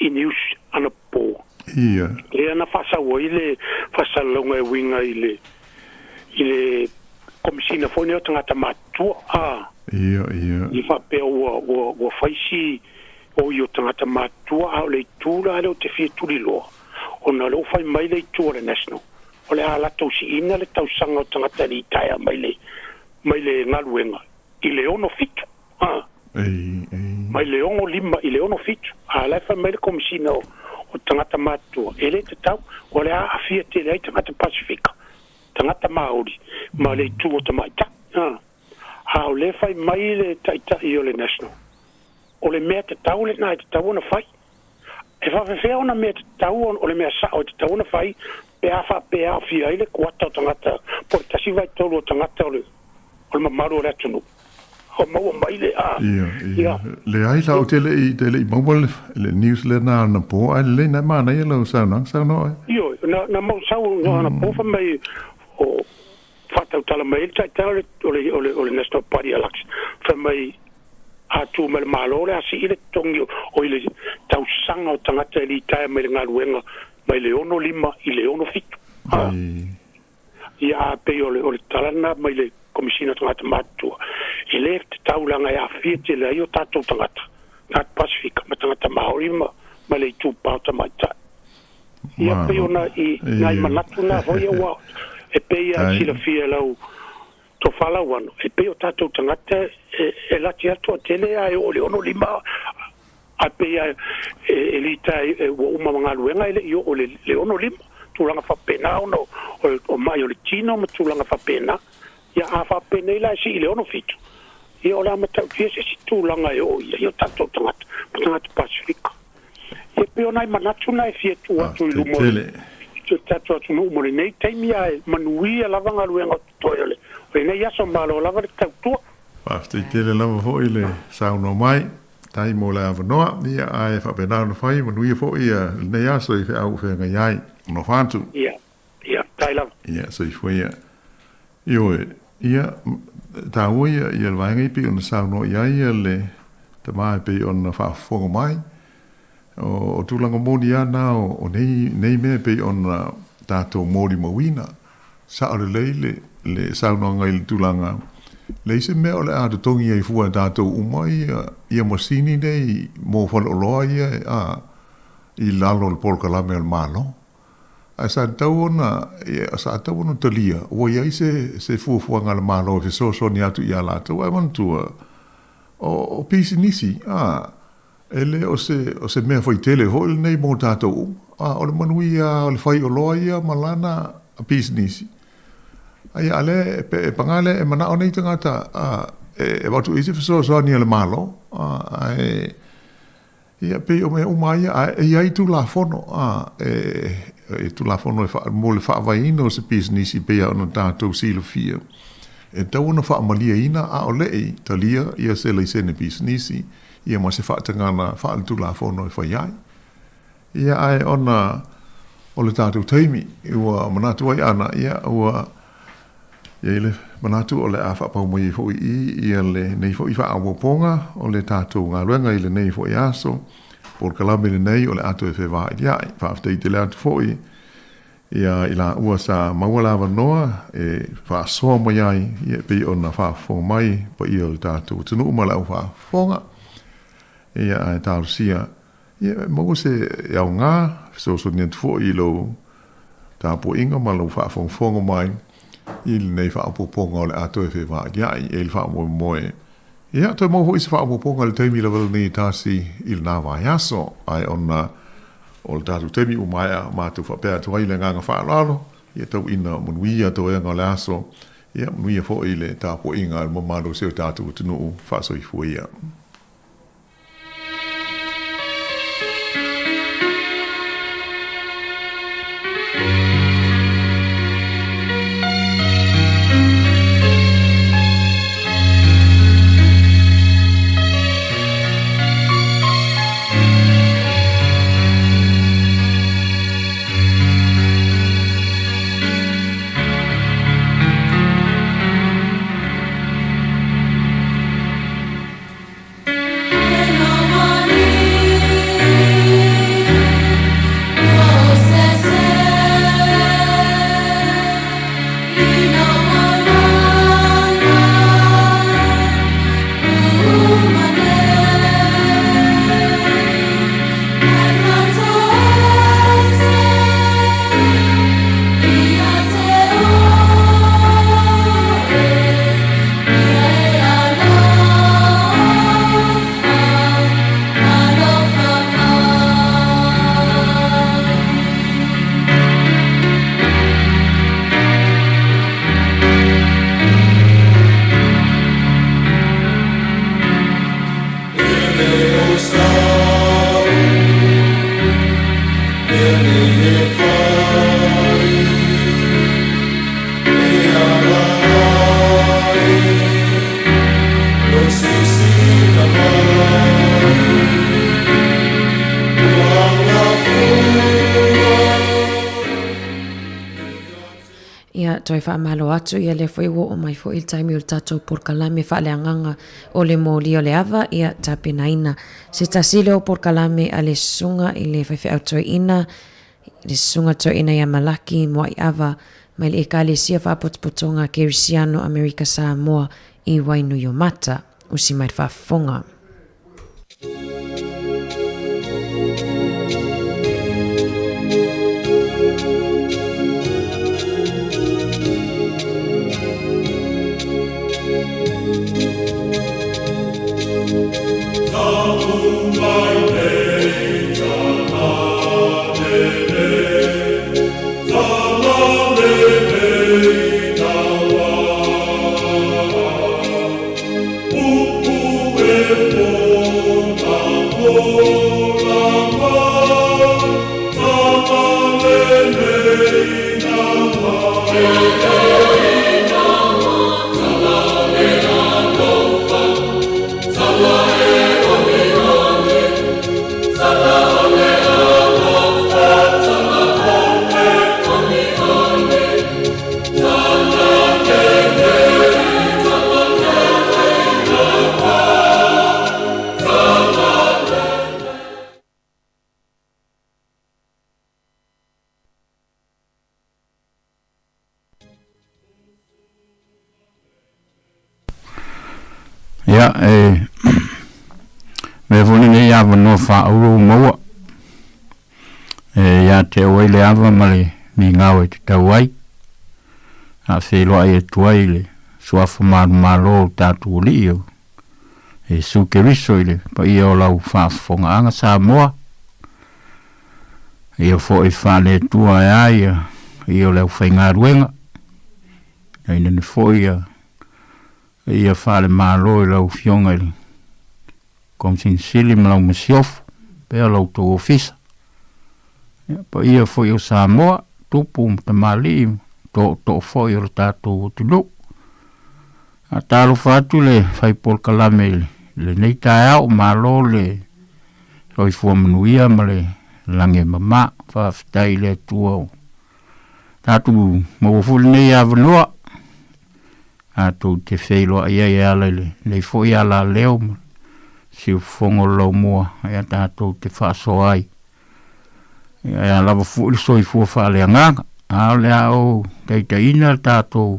i news anapo. Ia. Lea na faasau ai le faasalalauga e uiga i le, i le Komesina foi nei o Tagata Matutua, a. Ia, ia. I faapea ua, ua, ua fai si oi o tagata matutua, a o le itu la lea ou te fia tuliloa, ona o lea ua fai mai le itu a le National, o le a latou siina le tausaga o tagata e litaea mai le mai le galuega i le 67, a, mai le 65 i le 67, a o la e fai mai le Komesina o o Tagata Matutua, e le tatau, o le a aafia tele ai tagata Pasefika, tagata Maori ma le itu o tamaitai, a. A o lea e fai mai le Taitai o le National, o le mea tatau lena e tatau ona fai. E faafefea ona mea tatau o le mea sao e tatau ona fai pe a faapea e aofia ai le kuata o tagata po o le 1/3 o tagata o le o le mamalu o le atunuu? O maua mai le a. Ia, ia. Leai la, ou te le i, te le i maua le, le news lena anapo, ae lelei na e manaia lau saunoaga, saunoa oe. Ioe, na, na mau sau anapo fai mai o faatautala mai ai le taitai o le, o le, o le, o le National Party a Lux, fai mai a tu mai le Malo o le a sii le totogi o i le tausaga o tagata e litaea mai le galuega mai le 65 i le 67. A, ia a pei o le, o le tala lena mai le Komesina o Tagata Matutua, e le tatau leaga e aafia tele ai o tatou tagata, tagata Pasefika ma tagata Maori ma, ma le itupa o tamaitai. Ia pei ona i nai manatu na foi aua e pei a silafia e lau tofa Lauano, e pei o tatou tagata e lati atu a tele a e oo i le 65 ae pei a e lita ua uma ma galuega e le i oo i le 65, tulaga faapena ona o mai o le tino ma tulaga faapena. Ia a faapenei la e sii i le 67, ia o le a matautia se isi tulaga e oo i ai o tatou tagata ma tagata Pasefika. E pei o nai manatu na e fia tuu atu i luma o le tatou atunuu mo lenei taimi, ae manuia lava galuega o totoe o lenei aso. Malo lava le tautua. Faafetai tele lava foi le saunoa mai. Faafetai mo le avanoa. Ia, ae faapena ona fai, manuia foi lenei aso i feau o feagai ai. Alofa atu. Ia, ia, faafetai lava. Ia, soifua ia. Ioe, ia, e taua ia, ia le vaega ia pei ona saunoa i ai ia le tama e pei ona faafofoga mai. O, o tulaga moni lava na o, o nei, nei mea e pei ona tatou molimauina. Sao lelei le, le saunoaga i le tulaga, leai se mea o le a totogi ai fua e tatou uma ia, ia masini nei mo faleoloa ia e, a, i lalo o le polokalame a le Malo. Ae sa tatau ona, sa tatau ona talia, ua i ai se, se fuafuaga a le Malo e fesoasoani atu ia latou. Ae manatua, o, o pisinisi, ā, e le o se, o se mea faitele foi lenei mo tatou uma. Ā, o le manuia lava o le faioloa ia ma lana pisinisi. A ia, a lea, e, e pagā lea e manao nei tagata, ā, e, e avatu i ai se fesoasoani a le Malo, ā, ae, Ia, pei o mea uma ia, a e i ai Tulafono, a, e, e Tulafono e wha, mo le faavaeina o se pisinisi pei lava ona tatou silafia, e tatau ona faamalieina a o leʻi talia ia se laisene pisinisi, ia ma se faatagana faaletulafono e fai ai. Ia, ae ona o le tatou taimi, ua manatu ai ana, ia, ua I ai le manatu o le a faapau mai ai foi i i ia lenei foi faaopoopoga o le tatou galuega i lenei foi aso, polokalame lenei o le a toe fevailia'i. Faafetai tele atu foi ia i laua sa maua le avanoa e faasoa mai ai ia e pei ona faafofoga mai paia o le tatou atunuu ma le au faafofoga. Ia ae talosia Ia, e maua se aoga, fesoasoani atu foi i lou tapuaiga ma lou faafogafoga mai i lenei faaopoopoga o le a toe fevailia'i e le faamoemoe. Ia, toe maua foi se faaopoopoga i le taimi lava lenei e tasi i lena vaiaso, ae ona o le tatou taimi ua maea, matou faapea atu ai le agaga faaaloalo, ia tauina manuia toega o le aso, ia manuia foi le tapuaiga a le mamalu o si o tatou atunuu faasoifua ia. toe faamalo atu, ia lea foi ua oo mai foi le taimi o le tatou polokalame faaleagaga o le moli o le ava, ia tapenaina se tasi lea o polokalame a le Susuga i le Faifeau Toeaina, le Susuga Toeaina ia Malaki Moaiava mai le Ekalesia Faapotopotoga Kerisiano Amerika Samoa i Wainuiomata. Usi mai le faafofoga. Ia, e mea foi lenei avanoa faauro ua maua e ia te oe le ava ma le migao e tatau ai, a feiloai atu ai i le suafa malomalo o tatou Alii o Iesu Keriso i le paia o lau faafofogaaga Samoa, ia foi faale-Atua ae a ia paia o le aufaigaluega, tainane foi ia paia faale-Malo i lau Afioga i le Komisina Sili ma lau Masiofo, pea lo outou ofisa. Ia, paia foi o Samoa, tupu ma tamalii ma tootoo foi o le tatou atunuu. Faatalofa atu le fai polokalame i lenei taeao, malo le soifua manuia ma le lagi e mama. Faafetai i le Atua ua tatou maua foi lenei avanoa tatou te feiloai ai e ala i lenei foi alaleo ma siufofoga o le laumua ia tatou te faasoa ai ia e lava foi le soifua faaleagaga. A o le a ou taitaiina le tatou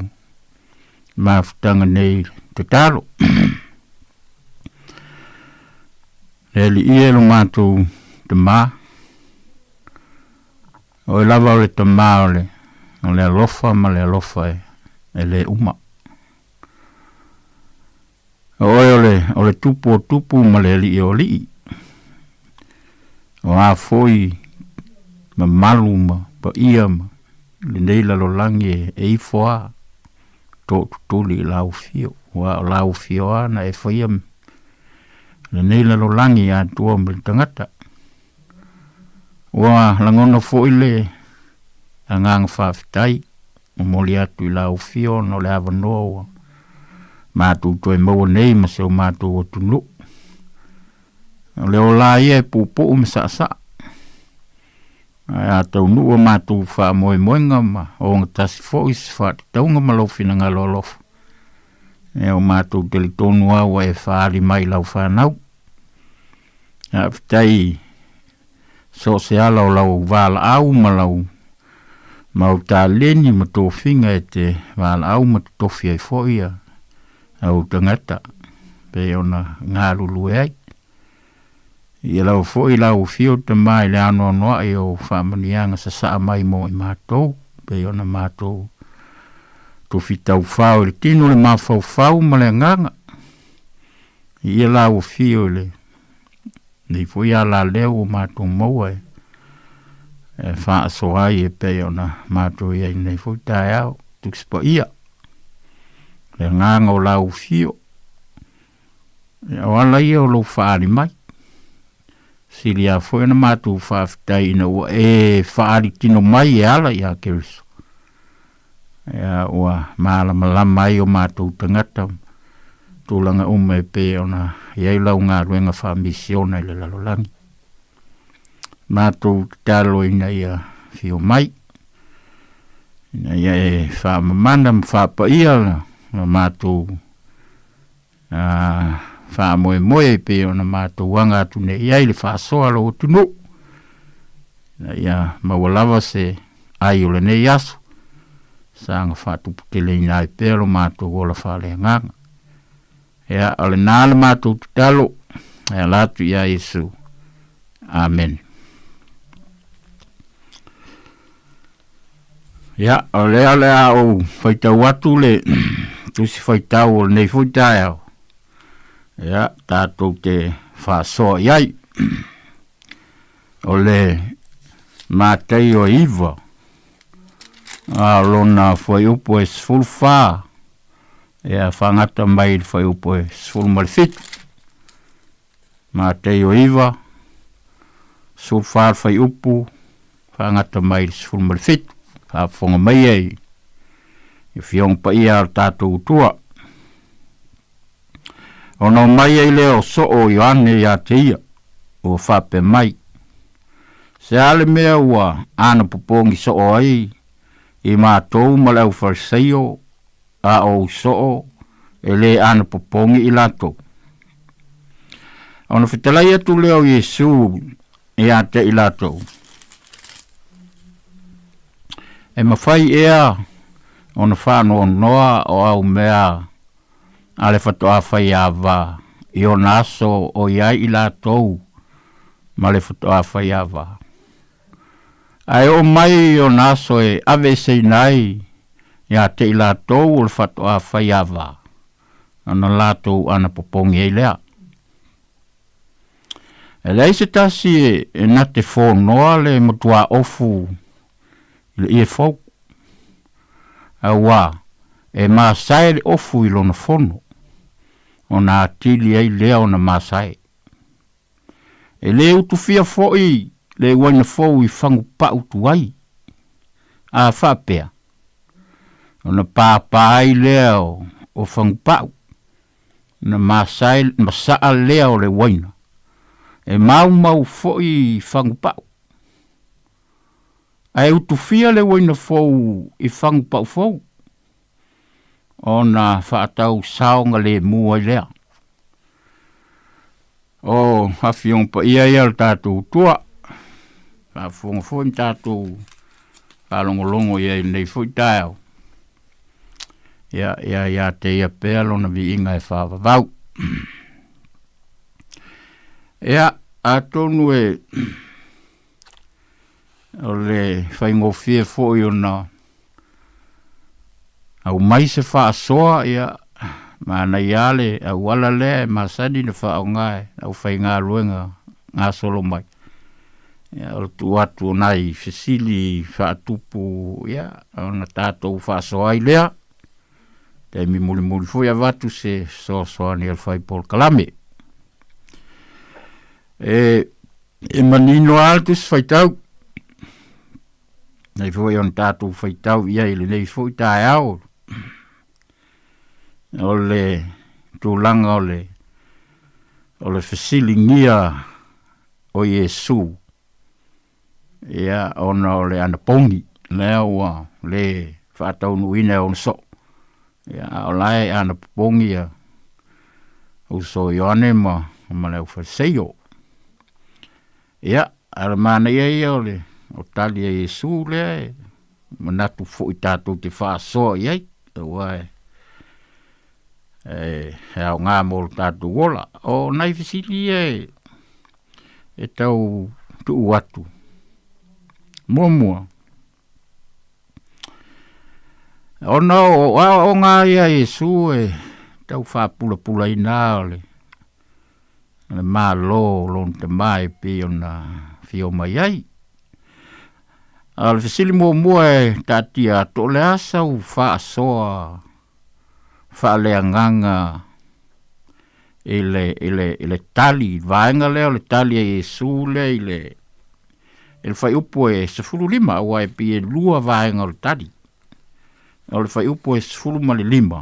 mafutaga nei i le tatalo. Le Alii e lo matou Tamā, o oe lava o le Tamā o le, o le alofa ma le alofa e, e le uma. O oe o le, o le Tupu o tupu ma le Alii o alii. O a foi mamalu ma paia ma lenei lalolagi e, e ifo a tootutuli i lau afio, aua o lau afio a na e faia lenei lalolagi atoa ma le tagata. Ua lagona foi le agaga faafetai momoli atu i lau afio ona o le avanoa ua matou toe maua nei ma si o matou atunuu. O le ola ia e puupuu ma saasaa, ae a taunuu a matou faamoemoega ma ogatasi foi se faatatauga ma lou finagalo alofa, ia ua matou talitonu lava ua e faaali mai i lau fanau. Faafetai so o se ala o lau valaau ma lau mau taleni ma tofiga e te valaau ma totofi ai foi ia au tagata pei ona galulue ai. Ia lava foi lau afio Tama i le anoanoai o faamanuiaga sasaa mai mo i matou pei ona matou tofi taufao i le tino le mafaufau ma le agaga. Ia lau afio i le Nei foi alaleo ua matou maua e e faasoa ai e pei ona matou i ai nei foi taeao Tusi Paia. Le agaga o lau afio, o ala ia o lou faaali mai. Sili lava foi ona matou faafetai ina ua e faaali tino mai e ala ia Keriso. Ia ua malamalama ai o matou tagata tulaga uma e pei ona i ai lau galuega faamisiona i le lalolagi. Matou tatalo ina ia afio mai. Ina ia e faamamana ma faapaia la matou faamoemoe e pei ona matou aga atu nei i ai le faasoa a lou atunuu, ina ia maua lava se ai o lenei aso, saga faatuputeleina ai pea lo matou ola faaleagaga. Ia, o lena le matou tatalo, e ala atu iā Iesu. Amene. Ia, o lea o le a ou faitau atu le tusi faitau o lenei foi taeao. Ia, tatou te faasoa i ai. O le Mataio 9, a o lona fuaiupu e 14, ia faagata mai i le fuaiupu e 17. Mataio 9, 14 le fuaiupu, faagata mai i le 17. Faafofoga mai ai i Afioga Paia a lo tatou Atua. Ona omai ai lea o soo o Ioane ia te ia, ua faapea mai, Se a le mea ua anapopogi soo ai i matou ma le aufarisaio a o ou soo e lē anapopogi i latou? Ona fetalai atu lea o Iesu ia te i latou, E mafai ea ona faanoanoa o au mea a le faatoa faiava i ona aso o i ai i latou ma le faatoa faiava? Ae oo mai i ona aso e aveeseina ai ia te i latou o le faatoa faiava, ona latou anapopogi ai lea. E leai se tasi e na te fonoa le matuā ofu i le ie fou, auā e masae le ofu i lona fono, ona atili ai lea ona masae. E lē utufia foi le uaina fou i fagu pa'u tuai, a faapea, ona pāpā ai lea o fagu pa'u, ona masae masa'a lea o le uaina, e maumau foi i fagu pa'u. Ae utufia le uaina fou i fagu pa'u fou, ona faatau saogalemu ai lea. O Afioga Paia ia o le tatou Atua, faafofoga foi ma tatou faalogologo i ai i lenei foi taeao. Ia, ia ia te ia pea lona viiga e faavavau. Ia, atonu e o le faigofie foi ona aumai se faasoa, ia, manaia lava le auala lea e masani ona faaaoga e le aufaigaluega gasolo mai. Ia, o le tuu atu o nai fesili faatupu, ia, ona tatou faasoa ai lea. Taimi mulimuli foi avatu se fesoasoani a le fai polokalame. E, e manino lava le tusi faitau. Nei foi ona tatou faitau i ai i lenei foi taeao. O le tulaga o le, o le fesiligia o Iesu, ia, ona o le anapogi, lea ua le faataunuuina e ona soo. Ia, a o la e anapopogi ia uso Ioane ma, ma le aufariseio. Ia, a o le manaia ia o le o tali a Iesu lea e manatu foi tatou te faasoa i ai, aua e, e, e aoga mo lo tatou ola. O nai fesili ia e, e tau tuu atu. Muamua, ona o aoaoga ia a Iesu e tau faapulapulaina o le le Malo o lona Tama e pei ona afio mai ai. A o le fesili muamua e taatia atu, o le a sau faasoa faaleagaga i le, i le, i le tali, vaega lea o le tali a Iesu lea i le, i le fuaiupu e 15, aua e pei e lua vaega o le tali. O le fuaiupu e 15,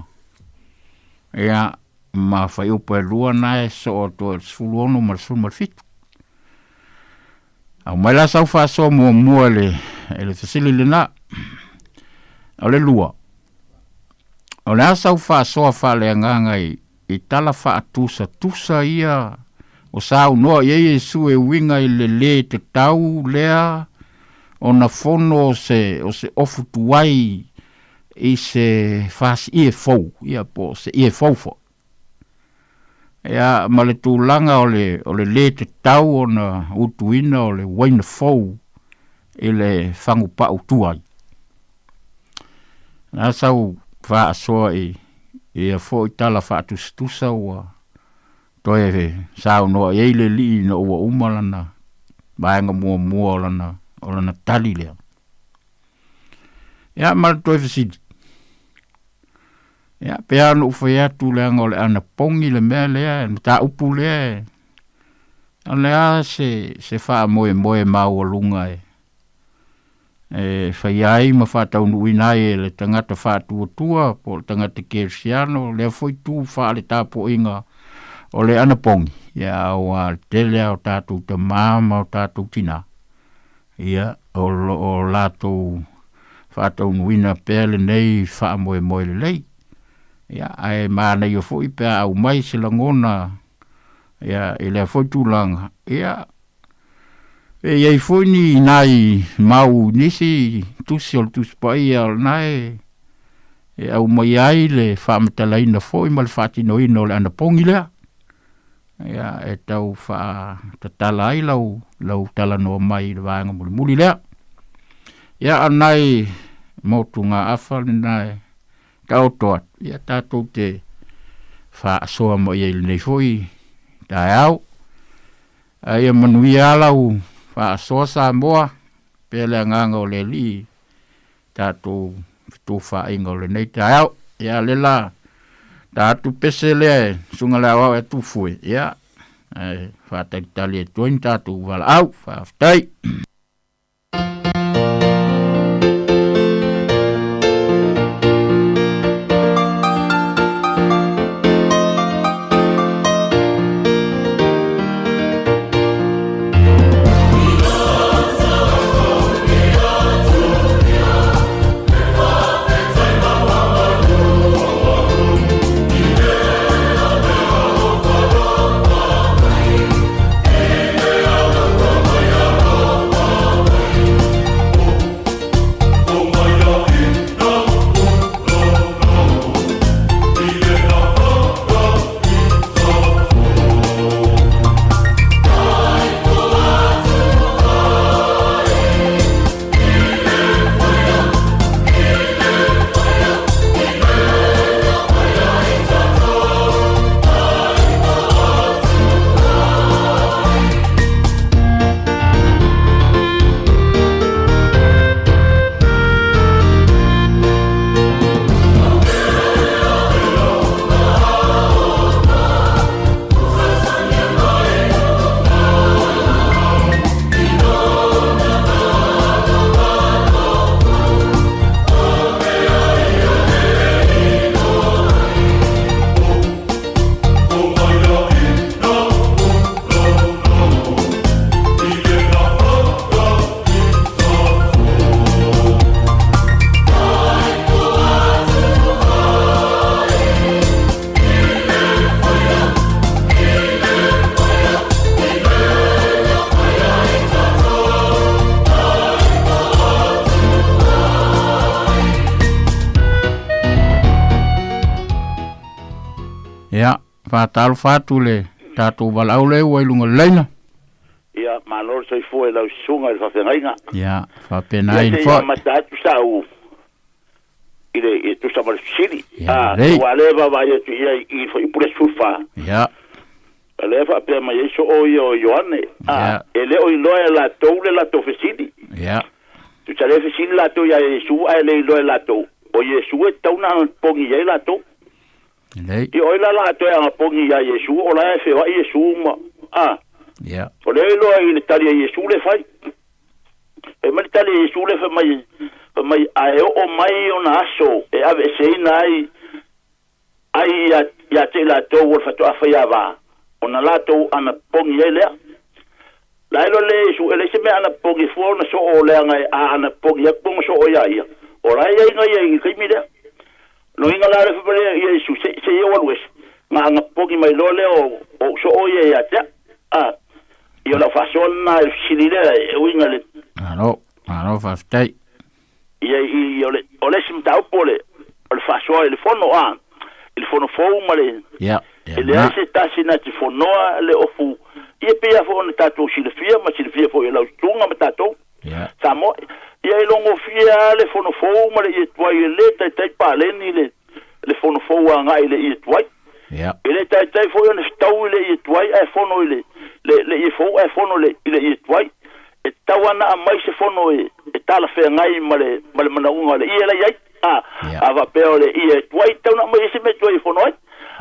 ia, ma fuaiupu e lua na e soo atu ai le 16 ma le 17. Aumai la sau faasoa muamua i le, i le fesili lena. O le lua, o le a sau faasoa faaleagaga i, i tala faatusatusa ia o saunoa i ai Iesu e uiga i le lē tatau lea ona fono o se, o se ofu tuai i se fasiie fou, ia po o se ie fou foi. Ia, ma le tulaga o le, o le lē tatau ona utuina o le uaina fou i le fagupa'u tuai. Na sau faasoa i ia foi tala faatusatusa ua toe saunoa i ai le Alii ina ua uma lana vaega muamua o lana, o lana tali lea. Ia, ma le toe fesili. Ia, pe a ona ou fai atu leaga o le anapogi le mea lea, le mataupu lea, o le a se, se faamoemoe maualuga e, e faia ai ma faataunuuina ai e le tagata faatuatua po o le tagata kerisiano lea foi tu faaletapoaiga o le anapogi, ia aua le tele lava o tatou tamā ma o tatou tinā, Ia, o lo o latou faataunuuina pea lenei faamoemoe lelei. Ia, ae manaia foi pe a aumai se lagona ia, i lea foi tulaga. Ia, pe i ai foi ni nai mau i nisi tusi o le Tusi Paia o lena e, e aumaia ai le faamatalaina foi ma le faatinoina o le anapogi lea. Ia, e tau faatatala ai lau, lau talanoa mai i le vaega mulimuli lea. Ia, a nai motugaafa lena e taoto atu, ia tatou te faasoa mai ai i lenei foi taeao. A ia manuia lava lau faasoa Samoa, pea le agaga o le Alii tatou fetufaaiga o lenei taeao. Ia lea la ta atu pese lea e susuga le aoao e Tufue, ia ae faatalitali atu ai ni tatou valaau. Faafetai. Ia, faatalofa atu le tatou valaau lea ua i luga o le laina. Ia, malo le soifua i lau susuga i le faafeagaiga. Ia, faapena ai le foi. Ia, se i amata atu sau i le i tusa ma le fesili. Ia, lelei. Aua o lea e vaavaai atu i ai i le fuaiupu le 14. Ia. O lea e faapea mai ai soo ia o Ioane, Ia. E le o iloa e latou le latou fesili. Ia. Tusa lea e fesili latou ia Iesu ae le iloa e latou, o Iesu e tatau ona anapogi i ai latou. Lelei. I oi la la toe anapogi ia Iesu, o la e feoai Iesu ma, a. Ia. O lea e iloa i le tali a Iesu le fai. Fai mai le tali a Iesu lea, fai mai, fai mai, A e oo mai ona aso e aveeseina ai, ai ia, ia te i latou o le faatoa faiava, ona latou anapogi ai lea. La e iloa le Iesu, e leai se mea anapogi fua ona soo leaga e a anapogi atu ona soo ia ia. O la e aiga ia i le taimi lea. Loiga la le fai mai lea ia Iesu, Se, se i ou alu ese, na anapogi mai loa lea o, o ou soo ia ia te au. A, ia o lau faasoa lena i le fesili lea, e uiga i le. Malo, malo faafetai. Ia, i, o le, o le isi mataupu o le, o le faasoa i le fono, a, i le fono fou ma le, Ia, ia e leai se tasi na te fonoa le ofu, ia e pei lava foi ona tatou silafia ma silafia foi e lau susuga ma tatou. Ia. Samoa, ia e logofie lava le fono fou ma le ie tuai e le taitai paleni le, le fono fou agai i le ie tuai. Ia. E le taitai foi ona fetau i le ie tuai ae fono i le, le, le ie fou ae fono i le, i le ie tuai. E tatau lava ona aumai se fono e, e talafeagai ma le, ma le manaoga o le ie la i ai. A, Ia. a faapea o le ie tuai, e tatau ona aumai ai se mea tuai e fono ai.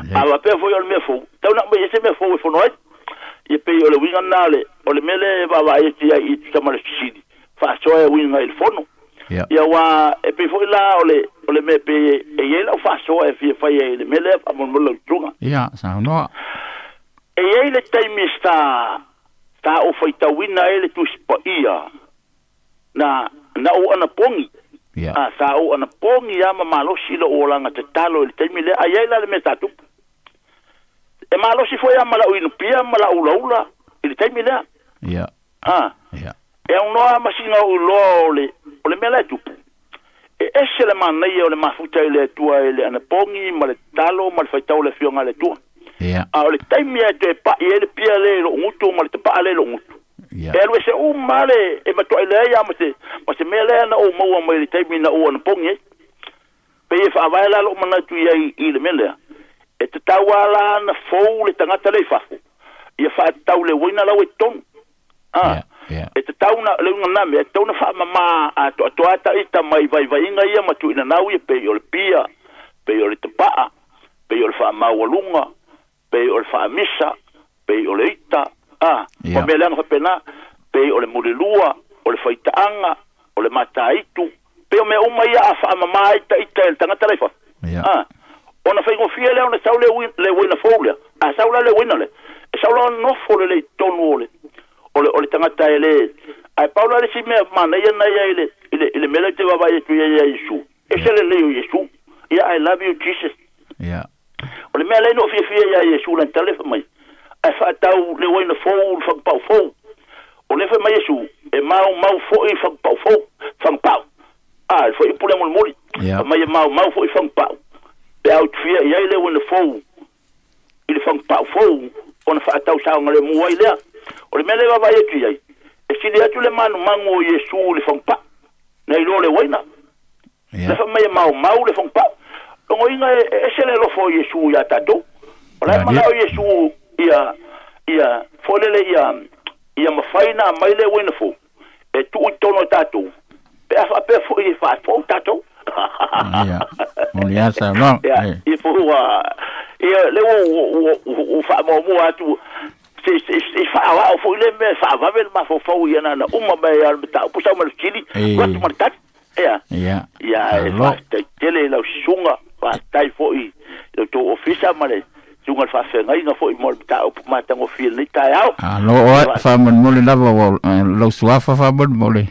Ia. A faapea foi o le mea fou, e tatau ona aumai ai se mea fou e fono ai. Ia pei o le uiga lena o le, o le mea lea e vaavaai atu i ai i tusa ma le fesili, faasoa e uiga i le fono. Ia. Ia aua e pei foi la o le, o le mea pei e, e i ai lau faasoa e fia fai ai i le mea lea faamolemole lau susuga. Ia, saunoa. E i ai le taimi sa, sa ou faitauina ai le Tusi Paia, na, na ou anapogi. Ia. A, sa ou anapogi lava ma malosi lou olaga tatalo i le taimi lea, a i ai la le mea sa tupu. E malosi foi lava ma lau inupia ma lau ulaula i le taimi lea. Ia. A. Ia. E aunoa lava ma sina ou iloa o le, o le mea la e tupu. E ese le manaia o le mafuta i le Atua i le anapogi ma le tatalo ma le faitau o le Afioga a le Atua. Ia. A o le taimi lava e toe pai ai le pia lea i lou gutu ma le tapaa lea i lou gutu. Ia. E alu ese uma lava le, e matuai leai lava ma se, ma se mea lea na ou maua mai i le taimi na ou anapogi ai. Pei e faavae la lou manatu i ai i le mea lea, e tatau lava la ona fou le tagata lea i fafo, ia faatatau i le uaina la ua i totonu. A, e tatau ona, le uiga lena mea, e tatau ona faamama atoatoa ata ita mai vaivaiga ia ma tuuinanau ia pei o le pia, pei o le tapaa, pei o le faamaualuga, pei o le faamisa, pei o le ita, a, ma mea leaga faapena, pei o le mulilua, o le faitaaga, o le mataitu, pei o mea uma ia a faamama ai ta ita e le tagata la i fafo, a, ona faigofie lea ona sau le le uaina fou lea, a sau la le uaina lea, e sau la ona nofo lelei i totonu o le, o le, o le tagata e le, ae pau la le isi mea manaia na i ai i le, i le, i le mea lea ou te vaavaai atu i ai ia Iesu, ese le lelei o Iesu, ia I love you Jesus. Ia. O le mea lea na ou fiafia ia Iesu lana tala fai mai, ae faatau le uaina fou i le fagupau fou. O lea fai mai Iesu, e maumau foi i fagupau fou, fagupau. A, le fuaiupu lea mulimuli. Yeah. Fai mai e maumau foi i fagupau. Pe a utufia i ai le uaina fou i le fagupau fou, ona faatau saogalemu ai lea. O le mea lea e vaavaai atu i ai, e sili atu le manumanu o Iesu i le fagupau, nai lo le uaina. Ia. Le fai mai e maumau le fagupau. Logoina e e ese le alofa o Iesu ia tatou. O la e manao Iesu ia, ia, foi lele ia, ia mafai ona aumai le uaina fou e tuu i totonu o tatou, pe a faapea foi e faafou tatou. Ia. O le asa no. Ia, ia foi ua, ia, lea ua, ua, ua, ua faamuamua atu, se, se, se faaoao foi le mea e faavave le mafaufau i ana uma mai lava o le mataupu sau mai le fesili, E. alu atu ma le tali. Ia. Ia. Ia, e Malo. faafetai tele i lau susuga, faafetai foi i lo outou ofisa ma le susuga i le faafeagaiga foi mo le mataupu matagofie i lenei taeao. Alo oe, faamolemole lava ua lau suafa faamolemole.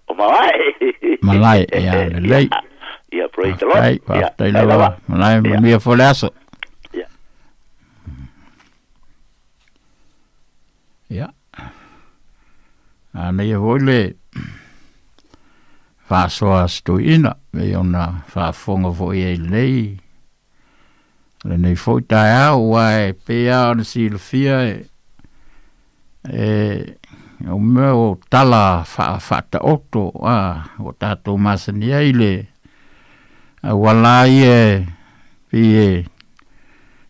O Malae. Malae, ia lelei. Ia, praise the Lord. Faafetai, faafetai lava. Malae, manuia foi le aso. Ia. Ia. Anaia foi le faasoa a si toeaina, pei ona faafofoga foi ai i lenei, lenei foi taeao, aua e pei lava ona silafia e, e o mea o tala faataoto a ua tatou masani ai le auala ia e pei e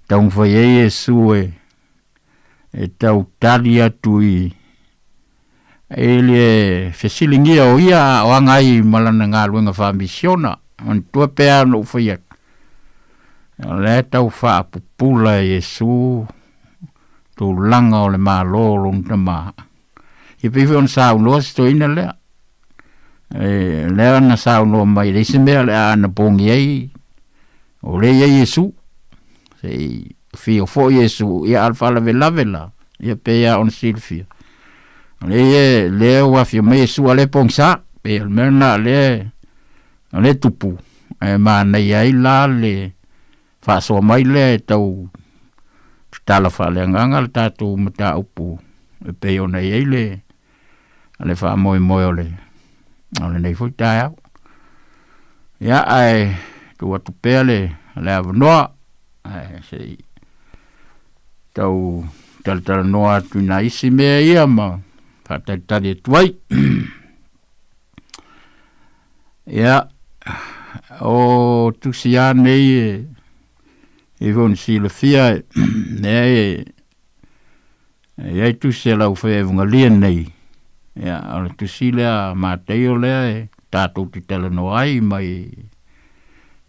taumafai ai Iesu e e tau tali atu i i le fesiligia o ia a o aga ai ma lana galuega faamisiona. Manatua pe a ona ou fai atu, o lea e tau faapupula e Iesu tulaga o le Malo o lona Tama. Ia pei foi ona saunoa si toeaina lea, e, lea na saunoa mai, e leai se mea o le a anapogi ai, o lea e i ai Iesu. Se i afio foi Iesu, ia a o le faalavelave la, ia pei lava ona silafia, o lea, lea ua afio mai Iesu a o lea e pogisa. Pei o le mea lena o lea o lea e tupu, ae manaia ai la le faasoa mai lea e tau tatala faaleagaga le tatou mataupu e pei ona i ai le le faamoemoe o le o lenei foi taeao. Ia, ae tuu atu pea le le avanoa ae se i tau talatalanoa atu i nai isi mea ia ma faatalitali atu ai. Ia, o tusi lava nei e i foi ona silafia lea e i ai tusi a lau fai-evugalia nei. Ia, o le tusi lea a Mataio lea e tatou te talanoa ai mai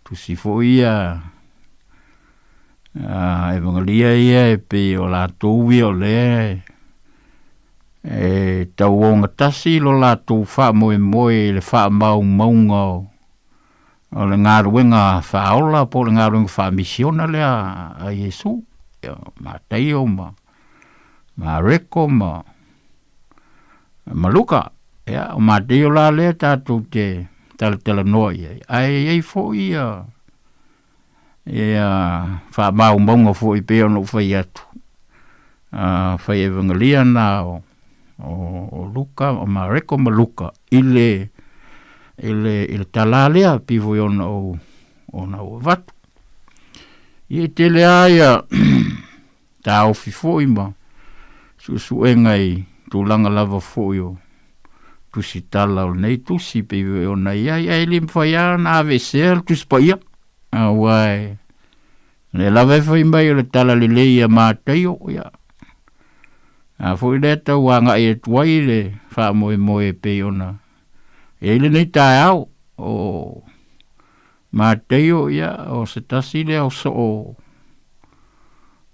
tusi foi ia a evangelia ia e pei o latou ia o lea E tau ogatasi lo latou faamoemoe i le faamaumauga o le galuega faaola po o le galuega faamisiona lea a Iesu, ia, Mataio ma Mareko ma Luka. Ia, o Mataio la lea tatou te talatalanoa i ai, ae i ai foi ia ia faamaumauga foi pei ona ou fai atu, a fai evangelia na o, o, o Luka, o Mareko ma Luka i le i le i le tala lea pei foi ona ou ona ou avatu. Ia e tele lava ia taofi foi ma suesuega i tulaga lava foi o tusitala o lenei tusi pei foi ona i ai, ae le mafai lava ona aveesea le Tusi Paia, aua e lea lava e fai mai o le tala lelei ia Mataio, ia, a foi lea tau agai atu ai le faamoemoe e pei ona i ai lenei taeao o Mataio, ia, o se tasi lea o soo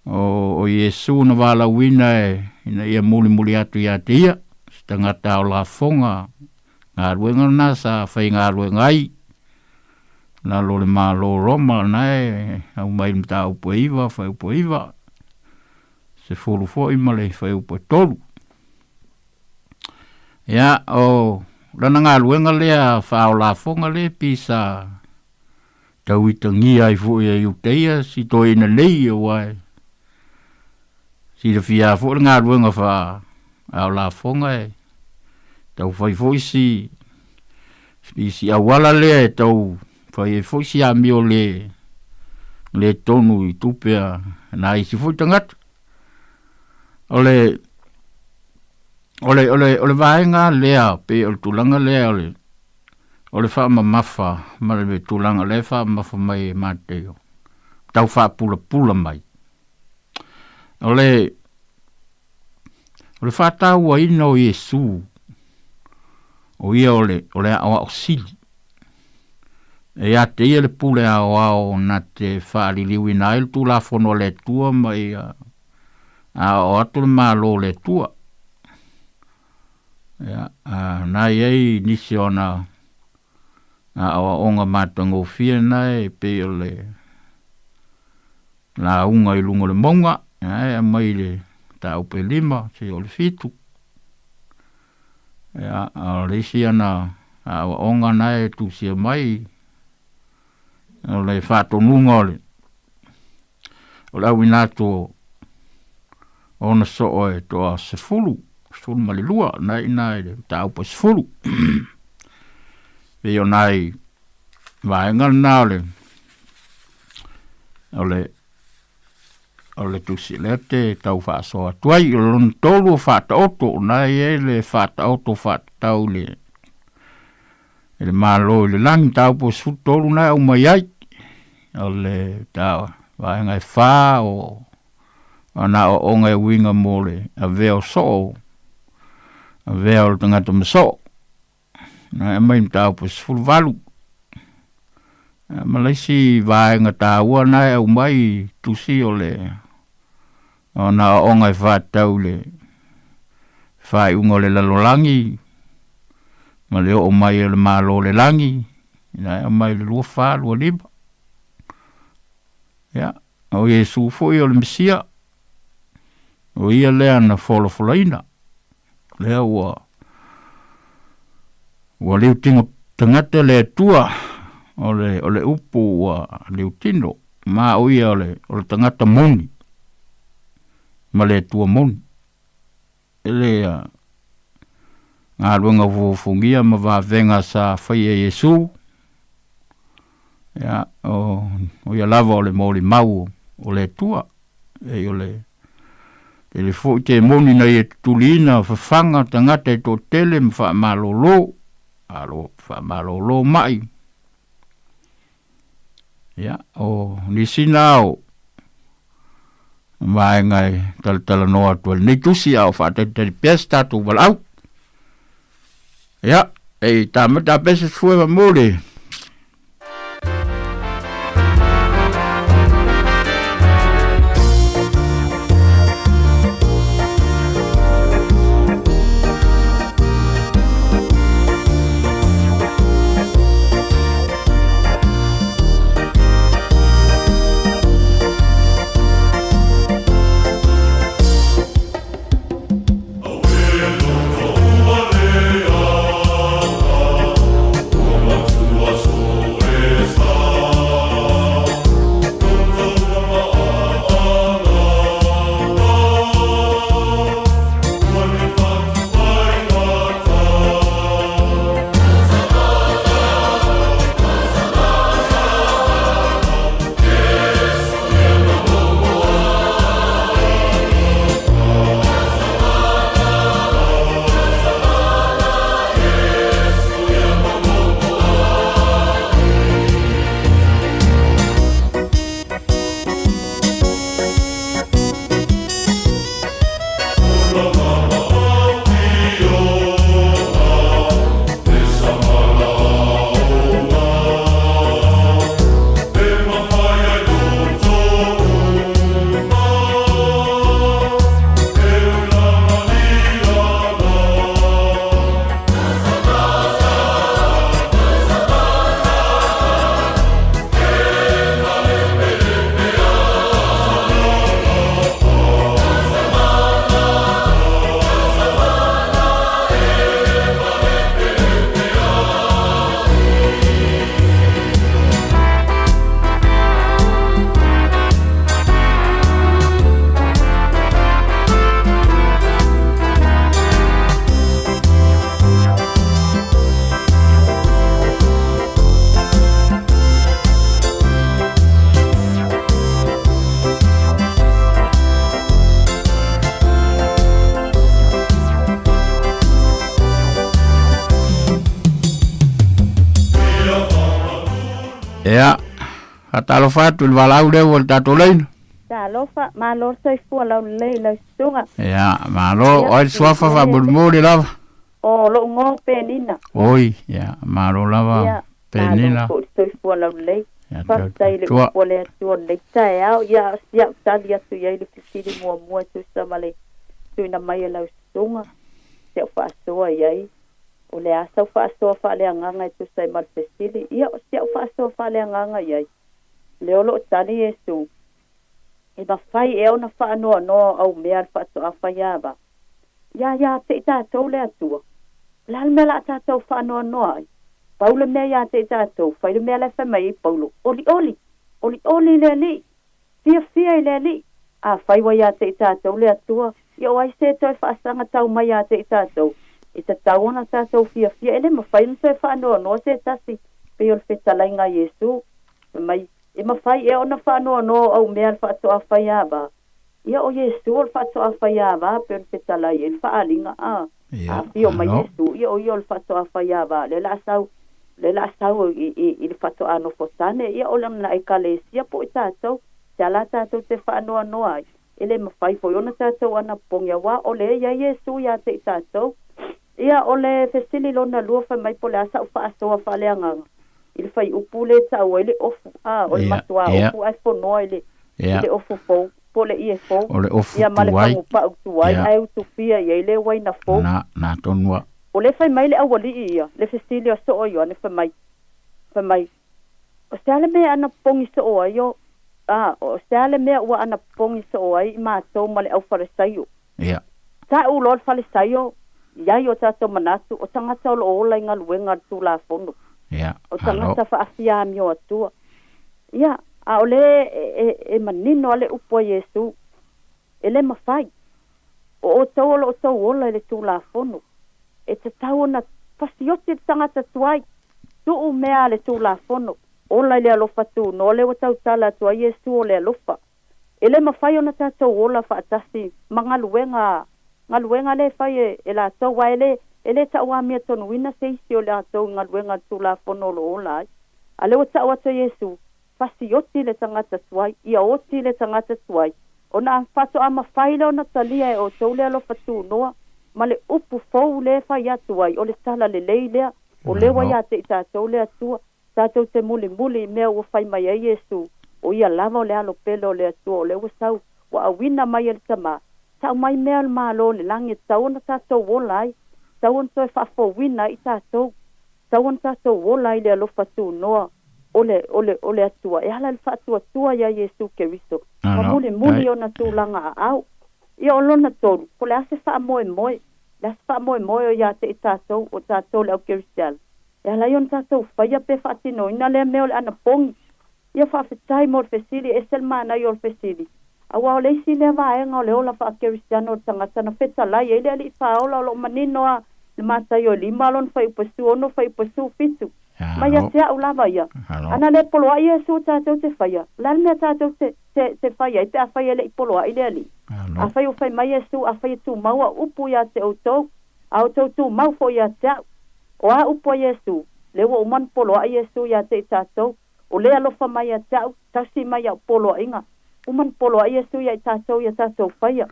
o, o Iesu na valaauina e, ina ia mulimuli atu ia te ia, se tagata o lafoga, galuega lena sa faigaluega ai, lalo o le Malo o Roma, lena e aumai i le mataupu e 9, fuaiupu e 9, 10 foi ma le fuaiupu e 3. Ia, o lana galuega lea faaolafoga lea pei sa tauitagia ai foi e Iutaia si toeaina nei aua e silafia foi le galuega faaolafoga e tau fai foi si si auala lea e tau fai ai foi si amio le le tonu i tupe a nai isi foi tagata. O le o le o le o le vaega lea pei o le tulaga lea o le o le faamamafa ma le tulaga lea e faamamafa mai e Mataio tau faapulapula mai. O le o le faatauaina o Iesu o ia o le o le aoao sili. E ia te ia le pule aoao na te faaliliuina ai le Tulafono a le Atua ma ia aoao atu le Malo o le Atua. Ia, a, na i ai nisi o ana aoaoga matagofie na e pei o le lauga i luga o le mauga, ia, e aumai i le mataupu e 5 seia oo i le 7. Ia, a o le isi ana aoaoga na e tusia mai, o le faatonuga o le o le auina atu o ona soo e toa 10, 12, na i ina i le mataupu e 10. Pei o nai vaega lena o le o le o le tusi lea te tau faasoa atu ai. O lona tolu o faataoto, o na e i ai le faataoto faatatau i le i le Malo i le lagi, mataupu e 13 na e aumai ai. O le ta vaega e 4 o ana aoaoga e uiga mo le avea o soo, avea o le tagata ma soo. Na e aumai i mataupu e 18. Ma le isi vaega taua na e aumai i tusi o le ona aoaoga e faatatau i le faaiuga o le lalolagi ma le oo mai o le Malo o le lagi, na e aumai i le 24, 25. Ia, o Iesu foi o le Mesia, o ia lea na folafolaina, lea ua Ua liutino tagata le Atua, o le, o le upu ua liutino, ma o ia o le, o le tagata moni, ma le Atua moni. E le a galuega fuafuagia ma vavega sa faia e Iesu, ia, o, o ia lava o le molimau o le Atua. Ei o le tele foi te moni na ia tutuliina fafaga tagata e toatele ma faamalolo, alo faamalolo mai. Ia, o nisi na o vaega e talatalanoa atu ai lenei tusi a o faatalitali pea se tatou valaau. Ia, e tamata pea se fue ma mole. Ia, faatalofa atu i le valaau lea ua i le tatou laina. Talofa, malo le soifua laulelei i lau susuga. Ia, malo, o ai le suafa faamolemole lava? O lou ngo Penina. Oi, ia, malo lava Ia, Penina. malo foi le soifua laulelei. Ia, Faafetai i le tua. upu a le Atua o lenei taeao. Ia, o si au tali atu i ai le fesili muamua e tusa ma le tuuina mai e lau susuga, si au faasoa i ai. O le a sau faasoa faaleagaga e tusa ai ma le fesili? Ia, o si au faasoa faaleagaga i ai, lea o lo o tali Iesu, E mafai ea ona faanoanoa o aumea le faatoa faiava? Ia ia te i tatou le Atua. O le a le mea o le a tatou faanoanoa ai? Pau le mea ia te i tatou, fai le mea la e fai mai ai Paulo, Olioli! Olioli i le Alii! Fiafia i le Alii! Afai ua ia te i tatou le Atua, ia o ai se toe faasaga tau mai ia te i tatou? E tatau ona tatou fiafia, e le mafai ona toe faanoanoa se tasi, pei o le fetalaiga a Iesu, fai mai, E mafai ea ona faanoanoa o aumea le faatoa faiava? Ia o Iesu o le faatoa faiava, pei ona fetalai ai le faaaliga, a afio mai Iesu, ia o ia o le faatoa faiava, lea la a sau, lea la a sau i, i, i le faatoa nofo tane, ia o lana ekalesia po o i tatou, se a la tatou te faanoanoa ai? E le mafai foi ona tatou anapopogi auā o lea i ai Iesu ia te i tatou. Ia, o le fesili lona lua fai mai po o le a sa'u faasoa faaleagaga i le faiupu lea e tau ai le ofu, a, o le matuā ofu ae fonoa i le, i le ofu fou, po o le ie fou, O le ofu ia ma le tuai. fagupa'u tuai ae utufia i ai le uaina fou. Na, na tonu a. O lea fai mai le aualii ia, le fesili o soo Ioane fai mai, fai mai, O se a le mea e anapopogi soo ai o, a, o se a le mea ua anapopogi soo ai i matou ma le au Falesaio? Ia. Ta'u loa le Falesaio, i ai o tatou manatu, o tagata o lo o ola i galuega a le Tulafono, o tagata faafia amio atua. Ia, a o lea e, e, e manino lava le upu a Iesu, E le mafai. O outou o lo o tou ola i le Tulafono. E tatau ona fasioti le tagata tuai, tuu mea a le Tulafono, ola i le alofa tunoa lea ua tautala atu ai Iesu o le alofa. E le mafai ona tatou ola faatasi ma galuega galuega lea e fai e, e latou, aua e le, e le tauamiatonuina se isi o latou i galuega a le Tulafono o lo o ola ai. A lea ua tau atu e Iesu, Fasioti le tagata tuai, ia oti le tagata tuai, ona faatoa mafai lea ona talia e outou le alofa tunoa ma le upu fou lea e fai atu ai, o le tala lelei lea, o lea ua ia te i tatou le Atua, tatou te mulimuli i mea ua fai mai ai Iesu, o ia lava o le Alo pele o le Atua, o lea ua sau, ua auina mai e le Tama, tau mai mea o le Malo o le lagi e tatau ona tatou ola ai, tatau ona toe faafouina ai i tatou. Tatau ona tatou ola i le alofa tunoa o le, o le, o le Atua e ala i le faatuatua iā Iesu Keriso, ma mulimuli ona tulaga aao. Ia o lona tolu, po o le a se faamoemoe, le a se faamoemoe o ia te i tatou, o tatou le au Kerisiano, e ala ai ona tatou faia pe faatinoina lea mea o le anapogi. Ia faafetai mo le fesili, e ese le manaia o le fesili, aua o le isi lea vaega o le ola faakerisiano o le tagata na fetalai ai le Alii Faaola o lo o manino a le Mataio e lima lona fuaiupu e 16 fuaiupu e 17. Mai ia te a'u lava ia. Ana le poloa'i Iesu tatou te faia, o le a le mea tatou te, te, te fai ai pe afai e le i poloa'i le Alii? Afai ua fai mai Iesu, afai e tumau a'u upu ia te outou, a outou tumau foi ia te a'u. O a upu a Iesu? Lea ua uma ona poloa'i Iesu ia te i tatou. O le alofa mai ia te a'u, tasi mai a'u poloa'iga. Uma ona poloa'i Iesu ia i tatou ia tatou faia.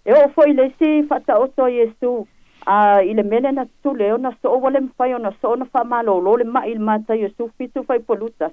E oo foi i le isi faataoto a Iesu, a i le mea lea na tutule ai ona soo ua le mafai ona soo ona faamalolo le ma'i i le Mataio 17 fuaiupu 21.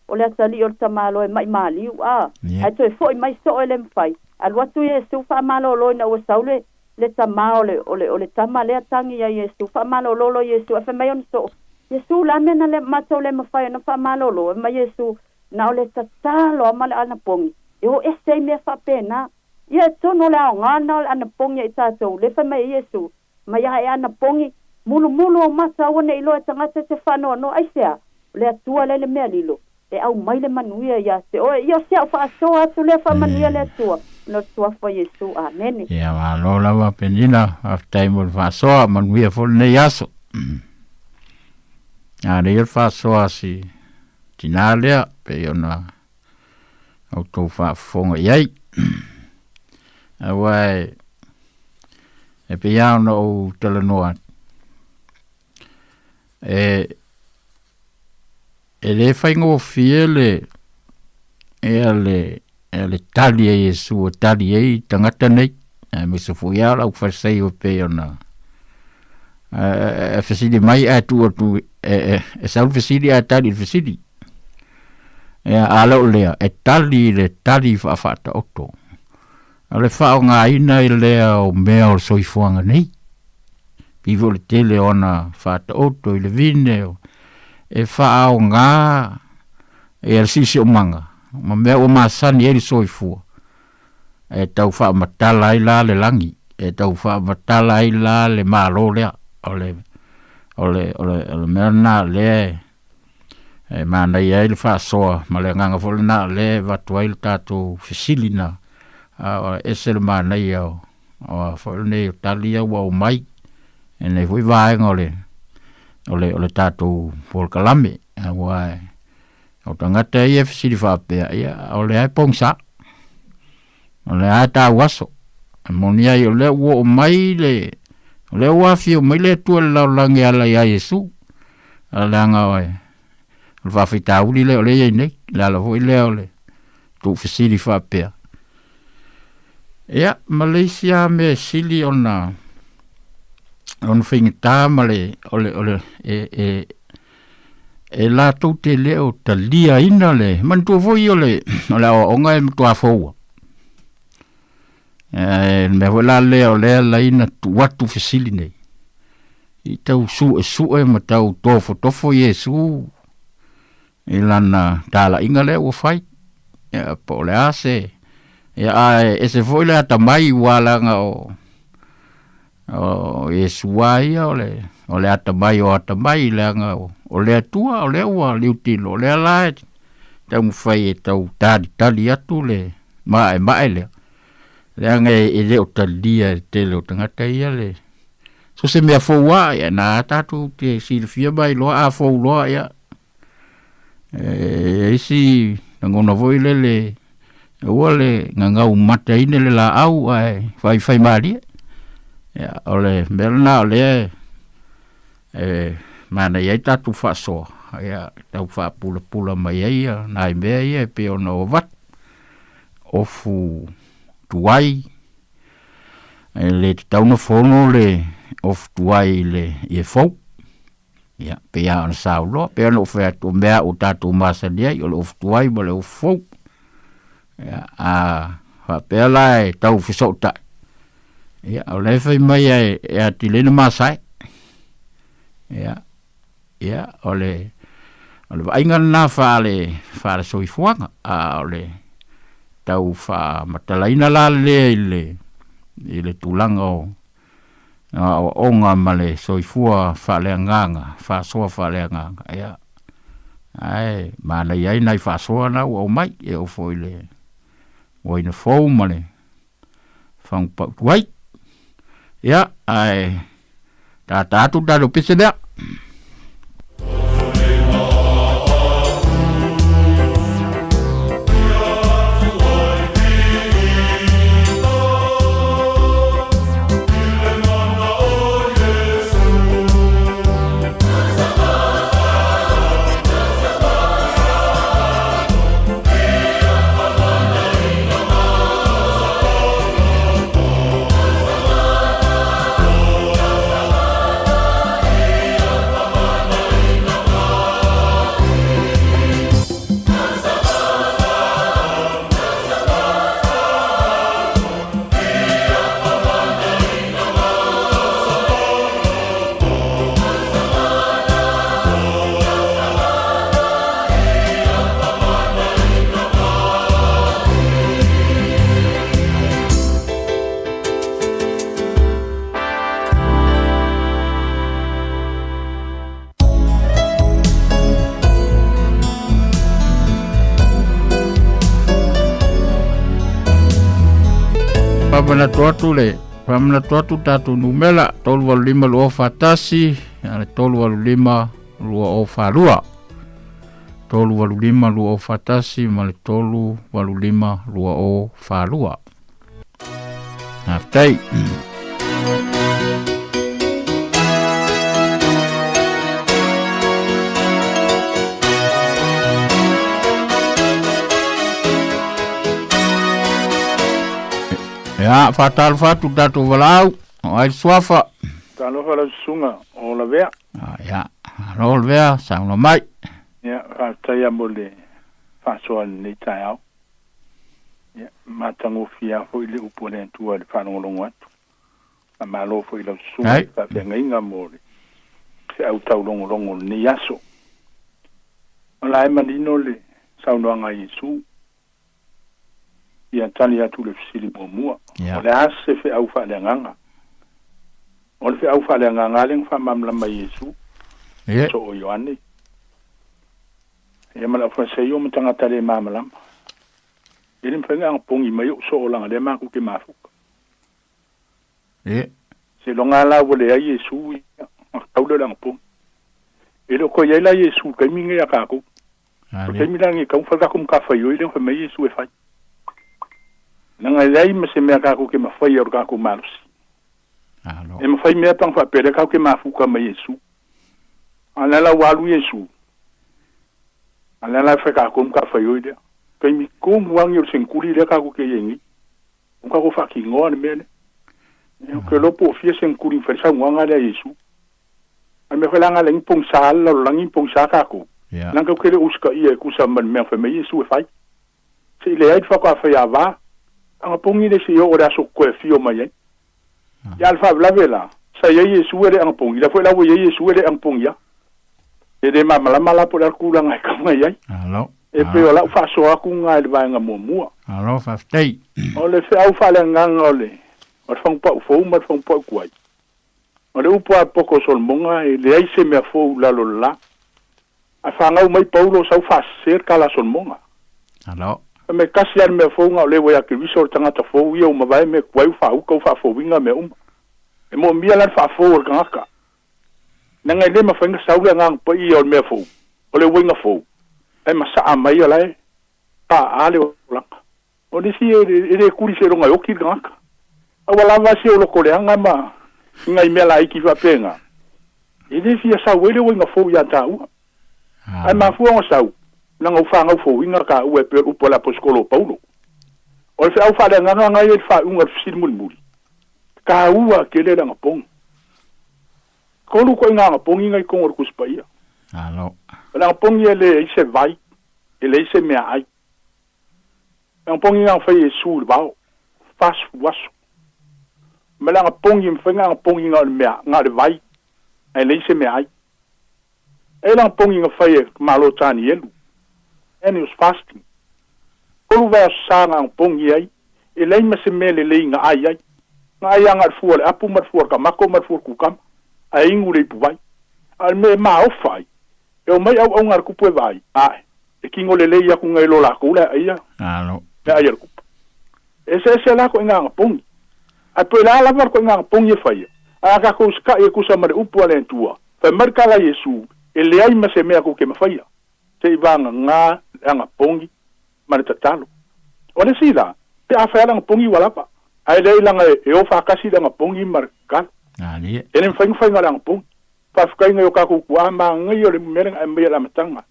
O le atalii o le tamaloa e ma'i maliu, a, ae toe fo'i mai soo e le mafai. Alu atu Iesu faamalolo ina ua sau le le tama o le, o le, o le tama lea tagi ia Iesu, faamalolo Iesu, ae fai mai ona soo, Iesu, le a mea na le, matou le mafai ona faamalolo? Fai mai Iesu, Na o le tatalo a ma le anapogi, e o ese ai mea faapena. Ia, tonu o le aoga lena o le anapogi a i tatou, le fai mai ai Iesu, Mai a e anapogi, mulumulu ou mata aua ne i loa e tagata e te faanoanoa, aisea? O le Atua lea i le mea lilo, e aumai le manuia ia te oe. Ia o si a'u faasoa atu lea faamanuia le Atua, ona o le Suafa o Iesu. Amene. Ia malo lava Penina, faafetai mo le faasoa, manuia foi lenei aso. A lea le faasoa a si tinā lea, pei ona outou faafofoga i ai. Aua e, e pei lava ona ou talanoa atu, e, E le faigofie le ia le ia le tali a Iesu e tali ai tagata nei, aemaise foi lava o le aufaleseio e pei ona e fesili mai ae tuu atu e sau le fesili ae tali i le fesili. Ia, a le o lea, e tali i le tali faafaataoto. O le faaaogaina lea o mea o le soifuaga nei, pei foi o le tele o ana faataoto i le vine, e faaaoga ia le siosiomaga ma mea ua masani ai le soifua, e tau faamatala ai la le lagi, e tau faamatala ai la le Malo lea. O le, o le, o le, o le mea lena o lea e manaia ai le faasoa ma le agaga foi lena o lea e avatu ai le tatou fesili na, a e ese le manaia o o foi lenei o tali ia ua aumai i lenei foi vaega o le o le o le tatou polokalame aua o tagata ia e fesili faapea ia o lea e pogisa o lea e tau aso e moni ai o lea ua oo mai le o lea ua afio mai le Atua i le lalolagi e ala ia Iesu a leaga o le faafitauli lea o lea e i ai nei le ala foi lea o le tuufesili faapea. Ia, ma le isi lava mea e sili ona ona faigata ma le o le o le e e e latou te le o taliaina le manatua foi o le o le aoaoga e matua foua. E le mea foi la lea o lea la ina tuu atu fesili nei i tau suesue ma tau tofotofo Iesu i lana talaiga lea ua fai. Ia, po o le a se... Ia, ae ese foi le atamai ua leaga o... O Iesu lava ia o le o le atamai o atamai leaga o le Atua o lea ua liutilo, o lea la e taumafai e tau talitali atu le maemae lea, leaga e le o talia e le tele o tagata ia le so se mea fou lava, ia na tatou te silafia ma iloa a fou loa, ia e i ai si lagona foi lele aua le gagau mataina le laau ae faifaimalie. Ia o le mea lena o lea e manaia ai tatou faasoa, ia tau faapulapula mai ai ia nai mea ia e pei ona ou avatu, ofu tuai, e le tatau ona fono le ofu tuai i le ie fou. Ia, pei lava ona saunoa, pei ona ou fai atu, o mea ua tatou masani ai, o le ofu tuai ma le ofu fou. Ia, a faapea la e tau fesootai, ia, o la e fai mai e, e atili ai na masae. Ia, ia, o le, o le vaaiga lena faale, faale soifuaga, a o le tau faamatalaina la lea i le, i le tulaga o aoaoga ma le soifua faaleagaga, faasoa faaleagaga, ia, ae manaia ai nai faasoa na ua aumai, e oo foi i le uaina fou ma le fagupau tuai. Ia, ae tata atu le tatou pese lea. Faamanatu atu le faamanatu atu tatou numera 385 241 le 385 242 385 241 ma le 385 242. Faafetai. Ia, faatalofa atu tatou valaau, o ai le suafa. Talofa lau susuga o Lavea. Ah, ia, alo Lavea, saunoa mai. Ia, faafetai lava mo le faasoa i lenei taeao. Ia, matagofie lava foi le upu a le Atua i le faalogologo atu. Faamalo foi i lau susuga i le faafeagaiga mo le feau taulogologo o lenei aso. O la e manino le saunoaga a Iesu, ia tali atu i le fesili muamua, O le a se feau faaleagaga? O le feau faaleagaga lea na faamalamalama e Iesu, soo o Ioane. Ia ma le aufaleseio ma tagata le malamalama. E le mafai ona agapogi mai ou soo leaga lea matou te mafuta. Seiloga lava la ua leai Iesu ia, ona tau lea o le agapogi. E le o toe i ai la Iesu i le taimi lenei ia tatou. O le taimi la lenei e tatau ona fai le tatou matafaioi lea na fai mai Iesu e fai. Leaga e leai ma se mea tatou te mafaia o le tatou malosi. E mafai mea pe ana faapea lea tatou te mafuta ma Iesu. A o lea la ua alu Iesu, A lea la e fai tatou matafaioi lea. Taimi tonu lava lenei o le seneturi lea tatou te i ai nei. Ua tatou faatinoa le mea lea. Ou te iloa po o fia seneturi na fai le saunoaga lea a Iesu. A o le mea foi la lena e leai ni pogisa le lalolagi ma pogisa tatou. Leaga tatou te le o usitaia e tusa ma le mea na fai mai Iesu e fai. Se i leai le faatoa fai ava, anapogi le se i oo i le aso toe afio mai ai. Ia a o le faalavelave la, sa i ai Iesu e le anapogi, lea foi la ua i ai Iesu e le anapogia. E le malamalama la po o le a le tulaga e tatau ona i ai. E pei o lau faasoa atu lena i le vaega muamua. Malo faafetai. O le feau faaleagaga o le o le fagupau fou ma le fagupau tuai. Ma le upu a poko o Solomoga, e leai se mea fou i lalo o le la. Ae fanau mai Paulo o sau faasese le tala a Solomoga. Alo. Fai mai, Tasi lava le mea fou na o le ua ia Keriso o le tagata fou ia ua mavae mea tuai ua faauta ua faafouina mea uma. E moomia la le faafou o le tagata. Leaga e le mafai ona sau le Agaga Paia o le mea fou, o le uiga fou, ae masaa mai o la e paa le olaga. O nisi e le kuli seiloga e oki le tagata. A ua lava si ou loto leaga ma ni nai mea laiti faapena, e le fia sau ai le uiga fou ia taua. Ae mafua ona sau, leaga ua fanau fouina taua e pei o le upu a le Aposetolo o Paulo. O le feau faaleagaga na ia i le faaiuga o le fesili mulimuli, taua tele le anapogi. Tolu ituaiga anapogi na i totonu o le Tusi Paia. O le anapogi e leai se vai, e leai se meaai. Le anapogi na fai e Iesu i le vao, 40 aso. Ma le anapogi e mafai ona anapogi na o le mea, na o le vai, ae leai se meaai. E i ai le anapogi na fai e Malo Tanielu, Daniel's fasting. Tolu vaiaso sa na anapogi ai, e leai ma se mea lelei na ai ai. Na ai lava na o le fua o le apu ma le fua o le tamato ma le fua o le kukama, ae inu le ipuvai. A o le mea e maofa ai, E omai auauna a le tupu e vaai, ae, e kino lelei aku nai lo lakou le aia, le aia le tupu. E eseese la koʻi gagapogi. Ae po o le a lava le koʻi gagapogi e faia, ae a kakou sikaʻi e tusa ma le upu a le Atua, fai mai le tala a Iesu, E leai ma se mea kou ke mafaia, seʻi vagagā le agapogi ma le tatalo. O le isi la, pe a fai a le agapogi ua lava, ae leai laga e o faatasi le agapogi ma le tatalo. E le mafai ona faiga le agapogi. Faafetai nai o tatou tuaa manaia o le mea lea na aumai i le amataga.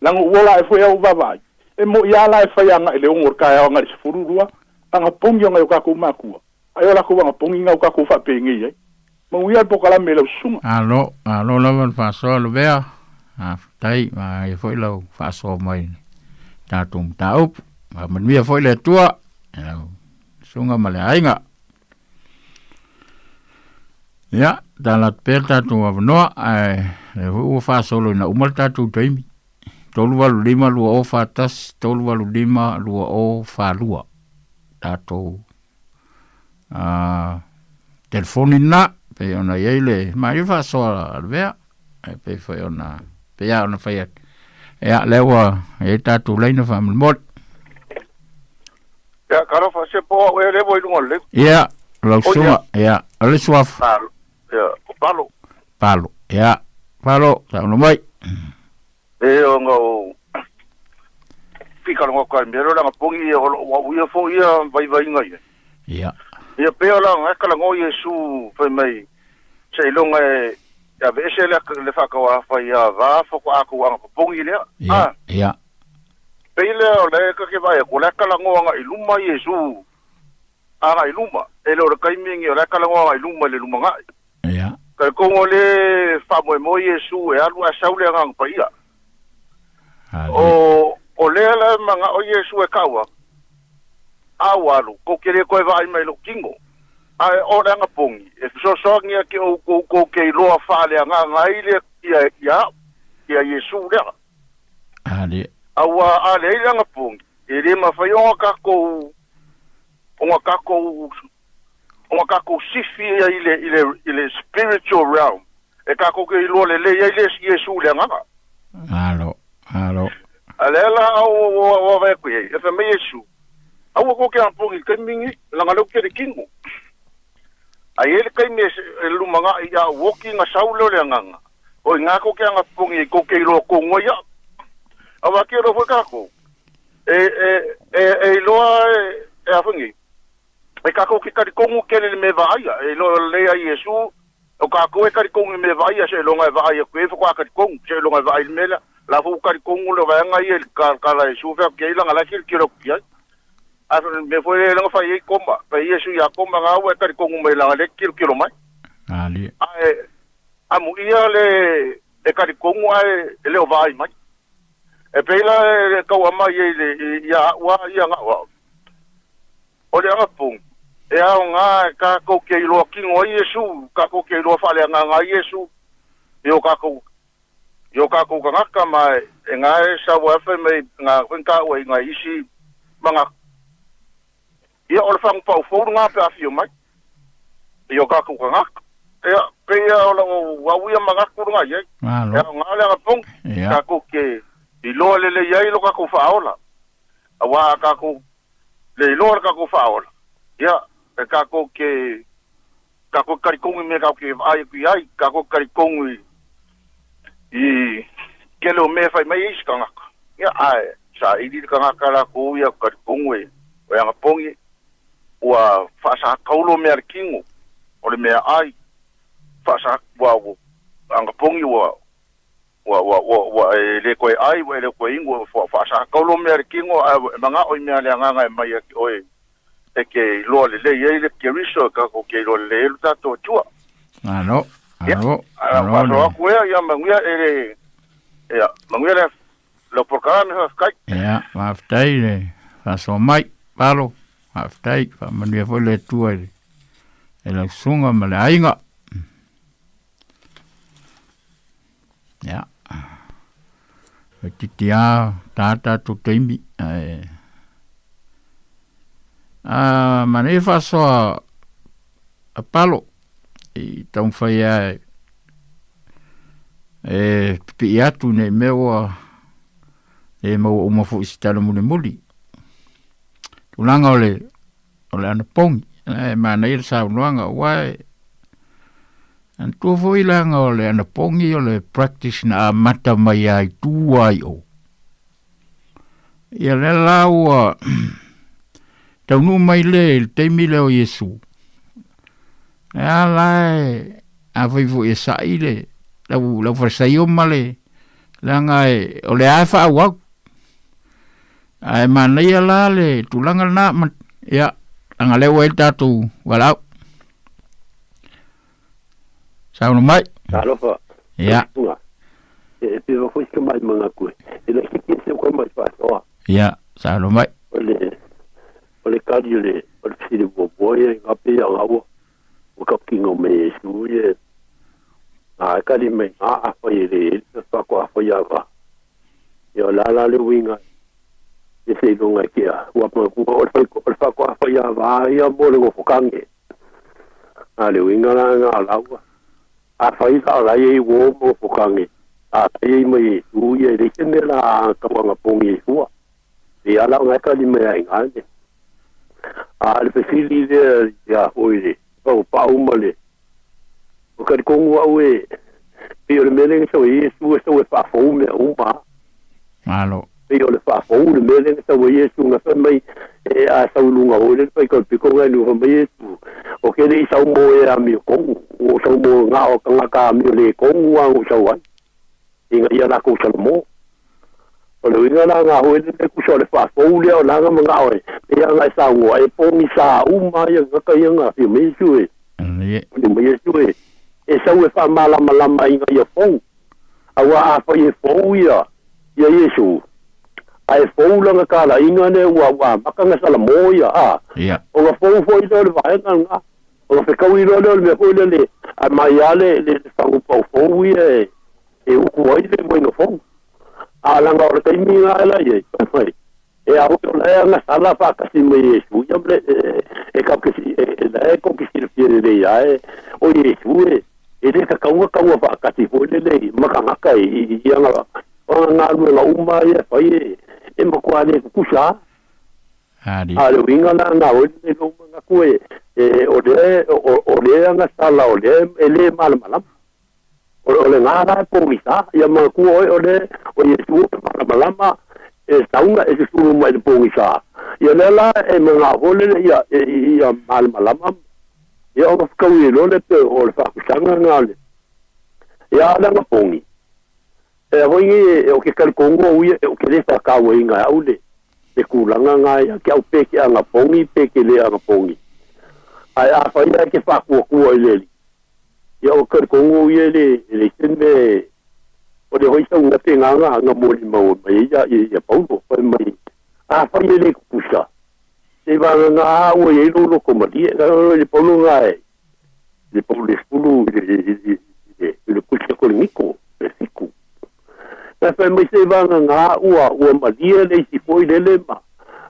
Leaga ua ola ae foi au vaavaai, e moi a la e fai agai i le 6 o le taeao agai i le 12 agapogi o nai o tatou matua, ae o latou agapogi na o tatou faapenei ai. Manuia le polokalame i lau susuga. Malo, malo lava le faasoa Lovea, faafetai manaia foi lau faasoa mai i le tatou mataupu. Faamanuia foi le Atua i lau susuga ma le aiga. Ia, tala atu pea le tatou avanoa, ae lea foi ua faasolo ina uma le tatou taimi. 385 2041, 385 2042. Tatou telefoni lena, pei ona i ai le malie faasoa a Lavea, e pei foi ona, pei lava ona fai atu. Ia, lea ua i ai tatou laina faamolemole. Ia, talofa, se po au ea lea ua i luga o le leu. Ia, lau susuga, ia, o le suafa. Ia, o Palo. Palo, ia, Palo, saunoa mai. E ona o pika longa ka mea langa pongi ia o wa ia fo ia vaivaiga ia. Ia. Ia pe o langa ka lango Iesu fai mai se ilonga e ia ve ese le le whakawa whai ia va fo ko aku anga pongi lea. Ia. Ia. Pei lea o le ka ke vaai atu, o le a kalagoa agai i luma Iesu agai i luma, e le o le taimi lenei o le a kalagoa agai i luma i le lumanai. Ia. Talitonu o le faamoemoe Iesu e alu ae sau le Agaga Paia. O, o lea la e manao Iesu e tau atu, A ua alu, tou te le toe vaai mai i lou tino. Ae o le anapogi, e fesoasoani ia te outou tou te iloa faaleagaga ai le ia, ia au, ia Iesu lea. Ale. Aua a leai le anapogi, e le mafai ona tatou ona tatou ona tatou sifi ia i le i le i le spiritual realm e tatou te iloa lelei ai le Iesu i le agaga. Alo, alo. A lea la au ua ua vaai atu i ai, e fai mai Iesu, aua kou te anapogi i le taimi lenei, leaga lea ou te le kino. A i ai le taimi e lumanai a ou oti ona sau lea o le agaga, O i ina kou te anapogi ai kou te iloa tonu ai au. Aua ke iloa foi kakou, e, e, e, e iloa e, e a foi nei, e kakou ke talitonu tele i le mea e vaaia, e iloa lelei a Iesu, o kakou e talitonu i le mea e vaaia, seiloga e vaai atu i ai faatoa talitonu, seiloga e vaai i le mea lea. La foi ua talitonu le vaega ia i le tala a Iesu fai atu i ai, leaga la e tilotilo atu i ai. A o le mea foi lea na fai ai Toma, fai ai Iesu ia Toma, na ua e talitonu mai leaga lea e te tilotilo mai. Ae amuia le e talitonu ae e le o vaai mai. E pei la e tau aumai ai le ia au a ia na o au. O le anapogi, e aoga e tatou te iloa kino ai Iesu, tatou te iloa faaleagaga ai Iesu i o tatou i o tatou tagata ma e na e sau ai fai mai na foi na taua i nai isi manatu. Ia o le fagupau fou lena pe a afio mai i o tatou tagata. Ia. Pei a o la'u au ia manatu lena i ai. Malo. E aoga le agapogi, Ia. tatou te iloa lelei ai lo tatou faaola. Auā a tatou le iloa le tatou faaola, ia, e tatou te, tatou te talitonu i mea tatou te vaai atu i ai, tatou te talitonu i, i tele o mea e fai mai ai isi tagata. Ia, ae saili le tagata latou ia talitonu e, o e agapogi, ua faasataulo mea a le tino, o le meaai, faasa, ua, ua, agapogi ua, ua, ua, ua, ua e le toe ai, ua e le toe inu, ua faasataulo mea a le tino, ae ua e manao i mea a le agaga e aumai ia te oe e te iloa lelei ai le Keriso, e tatou te iloa lelei ai lo tatou Atua. Malo, Ia, malo, ae malo faasoa le. atu ea, ia manuia e le, ia, manuia le, lau polokalame, faafetai. Ia, faafetai le faasoa mai, Palo. Faafetai, faamanuia foi le Atua i le, i lau susuga ma le aiga. Ia. E titi a tā tātou taimi. Ae, a, manaia faasoa a Palo i taumafai a e pipii atu nei mea ua le maua uma foi se tala mulimuli. Tulaga o le o le anapogi, e manaia le saunoaga aua e manatua foi leaga o le anapogi o le practice na amata mai lava i tua i o. Ia lea la ua taunuu mai le i le taimi lea o Iesu, e a la e afai foi e sa'i le lau, lau Farisaio ma le leaga e, o lea lava e faaauau. Ae manaia la le tulaga lena, ma, ia, leaga lea ua i ai le tatou valaau. Saunoa mai. Talofa. Ia. E pea foi se mai manatu e le hiki se ko mai faasoa. Ia, saunoa mai. O le o le kali o le o le fesili muamua ia nga pe ia ngaua o ka kinga me Yesu ia a e kali mai nga a fai e le e fa ko a fai a va. Ia o la la le uiga e se iloga e kea ua ma ku o le fai o le fa ko a fai a va ia mo le gofokange. A le uiga la nga laua A fai la la iei wo mo fokange, a la iei mai e tu ia i le me la ka wanga pongi e hua. E ala ngai ka ni mea i ngane. A le fesili le ia hoi le, pau pau ma le. O ka kongu au e, pe o le mele ngi sau e Yesu e sau e whaafou mea uma. Malo. Pei o le faafou le mea lea na sau ai Iesu na fai mai e a sau i luga o le fai ka piko ngai nu fai mai Iesu o ke le i sau mo e amio kongu o sau mo nga o kanga ka amio le kongu a o sau ai inga ia la ko Salomo o le uiga la nga hoe le kusa o le faafou lea o langa ma nga oe pe ia ngai sa ngoa e pongi sa uma ia nga ka ia nga fia mai Iesu e o mai Iesu e e sau e faamalamalama inga ia fou Aua afai e fou ia, ia Iesu, a e fou lana talaiga lea ua, ua amata ona salamo ia, a, Ia. ona fou foi lea o le vaega lena, ona fetaui loa lea o le mea foi lele, aumai lava le, le, le fagupau fou ia e, e utu ai le uaina fou. A leaga o le taimi lena e la i ai, fai mai, e a oi o la e agasala faatasi ma Iesu ia, ma le, e, e, e, ke e, e, la e tou te silafia lelei lava e, o Iesu e, E le tatau ona taua faatasi foi lele ma tagata i i ana galuega uma ia e fai e e matua le tutusa a. A o le uiga la na oe le lou manatu e e o lea o lea ana sala o lea e le malamalama. O le na la e pogisa ia manatua oe o le o Iesu e malamalama e sauga e susulu mai le pogisa. Ia lea la e manao foi lele ia ia malamalama Ia ona whakaui loa lea pe o le whaakusaga nga le ia ala nga pongi. E a hoi e o ke kalikongo o uia e o ke le whakaua i ngā au le le kūlanga ngā ia ke au peke anga pongi peke le anga pongi. Ai a whai ai ke whaakuakua i leli. Ia o kalikongo uia le le tene o le hoi sau ngate ngā ngā ngā mōli maua mai ia ia Paulo whai mai a whai e le kukusa. Te vanga nga ua i ai lou loko malie, nga i le paulo nga e, le pau le sefulu i le, i le, i le pusi ko le ngiko, le fiku. Na fai mai se vanga nga ua, ua malie le isi foi lele ma,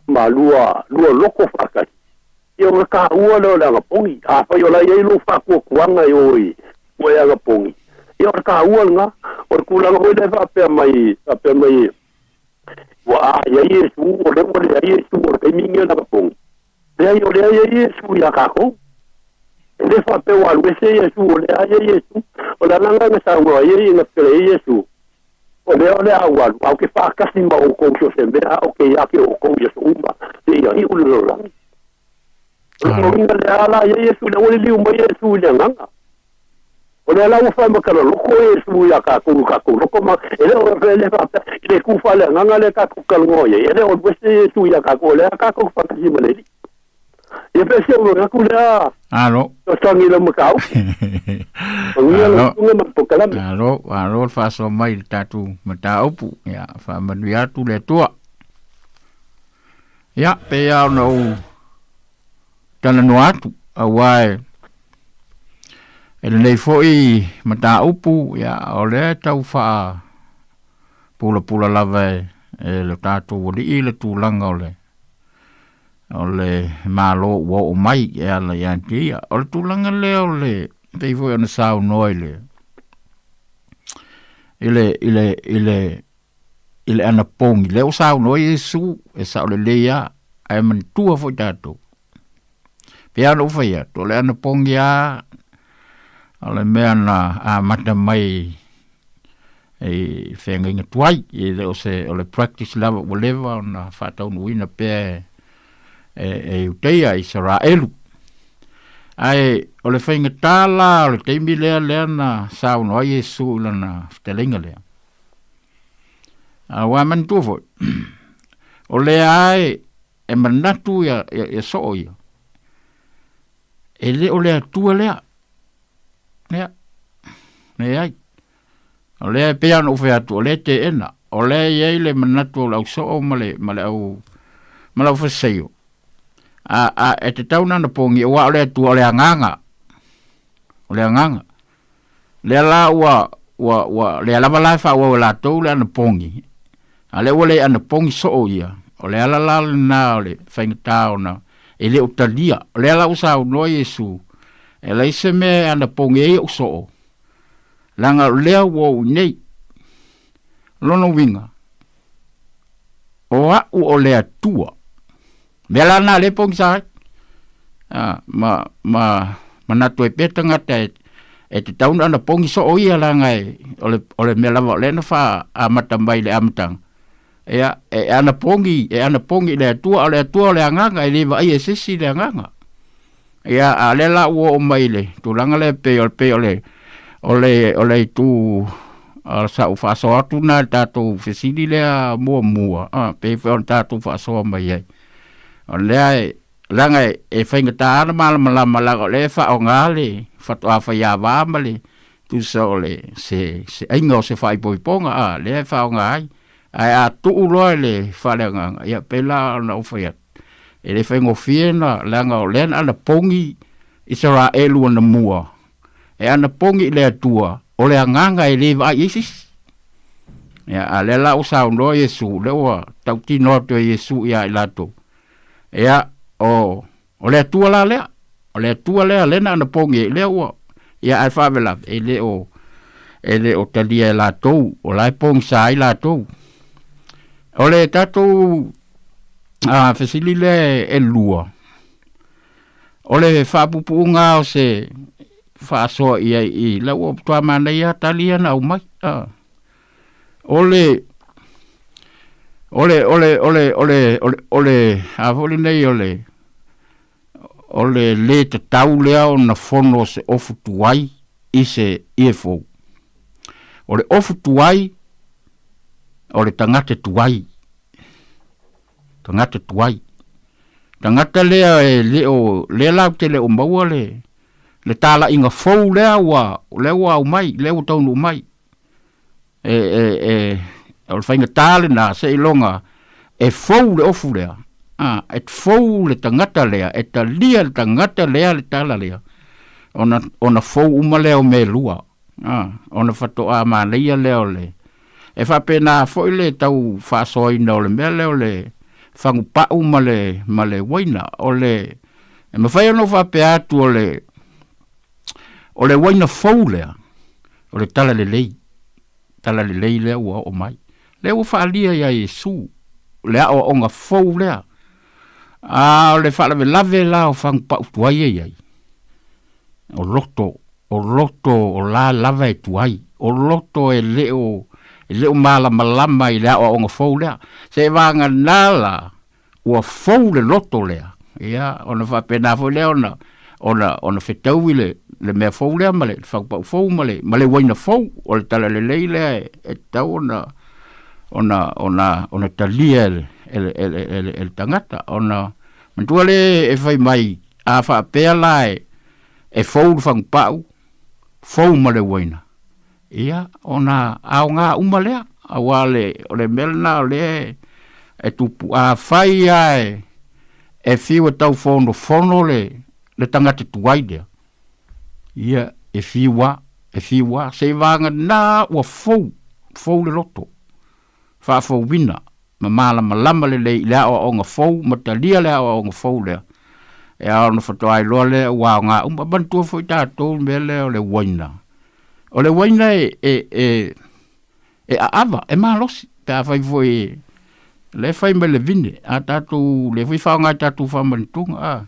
ma lua, lua loko whaakasi. Ia o ka ua leo le anga pongi, a fai o lai ai lou whaakuakuanga e oi, Ua e anapogi, ia o le taua lena, o le tulaga foi lea faapea mai, faapea mai ua a i ai Iesu, o lea ua leai Iesu, o le taimi lenei o le anapogi. Leai, o lea e i ai Iesu ia tatou. E le faapea ua alu ese Iesu, o lea e i ai Iesu. O le ala lena na saunoa ai, na fetalai ai Iesu, O lea o le a ou alu, ae ou te faatasi ma outou i so o se mea, a ou te ia te outou i aso uma, seia iu le lalolagi. O lona uiga lea la i ai Iesu, lea ua liliu mai Iesu i le agaga. O lea la ua faaimatalaloto Iesu ia tatou i tatou loto ma e le o e le faapea i le itu faaleagaga lea tatou te talanoa i ai, e le o alu ese Iesu ia tatou, o lea tatou te faatasi ma le Alii. Ia pe se ou atu lea. Alo. Fesoasoani i lau mataupu. Manuia lau susuga ma le polokalame. Alo, alo le faasoa mai i le tatou mataupu. Ia, faamanuia atu le Atua. Ia, pei lava ona ou talanoa atu, aua e, e lenei foi mataupu, ia, o lea e tau faa pulapula lava e, e lo tatou alii le tulaga o le, o le Malo ua oo mai e ala ia te ia. O le tulaga lea o le, pei foi ona saunoa i le, i le, i le, i le, i le anapogi, lea ua saunoa Iesu, e sao lelei lava, ae manatua foi tatou. Pei lava ona ou fai atu, o le anapogi lava, o le mea na amata mai i feagaiga tuai, e le o se, o le practice lava ua leva ona faataunuuina pea e, e Iuteia, Isaraelu. Ae o le faigata la o le taimi lea lea na saunoa ai Iesu i lana fetalaiga lea. Aua manatua foi, o lea e, e manatu ia, ia, ia soo ia, e le o le Atua lea. Ia, leai. O lea e pei lava ona ou fai atu, o lea e teena. O lea e i ai le manatu o le au soo ma le, ma le au, ma le au faseseio. A, a, e tatau ona anapogi, aua o le Atua, o le agaga. O le agaga. Lea la ua, ua, ua, lea lava la e faaauau e latou le anapogi, a lea ua le anapogi soo ia, o le ala la lena o le faigata ona e le o talia. O lea la ua saunoa Iesu, e leai se mea e anapogi ai ou soo, leaga o lea ua ou i inei. O lona uiga, o a'u o le Atua. Mea la na le pogisa ai. A, ma, ma manatu ai pea tagata e, e tatau ona ana pogi soo ia leaga e, o le, o le mea lava o lea na faaamata mai i le amataga. Ia, e ana pogi, e ana pogi i le Atua, a o le Atua o le agaga, e le vaaia e se isi le agaga. Ia, a o lea la ua oo mai i le tulaga lea pei o, pei o le, o le, o le itu a sa ou faasoa atu na i le tatou fesili lea muamua, a, pei foi ona tatou faasoa mai ai. O lea e, leaga e, e faigata ona malamalama leaga o lea e faaaoga le faatoa faiava ma le tusa o le se, se aiga o se faaipoipoga, a, lea e faaaoga ai. Ae a tuu loa i le faaleagaga, ia pei la ona ou fai atu, e le faigofie na, leaga o lea na anapogi Isaraelu anamua, e anapogi i le Atua, o le agaga e le vaai i ai se isi. Ia, a lea la ua saunoa Iesu, lea ua tautino atu e Iesu ia i latou, ia, o, o le Atua la lea, o le Atua lea, lea na anapogi ai, lea ua, ia, ae faalavelave, e le o, e le o talia e latou, o la e pogisa ai latou. O le tatou a, fesili lea e lua, o le faapuupuuga o se faasoa i ai i la ua matua manaia tali ia na aumai. A, o le o le o le o le o le o le o le a foi lenei o le o le lē tatau lea ona fono o se ofu tuai i se ie fou. O le ofu tuai o le tagata tuai. Tagata tuai. Tagata lea e le o lea la ou te le o maua le le talaiga fou lea ua lea ua aumai, lea ua taunuu mai. E e e o le faigata lena seiloga e fou le ofu lea, a, e fou le tagata lea, e talia le tagata lea le tala lea, ona ona fou uma lea o mea e lua, a, ona faatoa manaia lea o le E faapena foi le tau faasoaina o le mea lea o le fagupau ma le, ma le uaina. O le, e mafai ona ou faapea atu o le, O le uaina fou lea, o le talalelei, talalelei lea ua oo mai. Lea ua faaalia ia Iesu, le aoaoga fou lea. A o le faalavelave la o fagupau tuai e i ai, o loto, o loto o la lava e tuai, o loto e le o, e le o malamalama i le aoaoga fou lea. Seiavagana la, ua fou le loto lea, ia, ona faapena foi lea ona, ona, ona fetaui le, le mea fou lea ma le fagupau fou ma le, ma le uaina fou o le talalelei lea e, e tatau ona, ona, ona, ona talia e le, e le, e le, e le, e le tagata. Ona manatua lea e fai mai, a faapea la e, e fou le fagupau, fou ma le uaina, Ia, ona aoga uma lea, aua le, o le mea lena o lea e tupu. Afai lava e, e fiu e taufonofono le, le tagata tuai lea, ia, e fiu lava, e fiu lava, seivagana ua fou, fou le loto, faafouina ma malamalama lelei i le aoaoga fou ma talia le aoaoga fou lea, e ao ona faatoa iloa lea ua aoga uma. Manatua foi tatou le mea lea o le uaina. O le uaina e, e, e, e aava, e malosi, pe afai foi e, lea e fai mai le vine, a tatou, lea foi faaaoga i tatou faamanatuga, a.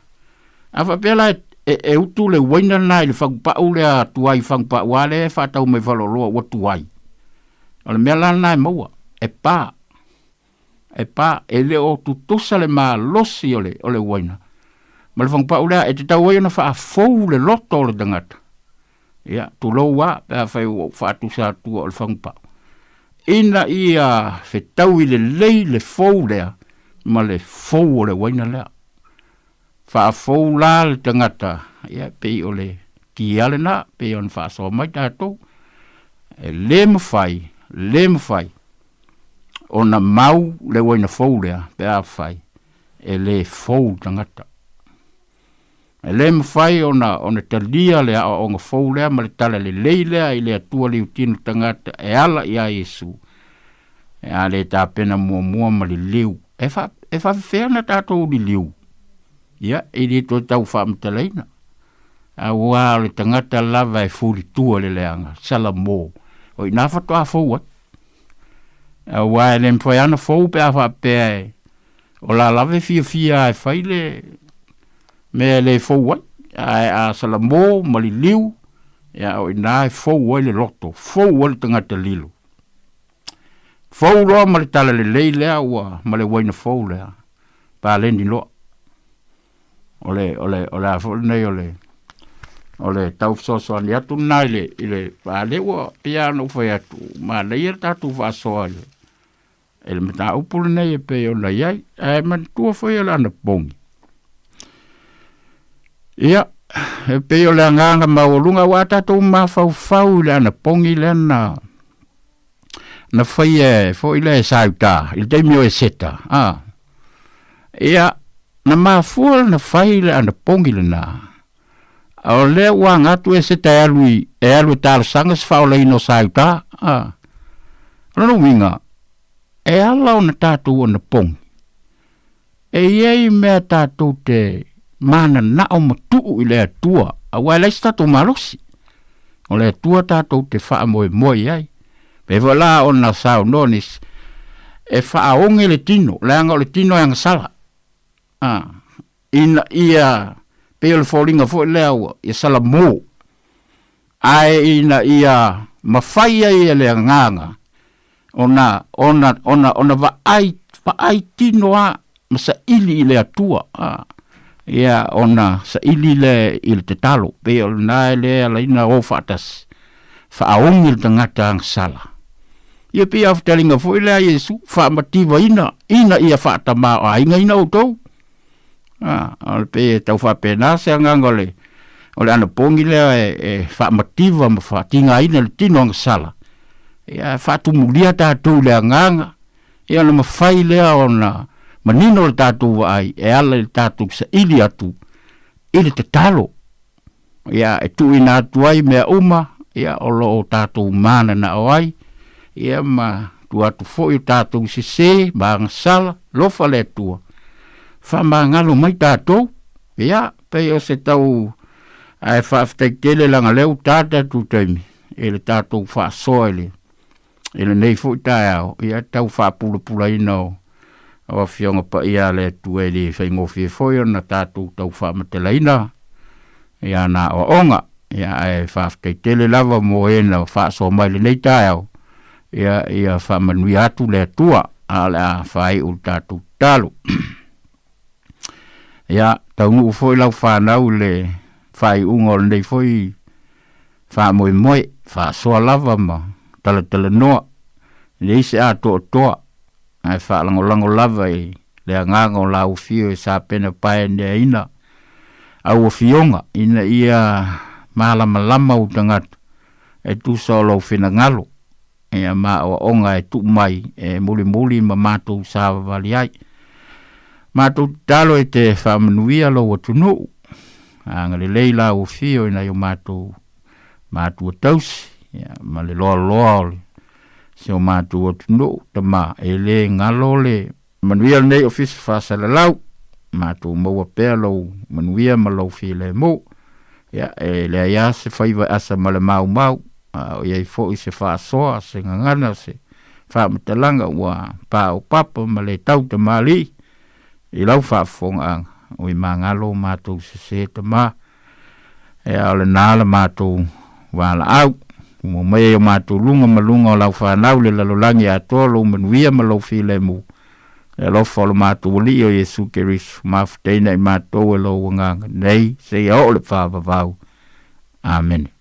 A faapea la e, e, e utu le uaina lena i le fagupau lea tuai fagupau a lea e faatau mai faleoloa ua tuai. O le mea la lena e maua, e pa, e pa, e le o tutusa le malosi o le, o le uaina. Ma le fagupau lea, e tatau ai ona faafou le loto o le tagata. Ia, tulou a, pe afai ua ou faatusa atua o le fagupau. Ina ia fetaui lelei le fou lea ma le fou o le uaina lea. Faafou la le tagata, ia, pei o le kia lena, pei ona faasoa mai tatou. E le mafai, le mafai ona mau le uaina fou lea pe afai e le fou le tagata. E le mafai ona, ona talia le aoaoga fou lea ma le tala lelei lea i le Atua liutino tagata e ala iā Iesu, e a le tapena muamua ma liliu. E fa, e faafefea ona tatou liliu? Ia, e le toe tau faamatalaina. Auā o le tagata lava e fulitua le leaga, Salamo, o i ina faatoa fou ai. Auā e le mafai lava ona fou pe a faapea e, o la lava e fiafia e fai le mea e le fou ai. Ae a Salamo ma liliu, ia o i ina e fou ai le loto, fou ai le tagata lilo. Fou loa ma le talalelei lea ua ma le uaina fou lea, paleni loa. O le, o le, o le a foi lenei o le, o le tau fesoasoani atu lena i le, i le, a lea ua pei lava ona ou fai atu, manaia le tatou faasoa i le, i le mataupu lenei e pei ona i ai. Ae manatua foi o le anapogi. Ia, e pei o le agaga maualuga, aua a tatou mafaufau i le anapogi lea na, na faia foi lea e Sauta i le taimi o Eseta, a. Ia, na mafua na fai le anapogi lena, o lea ua aga atu Eseta e alu i, e alu e talosaga se faaolaina o Sauta, a. O lona uiga, e ala ona tatou anapogi, E i ai mea tatou te mananao ma tuu i le Atua, aua e leai se tatou malosi. O le Atua tatou te faamoemoe i ai. Pei foi la ona saunoa nisi, e faaoge le tino, leaga o le tino e agasala. A, ina ia, pei o le foliga foi lea ua, ia salamo. Ae ina ia mafai ai e le agaga ona, ona, ona, ona vaai, vaai tino lava ma saili i le Atua, a, ia, ona saili lea i le tatalo. Pei o lena e le ala ai ona o faatasi, faaogi le tagata agasala. Ia pei a fetalaiga foi lea a Iesu, faamativaina ina ia faatamaoaigaina outou. A, o le pei e tau faapena se agaga o le, o le anapogi lea e, e faamativa ma faatigaina le tino agasala. Ia, faatumulia tatou i le agaga, ia ona mafai lea ona manino le tatou vaai e ala i le tatou saili atu i le tatalo. Ia, e tuuina atu ai mea uma, ia, o lo o tatou mananao ai, ia, ma tuu atu foi o tatou sese ma agasala, lofa le Atua, faamagalo mai tatou, ia, pei o se tau Ae faafetai tele leaga lea ua ta tatou taimi i le tatou faasoa i le i lenei foi taeao, ia tau faapulapulaina o o Afioga Paia a le Atua e le faigofie foi ona tatou tau faamatalaina ia ana aoaoga. Ia ae faafetai tele lava mo e na faasoa mai lenei taeao, ia ia faamanuia atu le Atua, a o le a faaiu le tatou tatalo. Ia taunuu foi lau fanau i le faaiuga o lenei foi faamoemoe, faasoa lava ma talatalanoa, e leai se atoatoa, ae faalagolago lava i le agaga o lau afio e sapenapaeaneaina au afioga ina ia malamalama ou tagata e tusa o lou finagalo, ia ma aoaoga e tuu mai e mulimuli ma matou savavali ai. Matou tatalo e te faamanuia lou atunuu, agalelei lau afio i nai o matou matua tausi, ia, ma le loaloa o le si o matou atunuu, tama e le galo le manuia lenei ofisa faasalalau, matou maua pea lou manuia ma lou filemu. Ia, e leai lava se faiva e asa ma le maumau, a o i ai foi se faasoa, se gagana, se faamatalaga ua paopapa ma le tau tamalii i lau faafofogaaga, oi magalo matou sese tama, Ia, o lena la matou valaau. Ua mai ai o matou luga ma luga o lau fanau le lalolagi atoa lou manuia ma lou filemu. Le alofa o lo matou Alii o Iesu Keriso, mafutaina i matou e lou Agaga nei seia oo le faavavau. Amene.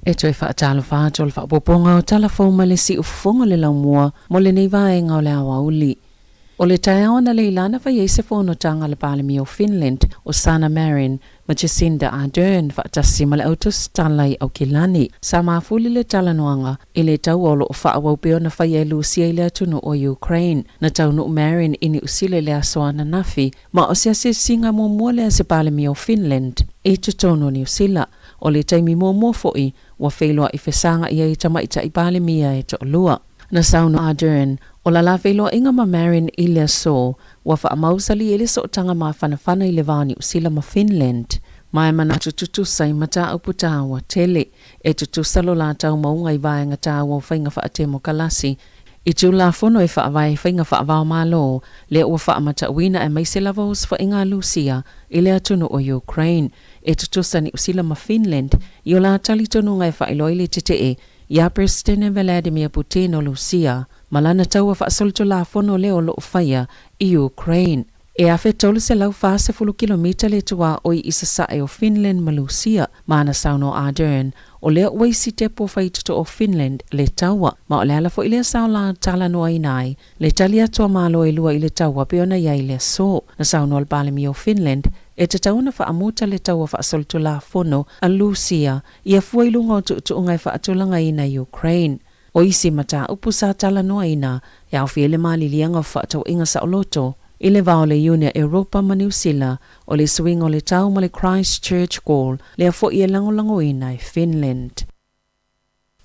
E toe faatalofa atu o le faaopoopoga o tala fou mai le siufofoga o le laumua mo lenei vaega o le aoauli. O le taeao analeila na fai ai se fonotaga a le Palemia o Finland, o Sanna Marin, ma Jacinda Ardern faatasi ma le au tusitala i Aukilani. Sa mafuli le talanoaga i le taua o lo o faaauau pea ona faia e Lusia i le atunuu o Ukraine. Na taunuu Marin i Niu Sila i le aso ananafi, ma o se asiasiga muamua lea a se Palemia o Finland i totonu o Niu Sila. O le taimi muamua foi ua feiloai fesagai ai tamaitai Palemia e toalua. Na saunoa Ardern, o la la feiloaiga ma Marin i le aso, ua faamausali ai le sootaga mafanafana i le va o Niu Sila ma Finland. Ma e manatu tutusa i mataupu taua tele. E tutusa lo la taumauga i vaega taua o faiga faatemokalasi, i Tulafono e faavae i faiga faavaomalo, lea ua faamatauina aemaise lava osofaiga a Lusia i le atunuu o Ukraine. E tutusa Niu Sila ma Finland i o la talitonuga e faailoa ai le tetee Iā Peresetene Vladimir Putin o Lusia ma lana taua faasolitulafono lea o lo o faia i Ukraine. E 1,340 kilomita le tuaoi i sasae o Finland ma Lusia, ma ana saunoa Ardern, o lea ua isi tepo faitoto o Finland le taua, ma o le ala foi lea sa ola talanoaina ai le tali atu a Malo e lua i le taua pei ona i ai i le aso. Na saunoa le Palemia o Finland, e tatau ona faamuta le taua faasolitulafono a Lusia Ia fua i luga o tuutuuga e faatulagaina i Ukraine. O isi mataupu sa talanoaina e aofia ai le maliliaga o fefaatauaiga saoloto i le va o le Iuni a Europa ma Niu Sila, o le suiga o le tau ma le Christchurch Call, lea foi e lagolagoina e Finland.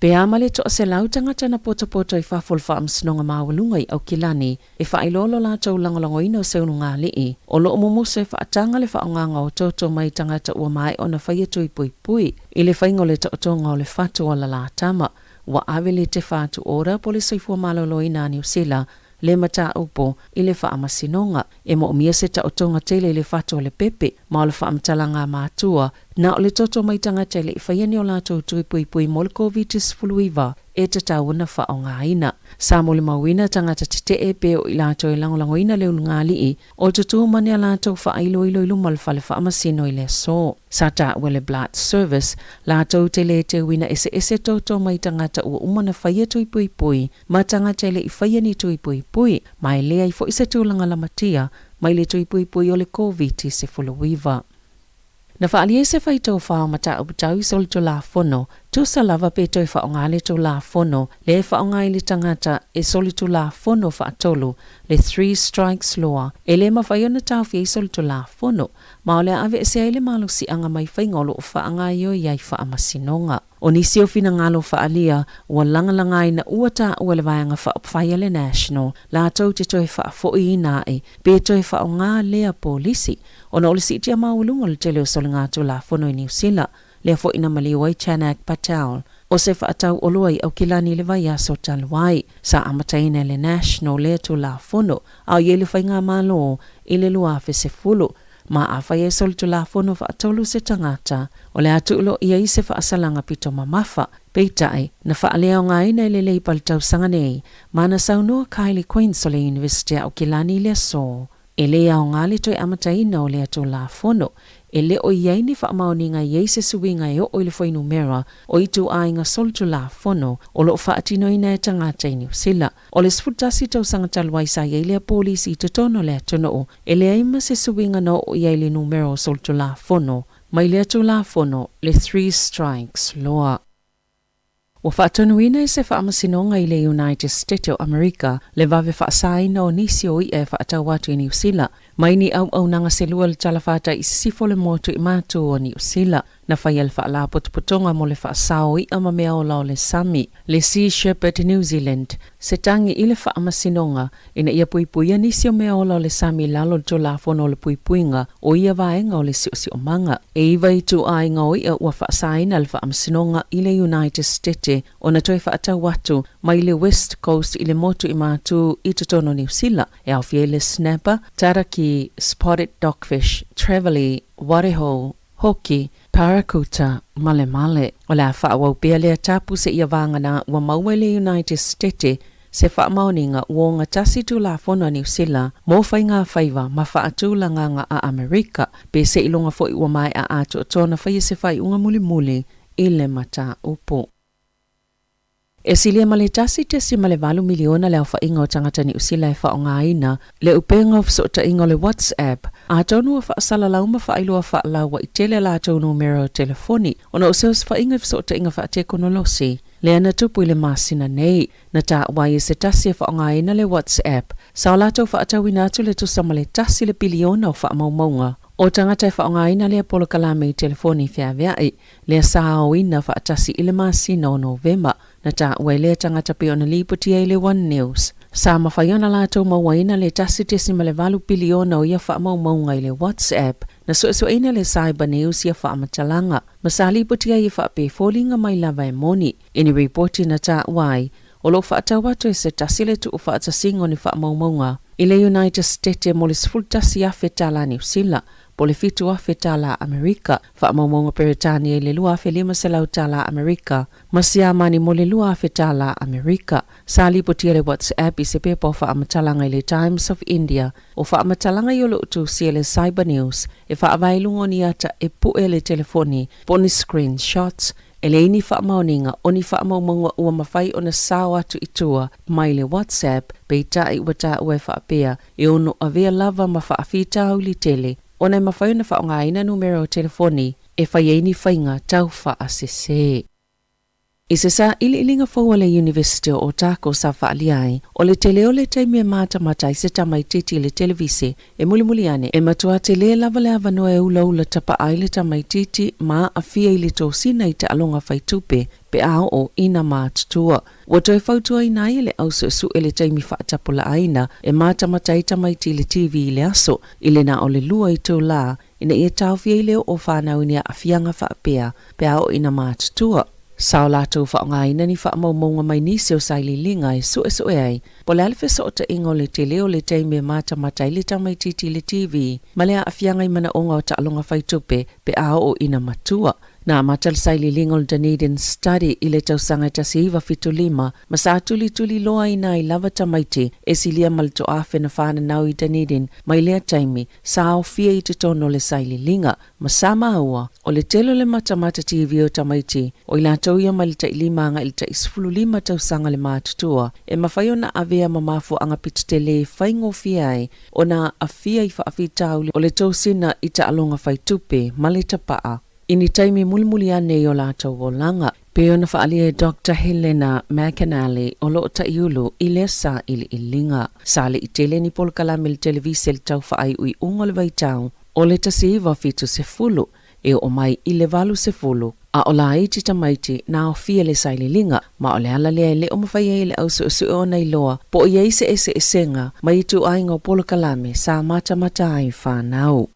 Pe a ma le 100 tagata na potopoto i fafo o le Faamasinoga Maualuga i Aukilani E faailoa lo latou lagolagoina o se ulugalii, o lo o mumusu e faataga le faaaogaga o toto mai tagata ua maea ona faia tui puipui i le faiga o le taotoga o le fatu o Alalatama. Ua ave le Te Whatu Ora po le Soifua Maloloina a Niu Sila le mataupu i le faamasinoga. E moomia se taotoga tele i le fatu o le pepe ma o le faamatalaga a matua na o le toto mai tagata e le i faia ni o latou tui puipui mo le Koviti-19 e tatau ona faaaogaina. Sa molimauina tagata tetee pe o i latou e lagolagoina le ulugalii o tutū ma ni a latou faailoilo i luma o le fale faamasino i le aso. Sa taua le Blood Service latou te le teuina eseese toto mai tagata ua uma ona faia tui puipui ma tagata e le i faia ni tui puipui, ma e leai foi se tulaga lamatia mai le tui puipui o le Koviti-19. Na faaalia ai se faitau fao mataupu tau i solitulafono Tusa lava pe toe faaaoga le Tulafono lea e faaaoga i le tagata e solitulafono faatolu, le Three Strikes Law, e le mafai ona taofia ai solitulafono, ma o le a aveesea ai le malosiaga mai faiga o lo o faagaoioi ai faamasinoga. O nisi o finagalo faaalia ua lagalagaina ua taua e le Vaega Faaupufai a le National latou te toe faafoiina ae pe toe faaaoga lea polisi ona o le siitia maualuga o le tele o soligatulafono i Niu Sila, lea foi na maliu ai Chanak Patel o se faatauoloa i Aukilani i le vaiaso talu ai. Sa amataina e le National lea Tulafono a o i ai le Faigamalo i le 2010, ma afai e solitulafono faatolu se tagata, o le a tuu loa i ai se faasalaga pito mamafa. Peitai, na faaleaogaina e le Labour le tausaga nei, ma na saunoa Kylie Quince o le Iunivesite a Aukilani i le aso. E le aoga le toe amataina o lea Tulafono. E le o i ai ni faamaoniga e i ai se suiga e oo i le fuainumera o ituaiga solitulafono o lo o faatinoina e tagata i Niu Sila. O le 11 tausaga talu ai sa i ai lea polisi i totonu o le atunuu, e leai ma se suiga na oo i ai le numera o solitulafono mai lea Tulafono, le Three Strikes Law. Ua faatonuina e se faamasinoga i le United State o Amerika le vave faasaina o nisi o iʻa e faatau atu i Niu Sila mai ni auaunaga selua i le talafatai i sisifo o le motu i matu o Niu Sila. Na faia le faalapotopotoga mo le faasao o iʻa ma mea ola o le sami, le Sea Shepherd New Zealand, se tagi i le faamasinoga ina ia puipuia nisi o mea ola o le sami i lalo o le Tulafono o le Puipuiga o ia vaega o le Siosiomaga. E iva ituaiga o iʻa ua faasaina le faamasinoga i le United Stete ona toe faatau atu mai le West Coast i le motu i Matu i totonu o Niu Sila, e aofia ai le snapper, taraki, spotted dogfish, trevally, warehou, hoki, parakuta, ma le male. O le a faaauau pea lea tapu seia vagana ua maua i le United Stete se faamaoniga ua ogatasi Tulafono a Niu Sila mo faigafaiva ma faatulagaga a Amerika, pe seiloga foi ua maea atoatoa ona faia se faaiuga mulimuli i le mataupu. E silia ma le 1.8 miliona le aofaiga o tagata Niu Sila e faaaogaina le upega o fesootaiga o le WhatsApp, atonu ua faasalalau ma faailoa faalauaitele a latou numera o telefoni ona o se osofaiga i fesootaiga faatekonolosi lea na tupu i le masina nei. Na taua ai e se tasi e faaaogaina le WhatsApp, sa o latou faatauina atu le tusa ma le tasi le piliona o faamaumauga o tagata e faaaogaina lea polokalame i telefoni feaveai, lea sa aoina faatasi i le masina o Novema. Na taua e lea tagata pei ona lipotia i le One News, sa mafai ona latou mauaina le 1.8 piliona o ia faamaumauga i le WhatsApp. Na suesueina le Cyber News ia faamatalaga, ma sa lipotia ai e faapea e foliga mai lava e moni. I ni ripoti na taua ai, o lo o faatau atu e se tasi le tuufaatasiga o ni faamaumauga i le United Stete mo le $11,000 tala Niu Sila, po o le $7,000 tala Amerika, faamaumauga Peretania i le $2,500 tala Amerika, ma Siamani mo le $2,000 tala Amerika. Sa lipotia le WhatsApp i se pepa o faamatalaga i le Times of India, o faamatalaga i o lo o tusia i le Cyber News e faavae i luga o ni ata e puʻe le telefoni po o ni screenshots. E leai ni faamaoniga o ni faamaumauga ua mafai ona sao atu i tua mai le WhatsApp, peitai ua taua e faapea e ono avea lava ma faafitauli tele ona e mafai ona faaaogaina numera o telefoni e fai ai ni faiga tau faasese. I se sailiiliga fou a le Iunivesite o Otago sa faaalia ai, o le tele o le taimi e matamata ai se tamaitiiti i le televise e mulimuli ane, e matua tele lava le avanoa e ulaula tapaa ai le tamaitiiti ma aafia i le tosina i taaloga faitupe pe a oo ina matutua. Ua toe fautuaina ai e le au suesue le taimi faatapulaaina e matamata ai tamaiti i le TV i le aso, i le na o le lua itulā, ina ia taofi ai le oo fanau i ni aafiaga faapea pe a oo ina matutua. Sa o latou faaaogaina ni faamaumauga mai nisi o sailiiliga e suesue ai po o le a le fesootaiga o le tele o le taimi e matamata ai le tamaitiiti i le TV ma le aafiaga i manaoga o taaloga faitupe pe a oo ina matua. Na amata le sailiiliga o le Dunedin Study i le tausaga e 1975 ma sa tulituliloaina ai lava tamaiti e silia ma le toafe na fananau i Dunedin mai lea taimi sa aofia i totonu o le sailiiliga ma sa maua o le tele o le matamata TV o tamaiti o i latou ia mai le tai lima agai i le tai 15 tausaga le matutua e mafai ona avea ma mafuaaga pito tele e faigofie ai ona aafia i faafitauli o le tosina i taaloga faitupe ma le tapaa. i ni taimi mulimuli ane i o latou olaga. Pei ona faaalia e Doctor Helena McAnally o lo o taʻiulu i lea sailiiliga. Sa le i tele ni polokalame i le televise i le tau faaiuiuga o le vaitau o le 1970 e oo mai i le 80, a o laiti tamaiti na aofia le sailiiliga, ma o le ala lea e le o mafai ai e le au suesue ona iloa po o i ai se eseesega mai ituaiga o polokalame sa matamata ai fanau.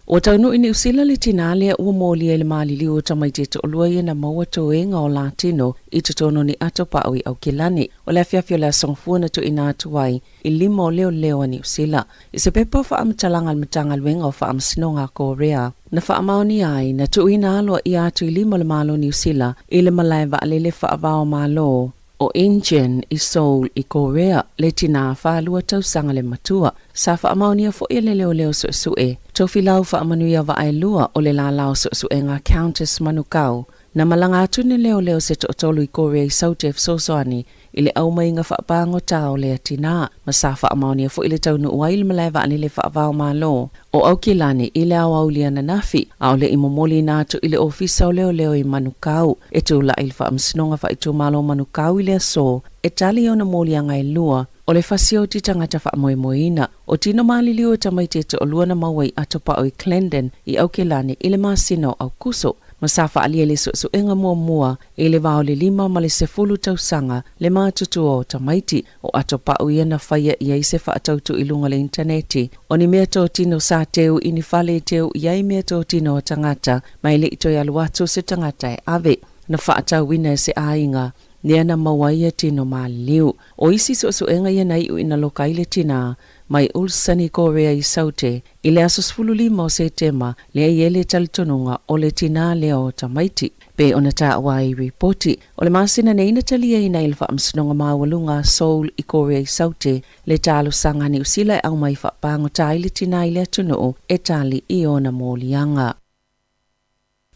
Ua taunuu i Niu Sila le tinā lea ua molia i le maliliu o tamaiti e toʻalua ia na maua toega o latino i totonu o ni ato paʻu i ʻAukilani. O le afiafi o le Aso Gafua na tuuina atu ai i lima o leoleo a Niu Sila. I se pepa o faamatalaga a le Matagaluega o Faamasinoga a Korea, na faamaonia ai na tuuina aloaia atu i lima o le Malo Niu Sila i le malae vaalele faava-o-Malo o Incheon i Seoul i Korea le tinā 42 tausaga le matua. Sa faamaonia foi e le leoleo suesue Tofilau Faamanuia Vaaelua o le lālā o suesuega Countess Manukau Na malaga atu ni leoleo se toatolu i Korea i Saute e fesoasoani i le aumaiga faapagota o lea tinā, ma sa faamaonia foi le taunuu ai i le malae vaalele faava-o-Malo o Aukilani i le aoauli ananafi, a o le i momoliina atu i le Ofisa o Leoleo i Manukau. E tulai i le Faamasinoga Faaitumalo o Manukau i le aso e tali i ona moliaga e lua o le fasioti tagata faamoemoeina. O tino maliliu o tamaiti e toalua na maua i Atopa'o i Clendon i Aukilani i le masina o Aukuso, ma sa faaalia i le suesuega muamua i le va o le 5 ma le 10 tausaga le matutua o tamaiti. O Atopa'o ia na faia i ai se faatautu i luga o le initaneti o ni meatotino sa teu i ni fale e teu i ai meatotino a tagata ma e le i toe alu atu se tagata e ave. Na faatauina e se aiga lea na maua ai ia tino maliliu. O isi suesuega ia na iu ina loka ai le tinā mai Ulsan i Korea i Saute i le aso 15 o Setema lea i ai le talitonuga o le tinā lea o tamaiti. Pei ona taua ai i ripoti, o le masina nei na taliaina ai le Faamasinoga Maualuga a Seoul i Korea i Saute le talosaga a Niu Sila e aumai faapagota ai le tinā i le atunuu e tali i ona moliaga.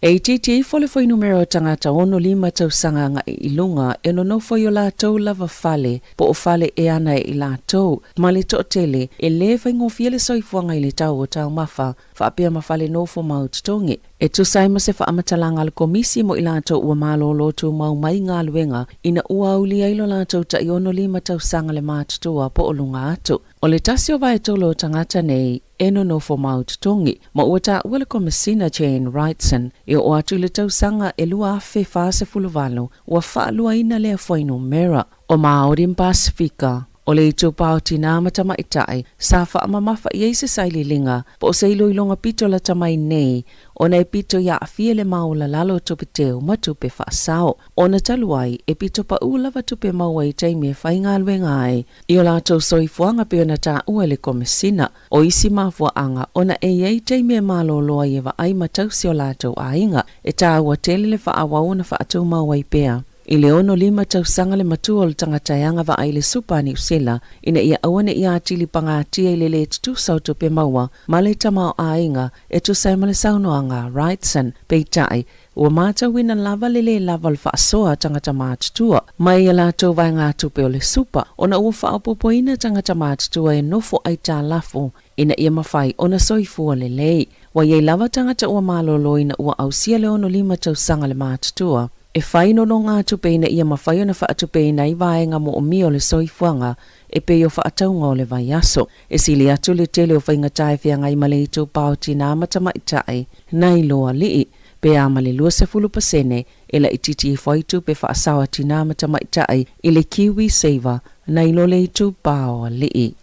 E itiiti ifo le fuainumera o tagata 65 tausaga agai i luga e nonofo i o latou lava fale po o fale e ana e i latou, ma le toatele e lē faigofie le soifuaga i le tau o taumafa faapea ma fale nofo mau totogi. E tusa ai ma se faamatalaga a le Komisi mo i latou ua malōlō tumau mai galuega ina ua aulia ai lo latou tai 65 tausaga le matutua po o luga atu. O le tasi o vaetolu o tagata nei e nonofo mau totogi, ma ua taua le Komesina Jane Wrightson e oo atu i le tausaga e 2048 ua faaluaina lea fuainumera o Māori ma Pasifika. O le itupa o tinā ma tamaitai sa faamamafa i ai se sailiiliga po o se iloiloga pito lata mai nei ona e pito i aafia le maolalalo o tupe teu ma tupe faasao. Ona talu ai e pito paʻū lava tupe maua i taimi e faigaluega ai i o latou soifuaga pei ona taua e le Komesina. O isi mafuaaga ona e i ai taimi e malōlō ai e vaai ma tausi o latou aiga, e tāua tele le faaauau ona faatumau ai pea. I le 65 tausaga le matua o le tagata e agavaa i le Supa a Niu Sila ina ia aua ne i atili pagatia i le lē tutusa o tupe maua ma le tamaoaiga e tusa ai ma le saunoaga a Wrightson. Peitai, Ua matauina lava le lē lava o le faasoa a tagata matutua mai a latou vaegatupe o le supa ona ua faaopoopoina tagata matutua e nofo aitalafu ina ia mafai ona soifua lelei. Ua i ai lava tagata ua malōlō ina ua ausia le 65 tausaga le matutua e fai nonogatupe ina ia mafai ona faatupeina ai vaega moomia o le soifuaga e pei o faatauga o le vaiaso. E sili atu le tele o faigata e feagai ma le itupa o tinā ma tamaitai nai lo alii. Pe a ma le 20% e laitiiti ifo ai tupe faasao a tinā ma tamaitai i le Kiwi Saver nai lo le itupa o alii.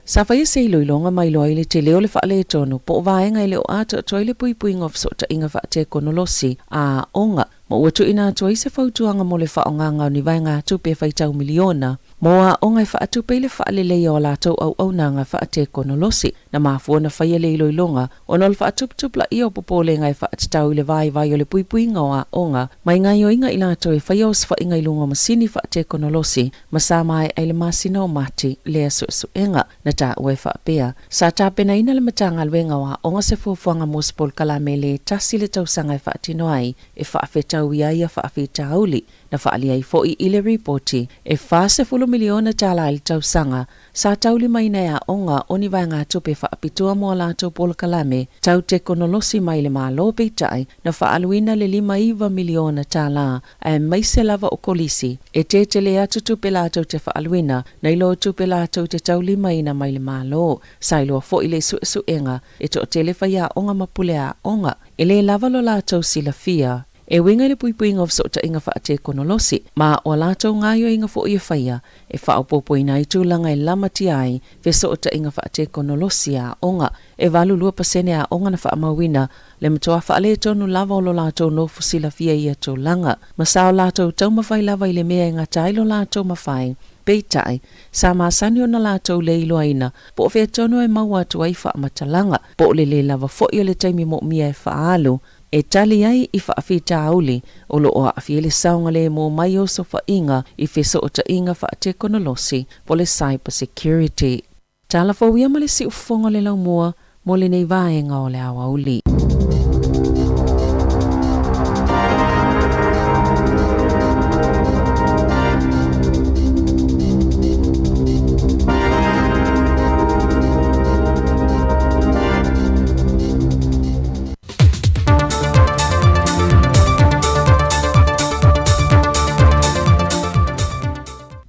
Sa faia se iloiloga mai loa i le tele o le faaletonu po o vaega e le o atoatoa i le puipuiga o fesootaiga faatekonolosi a aoga ma ua tuuina atu ai se fautuaga mo le faaaogaga o ni vaegatupe e faitau miliona mo aoga e faatupe i le faaleleia o a latou auaunaga faatekonolosi. Na mafua ona faia le iloiloga ona o le faatuputupulaia o popolega e faatatau i le vaivai o le puipuiga o aoga mai gaoioiga i latou e faia osofaiga i luga o masini faatekonolosi ma sa maea i le masina o Mati lea suesuega. Na taua e faapea, sa tapenaina le Matagaluega o Aoga se fuafuaga mo se polokalame le tasi le tausaga e faatino ai e faafetauia ai ia faafitauli. Na faaalia ai foi i le ripoti, e $40 miliona tala i le tausaga sa taulimaina e aoga o ni vaegatupe faapitoa mo a latou polokalame tau tekonolosi mai le Malo peitai na faaaluina le $59 miliona tala aemaise lava o kolisi e tetele atu tupe latou te faaaluina nai lo tupe latou te taulimaina mai le Malo. Sa iloa foi le suesuega e toatele faiaoga ma puleaoga e lē lava lo latou silafia e uiga i le puipuiga o fesootaiga faatekonolosi ma o a latou gaoioiga foi e faia e faaopoopoina ai tulaga e lamatia ai fesootaiga faatekonolosi a aoga. E 82% aoga na faamauina le matua faaletonu lava o lo latou nofo silafia i ia tulaga, ma sa o latou taumafai lava i le mea e gata ai lo latou mafai. Peitai, sa masani ona latou le iloaina po o fea tonu e maua atu ai faamatalaga, po o le lē lava foi o le taimi moomia e faaalu e tali ai i faafitauli o lo o aafia ai le saogalemu mai o osofaiga i fesootaiga faatekonolosi po o le cyber security. Tala fou ia ma le siufofoga o le laumua mo lenei vaega o le aoauli.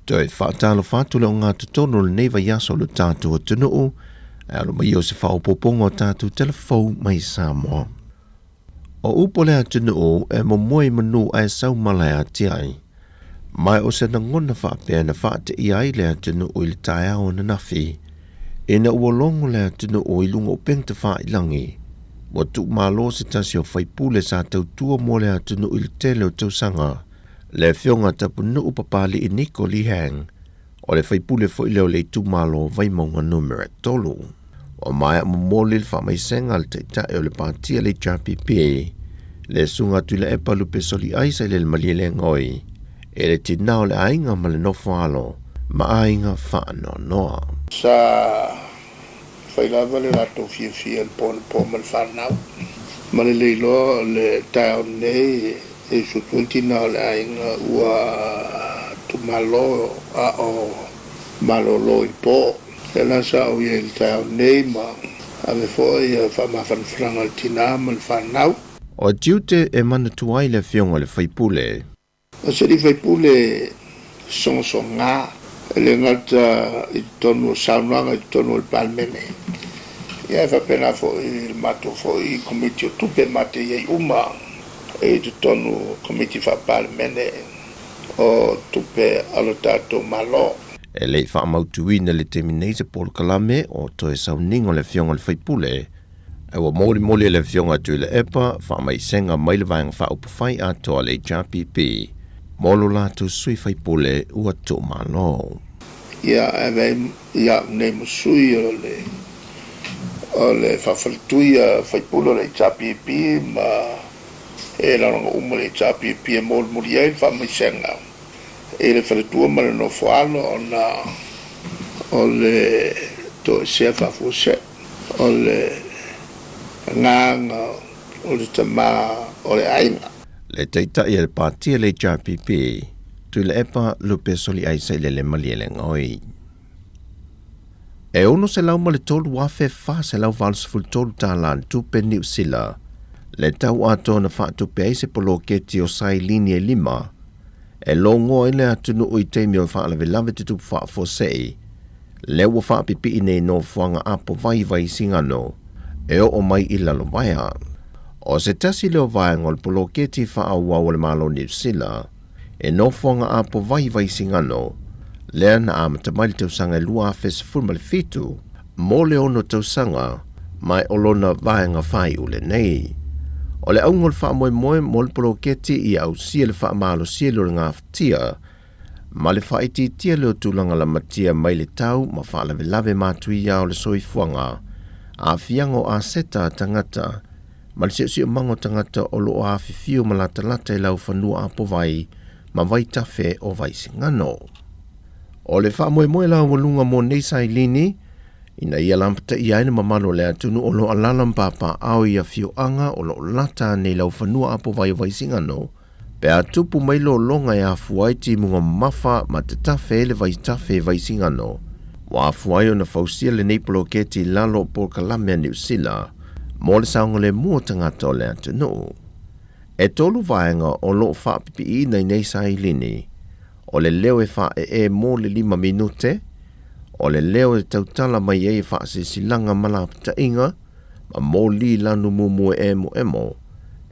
Toe faatalofa atu le ogatotonu o lenei vaiaso o le tatou atunuu, e alo mai o se faaopoopoga o tatou tala fou mai Samoa. O upu o le atunuu e momoe i manu ae sau mala e ati ai. Ma o se lagona faapea na faateia ai le atunuu i le taeao ananafi, ina ua logo le atunuu i luga o upega tafailagi, ua tuumalo se tasi o faipule sa tautua mo le atunuu i le tele o tausaga, le Afioga Tapunuu Papalii Niko Lee Hang, o le faipule foi lea o le itumalo o Vaimauga Numera 3. Ua maea momoli le faamaisega a le Taitai o le Pati a le HRPP, le Susuga Tuilaepa Lupe Soliai Sailele Malielegaoi, e le tina o le aiga ma le nofo alo ma aiga faanoanoa. Sa fai lava le latou fiafia i le po anapo ma le fanau, ma le le iloa o le taeao nei e usu atu ai le tina o le aiga ua tumalo a o malolo i le po. Lea la sa ou i ai i le taeao nei ma ave foi faamafanafanaga i le tina ma le fanau. O tiute e manatua ai le Afioga i le sui usufono. O se alii faipule sogasoga, e le gata i totonu o saunoaga i totonu o le Palemene, ia e faapena foi i le matou foi Komiti o Tupe ma te i ai uma i totonu o Komiti Faa-Palemene o Tupe a lo tatou Malo. E le i faamautuina i le taimi nei se polokalame o toe sauniga o le Afioga i le sui usufono, Ae ua molimoli e le Afioga a Tuilaepa faamaisega mai le Vaega Faaupufai atoa a le HRPP mo lo latou sui faipule ua tuumalo. Ia ave ai ia au nei ma sui o le o le faafaletui a faipule o le HRPP ma e lagolago uma le HRPP e molimoli ai le faamaisega i le faletua ma le nofoalo ona o le toesea faafuasei. O le agaga o le tama o le aiga. Le Taitai a le Pati a le HRPP, Tuilaepa Lupe Soliai Sailele Malielegaoi. E $603,483 tala le tupe Niu Sila le tau atoa na faatupe ai se poloketi o sailini e lima e logoa ai le atunuu i taimi o faalavelave tutupu faafuasei lea ua faapipii nei nofoaga apovai Vaisigano e oo mai i Lalovaea. O se tasi lea o vaega o le poloketi faaauau a le Malo o Niu Sila e nofoaga apovai Vaisigano lea na amata mai le tausaga e 2017 mo le ono tausaga ma o lona vaega faaiu lenei. O le auga o le faamoemoe mo le poloketi ia ausia le faamalosia lea o le gafatia ma le faaitiitia lea o tulaga lamatia mai le tau ma faalavelave matuia o le soifuaga, aafiaga o aseta a tagata, ma le siosiomaga o tagata o lo o afifio ma latalata i laufanua apovai ma vaitafe o Vaisigano. O le faamoemoe laualuga mo nei sailini, ina ia lapataia ai le mamalu o le atunuu o lo o alaala ma papaaao i afioaga o lo o lata nei laufanua apovai o Vaisigano, Pe a tupu mai lologa e afua ai timuga mamafa ma tatafe ai le vaitafe i Vaisigano, ua afua ai ona fausia lenei poloketi i lalo o polokalame a Niu Sila mo le saogalemu o tagata o le atunuu. E tolu vaega o lo o faapipiiina i nei sailini, o le leo e faaee mo le lima minute, o le leo e tautala mai ai e faasilasilaga ma lapataiga, ma moli lanu mumu e emoemo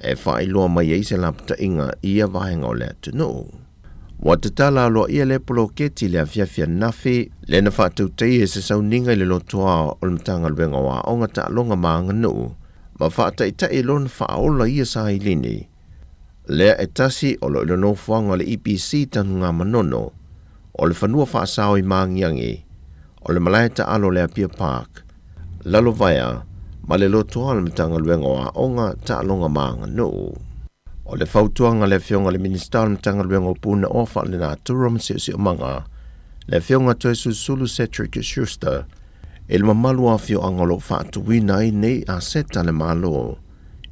e faailoa mai ai se lapataiga i ia vaega o le atunuu. Ua tatala aloaia lea poloketi i le afiafi ananafi, lea na faatautaia i se sauniga i le lotoa o le Matagaluega o Aoga, Taaloga ma Aganuu, ma faataitai i lona faaola i ia sailini. Lea e tasi o lo o i le nofoaga o le EPC Tanugamanono, o le fanua faasao i Maagiagi, o le malae taalo o le Apia Park, Lalovaea, ma le lotoa o le Matagaluega o Aoga, Taaloga ma Aganuu. O le fautuaga a le Afioga i le Minisita o le Matagaluega o Punaoa Faalenatura ma Siosiomaga, le Afioga Toesulusulu Cedric Schuster, i le mamalu o afioaga o lo o faatuina ai nei aseta a le Malo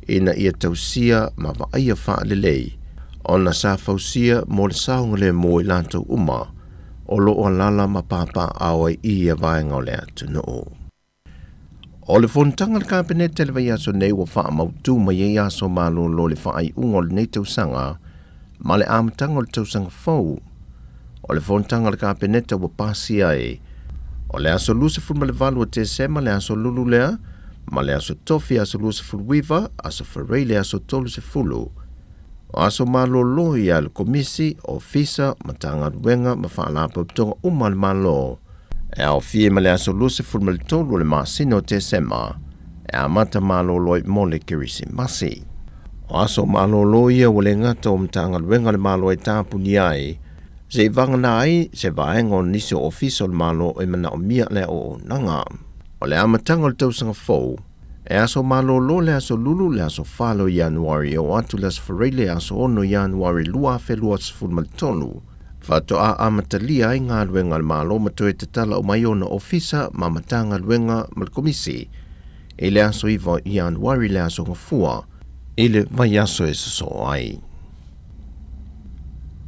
ina ia tausia ma vaaia faalelei ona sa fausia mo le saogalemu o i latou uma o lo o alaala ma papaaao ai i ia vaega o le atunuu. O le fonotaga a le Kapeneta i le vaiaso nei ua faamautu mai ai aso malolo i le faaiuga o lenei tausaga ma le amataga o le tausaga fou. O le fonotaga a le Kapeneta ua pasia ai o le aso 28 o Tesema le aso Lulu lea ma le aso Tofi aso 29, aso Farei le aso 30. O aso malolo ia a le Komisi, Ofisa, Matagaluega ma Faalapotopotoga uma a le Malo e aofia ma le aso 23 o le masina o Tesema e amata malolo ai mo le Kerisimasi. O aso malolo ia ua le gata o Matagaluega a le Malo e tapunia ai, se'i vagana ai se vaega o nisi o Ofisa o le Malo e manaomia le auaunaga. O le amataga o le tausaga fou, E aso malolo le aso Lulu, le aso 4 o Ianuari e oo atu le aso Faraile aso 6 Ianuari 2023, faatoa amatalia ai galuega a le Malo ma toe tatala uma ai ona ofisa ma Matagaluega ma le Komisi i le aso 9 o Ianuari le aso Gafua i le vaiaso e sosoo ai.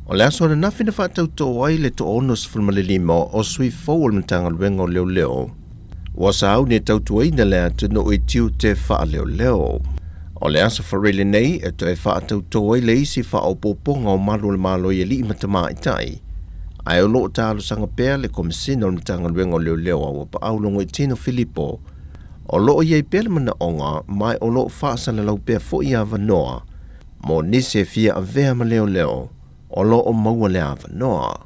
O le aso ananafi na faatautoo ai le 65 o sui fou o le Matagaluega o Leoleo ua sauni e tautuaina le atunuu i tiute faaleoleo. O le aso Farele nei e toe faatautoo ai le isi faaopoopoga o malu o le Malo i alii ma tamaitai, ae o lo o talosaga pea le Komesina o le Matagaluega o Leoleo a Uapaau Logoitino Filipo o lo o i ai pea le manaoga ma o lo o faasalalau pea foi avanoa mo nisi e fia avea ma leoleo o lo o maua le avanoa.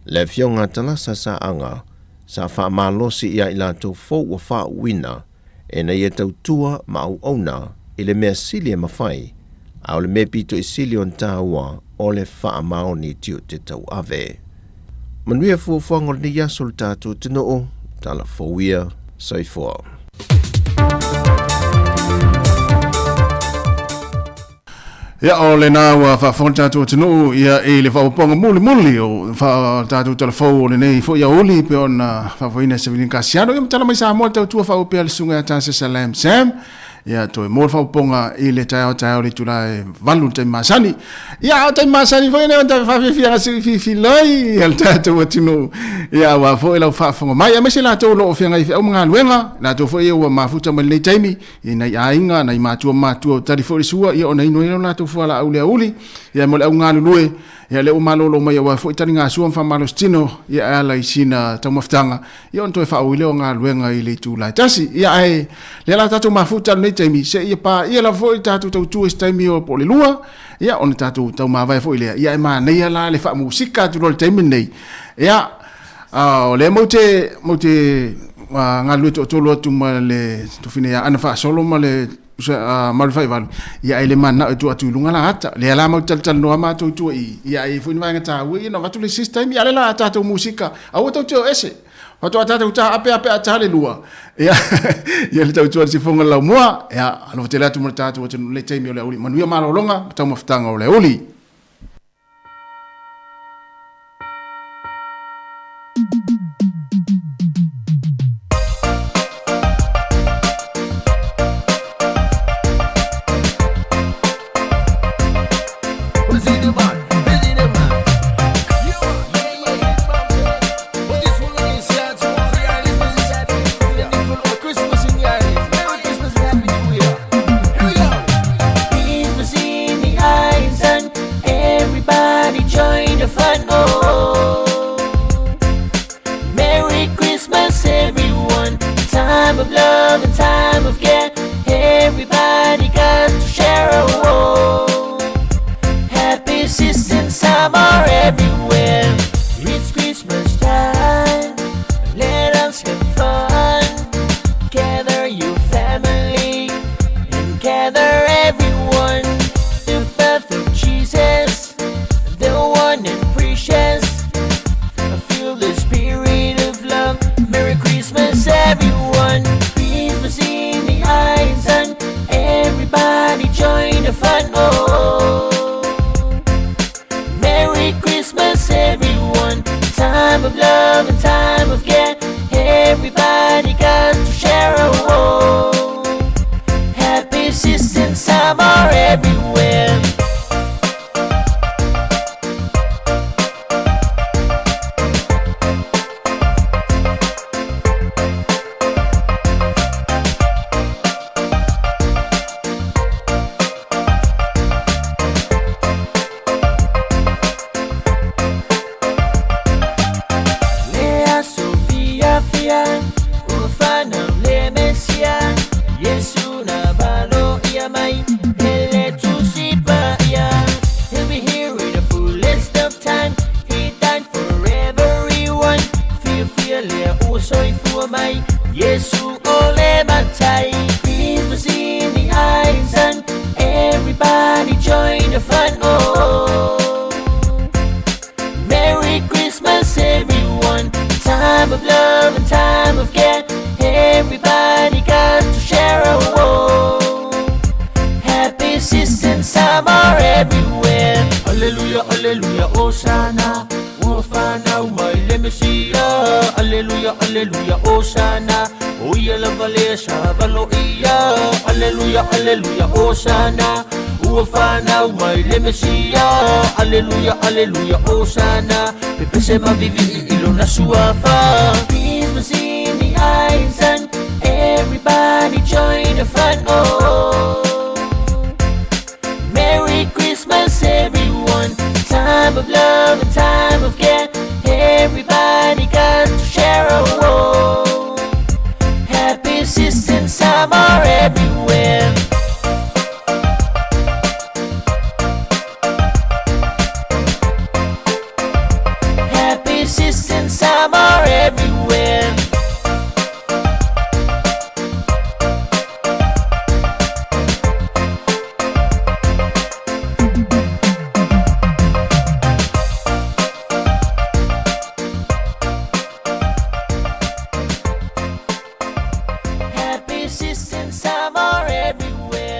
Le Afioga a Talasa Saaga sa faamalosi ia i latou fou ua faauuina ina ia tautua ma auauna i le mea sili e mafai, a o le mea pito i sili ona taua o le faamaoni tiute tauave. Manuia fuafuaga o lenei aso le tatou atunuu, tala fou ia, soifua. Ia, o lena ua faafofoga le tatou atunuu ia i le faaopoopoga mulimuli o tatou tala fou o lenei foi aoauli pei ona faafofogaina e Sevelino Kasiano. Ia ma tala mai Samoa le tautua faaopea le susuga ia Tasesa Lam Sam. Ia, toe mo le faaopoopoga i le taeao taeao le itula e 8 le taimi masani. Ia, a o taimi masani foi nei o tatou faafiafiaga fiafilai ia le tatou atunuu. Ia, aua foi lau faafofoga mai, aemaise latou o lo o feagai i feau ma galuega, latou foi ia ua mafuta mai lenei taimi, i nai aiga, nai matua ma matua o tali foi le sua, ia ona inu ai lea o latou fualaau i le aoauli, ia mo le au galulue, ia lea ua malolo mai aua foi taligasua ma faamalositino, ia e ala i sina taumafataga, ia ona toe faaauau lea o galuega i le itula e tasi. Ia ae lea la tatou mafuta i lenei taimi, seia paia lava foi le tatou tautua i se taimi o po o le 2, ia ona tatou taumavae foi lea, ia ae manaia la le faamusika atu loa i le taimi lenei. Ia, o lea matou te, matou te galulue toatolu atu ma le tofina ia Ana Faasolo ma le Maluafaivalu, ia ae le mananao e tuu atu i luga la ata. Lea la matou te talatalanoa matou i tua i i, ia ae i ai foi ni vaega taua ia ona avatu le isi taimi, a o lea la a tatou musika, aua tou te o ese. Faatoa tatou taape ape ata le lua, ia, ia le tautua i le sifoga o le laumua, ia, alofa tele atu mo le tatou atunuu i lenei taimi o le aoauli. Manuia malologa ma taumafataga o le aoauli. Gather everyone, the birth of Jesus, the one and precious. I feel the spirit of love. Merry Christmas, everyone. Christmas in the eyes and everybody join the fun. Oh, Merry Christmas, everyone. Time of love and time of care. Everybody got to share. Oh, happy season, summer everywhere. Lea Sofia Fia Ufana le Mesia Yesu na balo ia mai Hele tusipa ia He'll be here in the fullest of time He died for everyone Fia fia lea ua mai Yesu ole matai Christmas in the eyes and Everybody join the fun oh Merry Christmas, everyone. Time of love and time of care. Everybody got to share. Oh, happy season, summer everywhere. Hallelujah, hallelujah, Hosanna. Ua mai le Mesia. Hallelujah, hallelujah, Hosanna. O ia lava lea sa valo ia. Hallelujah, hallelujah, Hosanna. Ua whanau mai le Mesia. Hallelujah, hallelujah, Hosanna. Pepese mavivi i lona suafa. Christmas in the eyes and everybody join the fun. Oh, Merry Christmas, everyone. Time of love and time of care. Everybody got to share. Oh, happy season, summer everywhere. Happy season, summer everywhere. Happy season, summer everywhere.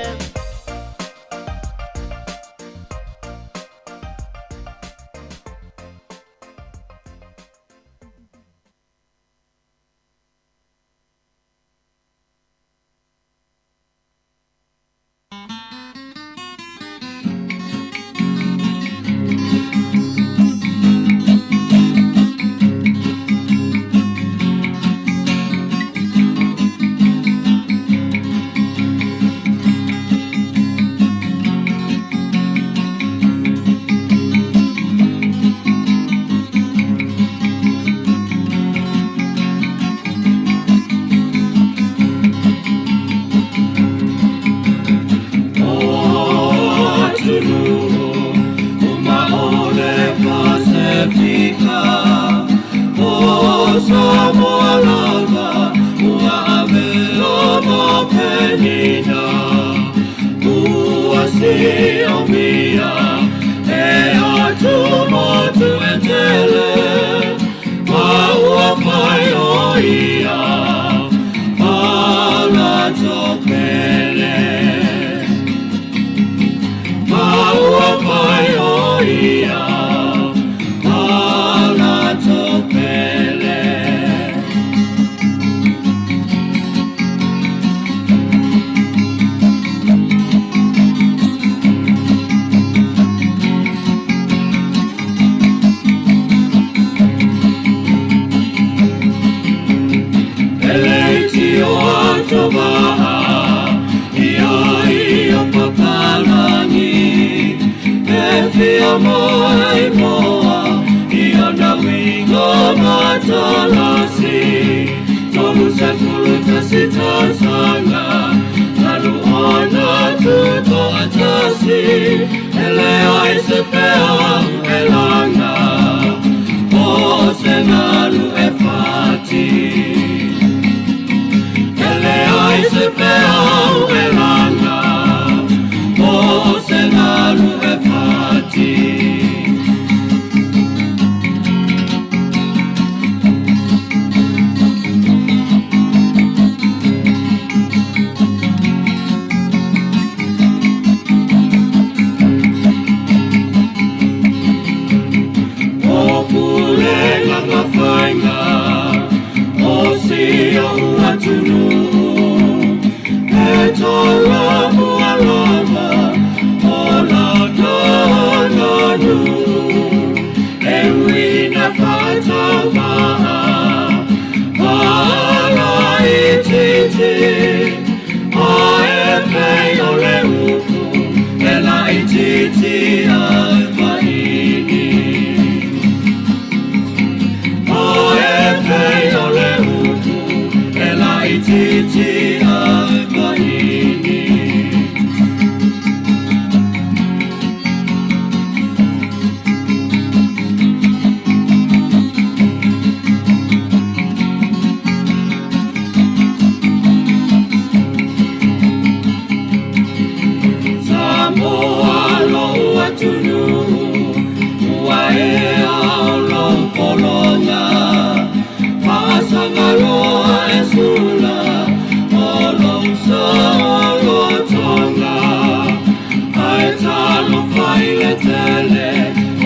tele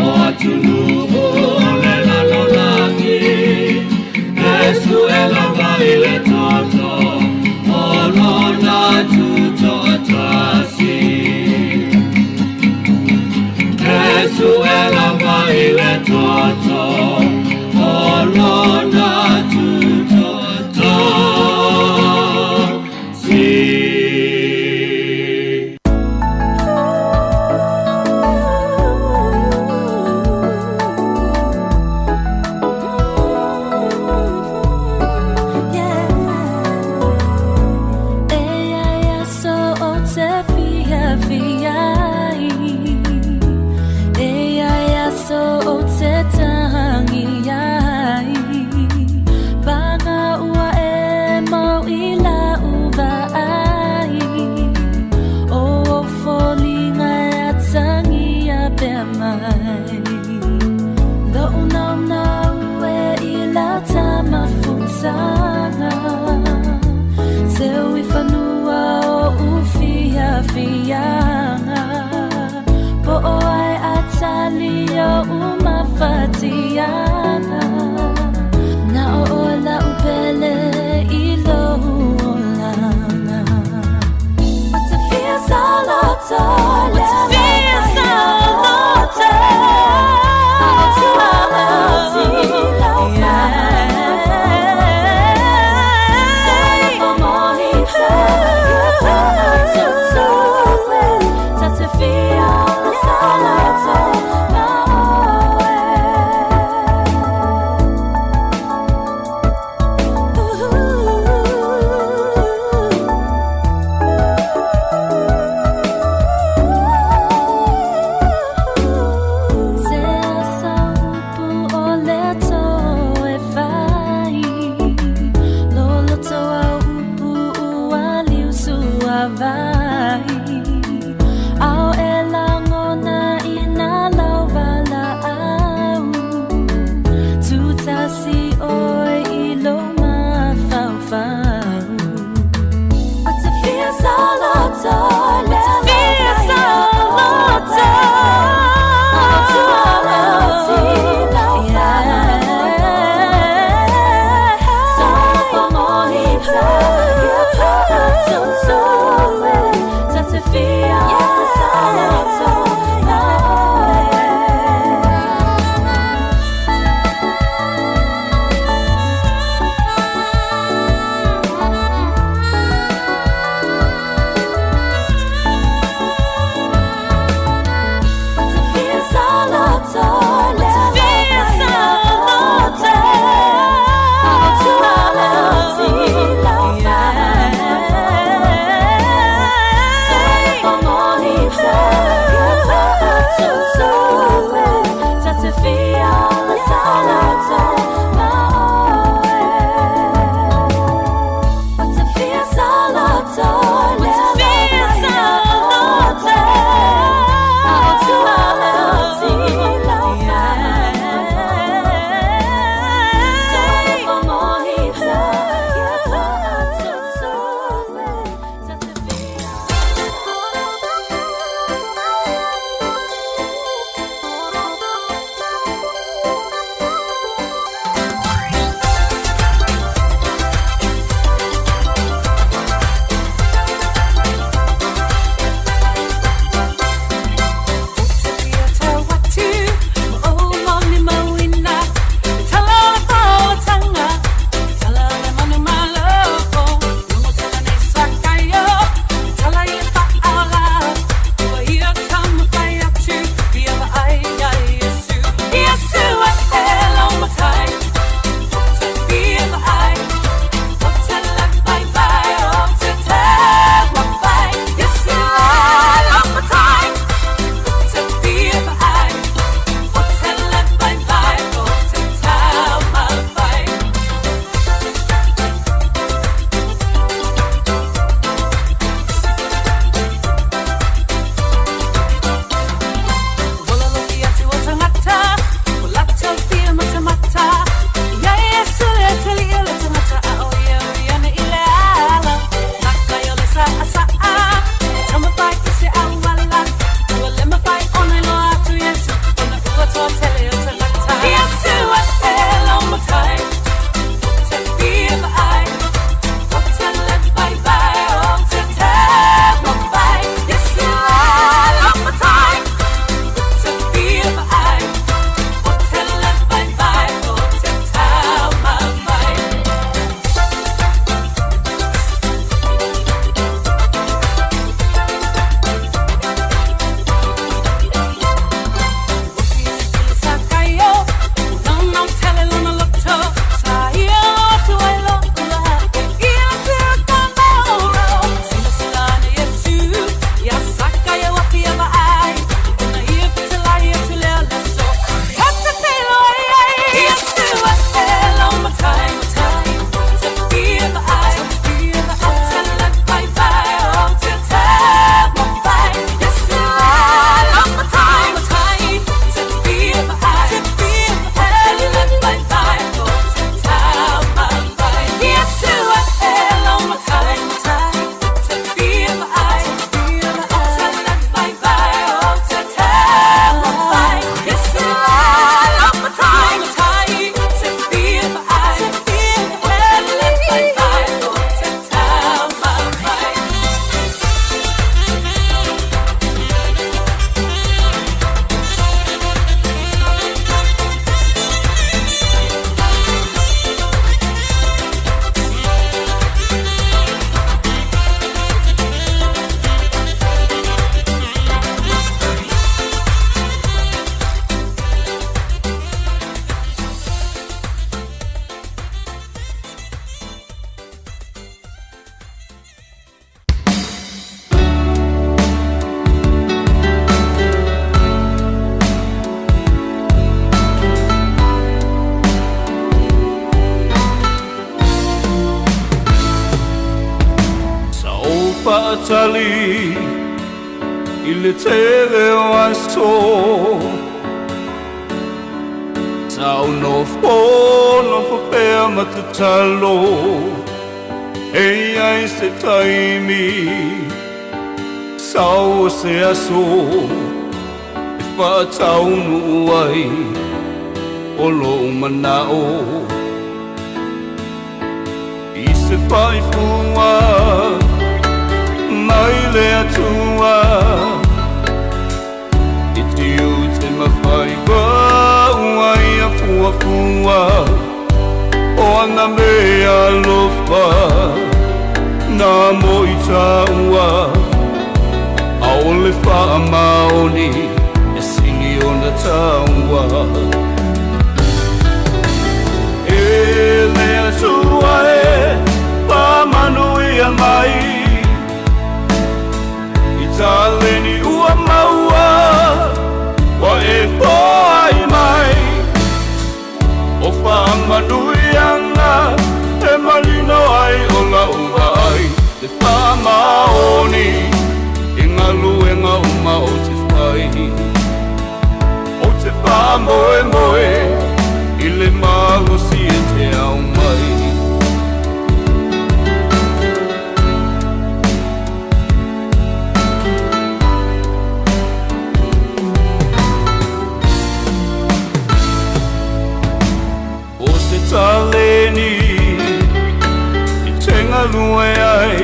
o atunuu o le lalolagi. E sue lava i le toto o lona tutoatasi. E sue lava i le toto o lona tutoatasi. faatali i le tele o aso. Sa ou nofonofo pea ma tatalo, e i ai se taimi, sau o se aso e faataunuu ai o lou manao. I se faifua mai le Atua, i tiute ma faiva ua ia fuafua o ana mea alofa na mo i tāua, ʻaʻole faamaoni e sili ona taua. E le Atua e faamanuia mai i taleni ua maua ua e foai mai. O faamanuiaga e manino ai o lau vaai le faamaoni i galuega uma ou te fai. Ou te faamoemoe i le malosi e te aumai. O se taleni e te galue ai,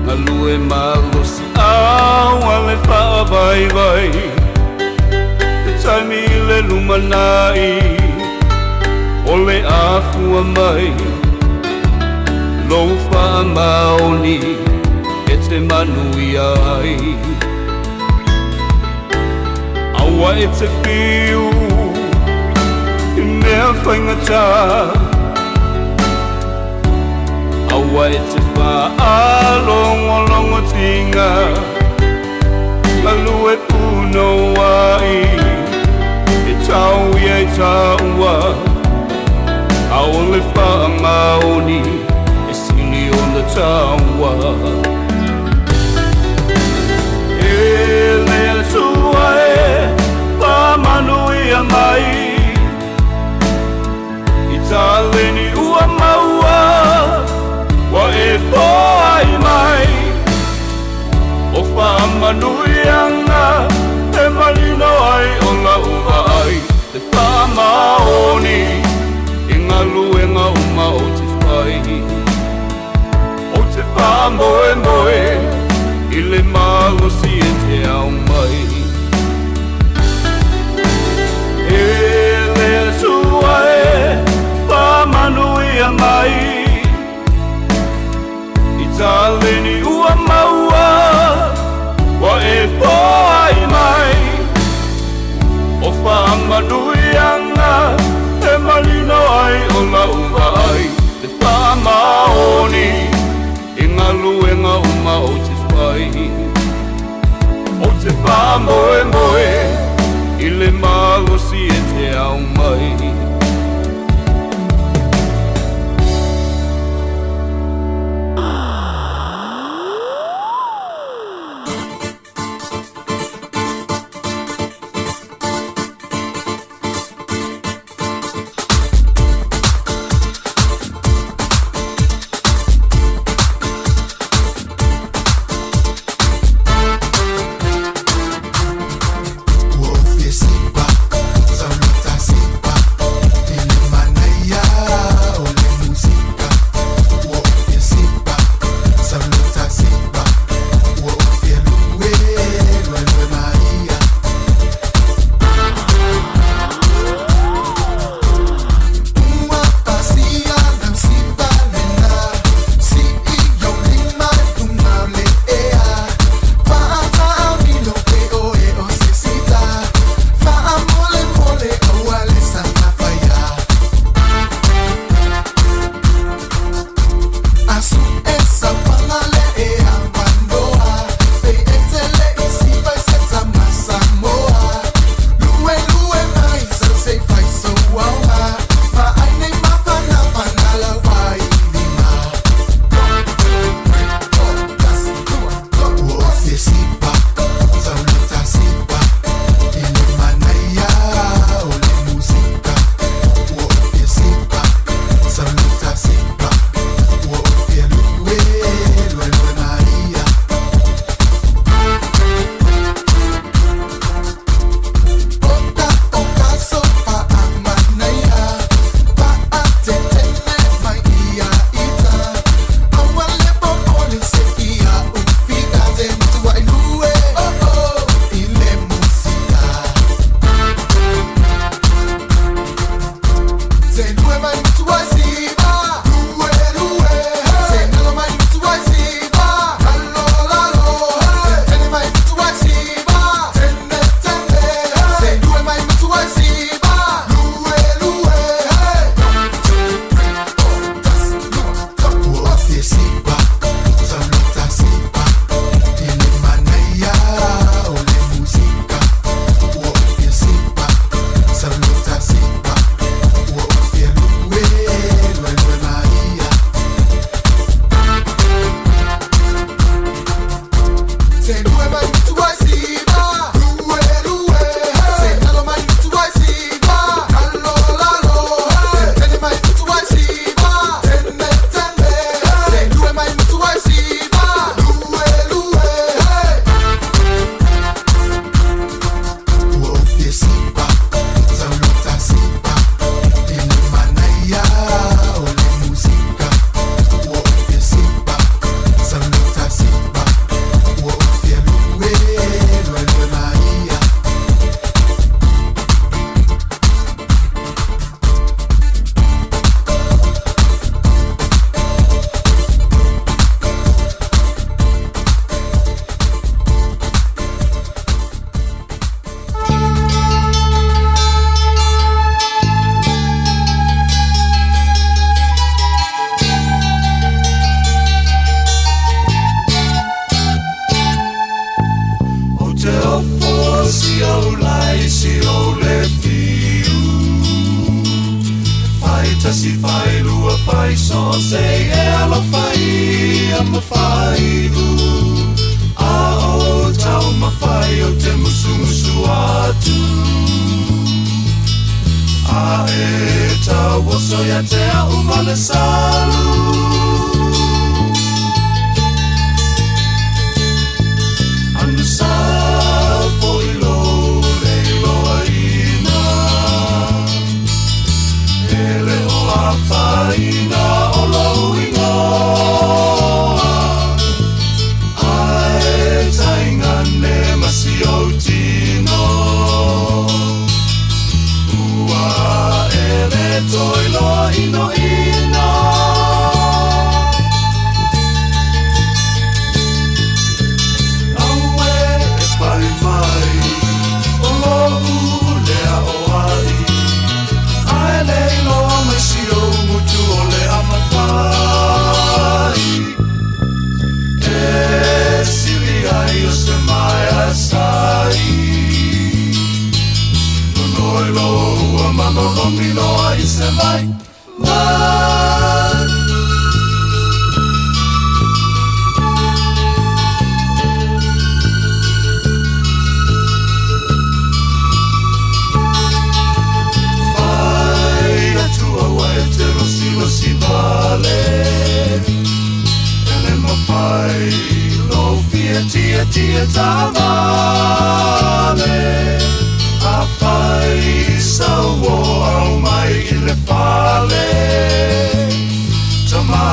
galue malosi aua le faavaivai, te taimi i le lumanai o le afua mai, lou faamaoni e te manuia ai. Aua e te fiu i mea faigata, aua e te faalogologotiga, galue punouai e tau ia i tāua, ʻaʻole faamaoni e sili ona taua. E le Atua e faamanuia mai i taleni ua maua ua e foai mai. O faamanuiaga e manino ai o lau vaai le faamaoni i galuega uma ou te fai. Ou te faamoemoe i le malosi e te aumai. E le Atua e faamanuia mai i taleni ua maua ua e foai mai. O faamanuiaga e manino ai o lau vaai le faamaoni i galuega uma ou te fai. Ou te faamoemoe i le malosi e te aumai. Ou te ofo si ou lai si ou le fiu Fai tasi fai lua fai so se e alofa ia ma fai u A o tau mawhai o te musumusu atu A e tau oso ia te au ma le salu Anu sa fo i lo le iloa ina E le o afaina o lou igoa Ae taigane ma si ou tino Ua e le toe loa inoina Aue e pai mai o lo'u lea o ai Ae le iloa mai si ou gutu o le amafai E sili ai o se maea sai Nonoi lo ua malolomi loa i se mai mai Fai atu aua e te losilosi vale E le mafai lou fia tietie taavale Afai sau o au mai i le fale Tama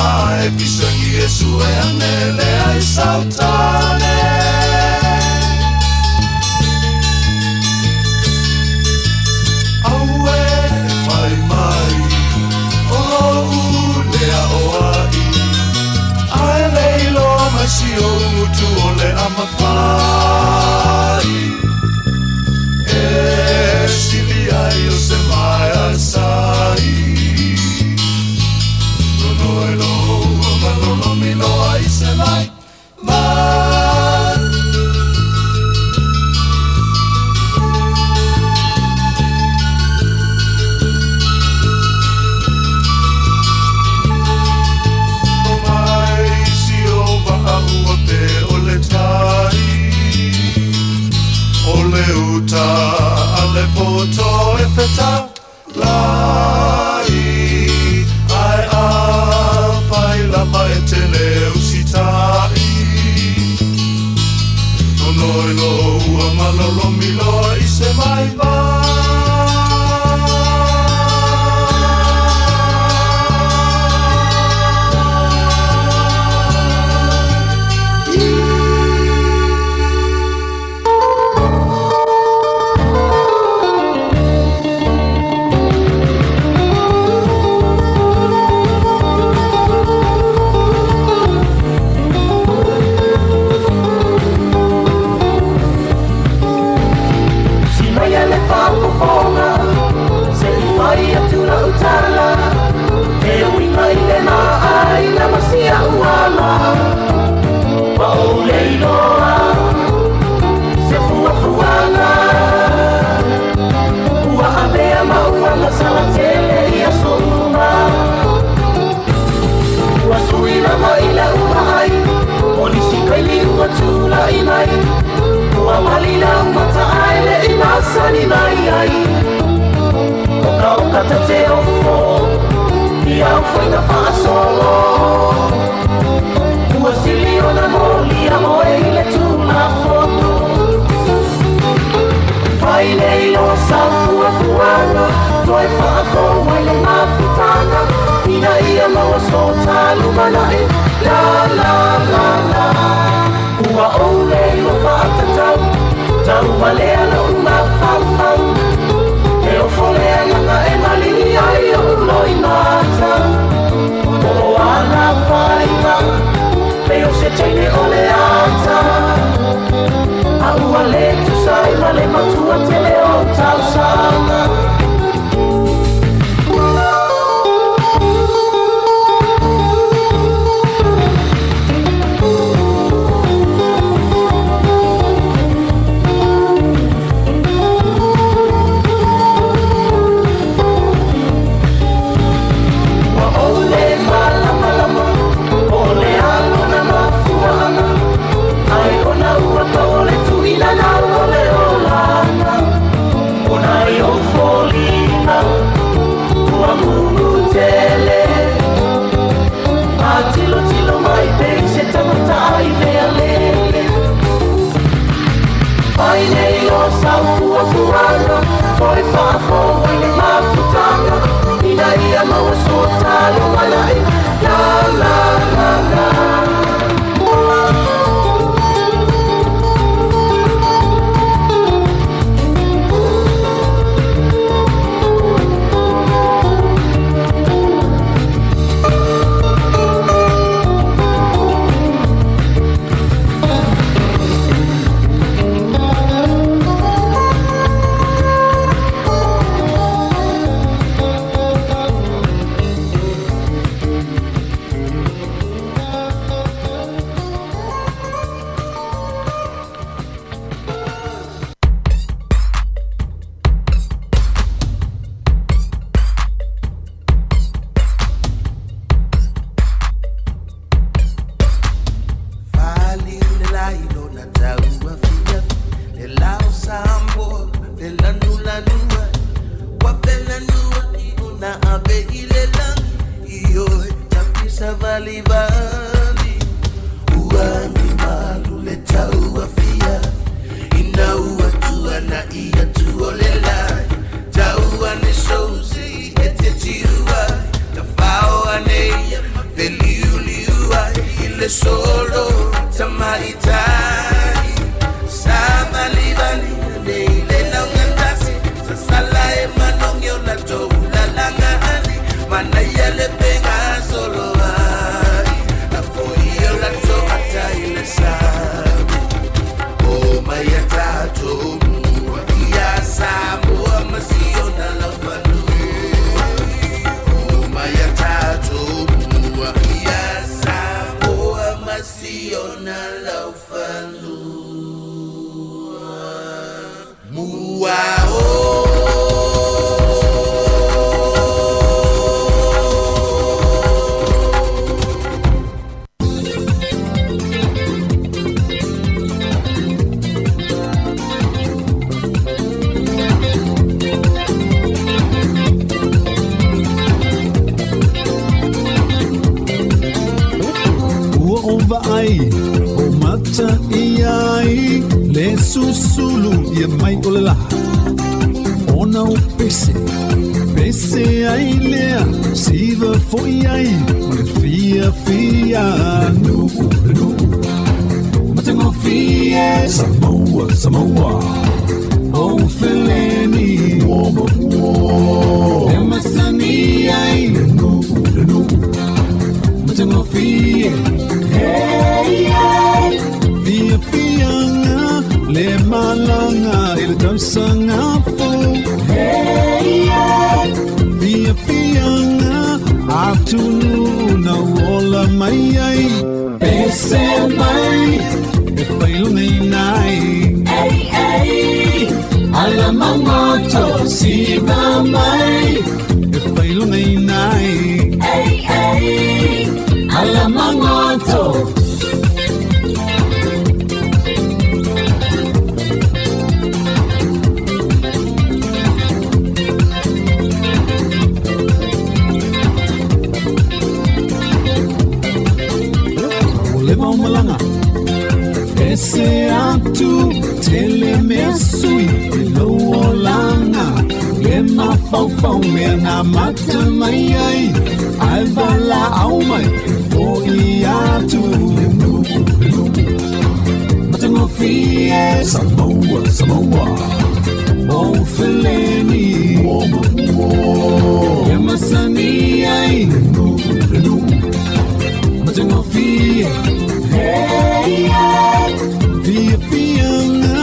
e pisagi e sue ane lea i sau tane Aue e fai mai o lo'u lea o ai Ae le iloa mai si ou gutu o le amafai E sili ai o se maea sai Nonoi lo ua malolomi loa i se mai mai O mai si ou vaa ua pē o le tai O le uta a le poto e fetalai Ae afai lava e te le usitai Nonoi lo ua malolomi loa i se mai mai Si mai le tatou te ofo i au faiga faasolo. Ua sili ona molia oe i le Tulafono. Fai nei loa sau fuafuaga, toe faafou ai le mafutaga, ina ia maua so ta lumanai. La la la la. Ua ou le iloa faatatau, taumalea lou mafaufau. He ofo le agaga e maligi ai ou loimata. Po o ana faiva, pei o se teine o le ata. A ua le tusa ai ma le matua tele o talosaga. Ua ou le malamalama po o le a lona mafuaaga, ae ona ua pau o le tuuina nau o le olaga. Ona i ou foliga ua mumu tele, a tilotilo mai pei se tagata ai mea lele. Fai nei loa sau fuafuaga, toe faafou ai le mafutaga, ina ia maua so ta lumanai. La la la la. Faliu le lai lona tau afiafi le lao Samoa felanulanu ai ua felanua i ona ave i le lagi ioe tafisa valivali ua ni malu le tau afiafi ina ua tuana'i atu o le lai tau ane sousi e te tiu ai tafao ane ia ma feliuliu ai i le solo tamaitai savalivali ane i le laugatasi sasala e manogi o latou lalagaali manaia le fegasolo ai lafoi o latou ata i le sami o mai a tatou mua ia Samoa ma siona laufanua o mai a tatou mua ia Samoa ma siona laufanua mua o. Ua ou vaai, o mata ia ai le susulu ia mai o le la. Ona o pese, pese ai lea, siva foi ai, ma le fia fia. Le nuu, le nuu, matagofie. Samoa, Samoa, o feleni, ua ma ua. E masani ai, le nuu, le nuu, matagofie. Hey, hey. Fia fiaga le malaga i le tausaga fou. Hey, hey. Fia fiaga atunuu na ola mai ai. Pese mai e failogaina ai. Hey, hey. Ala magoto siva mai e failogaina ai. Hey, hey. Ala magoto. Pese atu tele mea sui i lou olaga Le mafaufau mea na mata mai ai Ae valaau mai e fo'i atu Le nuu, le nuu Matagofie Samoa, Samoa O feleni Ua ma ua E masani ai Le nuu, le nuu Matagofie Hey, yeah. Fiafiaga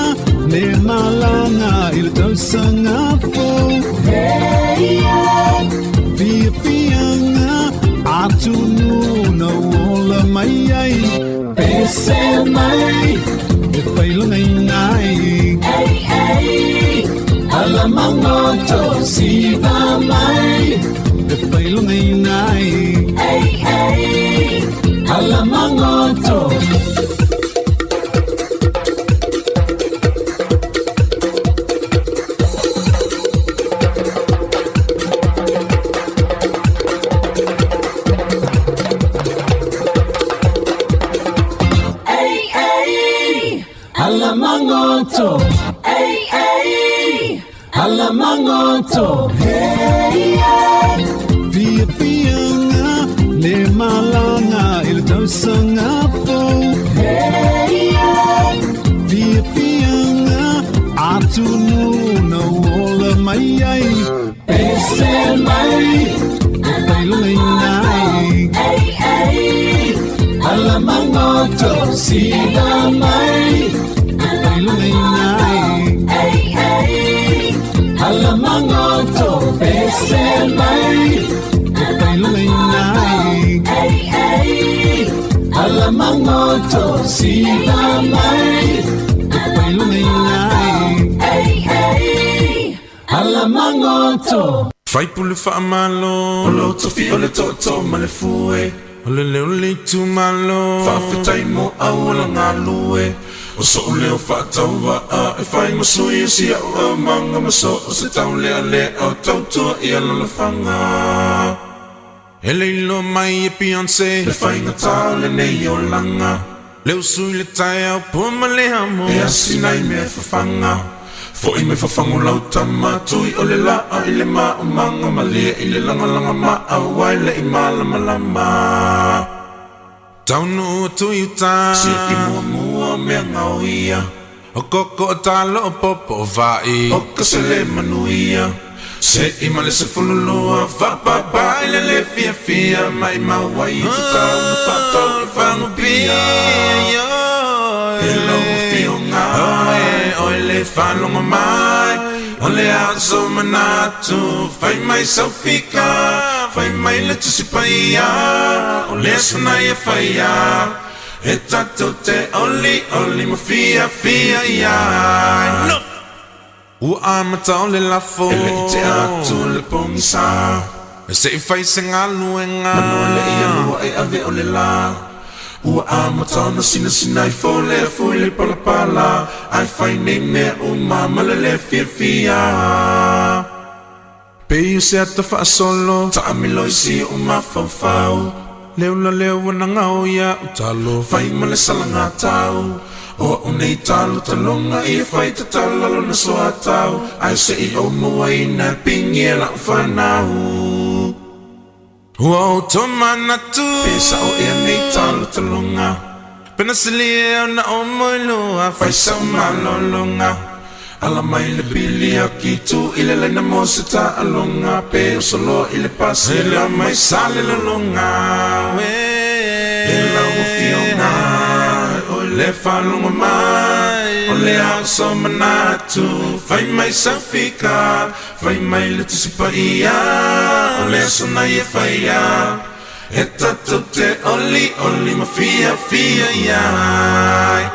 le malaga i le tausaga fou Hey, yeah. Fiafiaga atonu na ola mai ai Pese mai e failagaina ai Hey, hey. Ala magoto siva mai e failagaina ai Hey, hey. Ala magoto Ei, ei, ala magoto. Ei, ei, ala magoto. Hey, yeah. Fiafiaga le malaga i le tausaga fou. Hey, yeah. Fiafiaga atonu na ola mai ai. Pese mai e failagaina ai. Ei, ei, ala magoto siva mai e failagaina ai. Ei, ei, ala magoto pese mai e failagaina ai. Ei, ei, ala magoto siva mai e failagaina ai. Ei, ei, ala magoto. Faipule faamalo. O lou tofi o le tootoo ma le fue. O le leo o le itumalo. Faafetai mo auala galue. O so'u leo faatauvaa e fai ma sui o si a'u aumaga ma so o se taulealea o tautua i alalafaga. E le iloa mai e Beyonce le faigata o lenei olaga. Le usu i le taeao pua ma le amo. E asina i mea fafaga. Fo'i mai fafago lau tama tui o le laa i le maumaga malie i le lagalaga maau ai le i malamalama. Taunuu atu i uta. Siaki muamua o mea gaoia. O koko o talo o popo o va'i. O ka sele manuia. Se'i ma le 12 faapapa i le le fiafia maimau ai i tatau na faatau i fagupia. E lau afioga oi le faalogo mai o le aso manatu fai mai sau fika fai mai le Tusi Paia o le aso na ia faia e tatou te olioli ma fiafia i ai. Ua amata o le lafo. E le i tea atu le pogisa. Se i fai se galuega. Manu e le i alua e ave o le la. Ua amata ona sinasina ifo le afu i le palapala. Ae fai nei mea uma ma le le fiafia. Pei o se ata faasolo. Taamilo i si ou mafaufau. Le ola lea ua nagao ia u talo. Fai ma le salaga tau. O a'u nei talo taloga ia fai tatala lona soatau. Ae se i ou mauaina e pigi e la'u fanau. Ua ou tomanatu. Pe sa'o ea nei talo taloga. Pe na silia ona ou moelua. Fai sau malologa. Ala mai le pili a ki tu i le laina mo se taaloga. Pe oso loa i le pasi la mai sa le lologa. E lau afioga oi le faalogo mai o le aso manatu. Fai mai sau fika, fai mai le Tusi Paia o le aso na ia faia. E tatou te olioli ma fiafia i ai.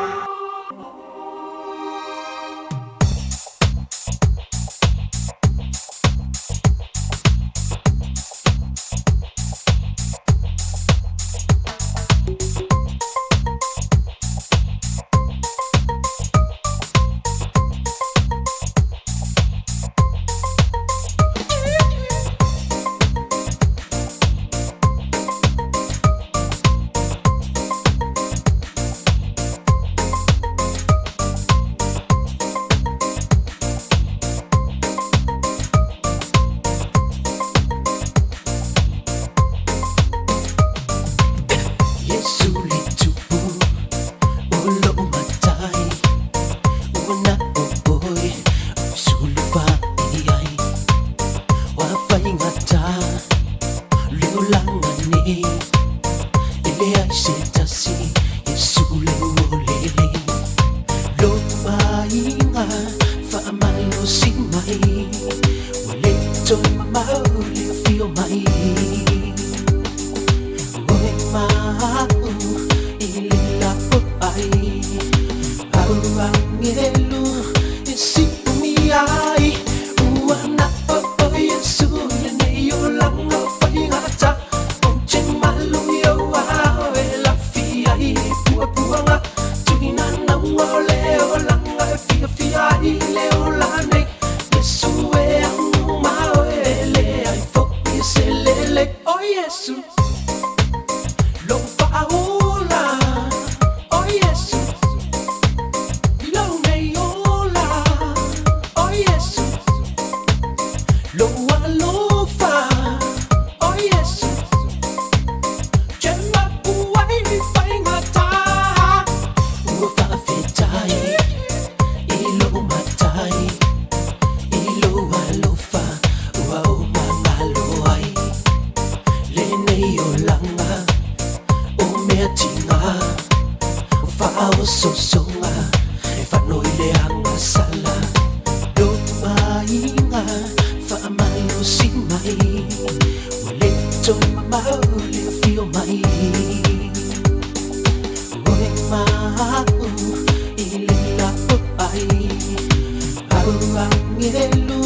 Auangelu e siumi ai ua na o o Yesu lenei olaga o faigata ou te malu i ou ao e lafi ai i puapuaga tuina nauga o le olaga e fiafia ai le ola nei Iesu e agu ma oe e leai foʻi se lele o Iesu lou faaola o Iesu lou nei ola o Iesu lou alofa o Iesu te mapu ai i faigata ua faafetai i lou matai i lou alofa ua ou magalo ai lenei olaga o mea tiga faaososoga e fano i le agasala lou aiga faamalosi mai ua le toe mamao le afio mai oe ma a'u i le lapoai auagelu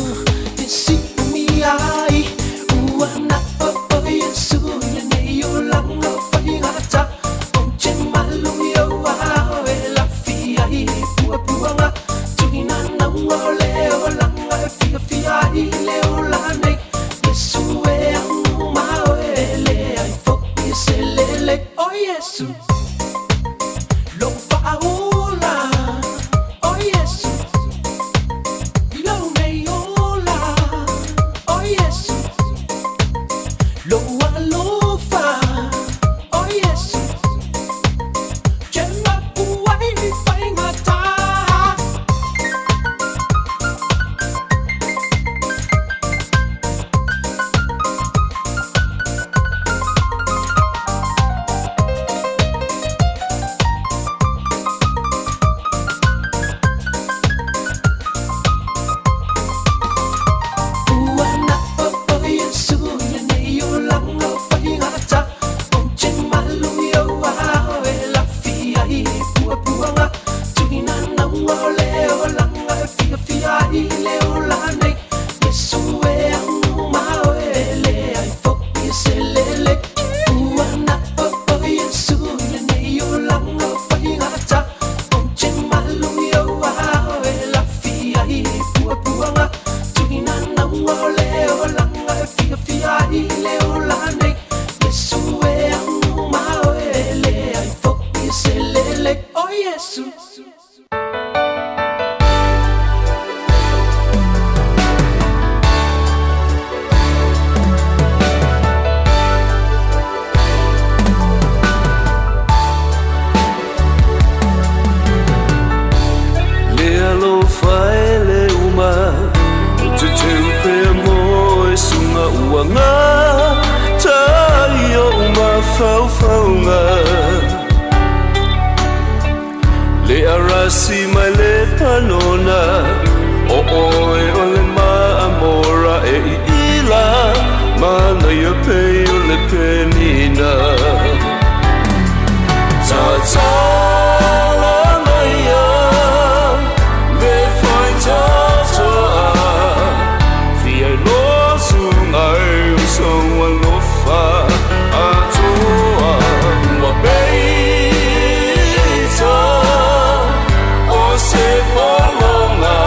e siumi ai ua na o o Iesu lenei olaga o faigata ou te malu i ou ao e lafi ai i puapuaga tuina nauga o le olaga e fiafia ai le ola nei Iesu e agu ma oe e leai foʻi se lele o Iesu lou faaola o Iesu lou nei ola o Iesu lou alofa o Iesu te mapu ai i faigata. Ua na o o Iesu lenei olaga o faigata ou te malu i ou ao e lafi ai i puapuaga tuina nauga o le olaga e fiafia ai le ola nei Iesu e agu ma oe e leai foʻi se lele ua na o o Iesu lenei olaga o faigata ou te malu i ou ao e lafi ai i puapuaga tuina nauga o le olaga e fiafia ai le ola nei Iesu e agu ma oe e leai foʻi se lele o Iesu. Le alofa e le uma o te teu pea mo e sunga ua gata i ou mafaufauga. Le arasi mai le panona o oe o le maamora e iila manaia pei o le penina. Tatala maia le faitatoa fia lo sunga e o sou alofa atoa ua peita o se pologa.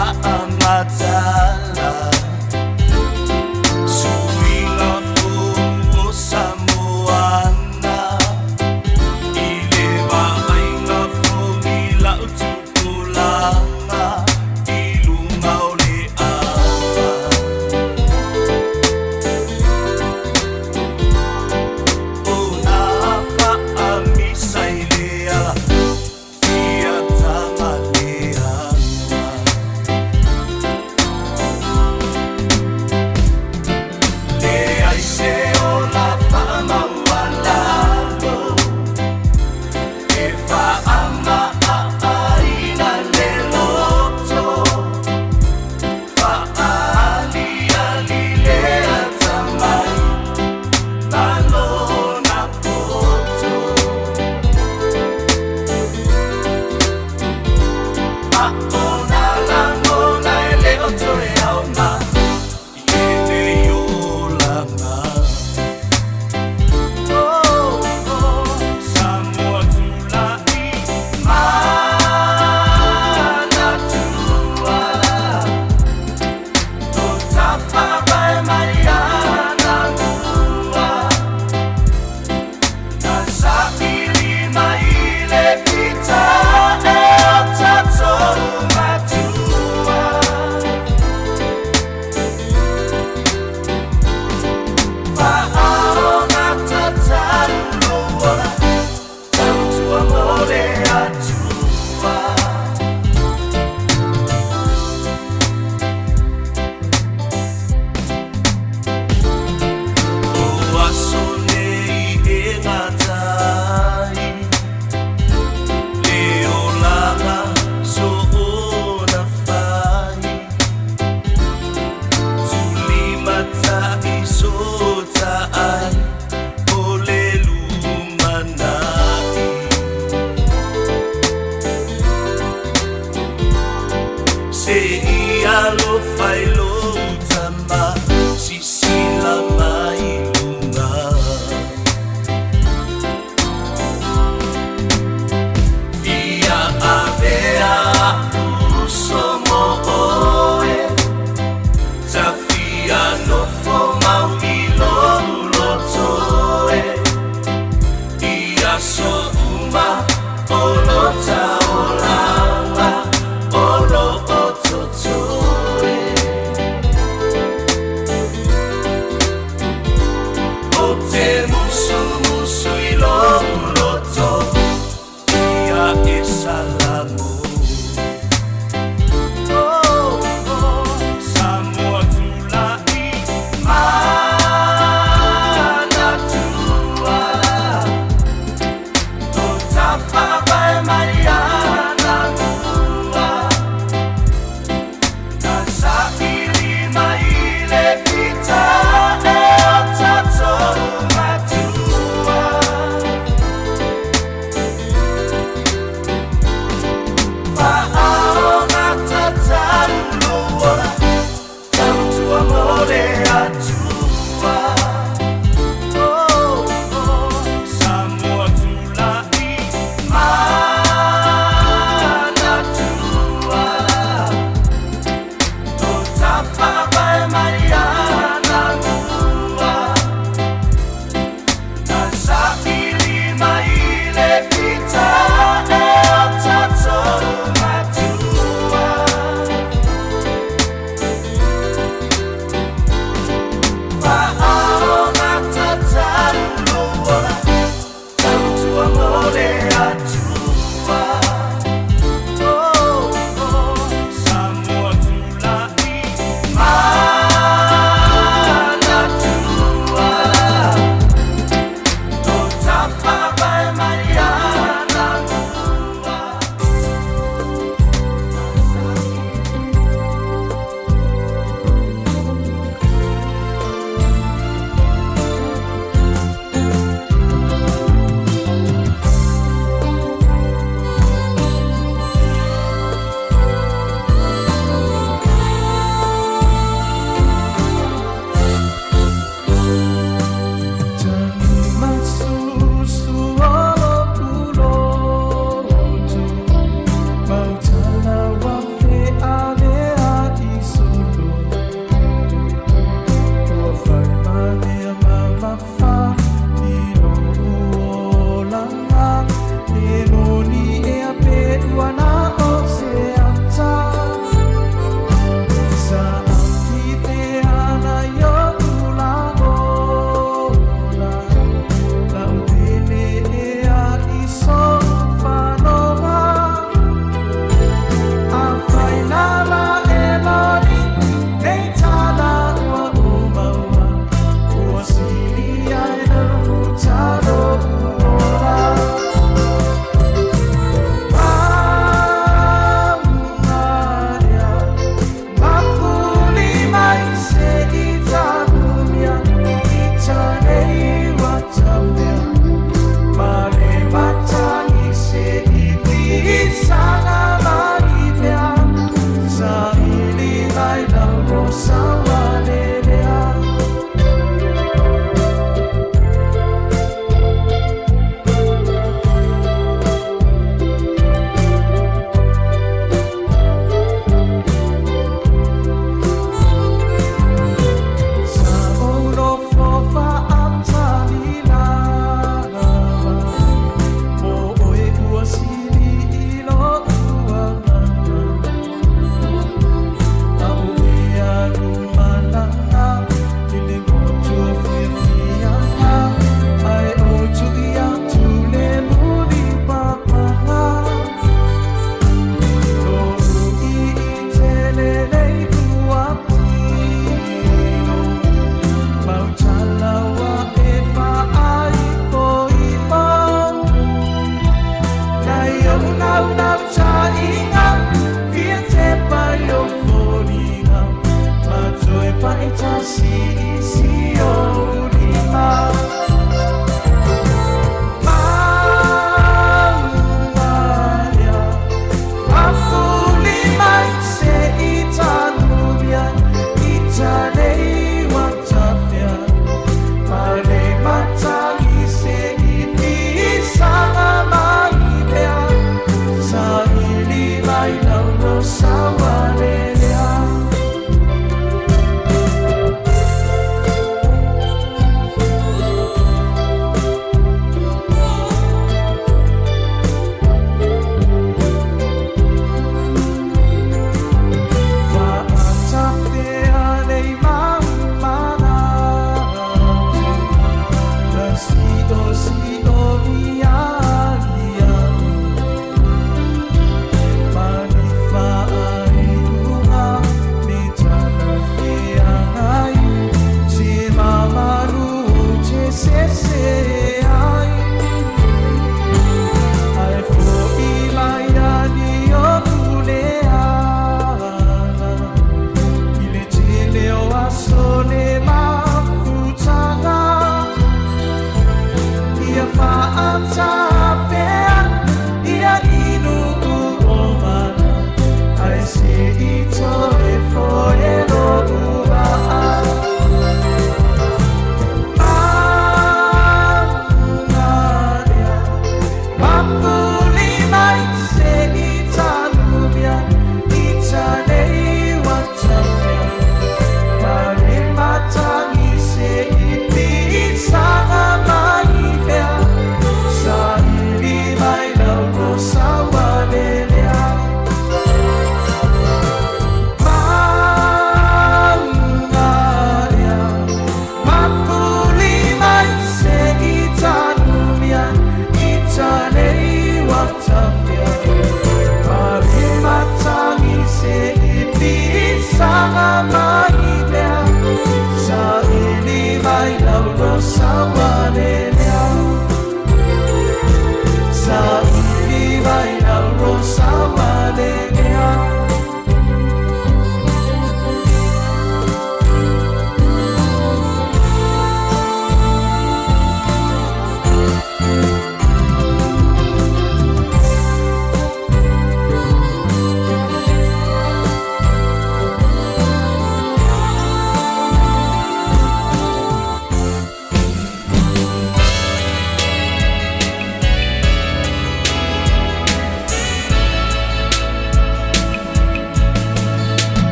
Faamatala Suiga fou o Samoana I le vaaiga foi lau tupulaga I luga o le ava Ona faamisa i le ala Ia tagaleaga Leai se ola faamaualalo E faamaa ina le loto Faaaliali le atamai Ma lona poto A o nā lagona e le o toe aoga I lenei olaga Oh, oh, Samoa tulai manatua O tafaavae mai anamua Na saili mai le fita e o tatou matua Faaogatatalu lou ola Tautua mo le Atua. O aso nei e gata ai Le olaga soona fai Tulimata'i sotaai O le lumana'i Se i alofa i lou tama Sisila mai luga Fia avea a'u uso mo oe Tafia nofo mau i lou loto e I aso uma o lo taolaga O lo o totoe.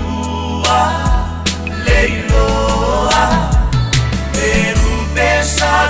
Ua leiloa, le lupe sa.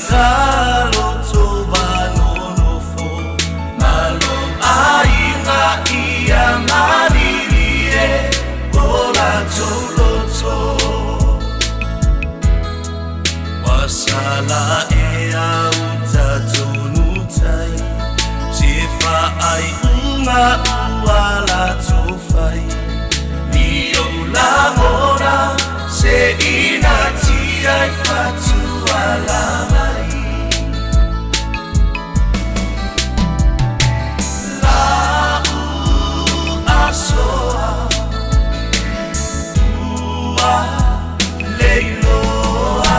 talo vanonofo malo aiga ia malilie o latou loto. Ua sala ea uta tonu tai se faaiuga ua latou fai ni ou lagona se inatia i fatuala mai. La'u asoa ua leiloa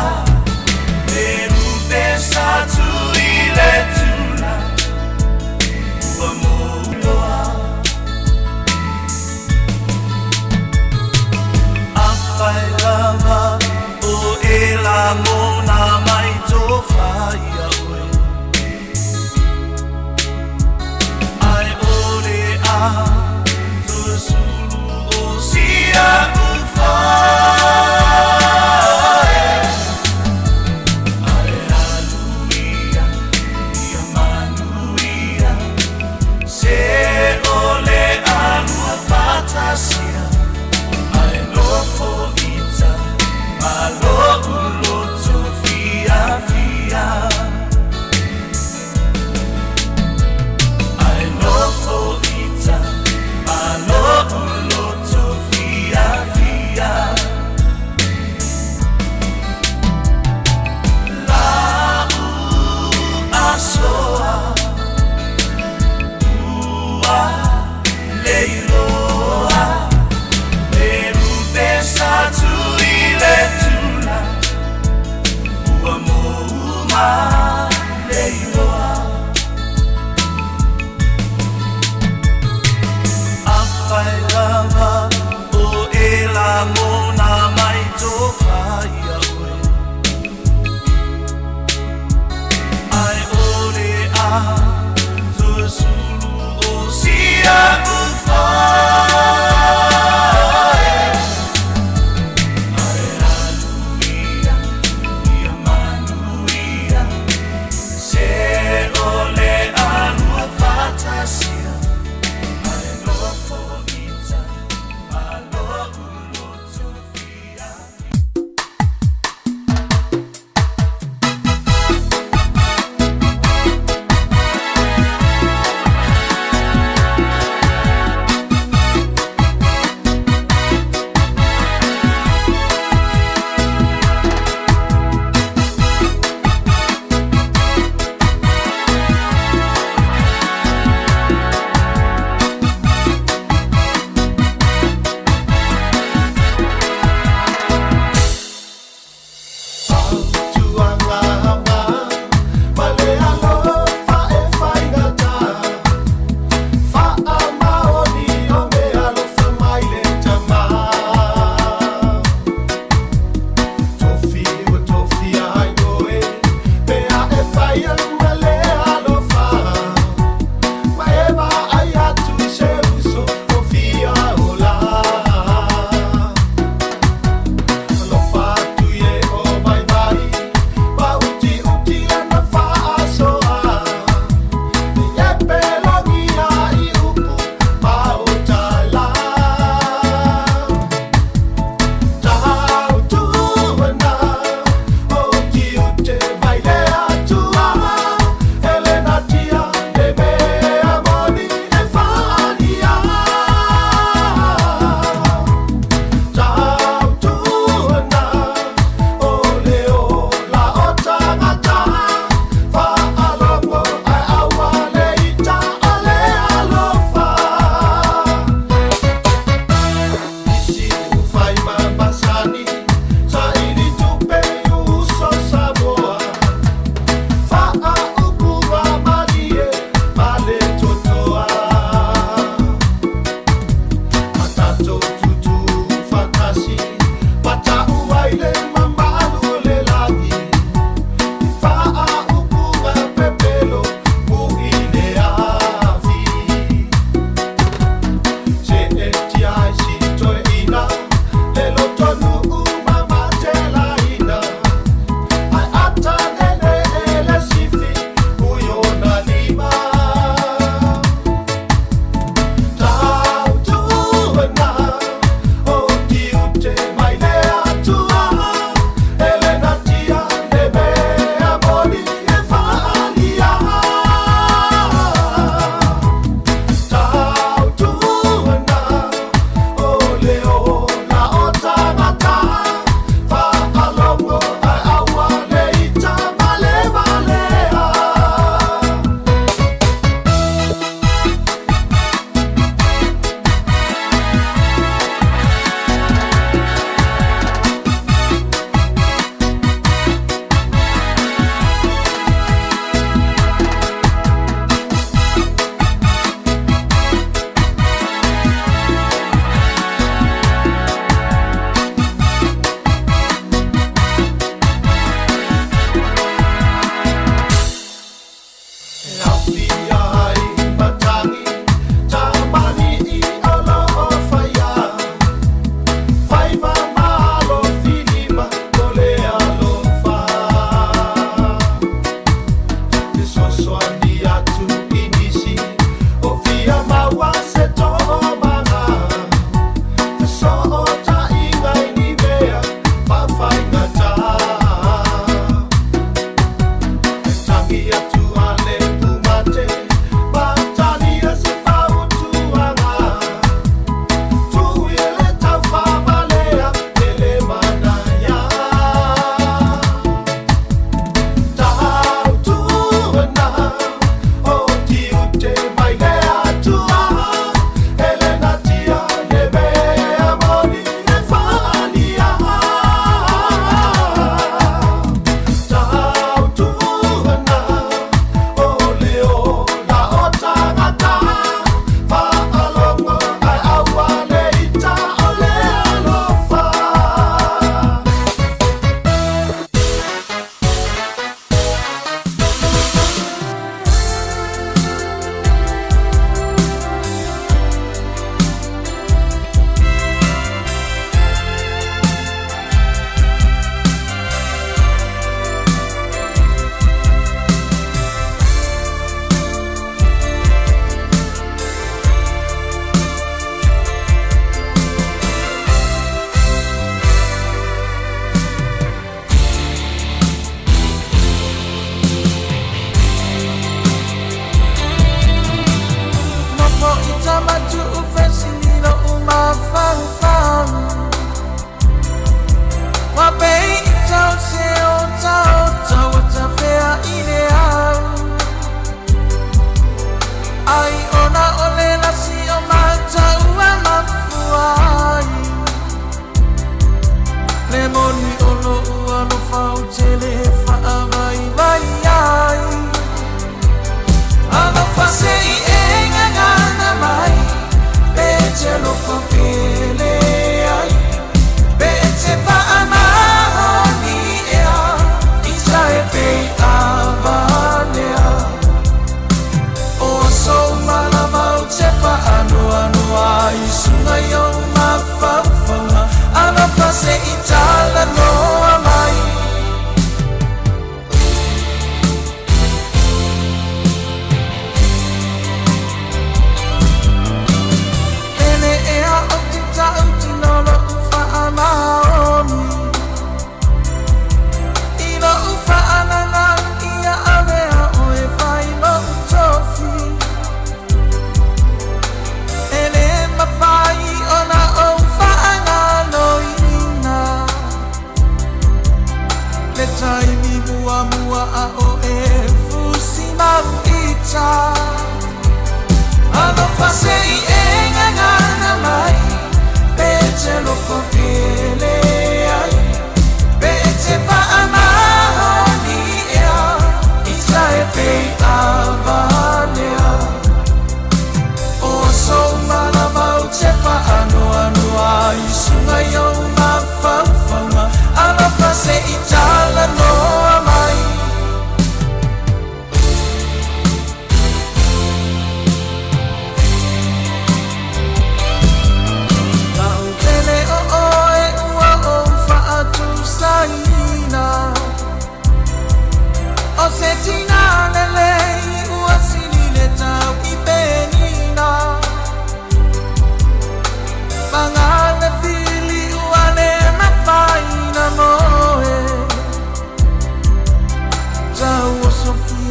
le lupe sa tui le tula ua mouloa. Afai lava o e lagona mai tofa ia oe Ae ole a tusulu o sia ufae Ae aluia ia manuia Se ole alua fatasia Ae nofo ita ma lo'u loto fiafia Ae nofo ita ma lo'u loto fiafia La'u asoa ua leiloa le lupe sa tui le tula ua mouma leiloa. Afai lava o e lagona mai tofa ia oe Ae ole a tusulu o sia ufae Ae aluia ia manuia Se ole alua fatasia Ae nofo ita ma lo'u loto fiafia.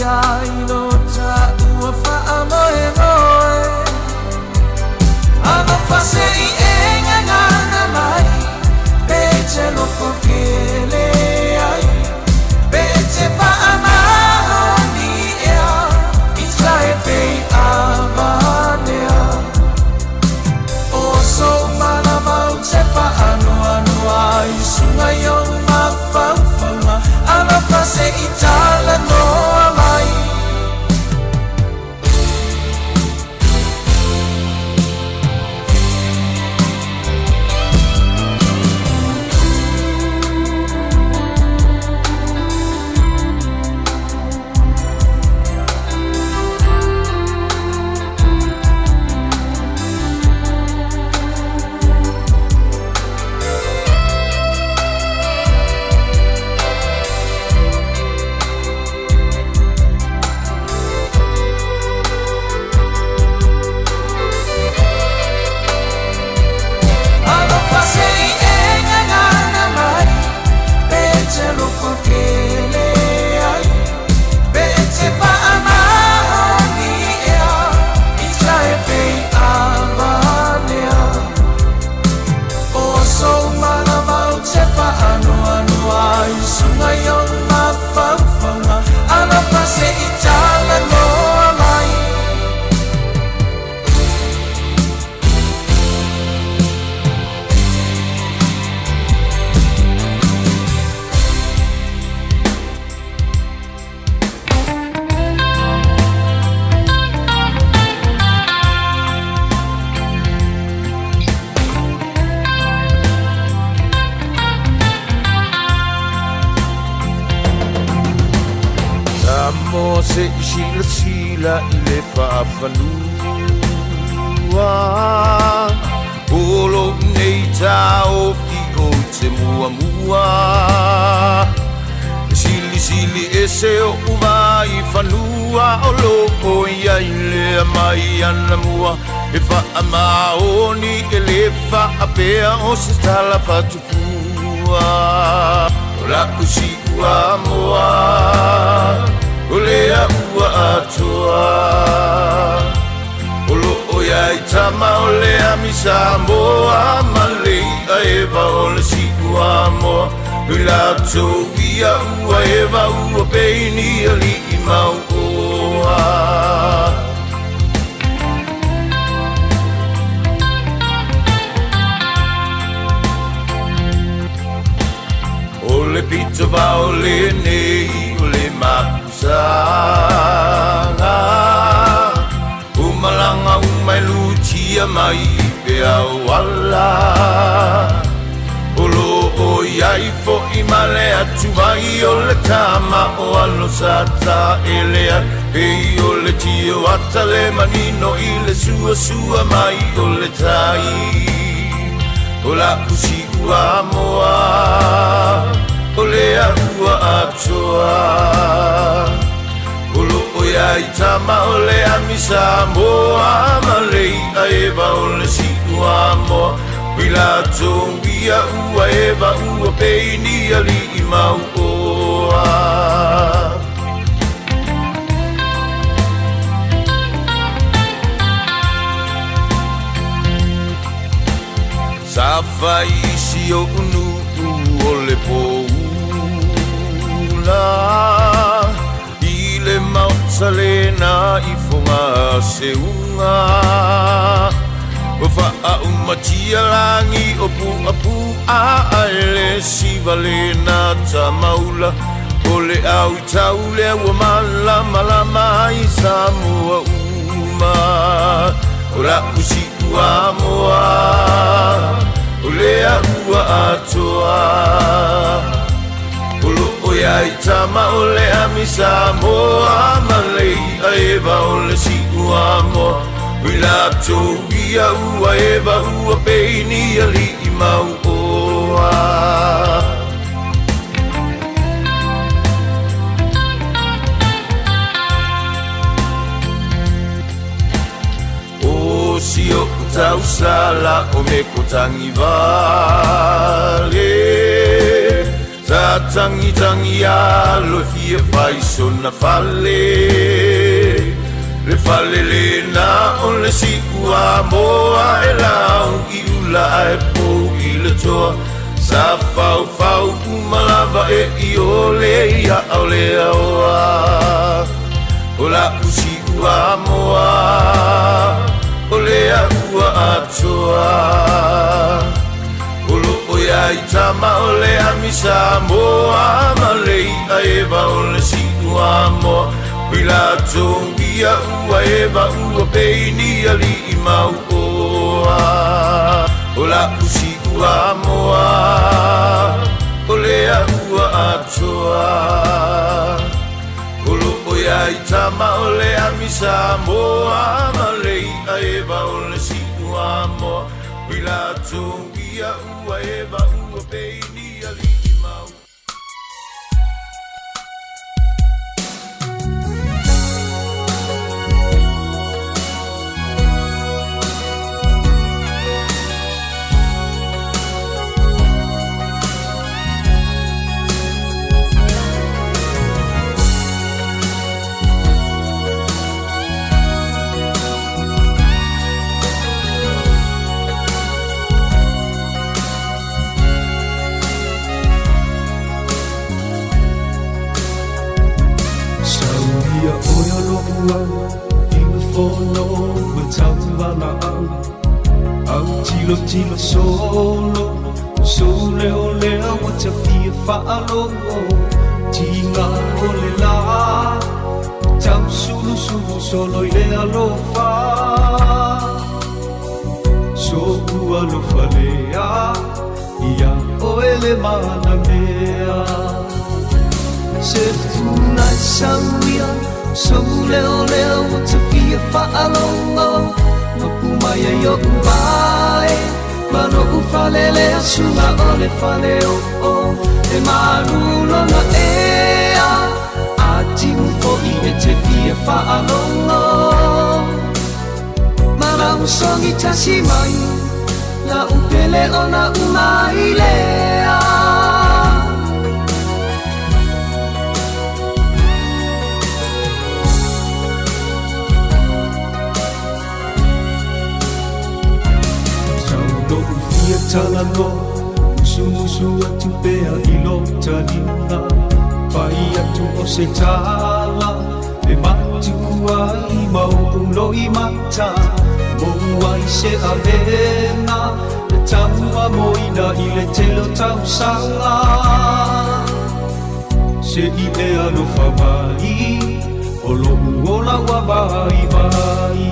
ai lo taua faamoemoe. Alofa se i e gagana mai, pe te lofo kele ai, pe te faamaoni ea, i tae pei avanea. O sou malama ou te faanoanoa ai, suga i ou mafaufauga, alofa se i talanoa mai. Alofa se i e gagana mai, pe te lofo kele ai, pe te faamaoni ea, i tae pei avanea. O sou malama ou te faanoanoa ai, suga i ou mafaufauga, alofa se i talanoa mai. Samoa se i silasila i le faafanua, o lou nei taofi ou te muamua. E silisili ese oʻu vaifanua, o loo i ai lea mai anamua. E faamaoni e lē faapea o se tala fatufua. O la'u siuamoa, o lea ua atoa. O loo iai tama o le ami Samoa, ma le i'a eva o le siuamoa. O i latou ia ua eva ua peini alii mauoa. O le pito vao lenei o le mapusaga, O malaga uma e lutia mai i peau ala. O loo i ai foʻi ma le atuvai, o le tama o alo sa taele ai. Pei o le tio ata le manino i le suasua mai o le tai. O la'u siuamoa, o lea ua atoa. O loo iai tama o le ami Samoa, ma le i'a eva o le siuamoa. O i latou ia ua eva ua peini alii mauoa. Sa fai i si oʻu nuu o le poula, i le maota lena i Fogaseuga. Ua faaumatia lagi o puapu'a, ae le siva lena tamaula. O le au i tau lea ua malamalama ai Samoa uma. O la'u siuamoa, o lea ua atoa. O loo iai tama o le ami Samoa, ma le i'a eva o le siuamoa. O i latou ia ua eva ua peini alii mauoa. O si oʻu tausala o me ko tagivale. Sa tagitangi alo e fia fai sona fale. Le fale lena o le siua moa e lau i ula ae pou i le toa. Sa faufau uma lava e i o le ia au le aoa. O la'u siua moa o lea ua atoa. O loo ia i tama o le ami Samoa ma le i'a eva o le siua moa. O i latou ia ua eva ua peini ali'i mauoa. O la'u siua moa o lea ua atoa. O loo ia i tama o le ami Samoa ma le i'a eva o le siua moa. O i latou ia ua eva ua peini ali'i mau. Sauia oe o lo'u au i le fono ma tauvalaau Au tilotilo solo Sou leo lea ua tafia faalogo Tiga o le lā Tausulusulu solo i le alofa So'u alofa lea Ia oe le manamea Se puna e sauia Sou leo lea ua tafia faalogo Mapu mai ai o'u vae Ma lo'u fale lea suga o le fale o'o E malu lona ea A timu fo'i e te fia faalogo Ma lau sogi tasi mai La'u pele ona umai lea. Sau lo'u fia talanoa Musumusu atu pea i lo taliga Fai atu o se tala E matua ai ma o'u loimata Mou ai se avega E tauamoina i le tele o tausaga Se i e alofa mai O lo'u ola ua vaivai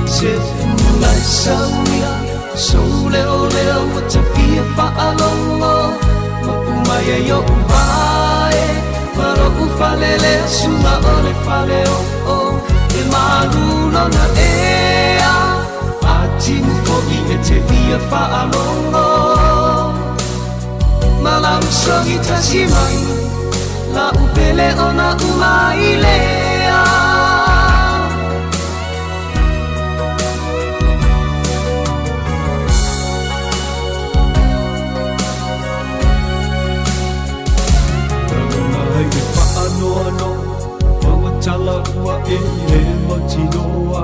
Se fula e sauia Sou leo lea ua tafia faalogo Mapu mai ai o'u vae Ma lo'u fale lea suga o le fale o'o E malu lona ea A timu fo'i e te fia faalogo Ma lau sogi tasi mai La'u pele ona umai lea. Lagona ai le faanoanoa Ma ua tala ua e le mautinoa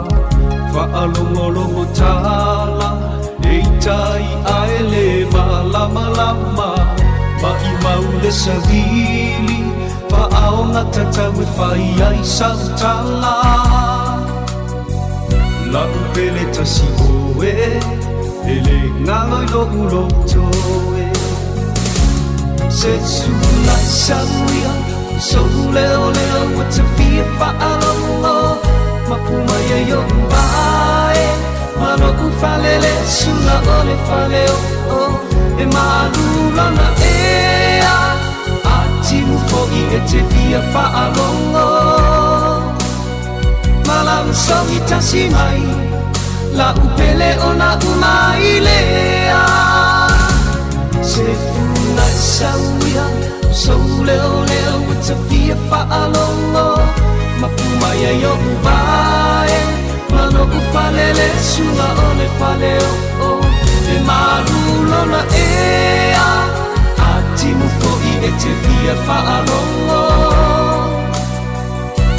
Faalogologo tala E itai ae le malamalama Maʻimau le savili Faaoga tatau e fai ai sau tala La'u pele tasi oe E le galo i lo'u loto e Se sula e sauia Sou leo lea ua tafia faalogo Mapu mai ai o'u vae Ma lo'u fale lea sula o le fale o'o E malu lona ea A timu fo'i e te fia faalogo Ma lau sogi tasi mai La'u pele ona umai lea Se funa e sauia Sou leo lea ua tafia faalogo Mapu mai ai o'u vae Ma lo'u fale lea suga o le fale o'o E malu lona ea A timu E te fia faalogo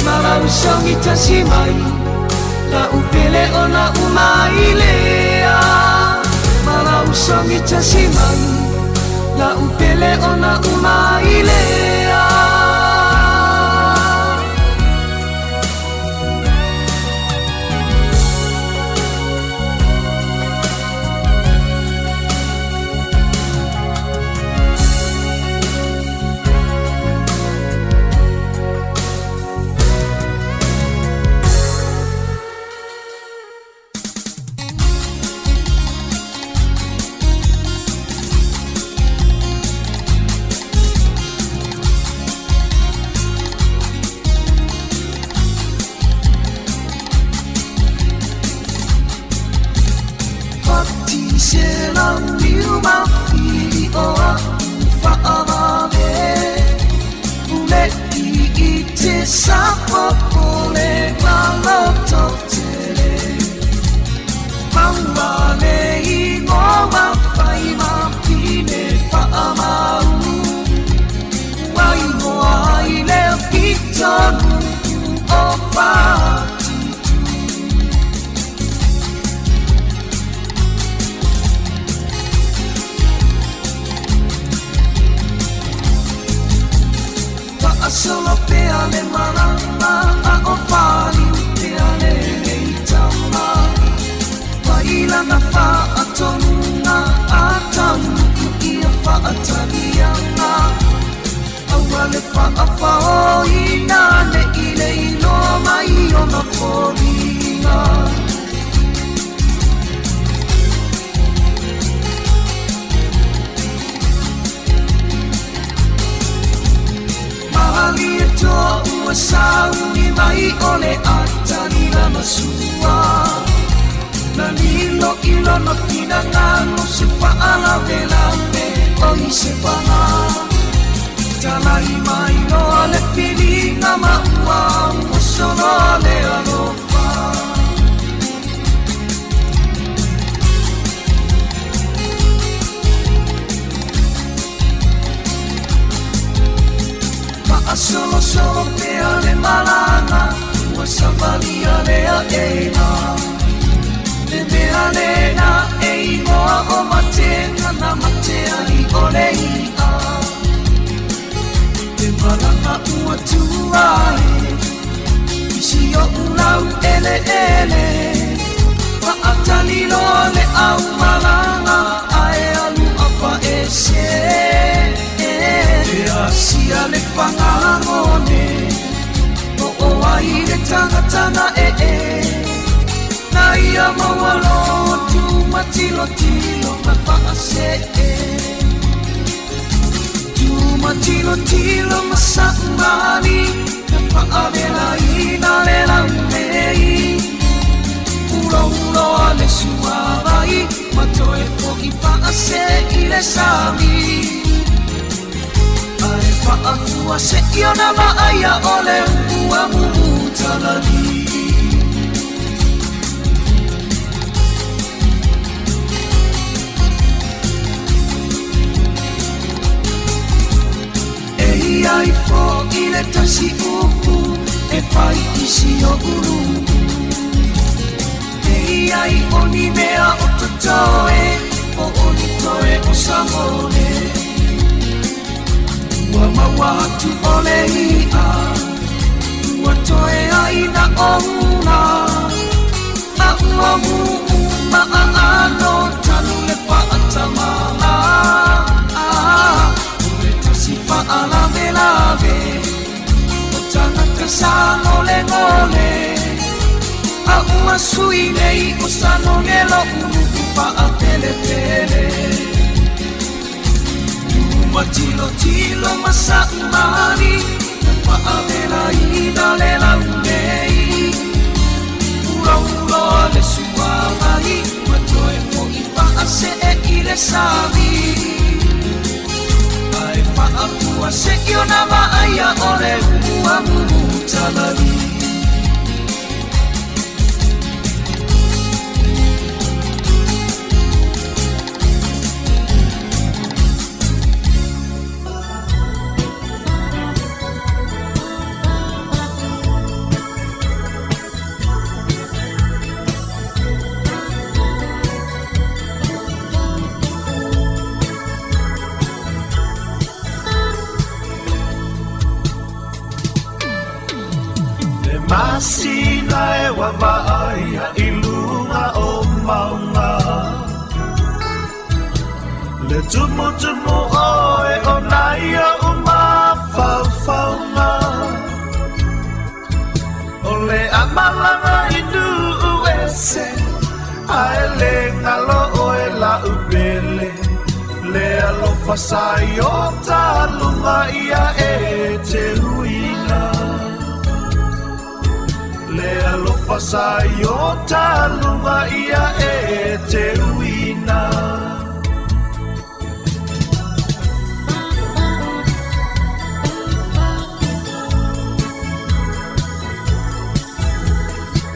Ma lau sogi tasi mai La'u pele o la'u mailea Ma lau sogi tasi mai La'u pele o la'u mailea. Faasolo pea le malama a o faliu pea le leitama Failana faatonuga a taunuku ia faataliaga Aua le faafaoina ne'i le iloa mai ona foliga. Malie toa ua sauni mai o le atali lana sua Na lilo i lona finagalo se faalavelave o i se paga Talai mai loa le filiga ma ua oso loa le alofa. Faasolosolo pea le malaga ua savalia le aʻena Le mea lena e igoa o matega na mate ai o le iʻa Le malaga ua tua e i si oʻu laueleele Faatali loa le aumalaga ae alu afaese E asia le fagagone Oo ai le tagatana ee Na ia maua lotu matilotilo ma faasee Tumatilotilo ma saʻumali Na faavelaina le laulei Ulouloa le suavai Ma toe foʻi faasee i le sami Ae faafua seʻi ona vaaia o le ua mumutalali E ia i foʻi le tasi upu e fai i si oʻu luʻu E ia i o ni mea o totoe po o ni toe o sagone Ua maua atu o le iʻa ua toe ai na ouna A ua mumu ma aano talu le faatamala O le tasi faalavelave o tagata sagolegole A ua sui nei o Salone loʻu nuʻu faapelepele Tumatilotilo ma saʻumali Na faavelaina le laulei Ulouloa le suavai Ma toe foʻi faasee i le sami Ae faafua seʻi ona vaaia o le ua mumutalali. Masina e waavaai i luga o mauga. Le tumutumu oe ona i oʻu mafaufauga. O le a malaga i nuu ese, ae le galo oe laʻu pele. Le alofa sa i o taluga ia e te uina. Le alofa sa i o taluga ia e te uina.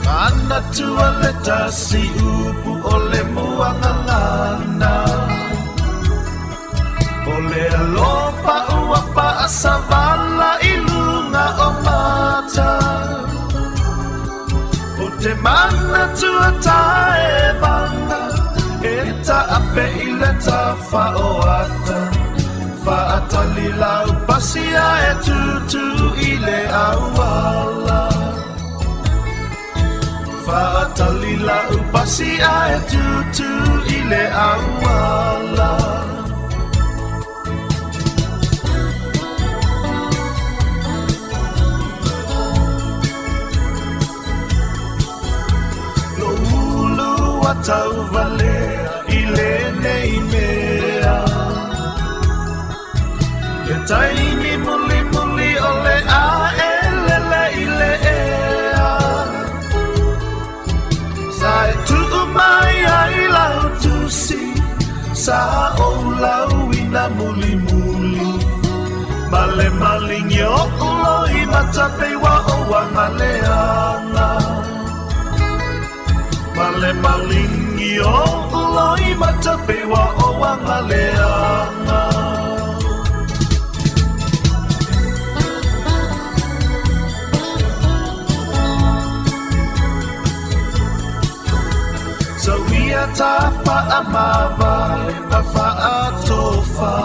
Manatua le tasi upu o le muagagana. O le alofa ua faasavala i luga o mata. O te manatua taevaga e taape i le tafaoata. Faatali lau pasia e tutu i le auala. Faatali lau pasia e tutu i le auala. Lou ulu ua tauvalea i lenei mea. Le taimi mulimuli o le a e lele i le ea. Sa e tuu mai ai lau tusi, sa ou lauina mulimuli. Ma le maligi oʻu loimata pei ua ou agaleaga. Ma le maligi oʻu loimata pei ua ou agaleaga. Sau ia tafaamavae ma faatofa.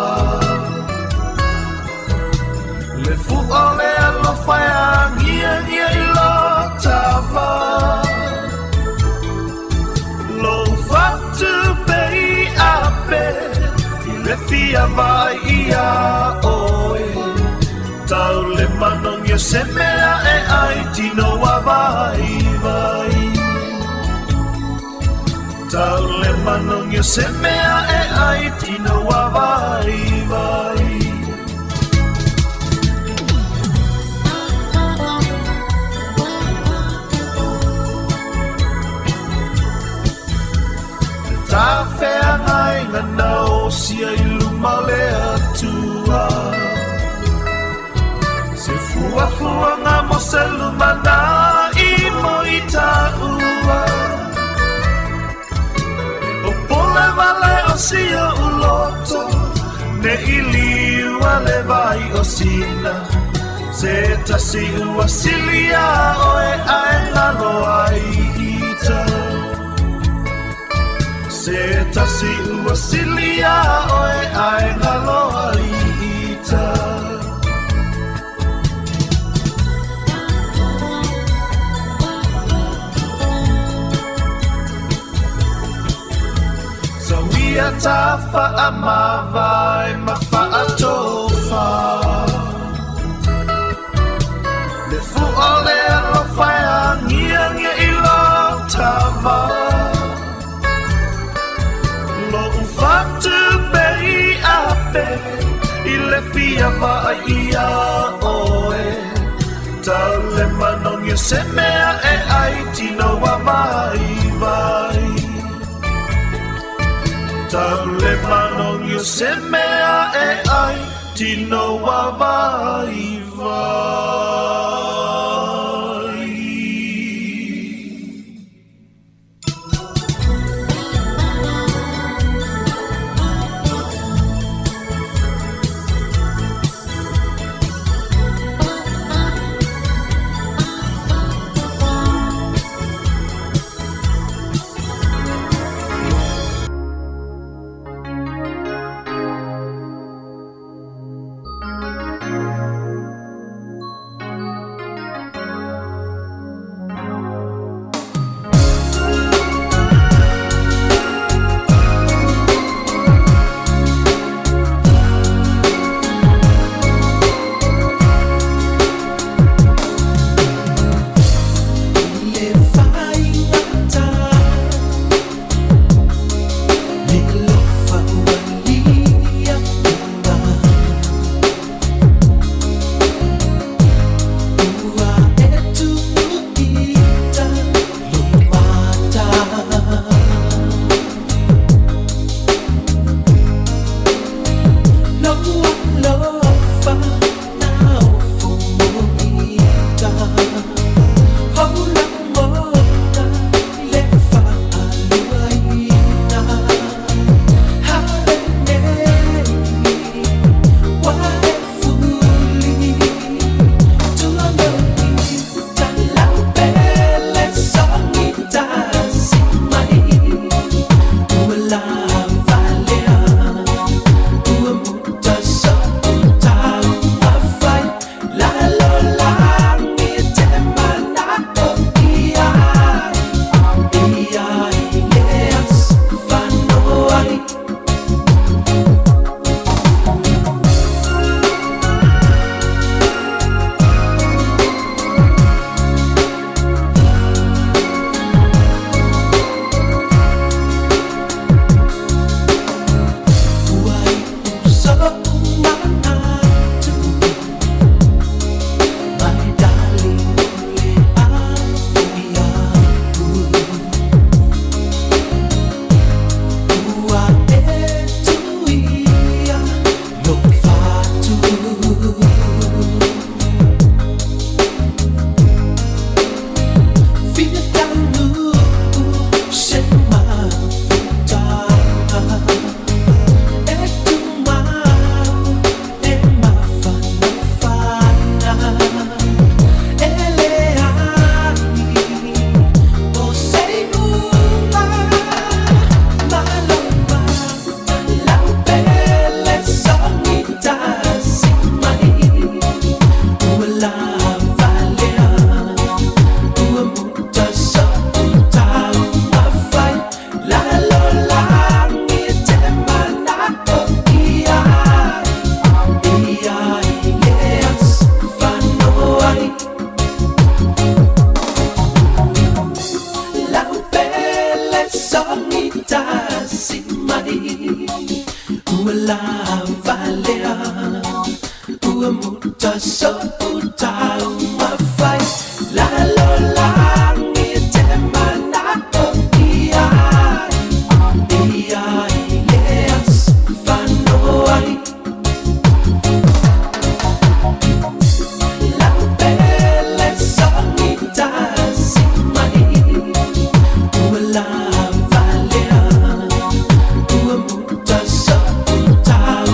Le fua o le alofa e agiagia i lo tava. Lou fatu pei ape i le fia vaai ia oe. Tau le manogi o se mea e ai tino ua vaivai. Tau le manogi o se mea e ai tino ua vaivai. Tafeagaiga na osia i luma o le Atua. Se fuafuaga mo se lumanai mo i taua. O pole vale o si oʻu loto, ne i liua le vai o sina. Se tasi ua silia oe ae galo ai ita. Se tasi ua silia oe ae galo ai ita. Sau ia tafaamavae ma faatofa. Le fua o le alofa e agiagia i lo tava. Lou fatu pei ape i le fia vaai ia oe. Tau le manogi o se mea e ai tino ua vaivai. Tau le manogi o se mea e ai tino ua vaivai. lava lea ua muta so'u taumafai lalolagi te mana'o i ai i ai le aso fanoai lau pele sogi tasi mai ua lava lea ua muta so'u taumafai.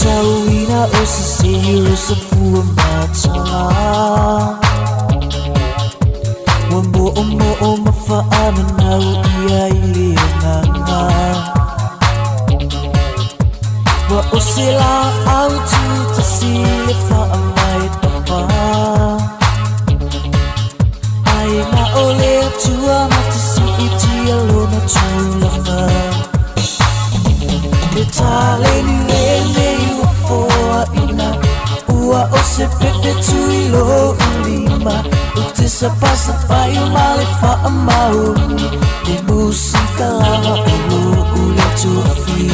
matauina o se seiu o se fua matala Ua mo'omo'o ma fa'amanau ia i le agaga Ua o se la'au tutasi le fa'amae papa Ae na o le Atua na te si'itia lona tulaga Le taleni lenei ua foaʻina Ua o se pepe tui lo'u lima O te sapasapai ma le fa'amaoni Le musika lava o lo'u le tofi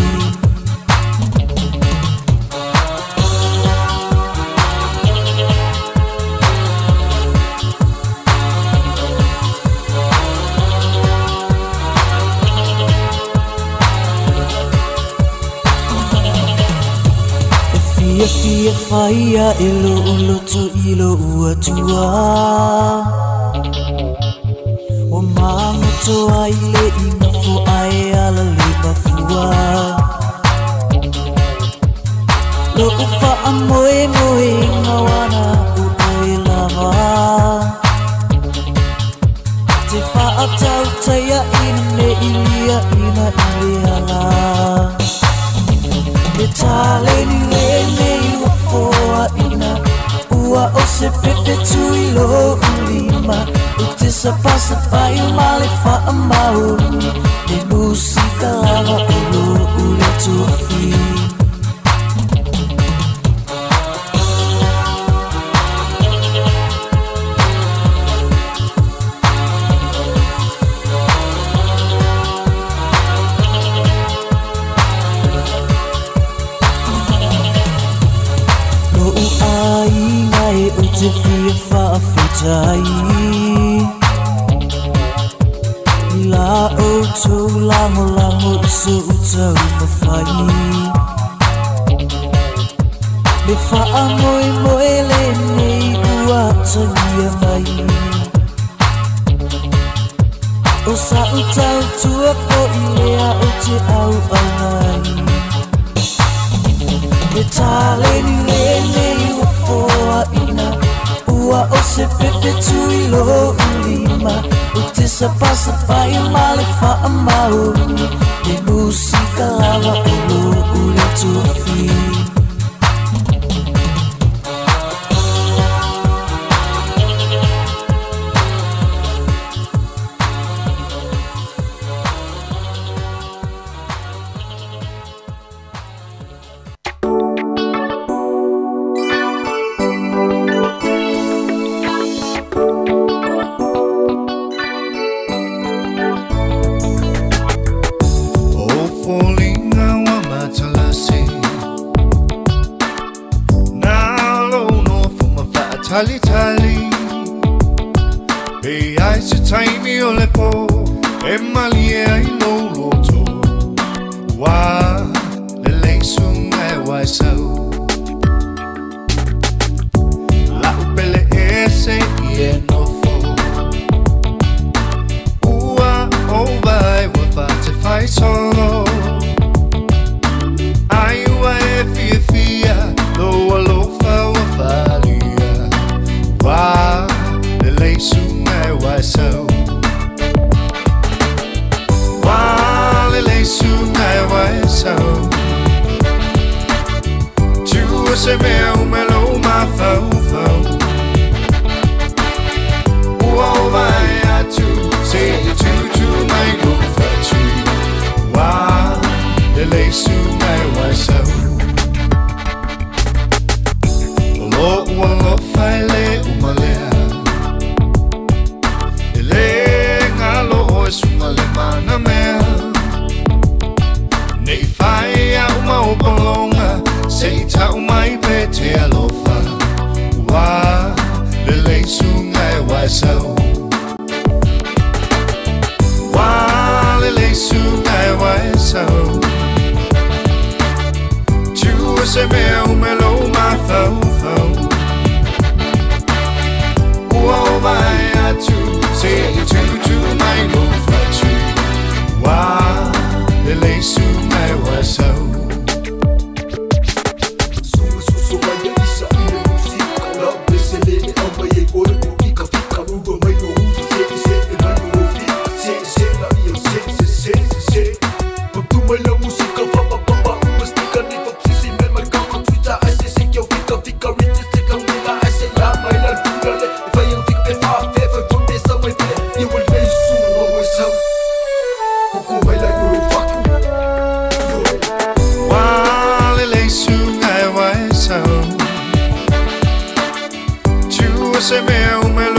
E fiafia faia e lo'u loto i lo'u Atua Ua magoto ai le igafo ae ala le mafua Lo'u fa'amoemoega ua na o oe lava Te fa'atautaiaʻina nei liaʻina i le ala Le taleni lenei ua foaʻina Ua o se pepe tui lo'u lima O te sapasapai ma le fa'amaoni Le musika lava o lo'u le tofi Lo'u aiga e ou te fia fa'afetai I la outou lagolago i so'u taumafai Le fa'amoemoe lenei ua tagia mai O sa'u tautua fo'i lea ou te auauna ai Le taleni lenei ua foaʻina Ua o se pepe tui lo'u lima O te sapasapai ma le fa'amaoni Le musika lava o lo'u le tofi O foliga ua matalasi Na lou nofo ma faatalitali Pe ai se taimi o le po E malie ai lou loto Ua lelei suga e waisau La'u pele ese i e nofo Ua ou vaai ua faatefaitolo Ai ua e fiafia lou alofa ua faaalia Ua lelei suga e waisau Ua lelei suga e waisau Tua se mea uma e lou mafaufau Ua ou vaai atu se i tutu mai lou fatu Ua lelei suga e waisau O lo'u alofa e le uma lea E le galo oe suga le manamea Nei fai a'u mau pologa Se i ta'u mai pe te alofa Ua lelei suga e waisau Ua lelei suga e waisau Tua se mea uma e lou mafaufau Ua ou vaai atu se i tutu mai lou fatu Ua lelei suga e waisau. se mea uma.